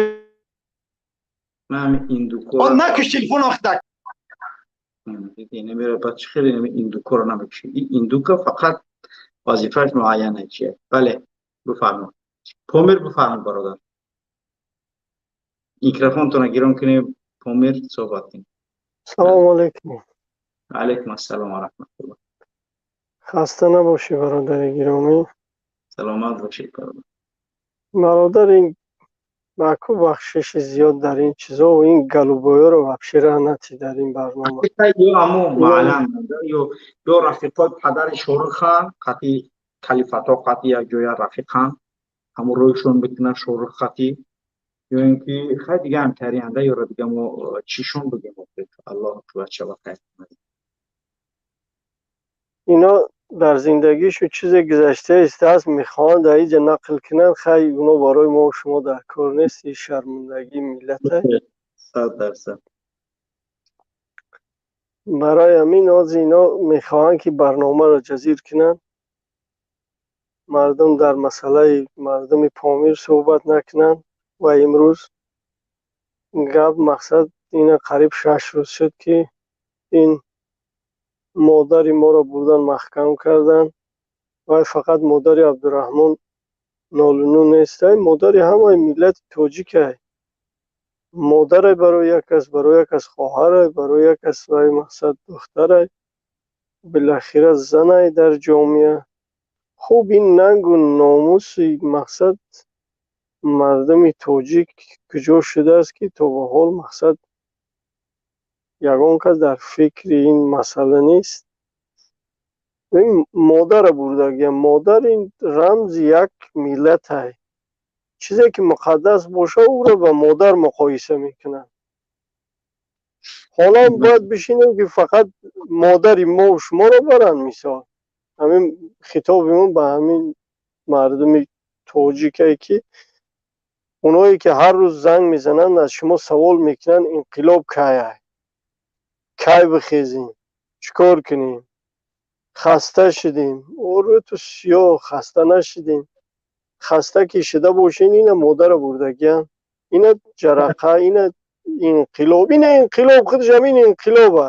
ман индукора. О, накуш телефон охи так. Намера баъд чӣ хеле индукора намекуши. Ин индука фақат вазифааш муайяне чие. Бале, бифармо. Помир, бифармо, бародар. Микрофонтонро гирон кунем, Помир, суҳбат кунем. Салому алайкум. Алайкум ассалом ва раҳматуллоҳ. Хаста набошӣ, бародари гиромӣ. Саломат бошед, бародар. Бародар, ин баку бахшиши зиёд дар ин чизо ва ин голубойро вообще раҳ натӣ дар ин барнома. Ё аммо маълам ё рафиқои падари Шоҳрухан қати калифато қати як ҷоя рафиқан, ҳамон рӯйшон бикунад Шоҳрух қати, ё ин ки хай дига ҳамкарианда, ёро дига мо чишон бигем, Аллоҳ шава хайр кунад. Ино дар зиндагишу чизе гузашта истааст, мехоҳанд дар инҷа нақл кунанд. Хай, оно барои мо шумо дар кор нест, ин шармандагии миллате. 100%. Барои ҳамин ҳозир ино мехоҳанд ки барномаро ҷазир кунанд, мардум дар масъалаи мардуми Помир суҳбат накунанд. Ва имрӯз гап мақсад ина қариб 6 рӯз шуд, ки ин модари моро бурдан маҳкам карданд. Вай фақат модари Абдураҳмон нолуну нестай, модари ҳамаи миллати тоҷикай. Модарай барои як кас, барои як кас хоҳарай, барои як кас вай мақсад духтарай, билохира занай дар ҷомеа. Хуб, ин нангу номуси мақсад мардуми тоҷик куҷо шудааст, ки то ба ҳол мақсад ягон кас дар фикри ин масъала нест? Ин модарро бурдагиям. Модар ин рамзи як миллатай. Чизе ки муқаддас боша, ӯро ба модар муқоиса мекунанд. Ҳоло бояд бишинем, ки фақат модари мо шуморо баранд. Мисол, ҳамин хитоби мо ба ҳамин мардуми тоҷикае, ки оное ки ҳар рӯз занг мезананд, аз шумо савол мекунанд: инқилоб кай, кай бихезем, чӣ кор кунем, хаста шудем. Орӯту сиёҳ, хаста нашудем. Хаста ки шуда бошен, ина модарро бурдагиян, ина ҷарақа, ина инқилоб, ина инқилоб, худаш ҳамин инқилоба.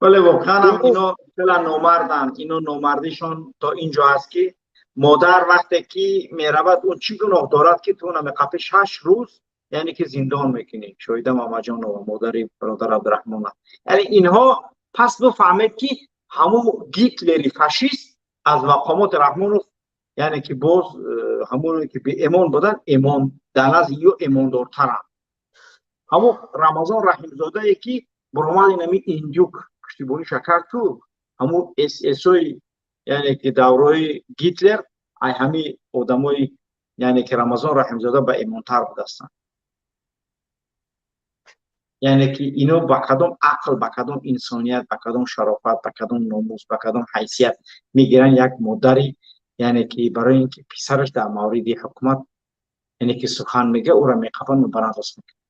Бале, воқеан ҳам ино хеле номарданд. Ино номардишон то ин ҷо аст, ки модар вақте ки меравад, ӯ чӣ гуноҳ дорад, ки ту намеқапи 6 рӯз, яъне ки зиндон мекунӣ Шоҳида Муҳаммадҷонова, модари бародар Абдураҳмона? Яъне инҳо пас бифаҳмед, ки ҳамун Гитлери фашист аз мақомоти Раҳмонов, яъне ки боз ҳамоне ки беэмон буданд, эмон дар назди ё эмондортаранд. Ҳамун Рамазон Раҳимзодае, ки буромад, инами индюк пуштибониша кард, ту ҳамун ССои, яъне ки даврои Гитлер, ай ҳами одамои, яъне ки Рамазон Раҳимзода ба эмонтар будастанд. Яъне ки ино ба кадом ақл, ба кадом инсоният, ба кадом шарофат, ба кадом номус, ба кадом ҳайсият мегиранд як модари, яъне ки барои ин ки писараш дар мавриди ҳукумат, яъне ки сухан мега, ӯро меқапанд, мебаранд, рост мекунанд?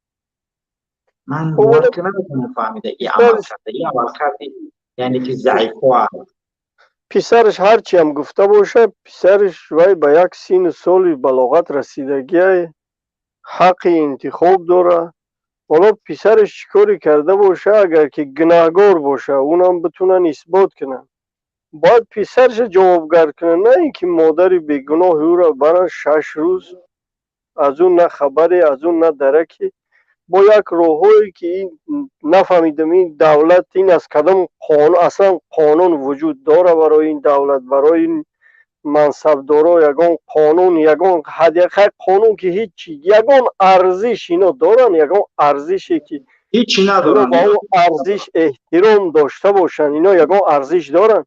Ман бовар ки наметавонам фаҳмида и амал карда, и амал карди, яъне ки заифҳо аст. Писараш ҳарчи ҳам гуфта бошад, писараш вай ба як сину соли балоғат расидагиай, ҳаққи интихоб дорад. Ҳоло писараш чӣ коре карда боша, агар ки гунаҳгор боша, унам битунанд исбот кунанд, бояд писараша ҷавобгар кунанд, на ин ки модари бегуноҳи ӯро баранд, 6 рӯз аз ӯ на хабаре, аз ӯ на дараке, бо як роҳҳое ки ин нафаҳмидам. Ин давлат ин аз кадом қонун, аслан қонун вуҷуд дора барои ин давлат, барои ин мансабдоро ягон қонун, ягон ҳадяқай қонун ки ҳичи, ягон арзиш ино доранд, ягон арзише ки Ҳеҷ надоранд. Ба ӯ арзиш, эҳтиром дошта бошанд, ино ягон арзиш доранд?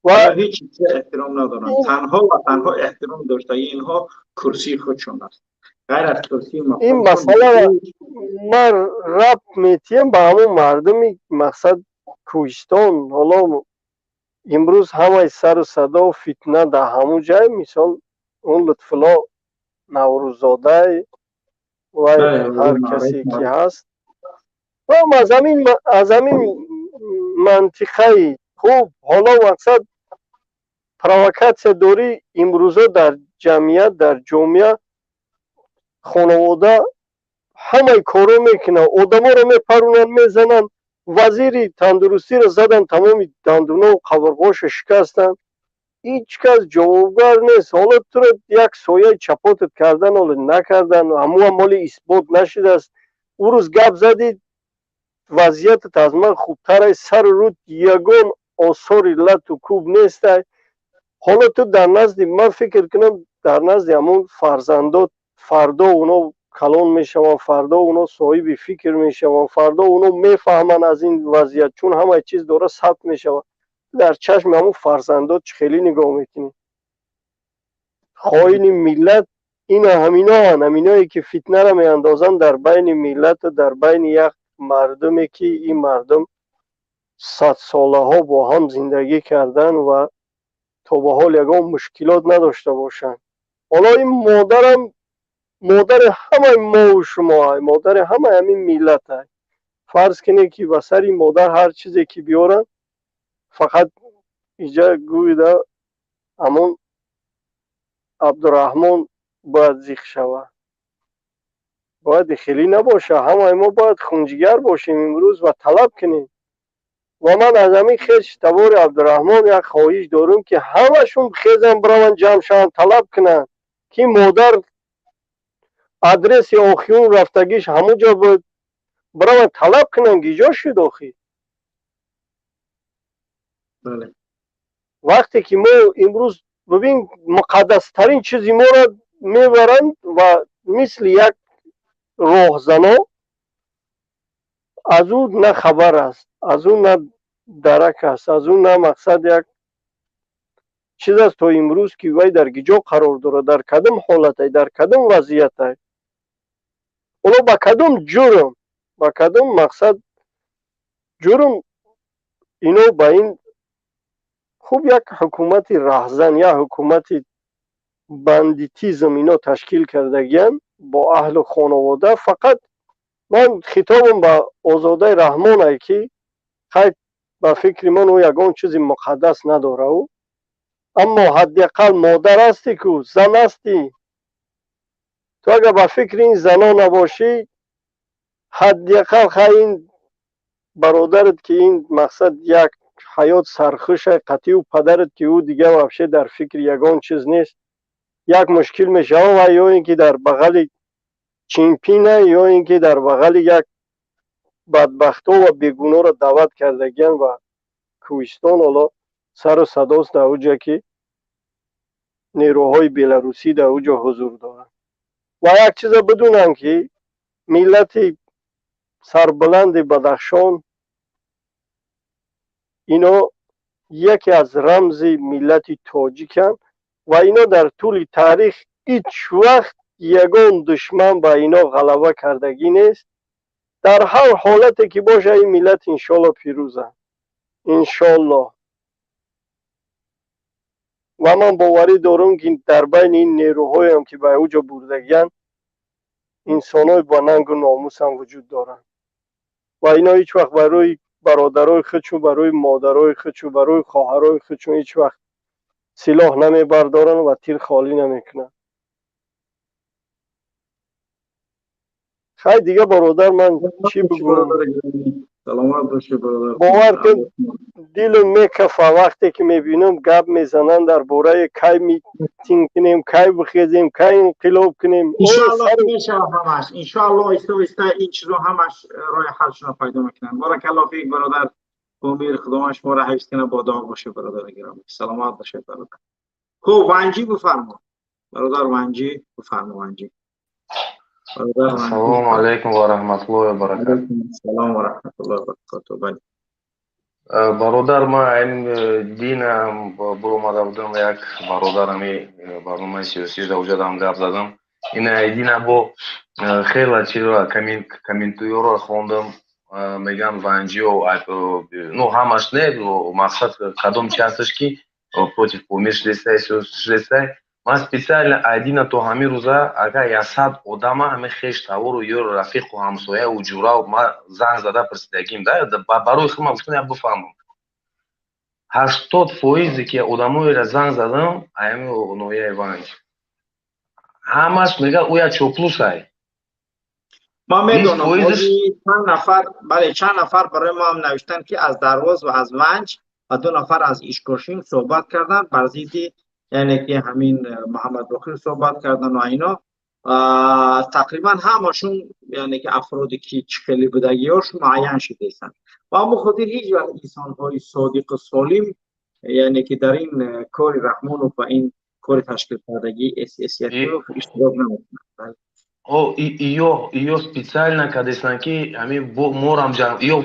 Ва ҳеҷ эҳтиром надоранд. Танҳо ва танҳо эҳтиром доштаги инҳо курсии худшон аст. Ғайр аз курсии мақом. Ин масъала ман рабт метиҳам ба ҳамон мардуми мақсад Кӯҳистон. Ҳоло имрӯз ҳамаи сару садо, фитна дар ҳамон ҷай, мисол он Лутфулло Наврӯззодай ва ҳар касе ки ҳаст аз ҳамин мантиқаи хуб. Ҳоло мақсад провокатсия дорӣ имрӯза дар ҷамъият, дар ҷомеа, хонавода ҳамаи корро мекунанд, одаморо мепарунанд, мезананд, вазири тандурустиро задан, тамоми дандунову қабурғоша шикастанд, ҳеҷ кас ҷавобгар нест. Ҳоло туро як сояи чапотат кардан, ҳоло накардан, ҳамоам ҳоли исбот нашудааст. Ӯ рӯз гап задӣ, вазъиятат аз ман хубтар аст, сару рӯд ягон осори лату кӯб нестай. Ҳоло ту дар назди, ман фикр кунам, дар назди ҳамон фарзандот, фардо оно калон мешаванд, фардо оно соҳиби фикр мешаванд, фардо оно мефаҳманд аз ин вазъият, чун ҳамаи чиз дора сабт мешавад. Дар чашми ҳамон фарзандот чӣ хеле нигоҳ мекунӣ? Хоини миллат ина ҳаминоанд, ҳаминое ки фитнаро меандозанд дар байни миллату дар байни як мардуме ки ин мардум садсолаҳо бо ҳам зиндагӣ карданд ва то ба ҳол ягон мушкилот надошта бошанд. Ҳоло ин модарам модари ҳамаи мову шумо, модари ҳамаи ҳамин миллат. Фарз кунед ки ба сари модар ҳар чизе ки биёранд, фақат иҷа гӯида ҳамон Абдураҳмон бояд зиқ шавад. Бояд хеле набошад, ҳамаи мо бояд хунҷигар бошем имрӯз ва талаб кунем. Ва ман аз ҳамин хеш табори Абдураҳмон як хоҳиш дорам, ки ҳамашон хезан, бираванд, ҷамъ шаванд, талаб кунанд, ки модар адреси охирун рафтагиш ҳамон ҷо буд, бираванд талаб кунанд, гиҷо шуд охир. Вақте ки мо имрӯз бибин, муқаддастарин чизи моро мебаранд ва мисли як роҳзано аз ӯ на хабар аст, аз ӯ на дарак аст, аз ӯ на мақсад як чиз аст то имрӯз, ки вай дар гиҷо қарор дорад, дар кадом ҳолатай, дар кадом вазъиятай, ҳоло ба кадом ҷурм, ба кадом мақсад ҷурм ино ба ин хуб як ҳукумати раҳзан, як ҳукумати бандитизм ино ташкил кардагиянд бо аҳлу хонавода. Фақат ман хитобам ба Озодаи Раҳмонае, ки хай ба фикри ман ӯ ягон чизи муқаддас надора ӯ, аммо ҳадди ақал модар ҳастӣ ку, зан ҳастӣ ту. Агар ба фикри ин зано набошӣ, ҳадди ақал хай ин бародарат, ки ин мақсад як ҳаёт сархуша қатъию падарат, ки ӯ дига вообще дар фикри ягон чиз нест, як мушкил мешава ва ё ин ки дар бағали чимпина, ё ин ки дар бағали як бадбахто ва бегуноҳро даъват кардагиян ва Кӯҳистон ҳоло сару садост дар уҷа, ки нерӯҳои беларусӣ дар уҷо ҳузур доранд. Ва як чиза бидунанд, ки миллати сарбаланди Бадахшон ино яке аз рамзи миллати тоҷиканд ва ино дар тӯли таърих ҳеҷ вақт ягон душман ба ино ғалаба кардагӣ нест. Дар ҳар ҳолате ки боша, ин миллат иншоалло пирӯзанд, иншоалло. Ва ман боварӣ дорам, ки дар байни ин нерӯҳоям, ки ба уҷо бурдагиянд, инсонҳои ба нангу номусам вуҷуд доранд ва ино ҳеҷ вақт барои бародарои худшон, барои модарои худшон, барои хоҳарои худшон ҳеҷ вақт силоҳ намебардоранд ва тир холӣ намекунанд. Хай дига, бародар, ман чӣ бигӯям? Саломат бошед, бародар. Бовар кун, дилам мекафа вақте ки мебинам, гап мезананд дар бораи кай митинг кунем, кай бихезем, кай инқилоб кунем. Иншоалло мешавад ҳамаш, иншоалло. Оҳиста оҳиста ин чизо ҳамаш роҳи ҳалшонро пайдо мекунанд. Баракалло фик, бародар Помир, худованд шуморо ҳифз кунад. Бо дуо бошед, бародари гиромӣ, саломат бошед, бародар. Хуб, Ванҷӣ, бифармо, бародар Ванҷӣ, бифармо, Ванҷӣ. Ассалому алайкум ва раҳматуллоҳи ва баракатуҳ. Салом ва раҳматуллоҳи ва баракатуҳ. Бале. Бародар, ман динам буромада будам, як бародар ҳами барномаи сиёсӣ дар оҷадам гап задам. Ина дина бо хела чизро комментиёро хондам, меган ванҷиё, ну ҳамаш не, мақсад кадом чи ҳасташ ки против Помир шлесай, шлесай. Ман специально айдина то ҳамин рӯза агар 100 одама ҳамин хеш тавору ёру рафиқу ҳамсояу ҷурау ма занг зада пурсидагим да, барои худ ман гуфтам я бифаҳмам. 80 фоизе ки одамоеро занг задам аями ноҳияи Ванҷ, ҳамаш мегӯяд ӯ як чоплусай. Ман медонам, чанд нафар, бале, чанд нафар барои мо ҳам навиштанд, ки аз Дарвоз ва аз Ванҷ ва ду нафар аз Ишкошим суҳбат карданд бар зидди, яъне ки ҳамин Муҳаммад Боқир суҳбат кардан ва ино тақрибан ҳамашон, яъне ки афроде ки чӣ хеле будагиҳош муайян шудаистанд. Ва ҳамон хотир ҳеҷ вақт инсонҳои содиқу солим, яъне ки дар ин кори Раҳмонов ва ин кори ташкилкардагии СС иштирок намекунанд. Ё специально кардестанд, ки ҳамин морам ҷанг, ё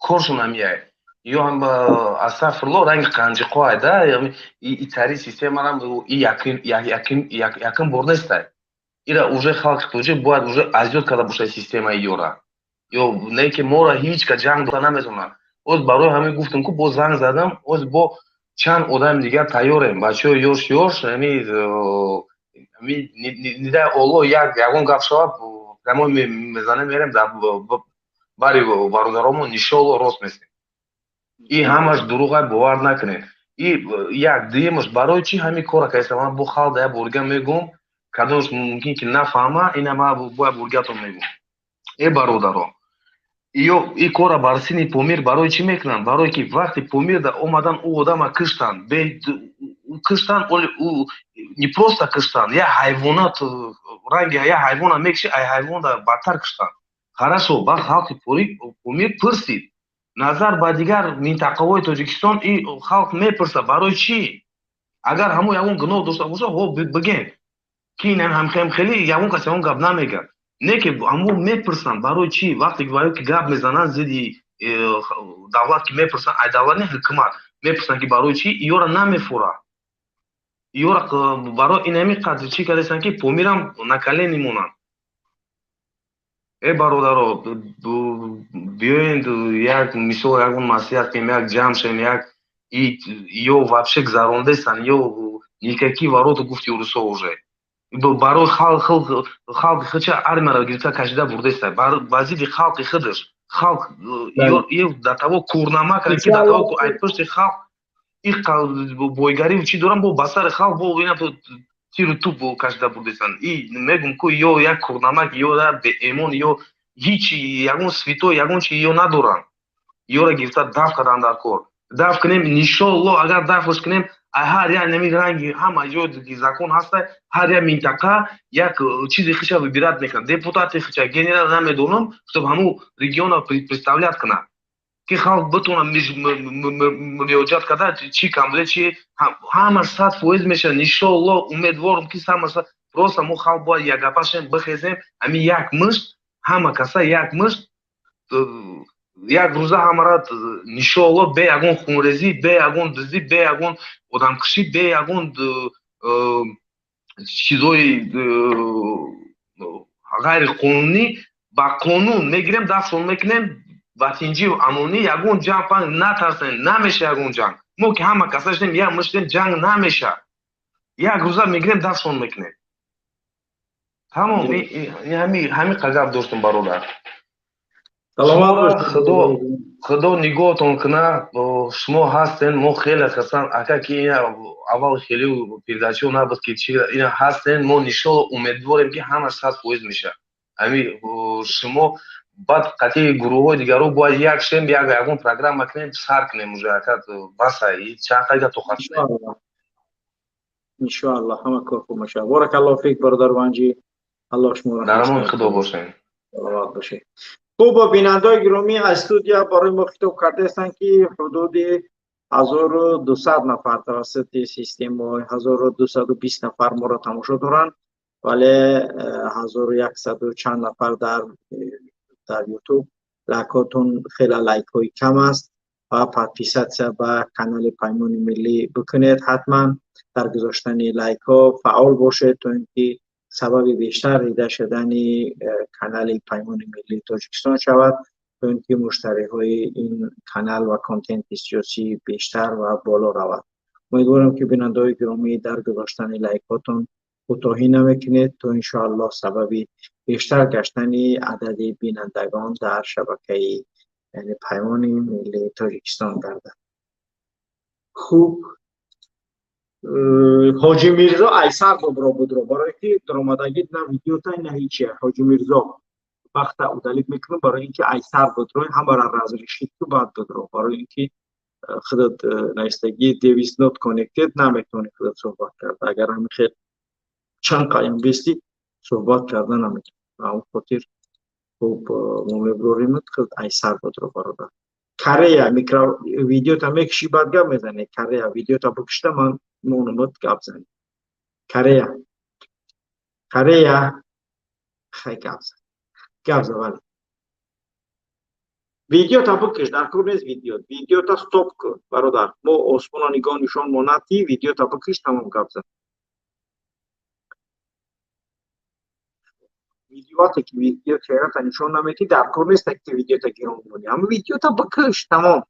коршон ҳамияй, ё ҳам астағфирулло ранги қанҷиқоай да. Итари системарам якин бор нестай. Ира уже халқи тоҷик бояд уже азёд карда бошад системаи ёра, ё не ки моро ҳеҷ ка ҷанг дода наметавонад. Оз барои ҳамин гуфтам, ку бо занг задам, оз бо чанд одами дигар тайёрем, бачаҳои ёш ёш ами нидаи Олло як ягон гап шавад, прямо мезанем, мерем бари бародаромон, иншоалло рост месем. И ҳамаш дурӯғай, бовар накунед. И як дуюмаш, барои чӣ ҳамин кора кардеста? Ман бо халқ як борга мегӯм, кадомаш мумкин ки нафаҳма, ина ман бо як боргатон мегӯм. Э бародаро, ё и кора бар сини Помир барои чӣ мекунанд? Барое ки вақти Помирда омадан, ӯ одама киштанд, киштанд, не просто киштанд, я ҳайвонат ранги я ҳайвона мекиши, ай ҳайвонда бадтар киштанд. Хорошо, баъд халқи Помир пурсид. Назар ба дигар минтақаҳои Тоҷикистон и халқ мепурсад, барои чӣ? Агар ҳамон ягон гуноҳ дошта бошад, ҳо бигем, ки ин ҳамхеле ягон кас ягон гап намегӯяд. Не ки ҳамон мепурсанд, барои чӣ? Вақте ки гап мезананд зидди давлат, ки мепурсанд, ай давлат не, ҳукумат мепурсанд, ки барои чӣ ёра намефура, ёра барои инами қадр чӣ кардастанд, ки Помирам на колени монанд. Э бародаро, биёед як мисол, ягон маслиҳат кунем, як ҷамъ шавем, як ё вообще гузарондестанд, ё никакие ворота, гуфти урусо, уже барои халқи худша армияро гирифта кашида бурдеста ба зидди халқи худаш. Халқ до того курнамак, ки до того ай пушти халқ и бойгарӣ чӣ дорам, бо ба сари халқ бо ина тиру туп кашида бурдестанд. И мегум ку ё як курнамак, ё беэмон, ё ҳичи ягон святой, ягон чи ё надоранд. Ёра гирифта даф кардан дар кор. Даф кунем, иншоалло, агар дафш кунем, ҳар як нами ранги ҳама ҷо закон ҳаста, ҳар як минтақа як чизи хиша выбирать мекунад, депутати хиша, генерал намедонам, чтоб ҳамун региона представлять кунад, ки халқ битонад муроҷиат карда, чӣ камбуде, чи ҳама 100% мешавад, иншоалло. Умедворам, ки ҳама просто мо халқ бояд якгапа шавем, бихезем, ҳамин як мушт, ҳама каса як мушт, як рӯза ҳамара иншоалло бе ягон хунрезӣ, бе ягон дуздӣ, бе ягон одамкушӣ, бе ягон чизои ғайриқонунӣ ба қонун мегирем, дафшон мекунем ба тинҷию амонӣ. Ягон ҷанг панг натарсем, намеша ягон ҷанг. Мо ки ҳама каса шудем, як муштем, ҷанг намеша. Як рӯза мегирем, дафшон мекунем, тамом. Ҳамин гап доштум, бародар. Худо, худо нигоҳтон кунад. Шумо ҳастен, мо хеле хасан, ака, ки аввал хеле передачао набуд, ки чи ина ҳастен. Мо иншоалло умедворем, ки ҳамаш 100% мешавад. Ҳами шумо баъд қатъи гурӯҳҳои дигаро бояд як шем, як ягон программа кунем, сар кунем уже, ака, баса чанд қайда тоқат шудем. Иншоалло, ҳама кор хуб мешавад. Боракаллоҳу фик, бародар Ванҷӣ, Аллоҳ шуморо дар амони худо бошед. Саломат бошед. Хуб, бинандаои гиромӣ, аз студия барои мо хитоб кардаистанд, ки ҳудуди 1200 нафар тавассути системаҳои 1220 нафар моро тамошо доранд. Вале 1100 чанд нафар дар YouTube лайкотон хеле лайкҳои кам аст ва подписаться ба канали Паймони Миллӣ бикунед ҳатман. Дар гузоштани лайкҳо фаъол бошед, то ин ки сабаби бештар дида шудани канали Паймони Миллии Тоҷикистон шавад, то ин ки муштариҳои ин канал ва контенти сиёсӣ бештар ва боло равад. Умедворам, ки бинандаҳои гиромӣ дар гузоштани лайкҳотон кӯтоҳӣ намекунед, то иншоаллоҳ сабаби бештар гаштани адади бинандагон дар шабакаи, яъне Паймони Миллии Тоҷикистон гардад. Хуб, Ҳоҷи Мирзо айсар добро будро, барое ки даромадагӣ на видеота, на ҳичия. Ҳоҷи Мирзо, вақта удалить мекунам, барои ин ки айсар будро, ҳамара разрешить ку, баъд будро, барои ин ки худат наистагӣ device not connected, наметавонӣ худат суҳбат карда. Агар ҳамин хел чанд қаим бести, суҳбат карда наметавонӣ. Ба ҳамон хотир хуб, мо мебуроримат, худ айсар будро, бародар. Корея, микро видеота мекушӣ, баъд гап мезанӣ. Корея, видеота бикушта, ман монумат, гап занӣ. Корея, Корея, хай, гап зан, гап зан, вале видеота бикиш, дар кор нест видео. Видеота стоп кун, бародар. Мо осмона нигоҳ нишон монадӣ, видеота бикиш, тамом, гап зан. Видеоате ки видео чеҳрата нишон наметӣ, дар кор нест ки видеота гирон монӣ. Ҳама видеота бикиш, тамом.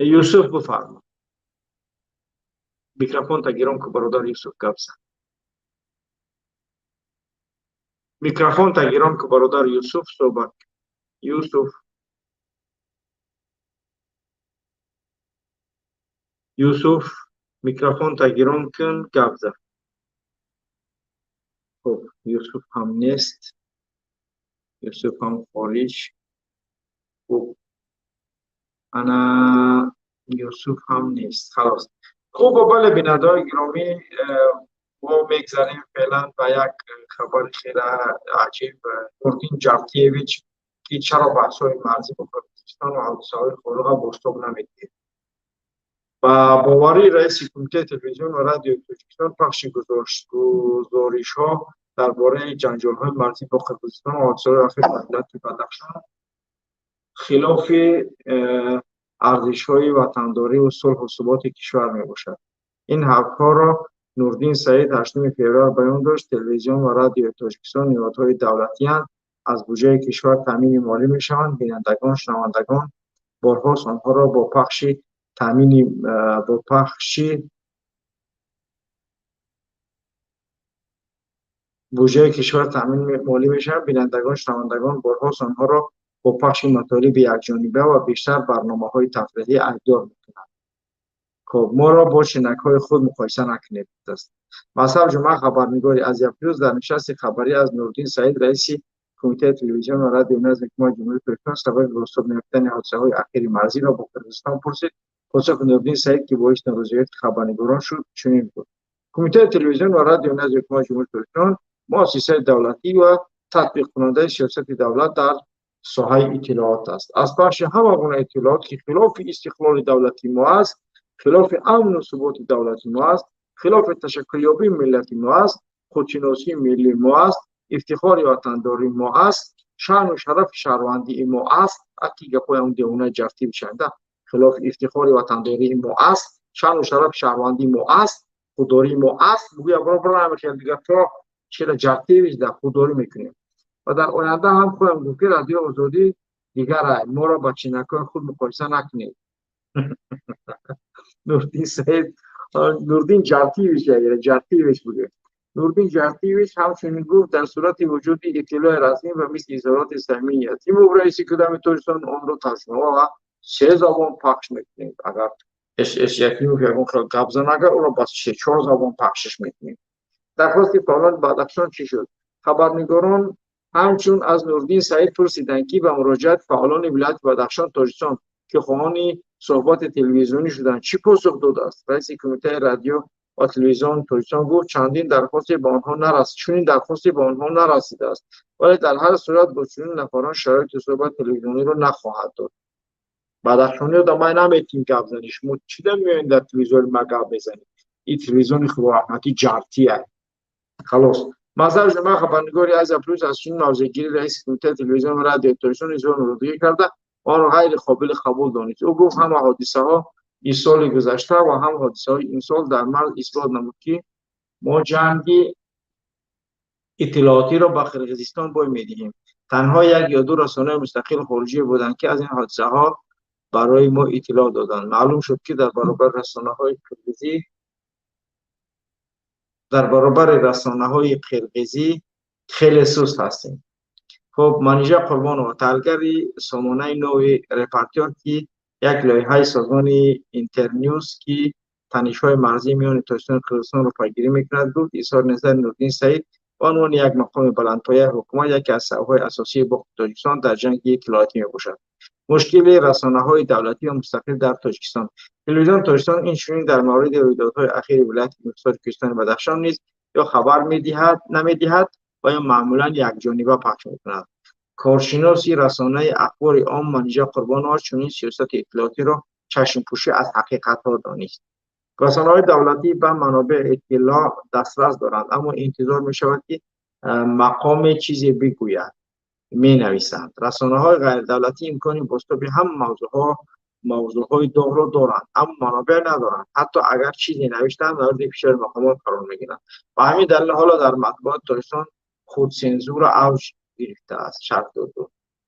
Юсуф, бифарма, микрофонта гирон ку, бародар Юсуф, гап зан. Микрофонта гирон ку, бародар Юсуф, суҳбат. Юсуф, Юсуф, микрофонта гирон кун, гап зан. Хуб, Юсуф ҳам нест, Юсуф ҳам хориҷ. Хуб, ана Юсуф ҳам нест, халос. Хуб, бале, бинандаҳои гиромӣ, мо мегзарем феълан ба як хабари хеле аҷиб. Нурдин Ҷартиевич, ки чаро баҳсҳои марзӣ бо Қирғизистон ва ҳодисаҳои Хоруға бозтоб намедиҳед? Ба боварии раиси Кумитаи телевизион ва радиои Тоҷикистон, пахши гузоришҳо дар бораи ҷанҷолҳои марзӣ бо Қирғизистон ва ҳодисаҳои ахир дар вилояти Бадахшон хилофи арзишҳои ватандориву сулҳу суботи кишвар мебошад. Ин ҳарфҳоро Нурдин Саид 8 феврал баён дошт. Телевизион ва радиои Тоҷикистон ниҳодҳои давлатиянд, аз буҷаи кишвар таъмини молӣ мешаванд. Бинандагон, шунавандагон борҳост онҳоро бо пахши таъмини бо пахши буҷаи кишвар таъмини молӣ мешаванд. Бинандагон, шунавандагон борҳост онҳоро бо пахши матолиби якҷониба ва бештар барномаҳои тафриҳӣ айбдор мекунанд. Хуб, моро бо чинакҳои худ муқоиса накунед, гуфтааст Мазҳаб Ҷумъа, хабарнигори Азия Плюс. Дар нишасти хабарӣ аз Нурдин Саид, раиси Кумитаи телевизион ва радио назди Ҳукумати Ҷумҳурии Тоҷикистон, сабаби бозтоб наёфтани ҳодисаҳои ахири марзиро бо Қирғизистон пурсид. Посухи Нурдин Саид, ки боиси норозиёти хабарнигорон шуд, чунин буд: Кумитаи телевизион ва радио назди Ҳукумати Ҷумҳурии Тоҷикистон муассисаи давлатӣ ва татбиқкунандаи сиёсати давлат дар соҳаи иттилоот аст. Аз пахши ҳама гуна иттилоот, ки хилофи истиқлоли давлати мо аст, хилофи амну суботи давлати мо аст, хилофи ташаккулёбии миллати мо аст, худшиносии миллии мо аст, ифтихори ватандории мо аст, шаъну шарафи шаҳрвандии мо аст, аки гапҳои он девонаи ҷартӣ бишаванда, хилофи ифтихори ватандории мо аст, шаъну шарафи шаҳрвандии мо аст, худдории мо аст, гӯя баробар ҳамин дигар то чера Ҷартиевич дар худдорӣ мекунем ва дар оянда ҳам хоҳем гуфт, ки Радиои Озодӣ дигар моро ба чинакҳои худ муқоиса накунед. Нурдин Саид, Нурдин Ҷартиевич, Ҷартиевич буде. Нурдин Ҷартиевич ҳамчунин гуфт, дар сурати вуҷуди иттилои расмӣ ва мисли изҳороти самимии Ятимов, раиси кудами Тоҷикистон, онро тарҷума ва се забон пахш мекунем. Агар СС Ятимов ягон хел гап зан, агар ӯро ба се-чор забон пахшиш мекунем. Дархости фаъолони Бадахшон чӣ шуд? Хабарнигорон ҳамчун аз Нурдин Саид пурсиданд, ки ба муроҷиати фаъолони вилояти Бадахшон, Тоҷикистон, ки хоҳони суҳбати телевизионӣ шуданд, чӣ посух додааст? Раиси Кумитаи радио ва телевизион Тоҷикистон гуфт, чандин дархосте ба онҳо нарас чунин дархосте ба онҳо нарасидааст, вале дар ҳар сурат бо чунин нафарон шароити суҳбати телевизиониро нахоҳад дод. Бадахшониё да ман наметим гап занӣ, шумо чӣ да меоед дар телевизиони ма гап мезанед? Ин телевизиони Худораҳматӣ ҷартия. Халос. Мазҳар Ҷумъа, хабарнигори Азия Плюс, аз чунин мавзеъгирии раиси кумитаи телевизион ва радиои Тоҷикистон изҳори норозигӣ карда, онро ғайриқобили қабул донист. Ӯ гуфт, ҳама ҳодисаҳо и соли гузашта ва ҳам ҳодисаҳои имсол дар марз исбот намуд, ки мо ҷанги иттилоотиро ба Қирғизистон бой медиҳем. Танҳо як ё ду расонаи мустақили хориҷӣ буданд, ки аз ин ҳодисаҳо барои мо иттилоъ доданд. Маълум шуд, ки дар баробари расонаҳои қирғизӣ хеле суст ҳастем. Хуб, Манижа Қурбонова, таҳлилгари сомонаи нави Репортёр, ки як лоиҳаи созмони Интернюс, ки танишҳои марзии миёни Тоҷикистону Қирғизистонро пайгирӣ мекунад, гуфт, изҳори назари Нуриддин Саид ба унвони як мақоми баландпояи ҳукумат яке аз сабабҳои асосии бохти Тоҷикистон дар ҷанги иттилоотӣ мебошад. Мушкили расонаҳои давлатӣ ва мустақил дар Тоҷикистон. Телевизиони Тоҷикистон инчунин дар мавриди рӯйдодҳои ахири вилояти мухтори Кӯҳистони Бадахшон низ ё хабар медиҳад, намедиҳад ва ё маъмулан якҷониба пахш мекунад. Коршиноси расонаи ахбори ом Манижа Қурбонова чунин сиёсати иттилоотиро чашмпӯшӣ аз ҳақиқатҳо донист. Расонаҳои давлатӣ ба манобеи иттилоъ дастрас доранд, аммо интизор мешавад, ки мақоме чизе бигӯяд, менависанд. Расонаҳои ғайридавлатӣ имкони бозтоби ҳама мавзӯъҳои доғро доранд, аммо манобеъ надоранд. Ҳатто агар чизе навиштанд, мавриди фишори мақомот қарор мегиранд. Ба ҳамин далел ҳоло дар матбуоти Тоҷикистон худсензура авҷ гирифтааст, шарҳ дод ӯ.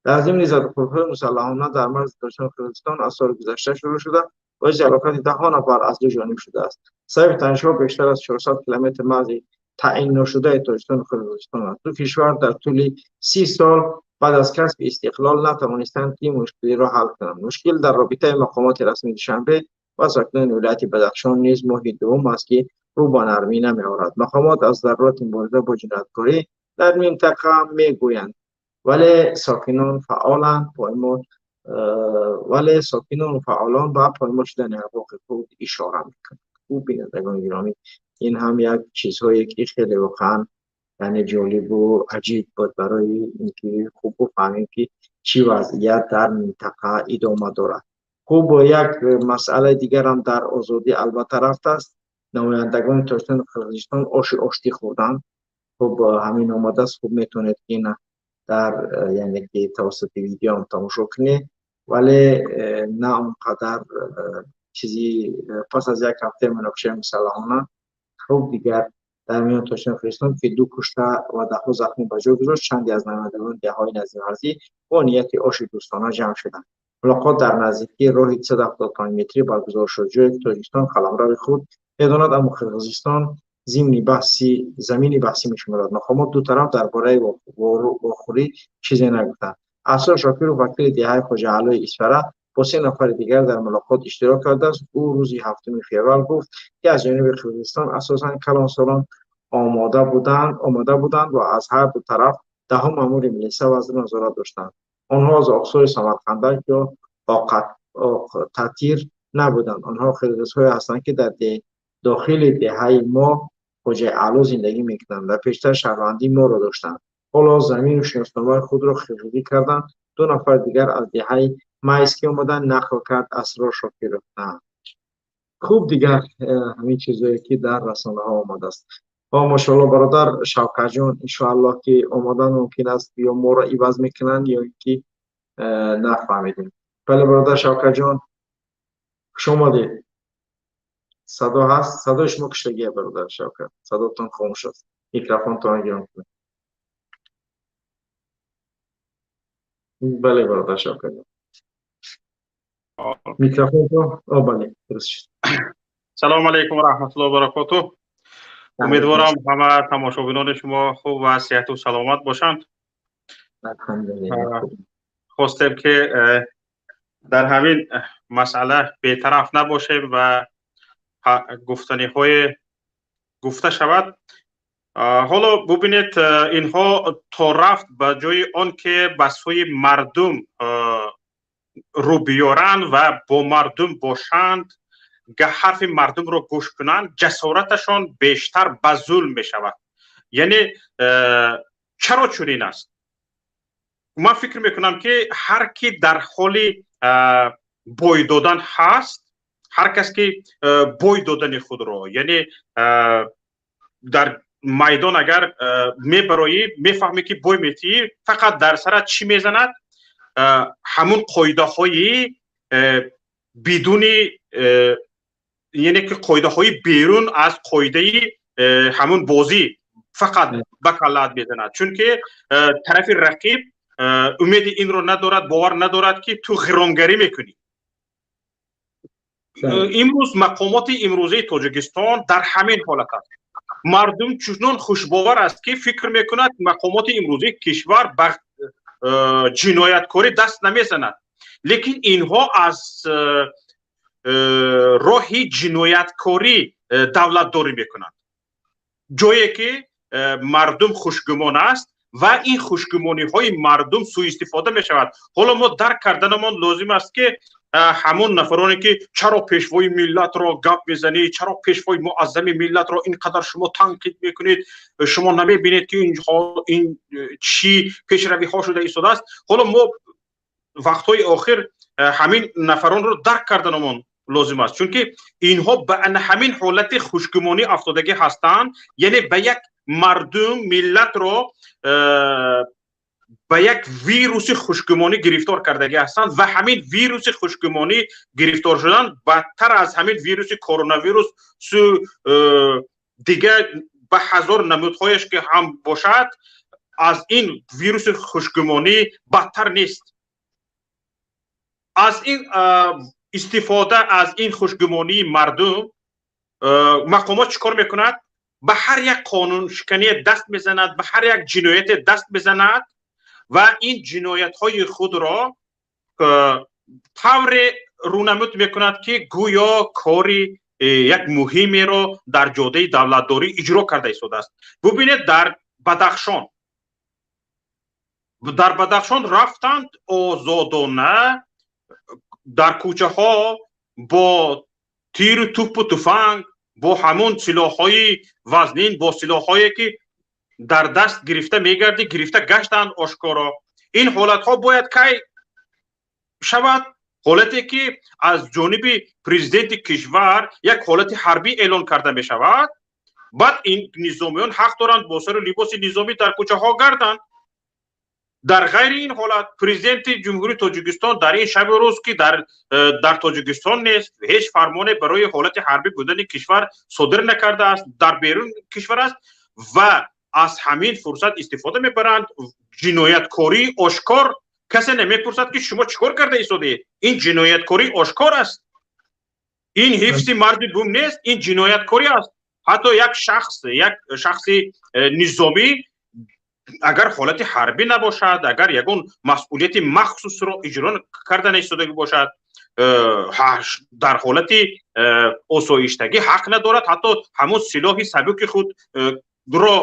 Дар зимни задухӯрдҳои мусаллаҳона дар марзи Тоҷикистону Қирғизистон аз соли гузашта шурӯъ шуда, боиси ҳалокати даҳҳо нафар аз ду ҷониб шудааст. Сабаби танишҳо бештар аз 400 километр марзи таъинношудаи Тоҷикистону Қирғизистон аст. Ду кишвар дар тӯли 30 сол баъд аз касби истиқлол натавонистанд, ки мушкилиро ҳал кунанд. Мушкил дар робитаи мақомоти расмии Душанбе ва сокинони вилояти Бадахшон низ моҳи дуввум аст, ки рӯ ба нармӣ намеорад. Мақомот аз зарурати мубориза бо ҷинояткорӣ дар минтақа мегӯянд, вале сокинону фаъолон ба поймол шудани ҳуқуқи худ ишора мекунанд. Хуб, бинандагони гиромӣ, ин ҳам як чизҳое, ки хеле воқеан, яъне, ҷолибу аҷиб буд, барои инки хуб бифаҳмем, ки чӣ вазъият дар минтақа идома дорад. Хуб, як масъалаи дигарам дар Озодӣ албатта рафтааст. Намояндагони Тоҷикистону Қирғизистон оши оштӣ хӯрданд. Хуб, ҳамин омадааст. Хуб, метавонед, ки ина дар, яъне ки, тавассути видеоам тамошо кунед, вале на он қадар чизи. Пас аз як ҳафтаи муноқишаи мусаллаҳона, хуб, дигар дар миёни Тоҷикистону Қирғизистон, ки ду кушта ва даҳҳо захмӣ ба ҷой гузошт, чанде аз намояндагони деҳаҳои наздимарзӣ бо нияти оши дӯстона ҷамъ шуданд. Мулоқот дар наздикии роҳи 375 метрӣ баргузор шуд, ҷое ки Тоҷикистон қаламрави худ медонад, аммо Қирғизистон зимни баҳси замини баҳсӣ мешуморад. Мақомот ду тараф дар бораи вохӯрӣ чизе нагуфтанд. Асрор Шокиров, вакили деҳаи Хоҷаалои Исфара, бо се нафари дигар дар мулоқот иштирок кардааст. Ӯ рӯзи 7 феврал гуфт, ки аз ҷониби Қирғизистон асосан калонсолон омода буданд ва аз ҳар ду тараф даҳҳо маъмури милиса вазъро назорат доштанд. Онҳо аз Оқсои, Самарқандак ё Оқтатир набуданд. Онҳо қирғизҳое ҳастанд, ки дар дохили деҳаи мо, Хоҷаи Аъло, зиндагӣ мекунанд ва пештар шаҳрвандии моро доштанд. Ҳоло замину шиносномаи худро қирғизӣ карданд. Ду нафари дигар аз деҳаи Майский омаданд, нақл кард Асрор Шокиров. Хуб, дигар ҳамин чизое, ки дар расонаҳо омадааст. Ва мошоалло, бародар Шавкатҷон, иншоаллоҳ, ки омадан мумкин аст, ё моро иваз мекунанд, ё ин ки нафаҳмидем. Бале, бародар Шавкатҷон, хуш омадед. Садо ҳаст? Садои шумо киштагия, бародар Шавкат, садотон хомӯш аст. Микрофонтонро гиром кунед. Бале, бародар Шавкатҷон, микрофонтон. О, бале, дуруст шуд. Салому алайкум ва раҳматуллоҳи ва баракотуҳ. Умедворам, ҳама тамошобинони шумо хуб ва сиҳату саломат бошанд. Хостем, ки дар ҳамин масъала бетараф набошем ва гуфтаниҳое гуфта шавад. Ҳоло бубинед, инҳо то рафт ба ҷои он ки ба сӯи мардум рӯ биёранд ва бо мардум бошанд, ҳарфи мардумро гӯш кунанд, ҷасораташон бештар ба зулм мешавад. Яъне чаро чунин аст? Ман фикр мекунам, ки ҳар ки дар ҳоли Бой додан ҳаст. Ҳар кас ки бой додани худро, яъне дар майдон агар мебароӣ, мефаҳмӣ ки бой метиҳӣ, фақат дар сарат чӣ мезанад? Ҳамун қоидаҳои бидуни, яъне ки қоидаҳои берун аз қоидаи ҳамун бозӣ фақат ба каллаат мезанад, чунки тарафи рақиб умеди инро надорад, бовар надорад, ки ту ғиромгарӣ мекунӣ. Имрӯз мақомоти имрӯзаи Тоҷикистон дар ҳамин ҳолат аст. Мардум чунон хушбовар аст, ки фикр мекунад, мақомоти имрӯзаи кишвар ба ҷинояткорӣ даст намезанад, лекин инҳо аз роҳи ҷинояткорӣ давлатдорӣ мекунанд, ҷое ки мардум хушгумон аст ва ин хушгумониҳои мардум сӯистифода мешавад. Ҳоло мо дарк карданамон лозим аст, ки ҳамон нафароне ки чаро пешвои миллатро гап мезанед, чаро пешвои муаззами миллатро ин қадар шумо танқид мекунед, шумо намебинед, ки ин чӣ пешравиҳо шуда истодааст? Ҳоло мо вақтҳои охир ҳамин нафаронро дарк карданамон лозим аст, чунки инҳо ба ҳамин ҳолати хушгумонӣ афтодагӣ ҳастанд, яъне ба як мардум, миллатро ба як вируси хушгумонӣ гирифтор кардагӣ ҳастанд ва ҳамин вируси хушгумонӣ гирифтор шудан бадтар аз ҳамин вируси коронавирус су дигар ба ҳазор намудҳояш ки ҳам бошад, аз ин вируси хушгумонӣ бадтар нест. Аз ин истифода, аз ин хушгумонии мардум мақомот чӣ кор мекунад? Ба ҳар як қонуншикание даст мезанад, ба ҳар як ҷинояте даст мезанад ва ин ҷиноятҳои худро тавре рӯнамуд мекунад, ки гӯё кори як муҳимеро дар ҷодаи давлатдорӣ иҷро карда истодааст. Бубинед, дар Бадахшон рафтанд озодона дар кӯчаҳо бо тиру тупу туфанг, бо ҳамон силоҳҳои вазнин, бо силоҳҳое ки дар даст гирифта мегардӣ, гирифта гаштанд ошкоро. Ин ҳолатҳо бояд кай шавад? Ҳолате ки аз ҷониби президенти кишвар як ҳолати ҳарбӣ эълон карда мешавад, баъд ин низомиён ҳақ доранд бо сару либоси низомӣ дар кӯчаҳо гарданд. Дар ғайри ин ҳолат президенти Ҷумҳурии Тоҷикистон дар ин шабу рӯз, ки дар Тоҷикистон нест, ҳеҷ фармоне барои ҳолати ҳарбӣ будани кишвар содир накардааст, дар берун кишвар аст ва аз ҳамин фурсат истифода мебаранд. Ҷинояткории ошкор, касе намепурсад, ки шумо чӣ кор карда истодаед. Ин ҷинояткории ошкор аст, ин ҳифзи марзу бум нест, ин ҷинояткорӣ аст. Ҳатто як шахси низомӣ агар ҳолати ҳарбӣ набошад, агар ягон масъулияти махсусро иҷро карда наистодагӣ бошад, дар ҳолати осоиштагӣ ҳақ надорад ҳатто ҳамон силоҳи сабуки худро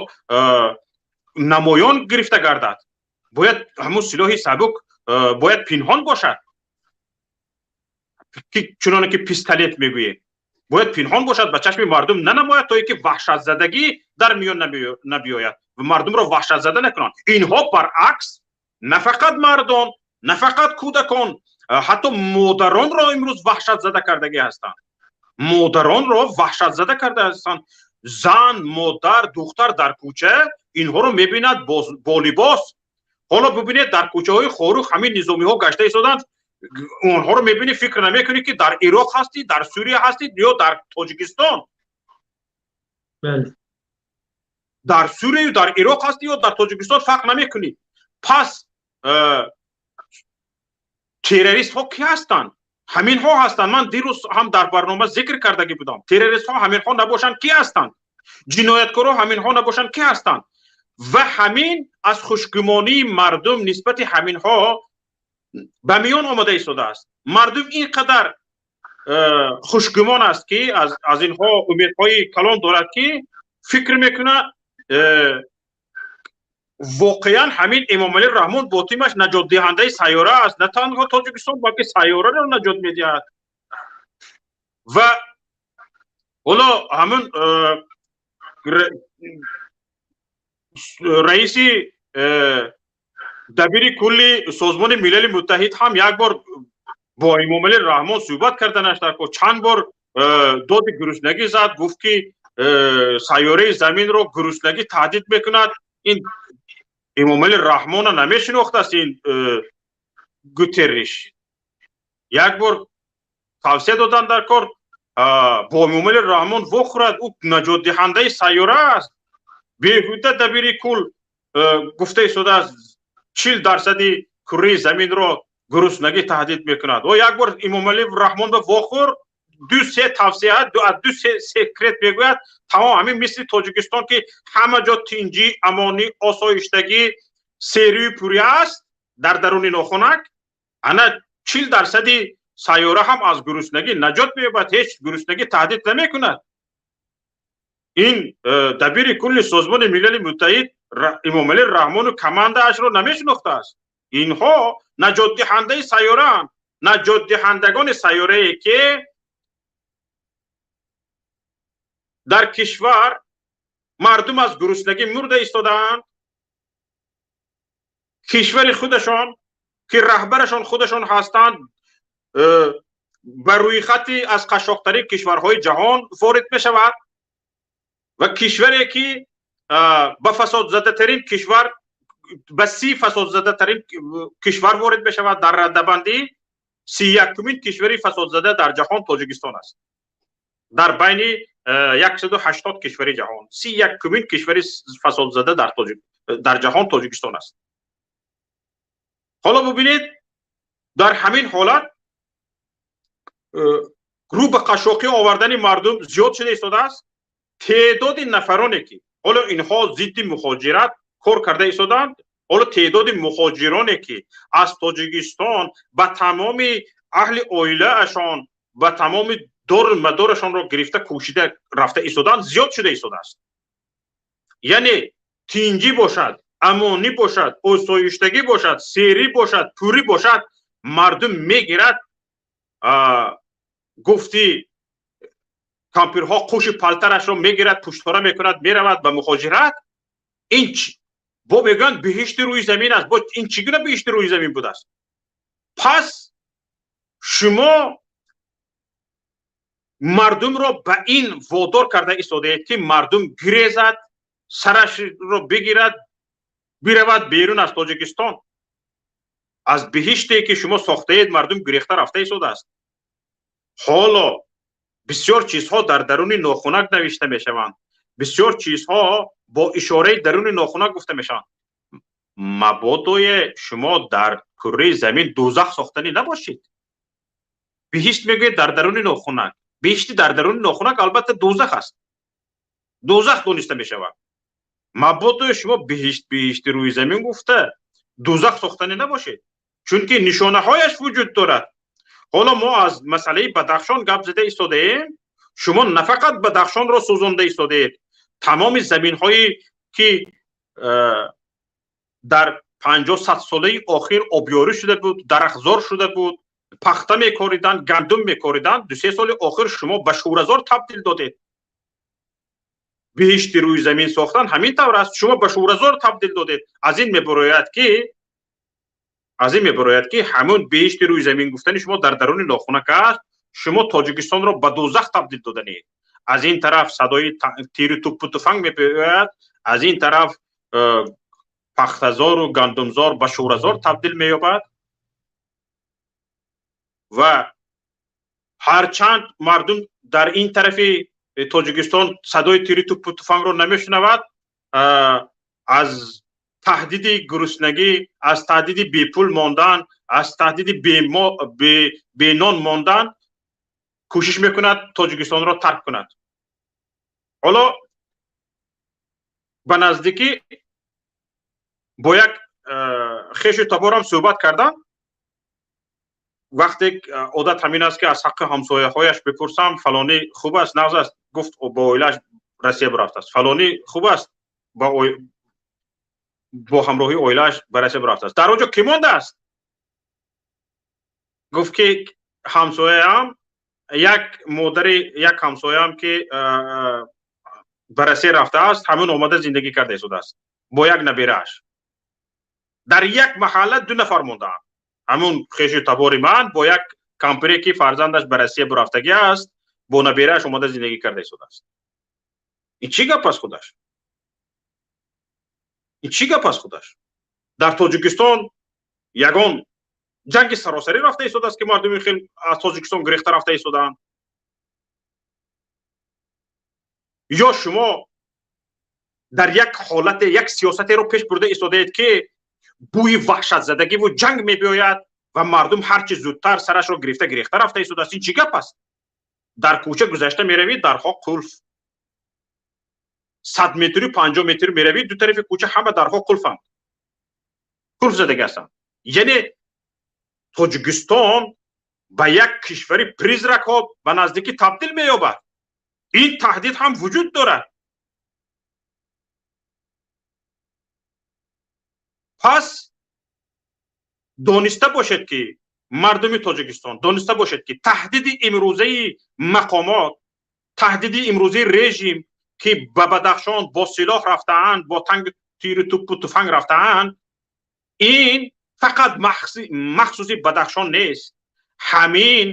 намоён гирифта гардад. Бояд ҳамон силоҳи сабук бояд пинҳон бошад, чуноне ки пистолет мегӯем, бояд пинҳон бошад, ба чашми мардум нанамояд, то ки ваҳшатзадагӣ дар миён набиёяд ва мардумро ваҳшатзада накунанд. Инҳо баръакс на фақат мардон, на фақат кӯдакон, ҳатто модаронро имрӯз ваҳшатзада кардагӣ ҳастанд, модаронро ваҳшатзада карда ҳастанд. Зан, модар, духтар дар кӯча инҳоро мебинад бо либос. Ҳоло бубинед, дар кӯчаҳои Хоруғ ҳамин низомиҳо гашта истоданд. Онҳоро мебинӣ, фикр намекунӣ, ки дар Ироқ ҳастӣ, дар Сурия ҳастӣ ё дар Тоҷикистон. Дар Сурияю дар Ироқ ҳастӣ ё дар Тоҷикистон, фарқ намекунӣ. Пас террористҳо кӣ ҳастанд? Ҳаминҳо ҳастанд. Ман дирӯз ҳам дар барнома зикр кардагӣ будам. Террористҳо ҳаминҳо набошанд, кӣ ҳастанд? Ҷинояткорҳо ҳаминҳо набошанд, кӣ ҳастанд? Ва ҳамин аз хушгумонии мардум нисбати ҳаминҳо ба миён омада истодааст. Мардум ин қадар хушгумон аст, ки аз инҳо умедҳои калон дорад, ки фикр мекунад, воқеан ҳамин Эмомалӣ Раҳмон бо тимаш наҷотдиҳандаи сайёра аст, на танҳо Тоҷикистон, балки сайёраро наҷот медиҳад. Ва ҳоло ҳамун раиси дабири кулли Созмони Милали Муттаҳид ҳам як бор Бо Эмомалӣ Раҳмон суҳбат карданаш дар кор. Чанд бор доди гуруснагӣ зад, гуфт ки сайёраи заминро гуруснагӣ таҳдид мекунад. Ин Эмомалӣ Раҳмонро намешинохтааст ин Гутерриш. Як бор тавсия додан дар кор, бо Эмомалӣ Раҳмон вохӯрад, ӯ наҷотдиҳандаи сайёра аст. Беҳуда дабири кул гуфта истодааст, 40% курраи заминро гуруснагӣ таҳдид мекунад. О, як бор Эмомалӣ Раҳмон ба вохӯр, ду се тавсия, ду се секрет мегӯяд. Тамом, ҳамин мисли Тоҷикистон ки ҳама ҷо тинҷӣ, амонӣ, осоиштагӣ, серию пурӣ аст дар даруни нохунак, ана 40% сайёра ҳам аз гуруснагӣ наҷот меёбад, ҳеҷ гуруснагӣ таҳдид намекунад. Ин дабири кулли Созмони Милали Муттаҳид Эмомалӣ Раҳмону командаашро намешинохтааст. Инҳо наҷотдиҳандаи сайёраанд, наҷотдиҳандагони сайёрае ки дар кишвар мардум аз гуруснагӣ мурда истодаанд, кишвари худашон ки раҳбарашон худашон ҳастанд ба рӯйхати аз қашшоқтарин кишварҳои ҷаҳон ворид мешавад ва кишваре ки ба фасодзадатарин кишвар, ба 30 фасодзадатарин кишвар ворид мешавад дар раддабандӣ, 31-умин кишвари фасодзада дар ҷаҳон Тоҷикистон аст. Дар байни 180 кишвари ҷаҳон 31-умин кишвари фасодзада дар ҷаҳон Тоҷикистон аст. Ҳоло бубинед, дар ҳамин ҳолат рӯ ба қашшоқӣ овардани мардум зиёд шуда истодааст. Теъдоди нафароне ки ҳоло инҳо зидди мухоҷират кор карда истодаанд, ҳоло теъдоди мухоҷироне ки аз Тоҷикистон ба тамоми аҳли оилаашон, ба тамоми дору мадорашонро гирифта кӯшида рафта истодаанд, зиёд шуда истодааст. Яъне тинҷӣ бошад, амонӣ бошад, осоиштагӣ бошад, серӣ бошад, пурӣ бошад, мардум мегирад. Гуфти кампирҳо қӯши палтарашро мегирад, пуштора мекунад, меравад ба мухоҷират. Ин бо мегӯянд биҳишти рӯи замин аст. Бо ин чӣ гуна биҳишти рӯи замин будааст? Пас шумо мардумро ба ин водор карда истодаед ки мардум гирезад, сарашро бигирад, биравад берун аз Тоҷикистон. Аз биҳиште ки шумо сохтаед мардум гирехта рафта истодааст. Ҳоло бисёр чизҳо дар даруни нохунак навишта мешаванд, бисёр чизҳо бо ишораи даруни нохунак гуфта мешаванд. Мабодое шумо дар курраи замин дӯзах сохтанӣ набошед. Биҳишт мегӯед дар даруни нохунак. Биҳишти дар даруни нохунак албатта дӯзах аст, дӯзах дониста мешавад. Мабодое шумо биҳишт, биҳишти рӯи замин гуфта дӯзах сохтанӣ набошед, чунки нишонаҳояш вуҷуд дорад. Ҳоло мо аз масъалаи Бадахшон гап зада истодаем. Шумо на фақат Бадахшонро сӯзонда истодаед, тамоми заминҳое ки дар 50-100 солаи охир обёрӣ шуда буд, дарахтзор шуда буд, пахта мекориданд, гандум мекориданд, 2-3 соли охир шумо ба шӯразор табдил додед. Биҳишти рӯи замин сохтан ҳамин тавр аст, шумо ба шӯразор табдил додед. Аз ин мебарояд ки ҳамон биҳишти рӯи замин гуфтани шумо дар даруни нохунак аст. Шумо Тоҷикистонро ба дӯзах табдил доданед. Аз ин тараф садои тиру туппу туфанг мебиёяд, аз ин тараф пахтазору гандумзор ба шӯразор табдил меёбад. Ва ҳарчанд мардум дар ин тарафи Тоҷикистон садои тири туппу туфангро намешунавад, аз таҳдиди гуруснагӣ, аз таҳдиди бепул мондан, аз таҳдиди бенон мондан кӯшиш мекунад Тоҷикистонро тарк кунад. Ҳоло ба наздикӣ бо як хешу таборам суҳбат кардам. Вақте одат ҳамин аст ки аз ҳаққи ҳамсояҳояш бипурсам, фалонӣ хуб аст, нағз аст, гуфт бо оилааш Россия бурафтааст. Фалонӣ хуб аст, бо ҳамроҳии оилааш ба Россия бурафтааст. Дар он ҷо кӣ мондааст? Гуфт ки ҳамсояам, як модари як ҳамсояам ки ба Россия рафтааст, ҳамон омада зиндагӣ карда истодааст бо як набирааш. Дар як маҳалла 2 нафар мондаанд. Ҳамон хешу табори ман бо як Кампире ки фарзандаш ба Россия бурафтагӣ аст, бо наберааш омада зиндагӣ карда истодааст. Ин чӣ гап аст худаш? Ин чӣ гап аст худаш? Дар Тоҷикистон ягон ҷанги саросарӣ рафта истодааст, ки мардуми хел аз Тоҷикистон гирехта рафта истодаанд? Ё шумо дар як ҳолате, як сиёсатеро пеш бурда истодаед, ки бӯи ваҳшатзадагиву ҷанг мебиёяд ва мардум ҳарчи зудтар сарашро гирифта гирехта рафта истодааст? Ин чӣ гап аст? Дар кӯча гузашта меравӣ, дарҳо қулф. 100 метру 50 метр меравӣ, ду тарафи кӯча ҳама дарҳо қулфанд, қулф задагӣ ҳастанд. Яъне Тоҷикистон ба як кишвари призракҳо ба наздикӣ табдил меёбад. Ин таҳдид ҳам вуҷуд дорад. Пас дониста бошед, ки мардуми Тоҷикистон дониста бошед, ки таҳдиди имрӯзаи мақомот, таҳдиди имрӯзаи режим, ки ба Бадахшон бо силоҳ рафтаанд, бо танг, тиру туппу туфанг рафтаанд, ин фақат махсуси Бадахшон нест. Ҳамин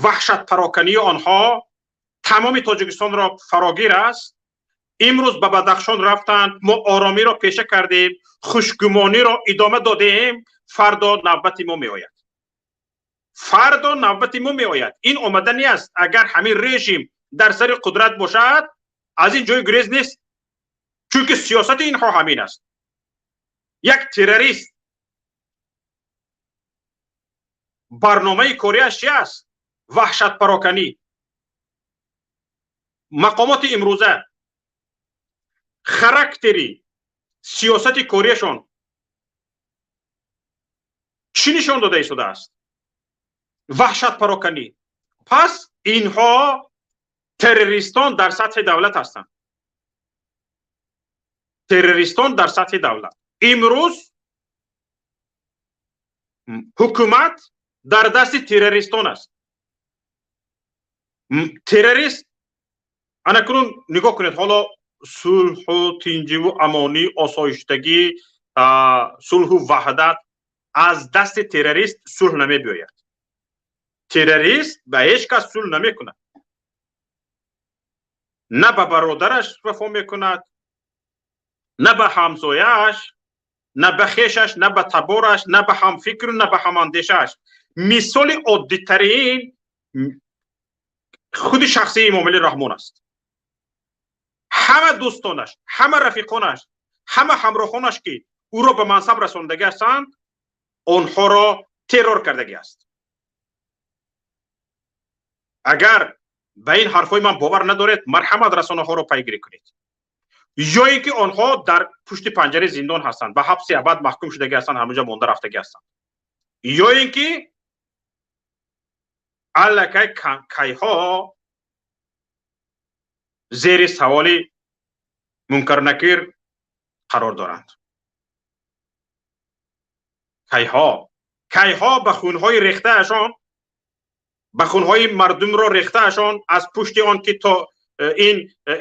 ваҳшатпарокании онҳо тамоми Тоҷикистонро фарогир аст. Имрӯз ба Бадахшон рафтанд, мо оромиро пеша кардем, хушгумониро идома додем, фардо навбати мо меояд. Фардо навбати мо меояд. Ин омаданӣ аст. Агар ҳамин режим дар сари қудрат бошад, аз ин ҷои гурез нест, чунки сиёсати инҳо ҳамин аст. Як террорист барномаи кориаш чи аст? Ваҳшатпароканӣ. Мақомоти имрӯза характери сиёсати кориашон чӣ нишон дода истодааст? Ваҳшатпароканӣ. Пас инҳо террористон дар сатҳи давлат ҳастанд, террористон дар сатҳи давлат. Имрӯз ҳукумат дар дасти террористон аст. Террорист, ана кунун нигоҳ кунед, ҳоло сулҳу тинҷиву амонӣ, осоиштагӣ, сулҳу ваҳдат, аз дасти террорист сулҳ намебиёяд. Террорист ба ҳеҷ кас сулҳ намекунад, на ба бародараш вафо мекунад, на ба ҳамсояаш, на ба хешаш, на ба табораш, на ба ҳамфикру на ба ҳамандешааш. Мисоли оддитарин худи шахсии Эмомалӣ Раҳмон аст. Ҳама дӯстонаш, ҳама рафиқонаш, ҳама ҳамроҳонаш, ки ӯро ба мансаб расондагӣ ҳастанд, онҳоро террор кардагӣ аст. Агар ба ин ҳарфҳои ман бовар надоред, марҳамат, расонаҳоро пайгирӣ кунед, ё ин ки онҳо дар пушти панҷараи зиндон ҳастанд, ба ҳабси абад маҳкум шудагӣ ҳастанд, ҳамонҷа монда рафтагӣ ҳастанд, ё ин ки аллакай кайҳо зери саволи мункар накир қарор доранд. Кайҳо ба хунҳои рехтаашон, ба хунҳои мардумро рехтаашон, аз пушти он ки то ин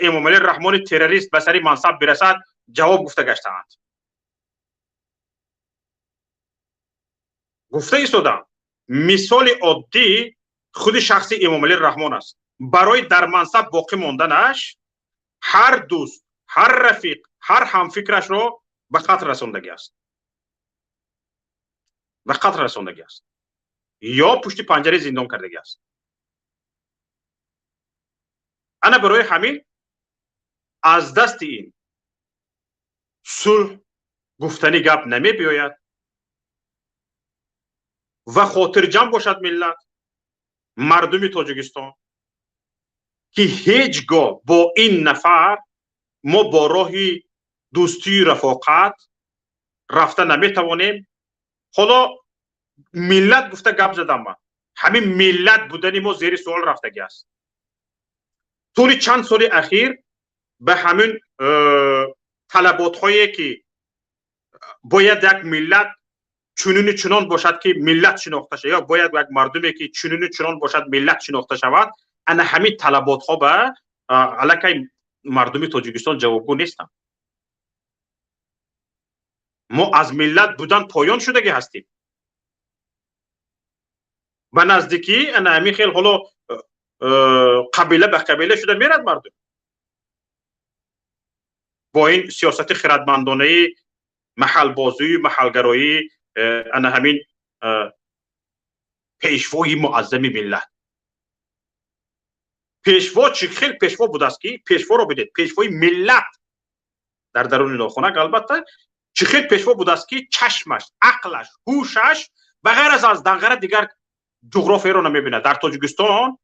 Эмомалӣ Раҳмони террорист ба сари мансаб бирасад, ҷавоб гуфта гаштаанд. Гуфта истодам, мисоли оддӣ худи шахси Эмомалӣ Раҳмон аст. Барои дар мансаб боқӣ монданаш ҳар дӯст, ҳар рафиқ, ҳар ҳамфикрашро ба қатл расондагӣ аст, ба қатл расондагӣ аст ё пушти панҷараи зиндон кардагӣ аст. Ана барои ҳамин аз дасти ин сулҳ гуфтанӣ гап намебиёяд ва хотирҷамъ бошад миллат, мардуми Тоҷикистон, ки ҳеҷ гоҳ бо ин нафар мо бо роҳи дӯстию рафоқат рафта наметавонем. Ҳоло миллат гуфта гап задам ман, ҳамин миллат будани мо зери суол рафтагӣ аст. Тӯли чанд соли ахир ба ҳамин талаботҳое ки бояд як миллат чунину чунон бошад, ки миллат шинохта шавад, ё бояд як мардуме ки чунину чунон бошад, миллат шинохта шавад, ана ҳамин талаботҳо ба аллакай мардуми Тоҷикистон ҷавобгӯ нестанд. Мо аз миллат будан поён шудагӣ ҳастем. Ба наздикӣ ана ҳамин хел ҳоло қабила ба қабила шуда мерад мардум бо ин сиёсати хирадмандонаи маҳалбозию маҳалгароӣ, ана ҳамин пешвои муаззами миллат. Пешво чӣ хел пешво будааст, ки пешворо бидед, пешвои миллат дар даруни нохунак, албатта, чӣ хел пешво будааст, ки чашмаш, ақлаш, ҳушаш ба ғайр аз Данғара дигар ҷуғрофияро намебинад. Дар Тоҷикистон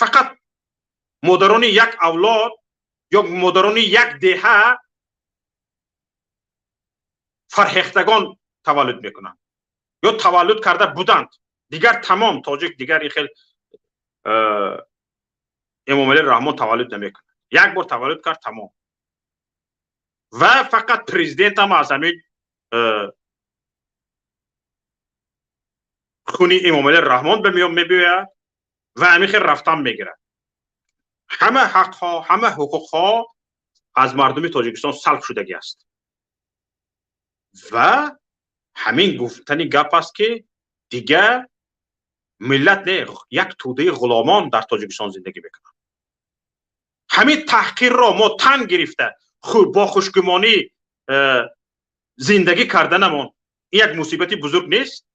фақат модарони як авлод ё модарони як деҳа фарҳехтагон таваллуд мекунанд ё таваллуд карда буданд. Дигар тамом тоҷик дигар ин хел Эмомалӣ Раҳмон таваллуд намекунад. Як бор таваллуд кард, тамом. Ва фақат президентам аз ҳамин хуни Эмомалӣ Раҳмон ба миён мебиёяд ва ҳамин хел рафтан мегирад. Ҳама ҳақҳо, ҳама ҳуқуқҳо аз мардуми Тоҷикистон салб шудагӣ аст. Ва ҳамин гуфтани гап аст, ки дигар миллат не, як тӯдаи ғуломон дар Тоҷикистон зиндагӣ мекунанд. Ҳамин таҳқирро мо тан гирифта бо хушгумонӣ зиндагӣ карданамон ин як мусибати бузург нест?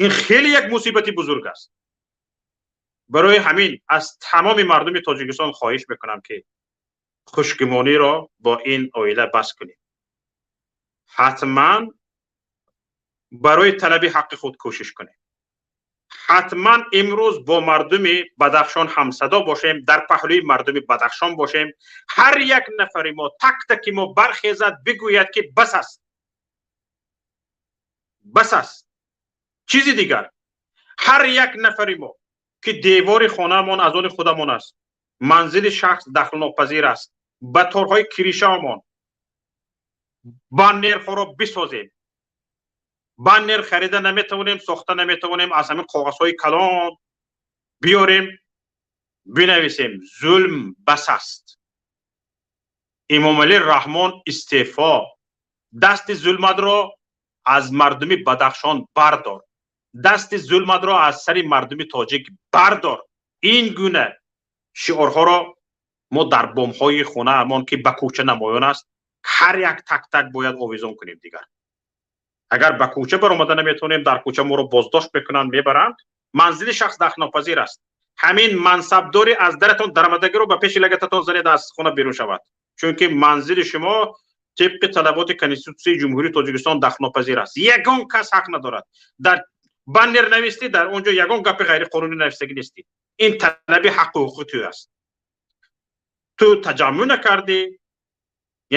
Ин хеле як мусибати бузург аст. Барои ҳамин аз тамоми мардуми Тоҷикистон хоҳиш мекунам, ки хушгумониро бо ин оила бас кунем, ҳатман барои талаби ҳаққи худ кӯшиш кунем, ҳатман имрӯз бо мардуми Бадахшон ҳамсадо бошем, дар паҳлӯи мардуми Бадахшон бошем. Ҳар як нафари мо, так таки мо бархезад, бигӯяд, ки бас аст, бас аст. Чизи дигар, ҳар як нафари мо ки девори хонаамон аз они худамон аст, манзили шахс дахлнопазир аст, ба торҳои киришаамон баннерҳоро бисозем. Баннер харида наметавонем, сохта наметавонем, аз ҳамин коғазҳои калон биёрем, бинависем: зулм бас аст, Эмомалӣ Раҳмон истеъфо, дасти зулматро аз мардуми Бадахшон бардор, дасти зулматро аз сари мардуми тоҷик бардор. Ин гуна шиорҳоро мо дар бомҳои хонаамон, ки ба кӯча намоён аст, ҳар як так так бояд овезон кунем. Дигар агар ба кӯча баромада наметавонем, дар кӯча моро боздошт мекунанд, мебаранд. Манзили шахс дахлнопазир аст. Ҳамин мансабдори аз даратон даромадагиро ба пеши лагататон занед, аз хона берун шавад, чунки манзили шумо тибқи талаботи Конститутсияи Ҷумҳурии Тоҷикистон дахлнопазир аст. Ягон кас ҳақ надорад. Дар баннер навистӣ, дар он ҷо ягон гапи ғайриқонунӣ навистагӣ нестӣ. Ин талаби ҳаққу ҳуқуқи ту аст. Ту таҷаммӯъ накардӣ,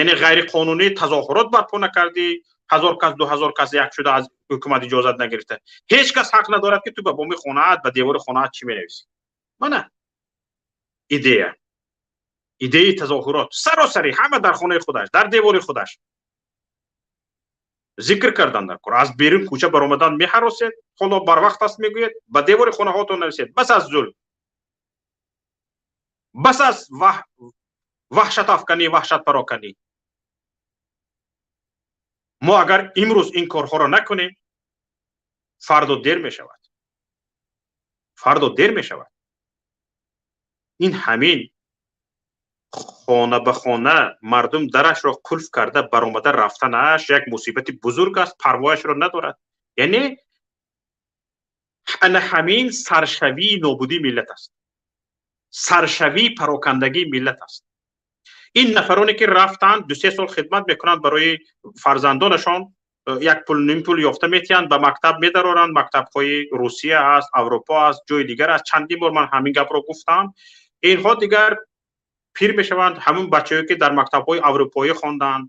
яъне ғайриқонунӣ тазоҳурот барпо накардӣ, 1000 кас, 2000 кас як шуда, аз ҳукумат иҷозат нагирифта. Ҳеҷ кас ҳақ надорад, ки ту ба боми хонаат, ба девори хонаат чӣ менависӣ. Мана идея, идеяи тазоҳурот саросарӣ, ҳама дар хонаи худаш, дар девори худаш зикр кардан дар кор. Аз берун кӯча баромадан меҳаросед, ҳоло барвақт аст мегӯед, ба девори хонаҳотон нависед: бас аз зулм, бас аз ваҳшатафканӣ, ваҳшатпароканӣ. Мо агар имрӯз ин корҳоро накунем, фардо дер мешавад, фардо дер мешавад. Ин ҳамин хона ба хона мардум дарашро қулф карда баромада рафтанаш як мусибати бузург аст, парвояшро надорад. Яъне ана ҳамин саршавии нобудии миллат аст, саршавии парокандагии миллат аст. Ин нафароне ки рафтанд, 2-3 сол хидмат мекунанд, барои фарзандонашон як пул, ним пул ёфта метиҳанд, ба мактаб медароранд. Мактабҳои Русия аст, Аврупо аст, ҷои дигар аст. Чандин бор ман ҳамин гапро гуфтам. Инҳо дигар пир мешаванд. Ҳамун бачаҳое ки дар мактабҳои аврупоӣ хонданд,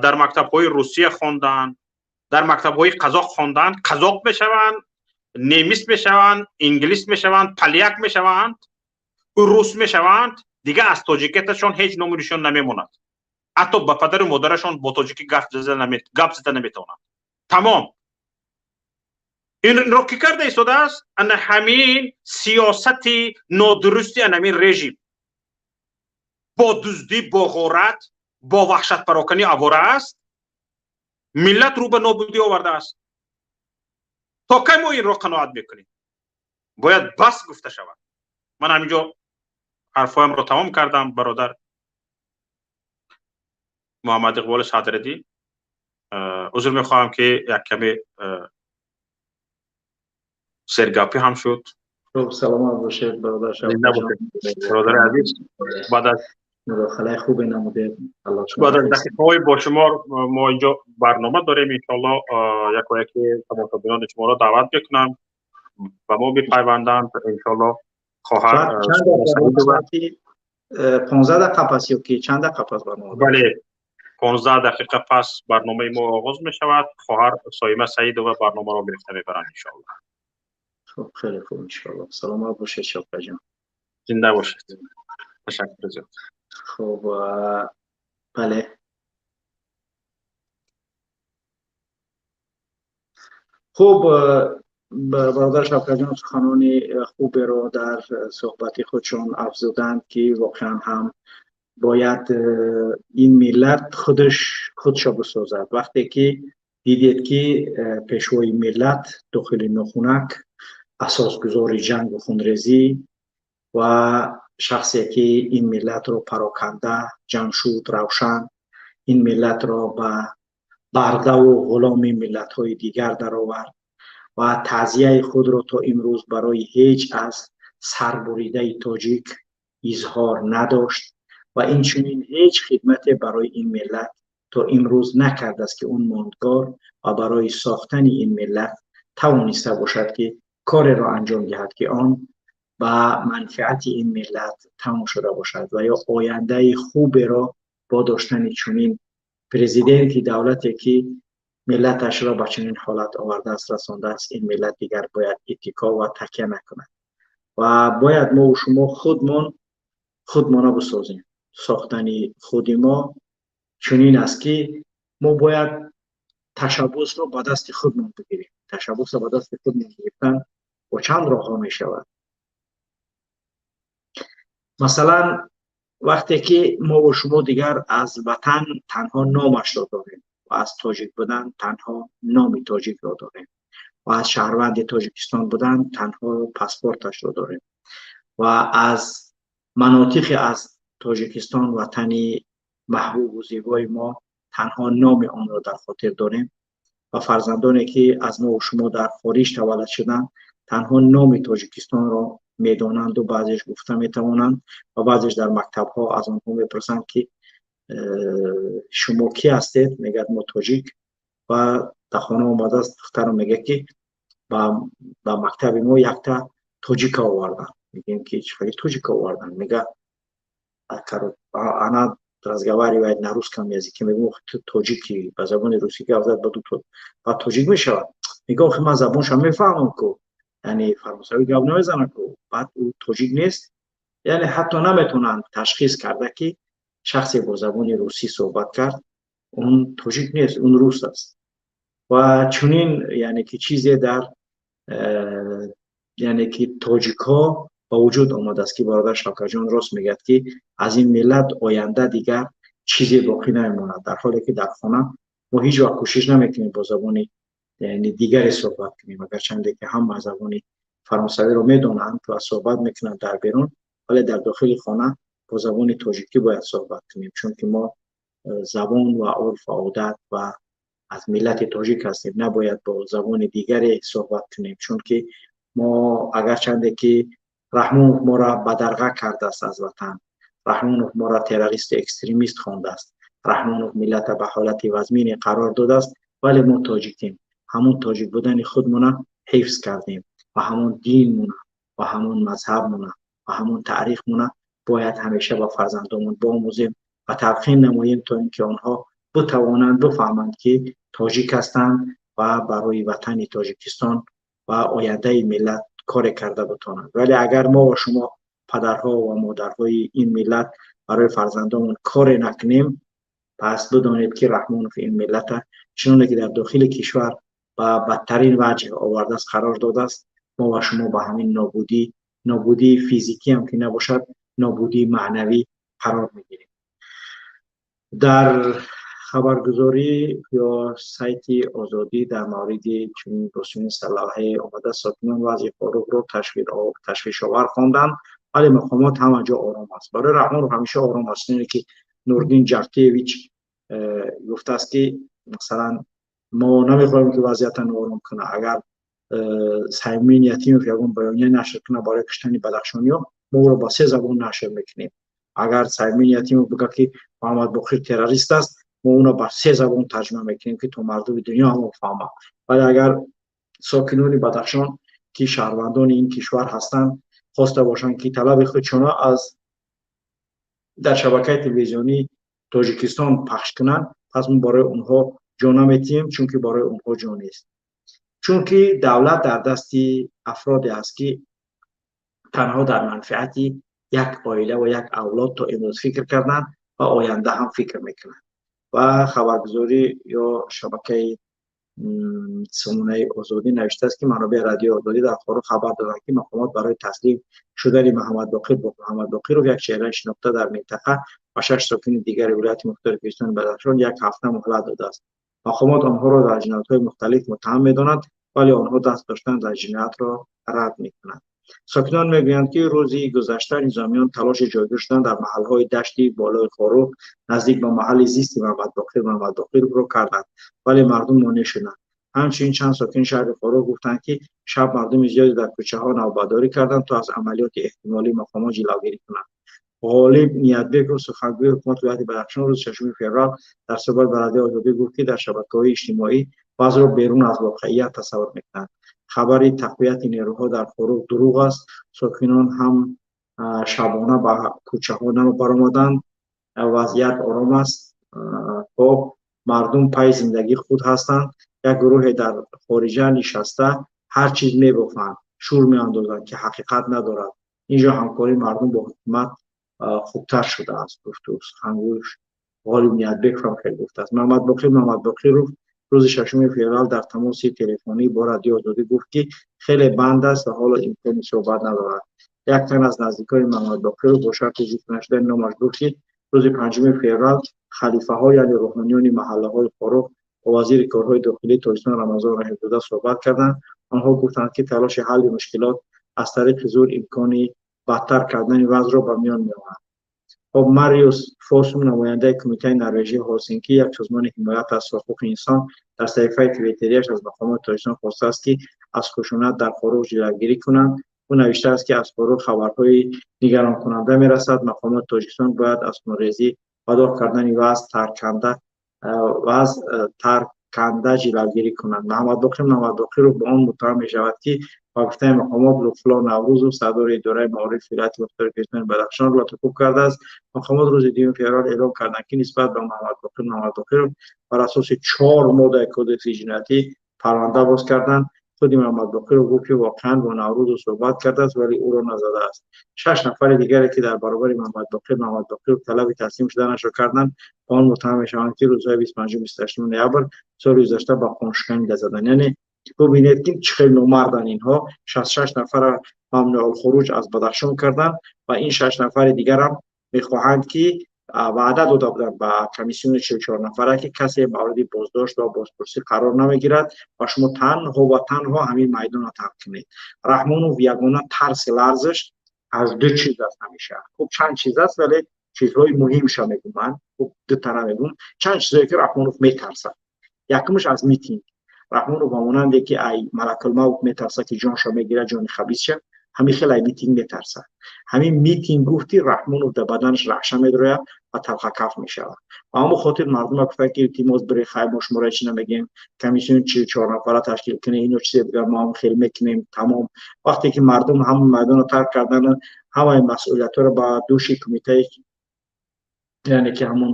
дар мактабҳои Русия хонданд, дар мактабҳои қазоқ хонданд, қазоқ мешаванд, немис мешаванд, инглис мешаванд, поляк мешаванд, рус мешаванд. Дигар аз тоҷикияташон ҳеҷ ному нишон намемонад. Ҳатто ба падару модарашон бо тоҷикӣ гап зада наметавонанд. Тамом. Инро кӣ карда истодааст? Ана ҳамин сиёсати нодурусти ана ҳамин режим бо дуздӣ, бо ғорат, бо ваҳшатпароканӣ авора аст, миллат рӯ ба нобудӣ овардааст. То кай мо инро қаноат мекунем? Бояд бас гуфта шавад. Ман ҳаминҷо ҳарфҳоямро тамом кардам, бародар Муҳаммад Иқболи Садриддин. Узр мехоҳам, ки як каме сергапӣ ҳам шуд. Хуб, саломат бошед, бародар. Бародари азиз, баъд аз мудохилаи хубе намудед. Баъд аз дақиқаҳои бошумор мо инҷо барнома дорем. Иншоалло, якояки тамошобинони шуморо даъват мекунам, ба мо бипайванданд, иншоалло. Хоҳар 15 дақиқа пас ё ки чанд дақиқа пас барнома? Бале, 15 дақиқа пас барномаи мо оғоз мешавад. Хоҳар Соима Саидова барномаро гирифта мебаранд, иншоалло. Хуб, хеле хуб, иншоалло. Саломат бошед, Шавкатҷон. Зинда бошед, ташаккур зиёд. Хуб, бале. Хуб, бародар Шавкатҷон суханони хуберо дар суҳбати худшон афзуданд, ки воқеан ҳам бояд ин миллат худаш худшо бисозад. Вақте ки дидед, ки пешвои миллат дохили нохунак, асосгузори ҷангу хунрезӣ ва шахсе ки ин миллатро пароканда, ҷамшуд равшан, ин миллатро ба бардаву ғуломи миллатҳои дигар даровард ва таъзияи худро то имрӯз барои ҳеҷ аз сарбуридаи тоҷик изҳор надошт ва инчунин ҳеҷ хидмате барои ин миллат то имрӯз накардааст, ки он мондгор ва барои сохтани ин миллат тавониста бошад, ки кореро анҷом диҳад, ки он ба манфиати ин миллат тамом шуда бошад ва ё ояндаи хуберо бо доштани чунин президенти давлате, ки миллаташро ба чунин ҳолат овардааст, расондааст, ин миллат дигар бояд иттико ва такя накунад ва бояд мо шумо худмон худмона бисозем. Сохтани худи мо чунин аст, ки мо бояд ташаббусро ба дасти худмон бигирем. Ташаббусро ба дасти худмон гирифтан бо чанд роҳҳо мешавад. Масалан, вақте ки мо бо шумо дигар аз ватан танҳо номашро дорем ва аз тоҷик будан танҳо номи тоҷикро дорем ва аз шаҳрванди Тоҷикистон будан танҳо паспорташро дорем ва аз манотиқи аз Тоҷикистон, ватани маҳбубу зебои мо, танҳо номи онро дар хотир дорем ва фарзандоне ки аз мо шумо дар хориҷ таваллуд шуданд, танҳо номи Тоҷикистонро медонанду баъзеш гуфта метавонанд ва баъзеш дар мактабҳо аз онҳо мепурсанд, ки шумо кӣ ҳастед? Мегӯяд, мо тоҷик. Ва дар хона омадааст, духтарам мегӯяд, ки ба мактаби мо якта тоҷика оварданд. Мегӯем, ки чӣ хели тоҷика оварданд? Мега, она разговаривает на русском языке. Мегӯм, ту тоҷики, ба забони русӣ гап зад, ба тоҷик мешавад. Мега, охи ман забонша мефаҳмам ку, яъне фаронсавӣ гап намезанам ку, баъд ӯ тоҷик нест? Яъне ҳатто наметавонанд ташхис карда, ки шахсе бо забони русӣ суҳбат кард, он тоҷик нест, он рус аст. Ва чунин, яъне ки чизе дар яъне ки тоҷикҳо ба вуҷуд омадааст, ки бародар Шавкатҷон рост мегӯяд, ки аз ин миллат оянда дигар чизе боқӣ намемонад, дар ҳоле ки дар хона мо ҳеҷ вақт кӯшиш намекунем бо забони дигаре суҳбат кунем, агарчанде ки ҳама забони фаронсавиро медонанд ва суҳбат мекунанд дар берун, вале дар дохили хона бо забони тоҷикӣ бояд суҳбат кунем, чунки мо забон ва урфу одат ва аз миллати тоҷик ҳастем. Набояд бо забони дигаре суҳбат кунем, чунки мо агарчанде ки Раҳмонов моро бадарға кардааст аз ватан, Раҳмонов моро террористу экстремист хондааст, Раҳмонов миллата ба ҳолати вазмине қарор додааст, вале мо тоҷикем. Ҳамон тоҷик будани худмона ҳифз кардем ва ҳамон динмона ва ҳамон мазҳабмона ва ҳамон таърихмона бояд ҳамеша ба фарзандонмон биомӯзем ва талқин намоем, то ин ки онҳо битавонанд бифаҳманд, ки тоҷик ҳастанд ва барои ватани Тоҷикистон ва ояндаи миллат коре карда битавонанд. Вале агар мо ва шумо, падарҳо ва модарҳои ин миллат, барои фарзандонмон коре накунем, пас бидонед, ки Раҳмонов ин миллата чуноне ки дар дохили кишвар ба бадтарин ваҷҳ овардааст, қарор додааст, мо ва шумо ба ҳамин нобудӣ, нобудии физикӣ ҳам ки набошад, нобудии маънавӣ қарор мегирем. Дар Хабаргузорӣ ё сайти Озодӣ дар мавриди чунин бо чунин сарлавҳае омада: сокинон вазъи Хоруғро ташвишовар хонданд, вале мақомот ҳама ҷо ором аст. Барои Раҳмонов ҳамеша ором аст. Ине ки Нурдин Ҷартиевич гуфтааст, ки масалан мо намехоҳем, ки вазъиятро ноором кунад. Агар Саймин Ятимов ягон баёния нашр кунад барои куштани бадахшониҳо, мо ӯро ба се забон нашр мекунем. Агар Саймин Ятимов бигӯяд, ки Муҳаммад Боқир террорист аст, мо ӯро ба се забон тарҷума мекунем, ки то мардуми дунё ҳамон фаҳмад. Вале агар сокинони Бадахшон, ки шаҳрвандони ин кишвар ҳастанд, хоста бошанд, ки талаби худшона аз дар шабакаи телевизионии Тоҷикистон пахш кунанд, пас мо барои онҳо ҷо наметиҳем, чунки барои онҳо ҷо нест, чунки давлат дар дасти афроде аст, ки танҳо дар манфиати як оила ва як авлод то имрӯз фикр карданд ва оянда ҳам фикр мекунанд. Ва хабаргузорӣ ё шабакаи сомонаи Озодӣ навиштааст, ки манобеи Радиои Озодӣ дар Хоруғ хабар доданд, ки мақомот барои таслим шудани Муҳаммадбоқиров, як чеҳраи шинохта дар минтақа, ва шаш сокини дигари вилояти мухтори Кӯҳистони Бадахшон як ҳафта муҳлат додааст. Мақомот онҳоро дар ҷиноятҳои мухталиф муттаҳам медонанд, вале онҳо даст доштан дар ҷиноятро рад мекунанд. Сокинон мегӯянд, ки рӯзи гузашта низомиён талоши ҷойгир шудан дар маҳалҳои дашти болои Хоруғ, наздик ба маҳалли зисти Муҳаммадбоқир Муҳаммадбоқировро карданд, вале мардум монеъ шуданд. Ҳамчунин чанд сокини шаҳри Хоруғ гуфтанд, ки шаб мардуми зиёде дар кӯчаҳо навбатдорӣ карданд, то аз амалиёти эҳтимолии мақомот ҷилавгирӣ кунанд. Ғолиб Ниятбеков, сухангӯи ҳукумати вилояти Бадахшон, рӯзи 6 феврал дар суҳбат ба Радиои Озодӣ гуфт, ки дар шабакаҳои иҷтимоӣ вазъро берун аз воқеият тасаввур мекунанд. Хабари тақвияти нерӯҳо дар Хоруғ дурӯғ аст. Сокинон ҳам шабона ба кӯчаҳо баромаданд, вазъият ором аст. Хоб, мардум пайи зиндагии худ ҳастанд. Як гурӯҳе дар хориҷа нишаста ҳар чиз мебофанд, шур меандозанд, ки ҳақиқат надорад. Ин ҷо ҳамкории мардум бо ҳукумат хубтар шудааст, гуфту сухангӯй Ғолиб Ниятбеков ҳам хеле гуфтааст. Муҳаммадбоқир Муҳаммадбоқиров рӯзи 6 феврал дар тамоси телефонӣ бо Радиои Озодӣ гуфт, ки хеле банд аст ва ҳоло имкони суҳбат надорад. Як тан аз наздикони Муҳаммадбоқиров бо шарти зикр нашудани номаш гуфт, ки рӯзи 5 феврал халифаҳо, яъне рӯҳониёни маҳаллаҳои Хоруғ, бо вазири корҳои дохилии Тоҷикистон Рамазон Раҳимзода суҳбат карданд. Онҳо гуфтанд, ки талоши ҳалли мушкилот аз тариқи зур имкони бадтар кардани вазъро ба миён меорад. Хоб, Мариус Фосум, намояндаи Кумитаи Норвежии Ҳелсинкӣ, як созмони ҳимоят аз ҳуқуқи инсон, дар саҳифаи твиттериаш аз мақомоти Тоҷикистон хостааст, ки аз хушунат дар Хоруғ ҷилавгирӣ кунанд. Ӯ навиштааст, ки аз Хоруғ хабарҳои нигаронкунанда мерасад. Мақомоти Тоҷикистон бояд аз хунрезӣ ва доғ кардани вазъ тарканда ҷилавгирӣ кунанд. Муҳаммадбоқир Муҳаммадбоқиров ба он муттаҳам мешавад, ки ба гуфтаи мақомот Лутфулло Наврӯзов, сардори идораи маорифи вилояти мухтори Кӯҳистони Бадахшонро латукӯб кардааст. Мақомот рӯзи 2 феврал эълон карданд, ки нисбат ба Муҳаммадбоқир Муҳаммадбоқиров бар асоси чор моддаи Кодекси ҷиноятӣ парванда боз карданд. Худи Муҳаммадбоқиров гуфт, ки воқеан бо Наврӯзов суҳбат кардааст, вале ӯро назадааст. Шаш нафари дигаре, ки дар баробари Муҳаммадбоқир Муҳаммадбоқиров талаби таслим шуданашро карданд, ба он муттаҳам мешаванд, ки рӯзҳои 25-ум, 28 ноябр соли гузашта ба қонуншиканӣ даст заданд. Яъне бубинед, ки чӣ хел номарданд инҳо: 66 нафара мамнӯъулхуруҷ аз Бадахшон карданд ва ин шаш нафари дигарам мехоҳанд, ки ваъда дода буданд ба комиссиони 44 нафара, ки касе мавриди боздошт ва бозпурсӣ қарор намегирад ва шумо танҳо ва танҳо ҳамин майдонро тарк кунед. Раҳмонов ягона тарси ларзаш аз ду чиз аст ҳамеша. Хуб, чанд чиз аст, вале чизҳои муҳимша мегӯм ман. Хуб, дута намегӯм, чанд чизое, ки Раҳмонов метарсад. Якумаш аз митинг. Раҳмонов ба монанде ки ай малакулмавт метарсад, ки ҷоншо мегирад, ҷони хабисша, ҳамин хел ай митинг метарсад. Ҳамин митинг гуфти, Раҳмонов дар баданаш раҳша медрояд ва талхакаф мешавад. Ба ҳамон хотир мардума гуфтанд, ки илтимос, бире, хай, мо шуморо чӣ намегем, комиссиони 44 нафара ташкил кунем, ино чизе бигӯяд, мо ҳам хел мекунем, тамом. Вақте ки мардум ҳамон майдонро тарк кардан, ҳамаи масъулиятҳоро ба дӯши кумитаи, яъне ки ҳамон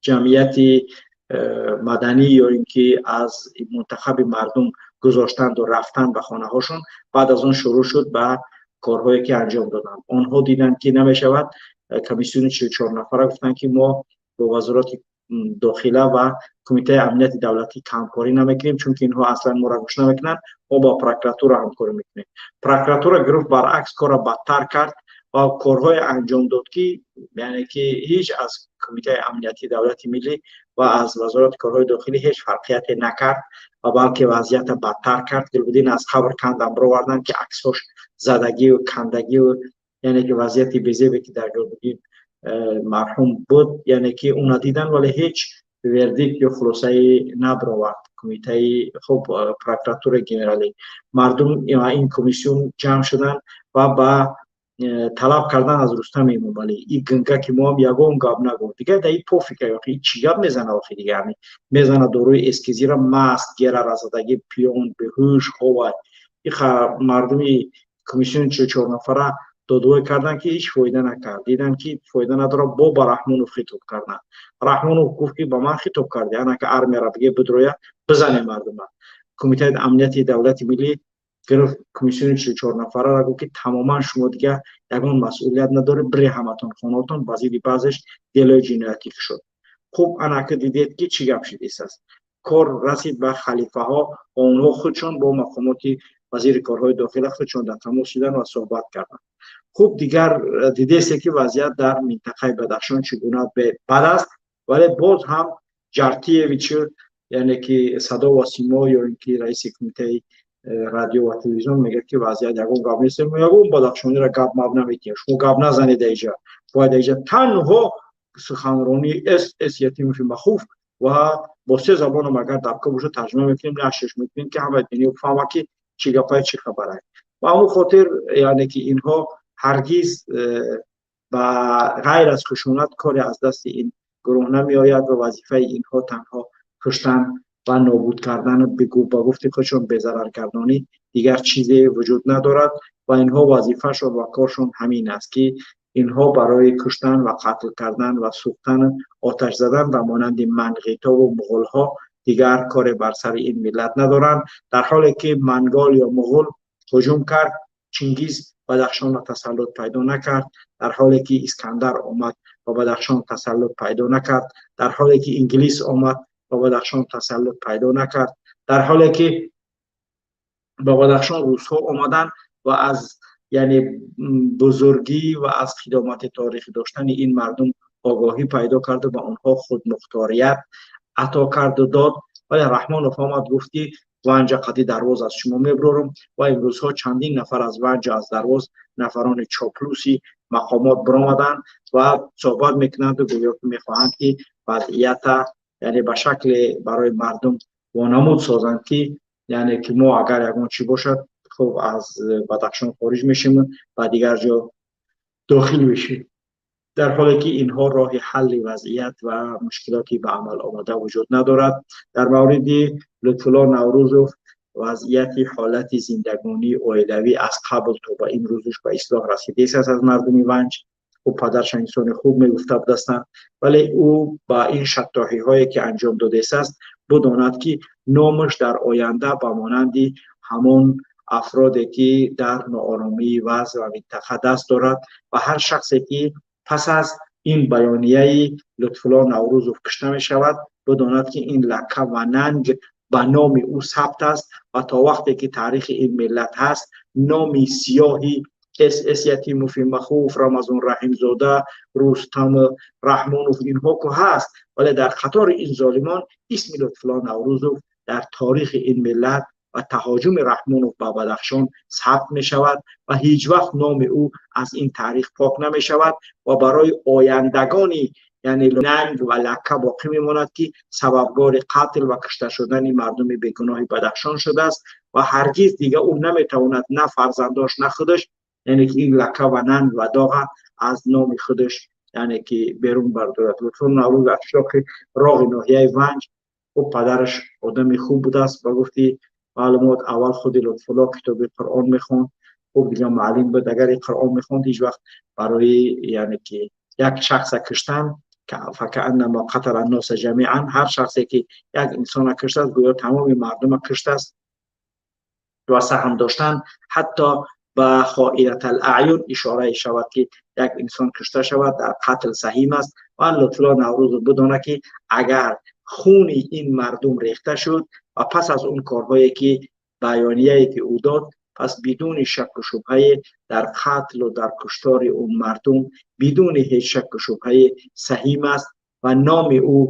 ҷамъияти маданӣ ё ин ки аз мунтахаби мардум гузоштанду рафтан ба хонаҳошон, баъд аз он шурӯъ шуд ба корҳое, ки анҷом доданд. Онҳо диданд, ки намешавад. Комиссиони 44 нафара гуфтанд, ки мо бо вазорати дохила ва Кумитаи амнияти давлатӣ ҳамкорӣ намекунем, чунки инҳо аслан моро гӯш намекунанд, мо бо прокуратура ҳамкорӣ мекунем. Прокуратура гирифт, баръакс, корро бадтар кард. ва корҳое анҷом дод, ки яъне ки ҳеҷ аз Кумитаи амнияти давлати миллӣ ва аз Вазорати корҳои дохилӣ ҳеҷ фарқияте накард ва балки вазъиятро бадтар кард. Гулбуддин аз қабр кандан бироварданд, ки аксҳош задагию кандагию, яъне ки вазъияти безебе ки дар Гулбуддин марҳум буд, яъне ки уна дидан, вале ҳеҷ вердикт ё хулосае набаровард кумитаи, хуб, прокуратураи генералӣ. Мардум ин комиссион ҷамъ шуданд ва ба талаб кардан аз Рустам Эмомалӣ, и гинга ки мо ҳам ягон гап нагуфт, дигар да и пофига, охи и чӣ гап мезана, охи дигар ҳами мезана дорои эскизира, маст гера разадаги, пиён, беҳуш ховай. И мардуми комиссиони 44 нафара додвой карданд, ки ҳеҷ фоида накард. Диданд, ки фоида надорад, бо ба Раҳмонов хитоб карданд. Раҳмонов гуфт, ки ба ман хитоб карди, анака армияра биге бидроя, бизане мардума. Кумитаи амнияти давлати миллӣ гирифт комиссиони 44 нафарара, гуфт, ки тамоман шумо дигар ягон масъулият надоред, бире ҳаматон хонаотон. Ба зидди баъзеш делои ҷиноятӣ шуд. Хуб, анака дидед, ки чӣ гап шудистааст. Кор расид ба халифаҳо ва онҳо худшон бо мақомоти вазири корҳои дохила худшон дар тамос шуданд ва суҳбат карданд. Хуб, дигар дидесте, ки вазъият дар минтақаи Бадахшон чӣ гуна бад аст, вале боз ҳам Ҷартиевич, яъне ки садо ва симо ё ин ки раиси кумитаи радио ва телевизион, мегӯяд, ки вазъият ягон гап нест, ягон бадахшониро гап маб наметиҳем, шумо гап назанед аиҷа, бояд аиҷа танҳо суханронии С С Ятимови Махуф ва бо се забонам агар дар кор бошад, тарҷума мекунем, нашрш мекунем, ки ҳамаи дунё фаҳма, ки чӣ гапае, чӣ хабарае. Ба ҳамон хотир, яъне ки инҳо ҳаргиз ба ғайр аз хушунат коре аз дасти ин гурӯҳ намеояд ва вазифаи инҳо танҳо куштан ва нобуд кардан, ба гуфти худшон безараргардонӣ, дигар чизе вуҷуд надорад. Ва инҳо вазифашон ва коршон ҳамин аст, ки инҳо барои куштан ва қатл кардан ва сӯхтан, оташ задан ба монанди манғитову муғулҳо дигар коре бар сари ин миллат надоранд. Дар ҳоле ки мангол ё муғул ҳуҷум кард, Чингиз Бадахшонро тасаллут пайдо накард. Дар ҳоле ки Искандар омад ва Бадахшон тасаллут пайдо накард. Дар ҳоле ки инглис омад ба Бадахшон тасаллут пайдо накард. Дар ҳоле ки ба Бадахшон русҳо омаданд ва аз, яъне, бузургӣ ва аз хидомати таърихӣ доштани ин мардум огоҳӣ пайдо карду ба онҳо худмухторият ато карду дод. Вале Раҳмонов омад, гуфт, ки Ванҷа қади Дарвоз аз шумо мебурорам, ва имрӯзҳо чандин нафар аз Ванҷа, аз Дарвоз нафарони чоплуси мақомот биромаданд ва суҳбат мекунанду гӯё ки мехоҳанд, ки вазъията, яъне, ба шакле барои мардум вонамуд созанд, ки яъне ки мо агар ягон чӣ бошад, хуб, аз Бадахшон хориҷ мешем, ба дигар ҷо дохил мешем, дар ҳоле ки инҳо роҳи ҳалли вазъият ва мушкилоти ба амал омада вуҷуд надорад. Дар мавриди Лутфулло Наврӯзов, вазъияти ҳолати зиндагонии оилавӣ аз қабл то ба имрӯзш ба ислоҳ расидааст аз мардуми Ванҷ. Ӯ падарша инсони хуб мегуфта будастанд, вале ӯ ба ин шаттоҳиҳое ки анҷом додааст, бидонад, ки номаш дар оянда ба монанди ҳамон афроде ки дар нооромии вазъ ва минтақа даст дорад, ва ҳар шахсе ки пас аз ин баёнияи Лутфулло Наврӯзов кушта мешавад, бидонад, ки ин лакка ва нанг ба номи ӯ сабт аст ва то вақте ки таърихи ин миллат ҳаст, номи сиёҳи С С Ятимови Махуф, Рамазон Раҳимзода, Рустам Раҳмонов, инҳо ку ҳаст, вале дар қатори ин золимон исми Лутфулло Наврӯзов дар таърихи ин миллат ва таҳоҷуми Раҳмонов ба Бадахшон сабт мешавад ва ҳеҷ вақт номи ӯ аз ин таърих пок намешавад ва барои ояндагони, яъне, нанг ва лакка боқӣ мемонад, ки сабабгори қатл ва кушта шудани мардуми бегуноҳи Бадахшон шудааст. Ва ҳаргиз дига ӯ наметавонад, на фарзандош, на худаш, яъне ки ин лакка ва нанг ва доға аз номи худаш, яъне ки берун бардорад. Лутфулло Наврӯз аз қишлоқи Роғи ноҳияи Ванҷ. Ӯ падараш одами хуб будааст. Ба гуфти маълумот, аввал худи Лутфулло китоби Қуръон мехонд. Хуб, дига муаллим буд. Агар ин Қуръон мехонд, ҳеҷ вақт барои, яъне ки, як шахса куштан, факааннамо қатала анноса ҷамиан, ҳар шахсе ки як инсона куштааст, гӯё тамоми мардума куштааст ва саҳм доштан ҳатто ба хоинатал аъюн ишора шавад, ки як инсон кушта шавад, дар қатл саҳим аст. Ва Лутфулло Наврӯзов бидона, ки агар хуни ин мардум рехта шуд ва пас аз он корҳое ки баёнияе ки ӯ дод. пас бидуни шакку шубҳае дар қатлу дар куштори он мардум бидуни ҳеҷ шакку шубҳае саҳим аст ва номи ӯ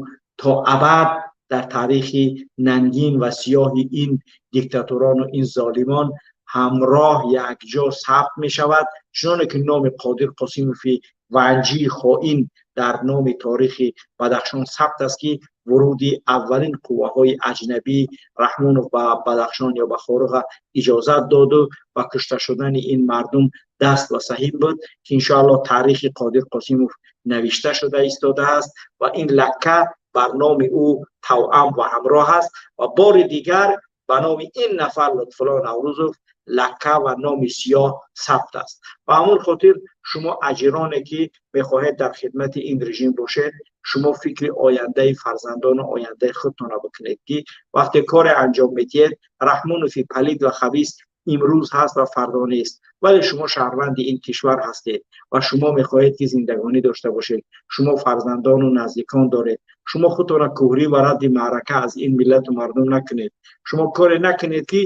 то абад дар таърихи нангин ва сиёҳи ин диктаторону ин золимон ҳамроҳ якҷо сабт мешавад, чуноне ки номи Қодир Қосимови ванҷии хоин дар номи таърихи Бадахшон сабт аст, ки вуруди аввалин қувваҳои аҷнабӣ Раҳмонов ба Бадахшон ё ба Хоруға иҷозат доду ба кушта шудани ин мардум даст ва саҳим буд, ки иншоаллоҳ таърихи Қодир Қосимов навишта шуда истодааст ва ин лакка бар номи ӯ тавъам ва ҳамроҳ аст ва бори дигар ба номи ин нафар Лутфулло Наврӯзов лакка ва номи сиёҳ сабт аст. Ба ҳамон хотир шумо аҷироне ки мехоҳед дар хидмати ин режим бошед, шумо фикри ояндаи фарзандону ояндаи худтонро бикунед, ки вақте коре анҷом медиҳед, Раҳмонови палид ва хабис имрӯз ҳаст ва фардо нест, вале шумо шаҳрванди ин кишвар ҳастед ва шумо мехоҳед ки зиндагонӣ дошта бошед, шумо фарзандону наздикон доред, шумо худтонро кӯҳрӣ ва радди маърака аз ин миллату мардум накунед, шумо коре накунед ки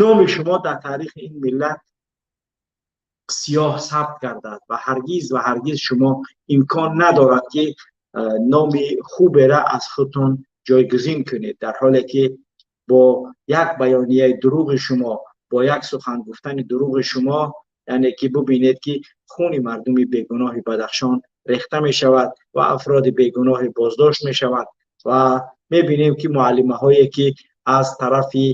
номи шумо дар таърихи ин миллат сиёҳ сабт гардад ва ҳаргиз ва ҳаргиз шумо имкон надорад ки номи хуберо аз худтон ҷойгузин кунед, дар ҳоле ки бо як баёнияи дурӯғи шумо, бо як сухан гуфтани дурӯғи шумо, яъне ки бубинед ки хуни мардуми бегуноҳи Бадахшон рехта мешавад ва афроди бегуноҳи боздошт мешавад ва мебинем ки муаллимаҳое ки аз тарафи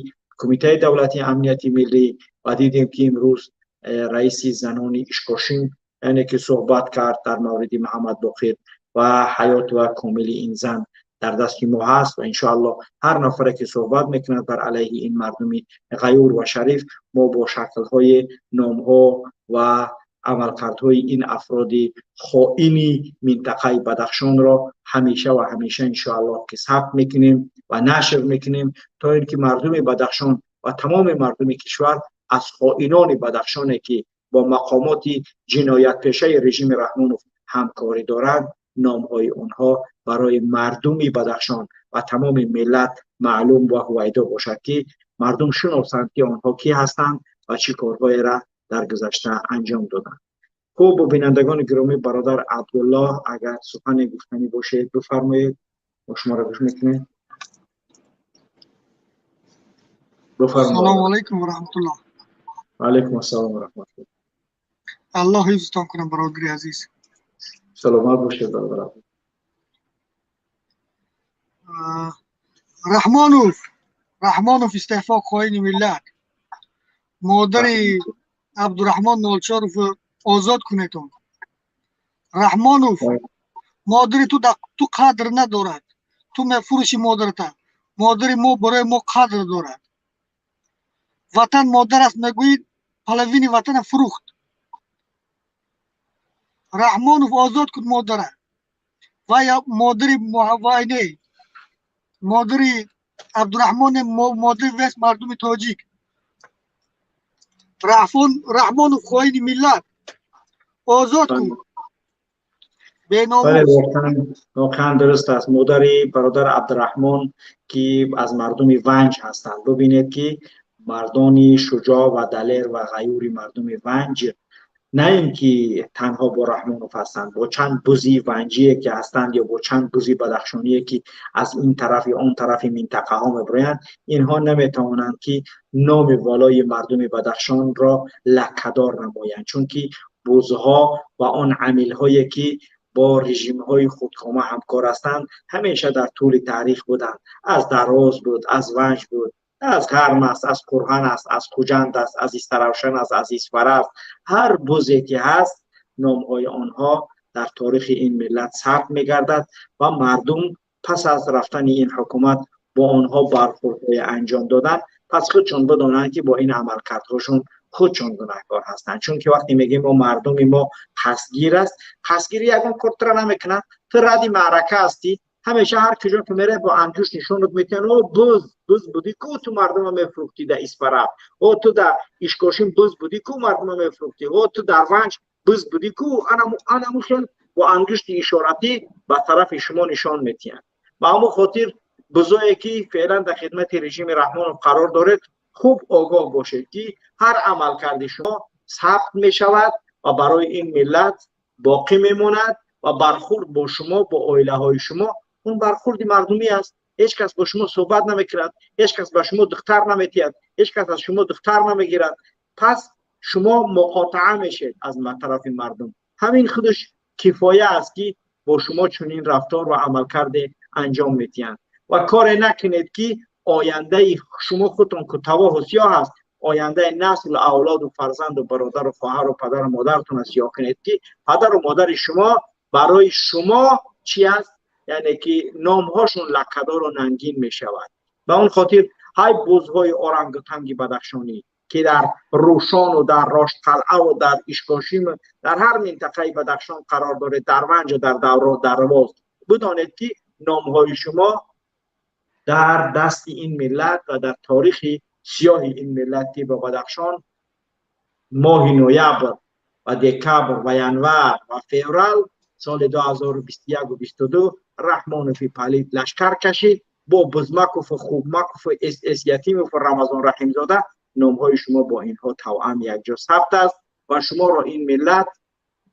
Кумитаи давлатии амнияти миллӣ ва дидем ки имрӯз раиси занони Ишкошим яъне ки суҳбат кард дар мавриди Муҳаммад Боқир ва ҳаёт ва комили ин зан дар дасти мо ҳаст ва иншоаллоҳ ҳар нафаре ки суҳбат мекунад бар алайҳи ин мардуми ғаюр ва шариф, мо бо шаклҳои номҳо ва амалкардҳои ин афроди хоини минтақаи Бадахшонро ҳамеша ва ҳамеша иншоаллоҳ ки сабт мекунем ва нашр мекунем, то ин ки мардуми Бадахшон ва тамоми мардуми кишвар аз хоинони Бадахшоне ки бо мақомоти ҷиноятпешаи режими Раҳмонов ҳамкорӣ доранд, номҳои онҳо барои мардуми Бадахшон ва тамоми миллат маълум ва ҳувайдо бошад, ки мардум шиносанд ки онҳо кӣ ҳастанд ва чӣ корҳоеро дар гузашта анҷом доданд. Хуб, бинандагони гиромӣ, бародар Абдуллоҳ, агар сухане гуфтанӣ бошед бифармоед, мо шуморо гӯш мекунем. Бифармоед. Салому алайкум ва раҳматуллоҳ. Ва алайкум ассалом ва раҳматуллоҳ. Аллоҳ ҳифзтон кунад, бародари азиз. Саломат бошед, бародар. Раҳмонов истеъфо хоини миллат. Модари Абдураҳмон Нолчоров озод кунедон. Раҳмонов, модари ту ту қадр надорад. Ту мефурӯши модарата. Модари мо барои мо қадр дорад. Ватан модар аст мегӯӣ, половини ватана фурӯхт. Раҳмонов озод кун модара. Ва я модари вайне, модари Абдураҳмон, модари вес мардуми тоҷик. Раҳмонов хоини миллат озод кун. Бале, воқеан дуруст аст. Модари бародар Абдураҳмон ки аз мардуми Ванҷ ҳастанд. Бубинед ки мардони шуҷоъ ва далер ва ғаюри мардуми Ванҷ на ин ки танҳо бо Раҳмонов ҳастанд, бо чанд бузи ванҷие ки ҳастанд ё бо чанд бузи бадахшоние ки аз ин тараф ё он тарафи минтақаҳо мебароянд, инҳо наметавонанд ки номи волои мардуми Бадахшонро лаккадор намоянд, чунки бузҳо ва он амилҳое ки бо режимҳои худкома ҳамкор ҳастанд ҳамеша дар тӯли таърих буданд. Аз Дароз буд, аз Ванҷ буд, аз Ғарм аст, аз Қурғон аст, аз Хуҷанд аст, аз Истаравшан аст, аз Исфара аст. Ҳар бузе ки ҳаст номҳои онҳо дар таърихи ин миллат сабт мегардад ва мардум пас аз рафтани ин ҳукумат бо онҳо бархӯрдҳои анҷом доданд, пас худшон бидонанд ки бо ин амалкардҳошон худшон гунаҳкор ҳастанд. Чунки вақте мегӯем мо мардуми мо қасдгир аст, қасдгирӣ ягон кор тура намекунад. Ту радди маърака ҳастӣ, ҳамеша ҳар куҷо ки меравӣ бо ангушт нишонат метиҳанд: о буз, буз будӣ ку ту мардума мефурӯхтӣ дар Исфара, о ту дар Ишкошим буз будӣ ку мардума мефурӯхтӣ, о ту дар Ванҷ буз будӣ ку. Анаму хел бо ангушти ишоратӣ ба тарафи шумо нишон метиҳанд. Ба ҳамон хотир бузое ки феълан дар хидмати режими Раҳмонов қарор доред, Хуб огоҳ бошед, ки ҳар амалкарди шумо сабт мешавад ва барои ин миллат боқӣ мемонад ва бархурд бо шумо, бо оилаҳои шумо, он бархурди мардумӣ аст. Ҳеҷ кас бо шумо суҳбат намекунад, ҳеҷ кас ба шумо духтар наметиҳад, ҳеҷ кас аз шумо духтар намегирад. Пас шумо муқотаа мешед аз тарафи мардум. Ҳамин худаш кифоя аст, ки бо шумо чунин рафтор ва амалкарде анҷом медиҳанд. Ва коре накунед, ки ояндаи шумо худтон кутавоҳу сиёҳ аст, ояндаи насл, авлоду фарзанду бародару хоҳару падару модаратонро сиёҳ кунед, ки падару модари шумо барои шумо чӣ аст? Яъне ки номҳошон лаккадору нангин мешавад. Ба он хотир ҳай бузҳои орангутанги бадахшонӣ, ки дар Рӯшону дар Роштқалъаву дар Ишкошиму дар ҳар минтақаи Бадахшон қарор доред, дар Ванҷу дар Давро, Дарвоз, бидонед, ки номҳои шумо дар дасти ин миллат ва дар таърихи сиёҳи ин миллат, ки ба Бадахшон моҳи ноябр ва декабр ва январ ва феврал соли 2021 22 Раҳмонови палид лашкар кашид бо Бузмакову Хубмакову СС Ятимову Рамазон Раҳимзода, номҳои шумо бо инҳо тавъам якҷо сабт аст ва шуморо ин миллат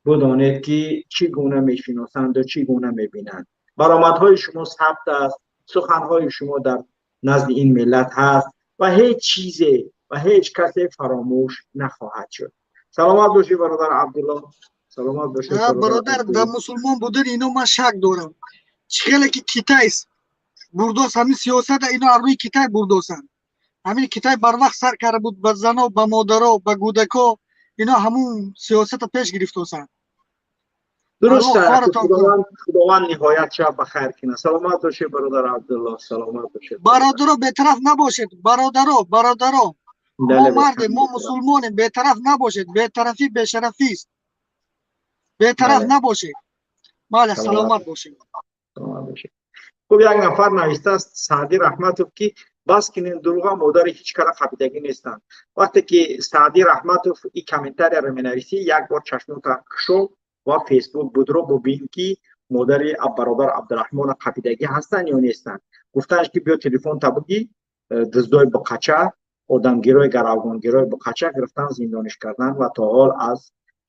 бидонед, ки чӣ гуна мешиносанду чӣ гуна мебинанд. Баромадҳои шумо сабт аст, суханҳои шумо дар назди ин миллат ҳаст ва ҳеҷ чизе ва ҳеҷ касе фаромӯш нахоҳад шуд. Саломат бошӣ, бародар Абдулло, саломат бошед. Бародар, дар мусулмон будани ино ман шак дорам. Чӣ хеле ки Китайс бурдост ҳамин сиёсата, ино аз рӯи Китай бурдосанд. Ҳамин Китай барвақт сар карда буд ба зано, ба модаро, ба гӯдако, ино ҳамун сиёсата пеш гирифтосанд. Дуруст, Худованд ниҳоят шаб ба хайр кунад. Саломат бошед, бародар Абдулло, саломат бошед. Бародаро, бетараф набошед, бародаро, бародаро, мо мардем, мо мусулмонем, бетараф набошед. Бетарафӣ бешарафист, бетараф набошед. Бале, саломат бошед. Саломат бошед. Хуб, як нафар навиштааст, Саъдӣ Раҳматов, ки бас кунед дурӯға, модари ҳеҷ кара қапидагӣ нестанд. Вақте ки Саъдӣ Раҳматов ин комментарияро менависӣ, як бор чашмота кушо ва Фейсбук будро, бубин, ки модари бародар Абдураҳмона қапидагӣ ҳастанд ё нестанд. Гуфтанш, ки биё телефонта бугӣ, дуздои буқача, одамгирои гаравгонгирои буқача гирифтан, зиндониш кардан ва то ҳол аз,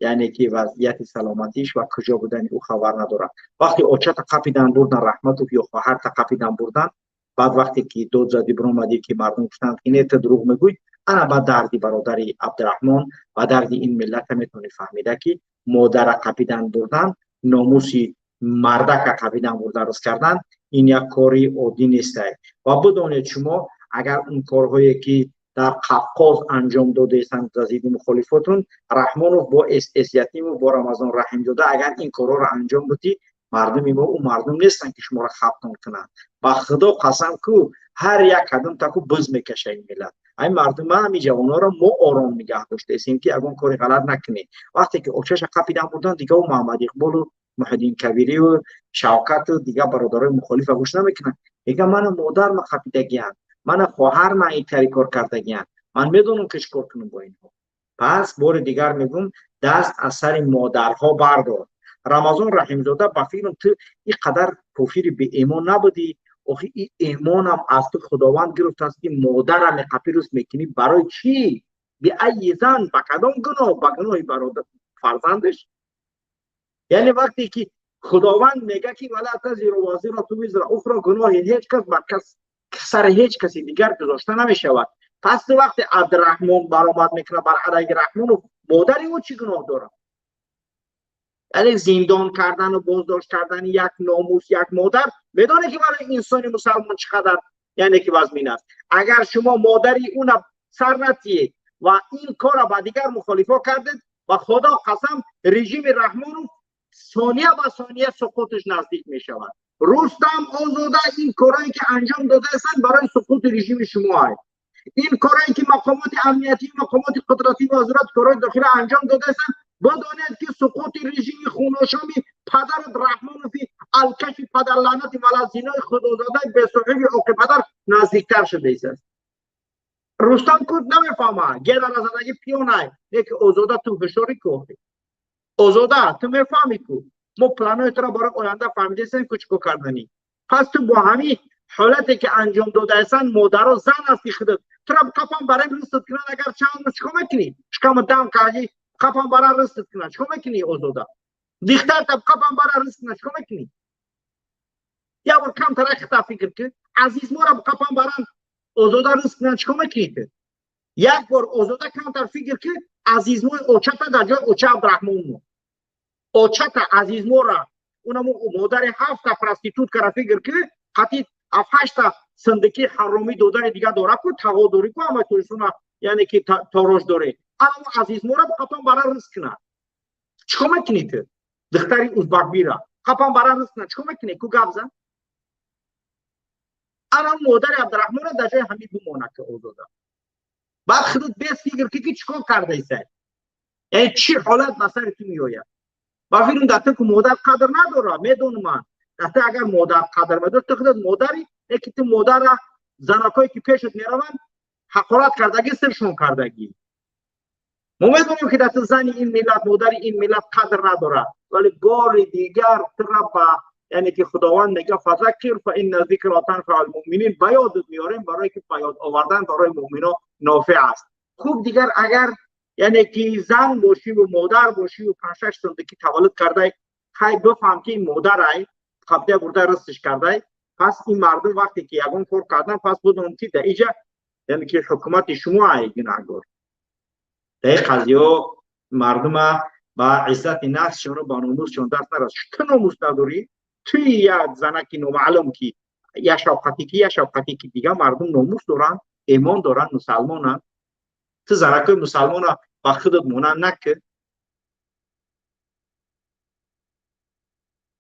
яъне ки, вазъияти саломатиш ва куҷо будани ӯ хабар надорад. Вақте очата қапидан бурдан, Раҳматов, ё хоҳарта қапидан бурдан, баъд вақте ки дод задӣ, биромадӣ, ки мардум гуфтанд, ки не, ту дурӯғ мегӯй, ана ба дарди бародари Абдураҳмон ва дарди ин миллата метавонӣ фаҳмида, ки модара қапидан бурдан, номуси мардака қапидан бурдан, рӯз кардан, ин як кори оддӣ нестай. Ва бидонед, шумо агар он корҳое, ки дар Қавқоз анҷом додаестанд за зидди мухолифотун, Раҳмонов бо СС Ятимов, бо Рамазон Раҳимзода, агар ин корҳоро анҷом будӣ, мардуми мо ӯ мардум нестанд, ки шуморо хафтон кунанд. Ба Худо қасам ку, ҳар як қадам таку буз мекаша ин миллат. Ай мардума, ҳами ҷавонҳоро мо ором нигаҳ доштаестем, ки ягон кори ғалат накунед. Вақте ки очаша қапидан бурдан, дига ӯ Муҳаммад Иқболу Муҳиддин Кабириву Шавкату дига бародарои мухолифа гӯш намекунанд. Мега, мана модарма қапидагианд, мана хоҳарма ин тари кор кардагианд, ман медонам, ки чӣ кор кунам бо инҳо. Пас бори дигар мегӯм, даст аз сари модарҳо бардор, Рамазон Раҳимзода. Ба фикрам, ту ин қадар кофири беэмон набудӣ. Охи, ин эмонам аз ту Худованд гирифтааст, ки модарам қапи рӯз мекунӣ. Барои чӣ? Биайи зан, ба кадом гуноҳ? Ба гуноҳи бародар, фарзандаш? Яъне вақте ки Худованд мега, ки вала тазиру вазирату визра ухро, гуноҳи ҳеҷ кас бар кас, сари ҳеҷ каси дигар гузошта намешавад. Пас ту вақте Абдураҳмон баромад мекунад бар алайҳи Раҳмонов, модари ӯ чӣ гуноҳ дорад? Яъне зиндон кардану боздошт кардани як номус, як модар, медонед, ки барои инсони мусалмон чӣ қадар, яъне ки, вазмин аст. Агар шумо модари уна сар натиед ва ин корро ба дигар мухолифо кардед, ба Худо қасам, режими Раҳмонов сония ба сония суқуташ наздик мешавад. Рустам Озода, ин корое ки анҷом додаастанд, барои суқути режими шумо аст. Ин корое ки мақомоти амниятӣ, мақомоти қудратӣ ва вазорати корҳои дохила анҷом додаастанд, бидонед, ки суқути режими хуношоми падарат Раҳмонови алкаши падарлаънати валазинои худозодаи бесоҳиби оқи падар наздиктар шудааст. Рустам ку намефаҳма, гераразадаги пиёнай леки Озода, ту ҳушёрӣ ку. Озода, ту мефаҳмӣ ку, мо планои туро барои оянда фаҳмидастем ку, чӣ кор карданӣ. Пас ту бо ҳамин Ҳолате ки анҷом додаасан, модаро, зан ҳасти худат, тура қапам барои ристат кунанд, агар чанд рӯз чикор мекунӣ? Шикама дам кардӣ, қапам бара ристат кунанд, чикор мекунӣ? Озода дихтарта қапам бара рист кунанд, чикор мекунӣ? Як бор камтара хита фикр кун. Азиз, мора қапам баран, Озода, рист кунанд, чикор мекунӣ ту? Як бор, Озода, камтар фикр кун. Азизмои очата дар ҷои оча Абдураҳмонмо, очата Азизмора, унамо модари ҳафта проституткара фикр кун, қатъи ҳафт-ҳашта синдики ҳаромӣ додари дига дора ку, тағо дорӣ ку, ҳамаи тоҷикистона, яъне ки торош дорӣ. Анамо Азизмора қапам бара рист кунад, чикор мекунӣ ту? Духтари узбакбира қапам бара рист кунад, чикор мекунӣ? Ку гап зан. Ана модари Абдураҳмона дар ҷои ҳамин бимона ки, Озода, баъд худут бес фикр ки, ки чикор кардаисай, яъне чӣ ҳолат ба сари ту меояд. Ба фикрам, дар ту ку модар қадр надорад, медонам ман. Дар ту агар модар қадр медорад, ту худат модари, яке ту модара занакое ки пешат мераванд, ҳақорат кардагӣ, сиршон кардагӣ. Мо медонем, ки дар ту зани ин миллат, модари ин миллат қадр надорад, вале бори дигар тура ба, яъне ки Худованд мега: فذكر فإن الذكرى تنفع المؤمنين. Ба ёдат меорем, барое ки ба ёд овардан барои муъмино нофеъ аст. Хуб, дигар агар, яъне ки зан бошиву модар бошиву панҷ-шаш ки таваллуд кардай, хай, бифаҳм, ки ин модарай қабдия бурда ристиш кардай. Пас ин мардум вақте ки ягон кор кардан, пас будон, ки дар иҷа, яъне ки ҳукумати шумо ай гунаҳгор дар ин қазияҳо. Мардума ба иззати нафсшонро, ба номусшон даст нарас. Ту номус надорӣ, туи як занаки номаълум, ки як шавқатӣ, ки як шавқатӣ, ки дигар мардум номус доранд, эмон доранд, мусалмонанд. Ту занакои мусалмона ба худат монанд накун.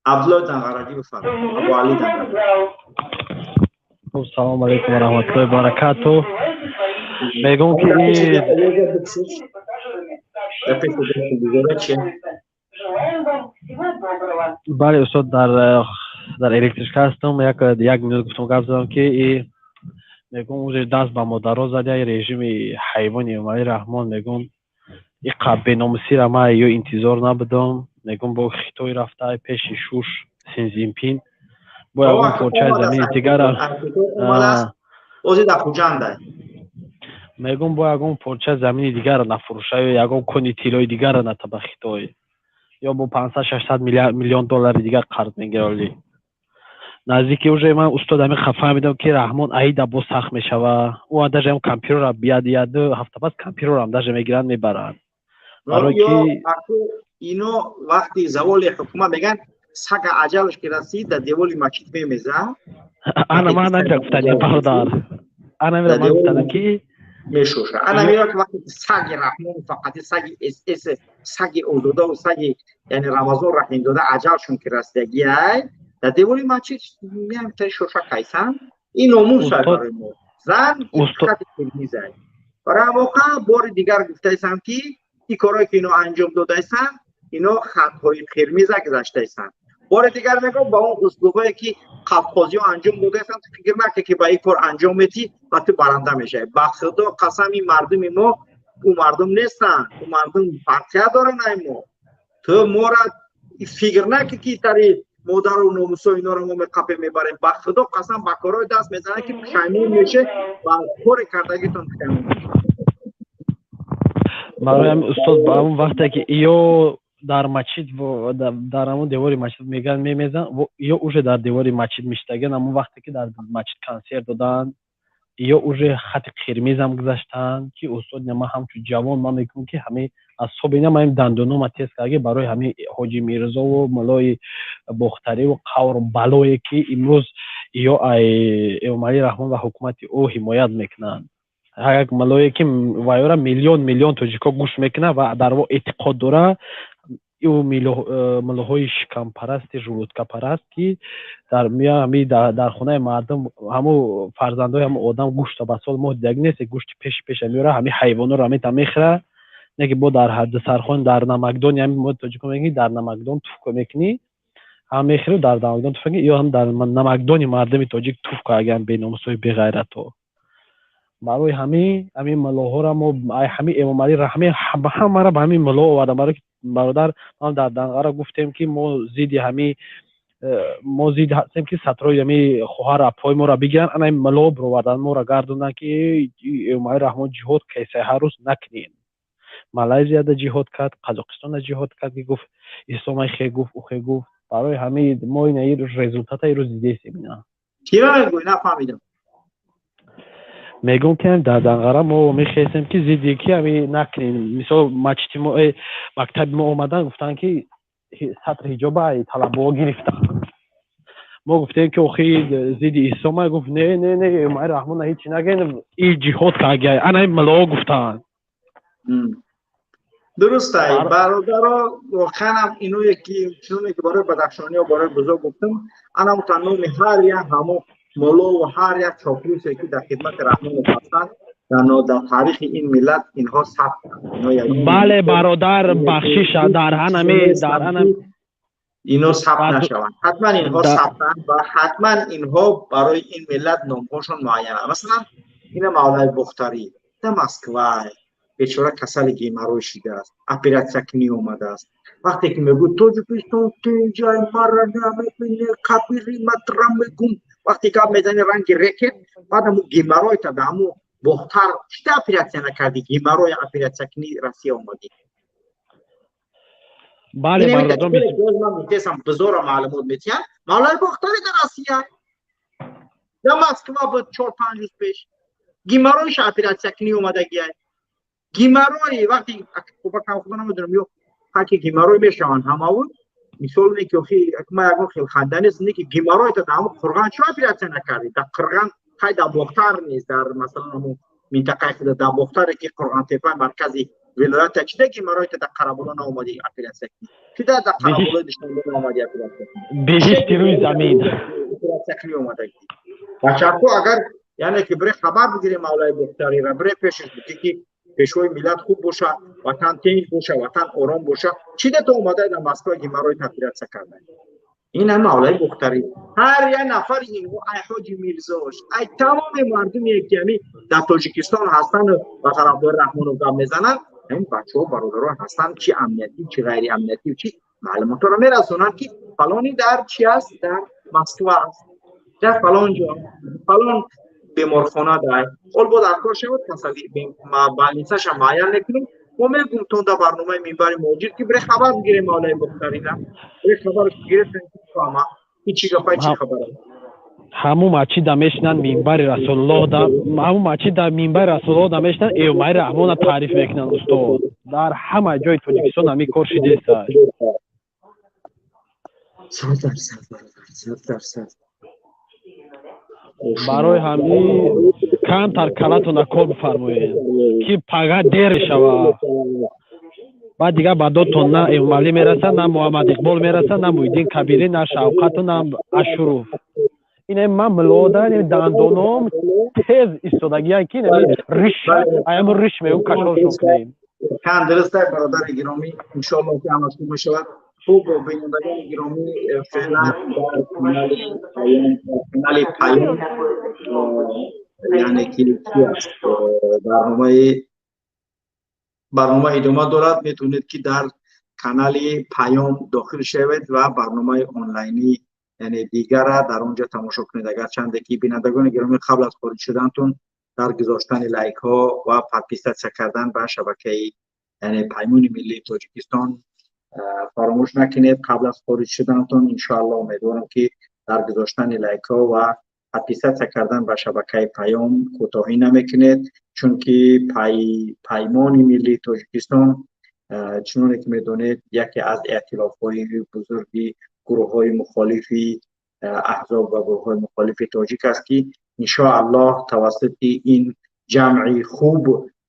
Абдуллои Данғарагӣ, бифармоед. Абуалӣ Данғарагӣ. Салому алайкум ва раҳматуллоҳи баракату. Мегӯм, ки ин бале, устод, дар электричка ҳастам, як минут гуфтам, гап задам, ки и мегӯм, уже даст ба модаро зад як режими ҳайвони Эмомалӣ Раҳмон. Мегӯм, иқа беномусира ман ё интизор набудам. Мегӯм, бо Хитой рафта пеши шуш Синзинпин, бо ягон порчаи замини дигара Ози дар Хуҷанда. Мегӯм, бо ягон порчаи замини дигара нафурӯша ё ягон кони тиллои дигара ната ба Хитой, ё бо 500-600 миллион доллари дигар қарз мегирали. Наздики уже ман, устод, ҳамин фаҳмидам, ки Раҳмон аида боз сахт мешава. Ӯ даже ҳам компютерра бияд, яду ҳафта пас компютеррам даже мегиранд, мебаранд, барои ки Ино вақти заволи ҳукумат мегӯянд, сага аҷалаш ки расид, дар деволи масҷид мемеза. Ана ман ҳамира гуфтанем, бародар, ана ҳамира ман гуфтанем, ки Мешоша. Ана меояд вақте ки саги Раҳмон, фақати саги СС, саги Озодаву саги, яъне Рамазон Раҳимзода, аҷалшон ки расидагиай, дар девори масҷид меам шоша кайсан. Ин номус ай барои мо, зан хати қирмизай. Барои воқеа бори дигар гуфтаисам, ки ин корое ки ино анҷом додаисанд, ино хатҳои қирмиза гузаштаисанд. Бори дигар мегӯям, ба он услубое ки қавқозиҳо анҷом додаистанд, ту фикр накун, ки ба ин кор анҷом метӣ ва ту баранда мешавӣ. Ба Худо қасам, ин мардуми мо ӯ мардум нестанд, ӯ мардум фарқият доранд ай мо. Ту мора фикр накун, ки тари модару номусо иноро мо меқапем, мебарем. Ба Худо қасам, ба корҳои даст мезанад, ки пушаймон меше ва кори кардагитон пушаймон меше. Барои ҳамин, устод, ба ҳамон вақте ки ё дар масҷид, дар ҳамон девори масҷид меган мемезан, ё уже дар девори масҷид миштаган, ҳамон вақте ки дар масҷид консерт доданд, ё уже хати қирмизам гузаштанд, ки устод, ман ҳамчун ҷавон ман мегӯям, ки ҳамин аз собина ман дандонома тез кардаги барои ҳамин ҳоҷи Мирзову мулои Бохтариву қавру балое, ки имрӯз ё ай Эмомалӣ Раҳмон ва ҳукумати ӯ ҳимоят мекунанд. Ҳар як мулое, ки вайора миллион миллион тоҷикҳо гӯш мекунад ва дар во эътиқод дора, ӯ муллоҳои шикампарасти, желудкапараст, ки дар ҳами дар хонаи мардум ҳамун фарзандои ҳамун одам гӯшта ба сол моҳ дидаги нест, гӯшти пеши пеша меёра, ҳамин ҳайвонҳоро ҳамин мехӯра, не ки бо дар дастархон, дар намакдони ҳамин мо тоҷикҳо мегӯем, дар намакдон туф мекунӣ, ҳам мехӯрӣ, дар намакдон туф мекунӣ, ё ҳам дар намакдони мардуми тоҷик туф кардагиам беномусҳои беғайратҳо. Барои ҳамин муллоҳоро мо ҳамин Эмомалӣ ҳамин ҳамаро ба ҳамин мулло овардам, барои ки, бародар, ман дар Данғара гуфтем, ки мо зидди ҳамин. Мо зид ҳастем, ки сатрои ами хоҳар апҳои моро бигиранд. Ана мало бировардан, моро гардондан, ки Эмомалӣ Раҳмон ҷиҳод кайсай, ҳар рӯз накунем. Малайзияда ҷиҳод кард, Қазоқистонда ҷиҳод кард, ки гуфт исломай хе гуфт, ухе гуфт. Барои ҳамин мо ина результата ирӯз дидесем ина. Киро мегӯй? Нафаҳмидам. Мегӯм, ки дар Данғара мо мехестем, ки зидди ки ами накунем. Мисол, мачити мо, мактаби мо омадан, гуфтанд, ки сатр ҳиҷоба талабаҳо гирифтанд. Мо гуфтем, ки охи зидди ислома. Гуфт: «Не, не, не, Эмомалӣ Раҳмон ҳечи наген, и ҷиҳод каргай». Ана муллоҳо гуфтанд. Дуруст ай, бародаро. Воқеан ҳам иное ки чуноне ки барои бадахшониҳо, барои бузург гуфтам, ана номи ҳар як ҳамо мулло ва ҳар як чоплусе ки дар хидмати Раҳмонов ҳастанд, дар таърихи ин миллат инҳо сабт. Бале, бародар, бахшиша, дар ҳанами дар ҳана Ино сабт нашаванд, ҳатман инҳо сабтанд ва ҳатман инҳо барои ин миллат номҳошон муайянанд. Масалан, ина Мавлаи Бухтарӣ дар Москва бечора касали геморрой шидааст, оператсия кунӣ омадааст. Вақте ки мегӯ: «Тоҷикистон тинҷай, мара намебине, қабири матра мегум», вақте гап мезани, ранги рекет. Баъд ҳаму геморройта да ҳаму Бохтар чита оператсия накардӣ, геморрой оператсия кунӣ Россия омадӣ? Бале, бародарон. Ман гуфтесам, бизора маълумот метиҳам. Мавлаи Бохтари дар Россия, дар Москва буд 4-5 рӯз пеш, геморройша оператсия кунӣ омадагиай. Геморрой вақти кам худо намедонам, ё ҳаки геморрой мешаванд ҳамаву. Мисол не ки охи ма ягон хел ханда нест, не ки геморройта дар ҳаму Қурған чо оператсия накардӣ? Дар Қурған хай, дар Бохтар нест, дар масалан ҳаму минтақаи худа, дар Бохтаре ки Қурғантепа маркази вилоята, чида геморройта дар Қараболо наомадӣ оператсия кунӣ? Чида дар Қараболои Душанбе наомадӣ оператсия кунӣ? Беҳишти рӯи замин. Оператсия кунӣ омадагӣ. Бачаҳо, агар яъне ки бире хабар бигирем Мавлаи Бохтарира, бире пешаш бигӣ, ки пешвои миллат хуб боша, ватан тинҷ боша, ватан ором боша, чида то омада дар Москва геморрой оператсия карда? Ин ҳам Мавлаи Бухтарӣ. Ҳар як нафари инҳо, ай Ҳоҷи Мирзош, ай тамоми мардуме ки ҳами дар Тоҷикистон ҳастанд ва тарафдори Раҳмонов гап мезананд, ин бачаҳо, бародарон ҳастанд, чи амниятӣ, чи ғайриамниятӣ, чи маълумотҳоро мерасонанд, ки фалони дар чи аст, дар Москва аст, дар фалон ҷо, фалон беморхона дай. Ҳол бо дар кор шавад, касали больницаша муайян мекунем. Мо мегӯм тон дар барномаи Минбари Муҳоҷир, ки бире хабар бигирем Мавлаи Бухтарина, бире хабар гирифтем, фаҳма ин чӣ гапай, чӣ хабар. Ҳаму масҷида мешинанд, минбари Расулуллоҳ да, ҳаму масҷида минбари Расулуллоҳ да мешинанд, Эмомалӣ Раҳмона таъриф мекунанд. Устод, дар ҳама ҷои Тоҷикистон ҳамин кор шидеста. 100%, бародар, 100%. Барои ҳамин камтар калатона кор бифармоед, ки пага дер мешавад. Баъд дигар ба додтон на Эмомалӣ мерасад, на Муҳаммад Иқбол мерасад, на Муҳиддин Кабирӣ, на Шавқату, на Ашуров. Ин ман милода дандоном тез истодагия, ки риш аям риш мегӯ, кашолшон кунем. Кан дуруст, бародари гиромӣ. Иншоалло, ки ҳамаш хуб мешавад. Хуб, бинандагони гиромӣ, феълан дар канали Паём, яъне ки чи аст, барнома идома дорад. Метавонед, ки дар канали Паём дохил шавед ва барномаи онлайнӣ, яъне дигара, дар он ҷо тамошо кунед. Агарчанде ки, бинандагони гиромӣ, қабл аз хориҷ шудантон дар гузоштани лайкҳо ва подписаться кардан ба шабакаи, яъне Паймони Миллии Тоҷикистон фаромӯш накунед. Қабл аз хориҷ шудантон, иншоалло, умедворам, ки дар гузоштани лайкҳо ва подписаться кардан ба шабакаи Паём кӯтоҳӣ намекунед, чунки Паймони Миллии Тоҷикистон, чуноне ки медонед, яке аз эътилофҳои бузурги гурӯҳҳои мухолифи аҳзоб ва гурӯҳҳои мухолифи тоҷик аст, ки иншоаллоҳ тавассути ин ҷамъи хуб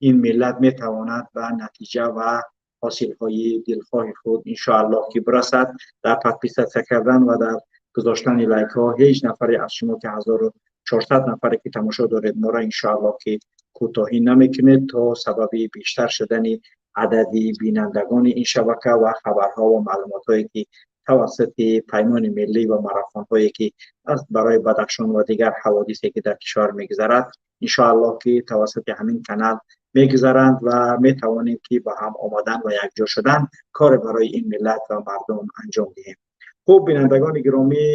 ин миллат метавонад ба натиҷа ва ҳосилҳои дилхоҳи худ, иншоаллоҳ, ки бирасад. Дар подписаться кардан ва дар гузоштани лайкҳо ҳеҷ нафаре аз шумо, ки 1400 нафаре ки тамошо доред моро, иншоаллоҳ, ки кӯтоҳӣ намекунед, то сабаби бештар шудани адади бинандагони ин шабака ва хабарҳо ва маълумотҳое ки тавассути Паймони Миллӣ ва марафонҳое ки барои Бадахшон ва дигар ҳаводисе ки дар кишвар мегузарад, иншоаллоҳ, ки тавассути ҳамин канал мегузаранд ва метавонем, ки ба ҳам омадан ва якҷо шудан коре барои ин миллат ва мардум анҷом диҳем. Хуб, бинандагони гиромӣ,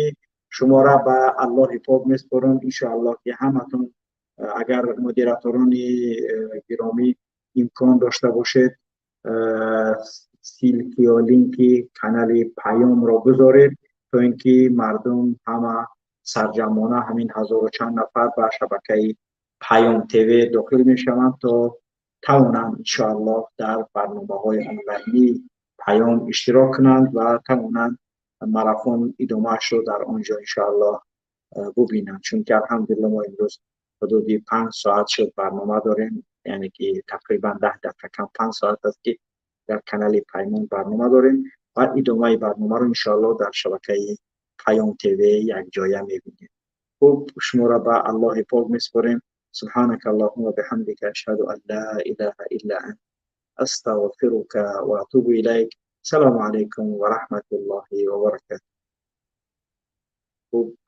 шуморо ба Аллоҳи пок месупорам. Иншоаллоҳ ки ҳаматон, агар модераторони гиромӣ имкон дошта бошед, ссылки ё линки канали Паёмро гузоред, то ин ки мардум ҳама сарҷамъона, ҳамин ҳазору чанд нафар, ба шабакаи Паём ТВ дохил мешаванд, то тавонанд иншоаллоҳ дар барномаҳои онлайнии Паём иштирок кунанд ва тавонанд марафон идомаашро дар он ҷо иншоаллоҳ бубинанд. Чунки алҳамдулилло мо имрӯз ҳудуди 5 соат шуд барнома дорем, яъне ки тақрибан 10 дақиқа кам 5 соат аст, ки дар канали Паймон барнома дорем ва идомаи барномаро иншоаллоҳ дар шабакаи Паём ТВ якҷоя мебинем. Хуб, шуморо ба Аллоҳи пок месупорем. سبحانك اللهم وبحمدك، أشهد أن لا إله إلا أنت، أستغفرك وأتوب إليك. السلام عليكم ورحمة الله وبركاته. خوب.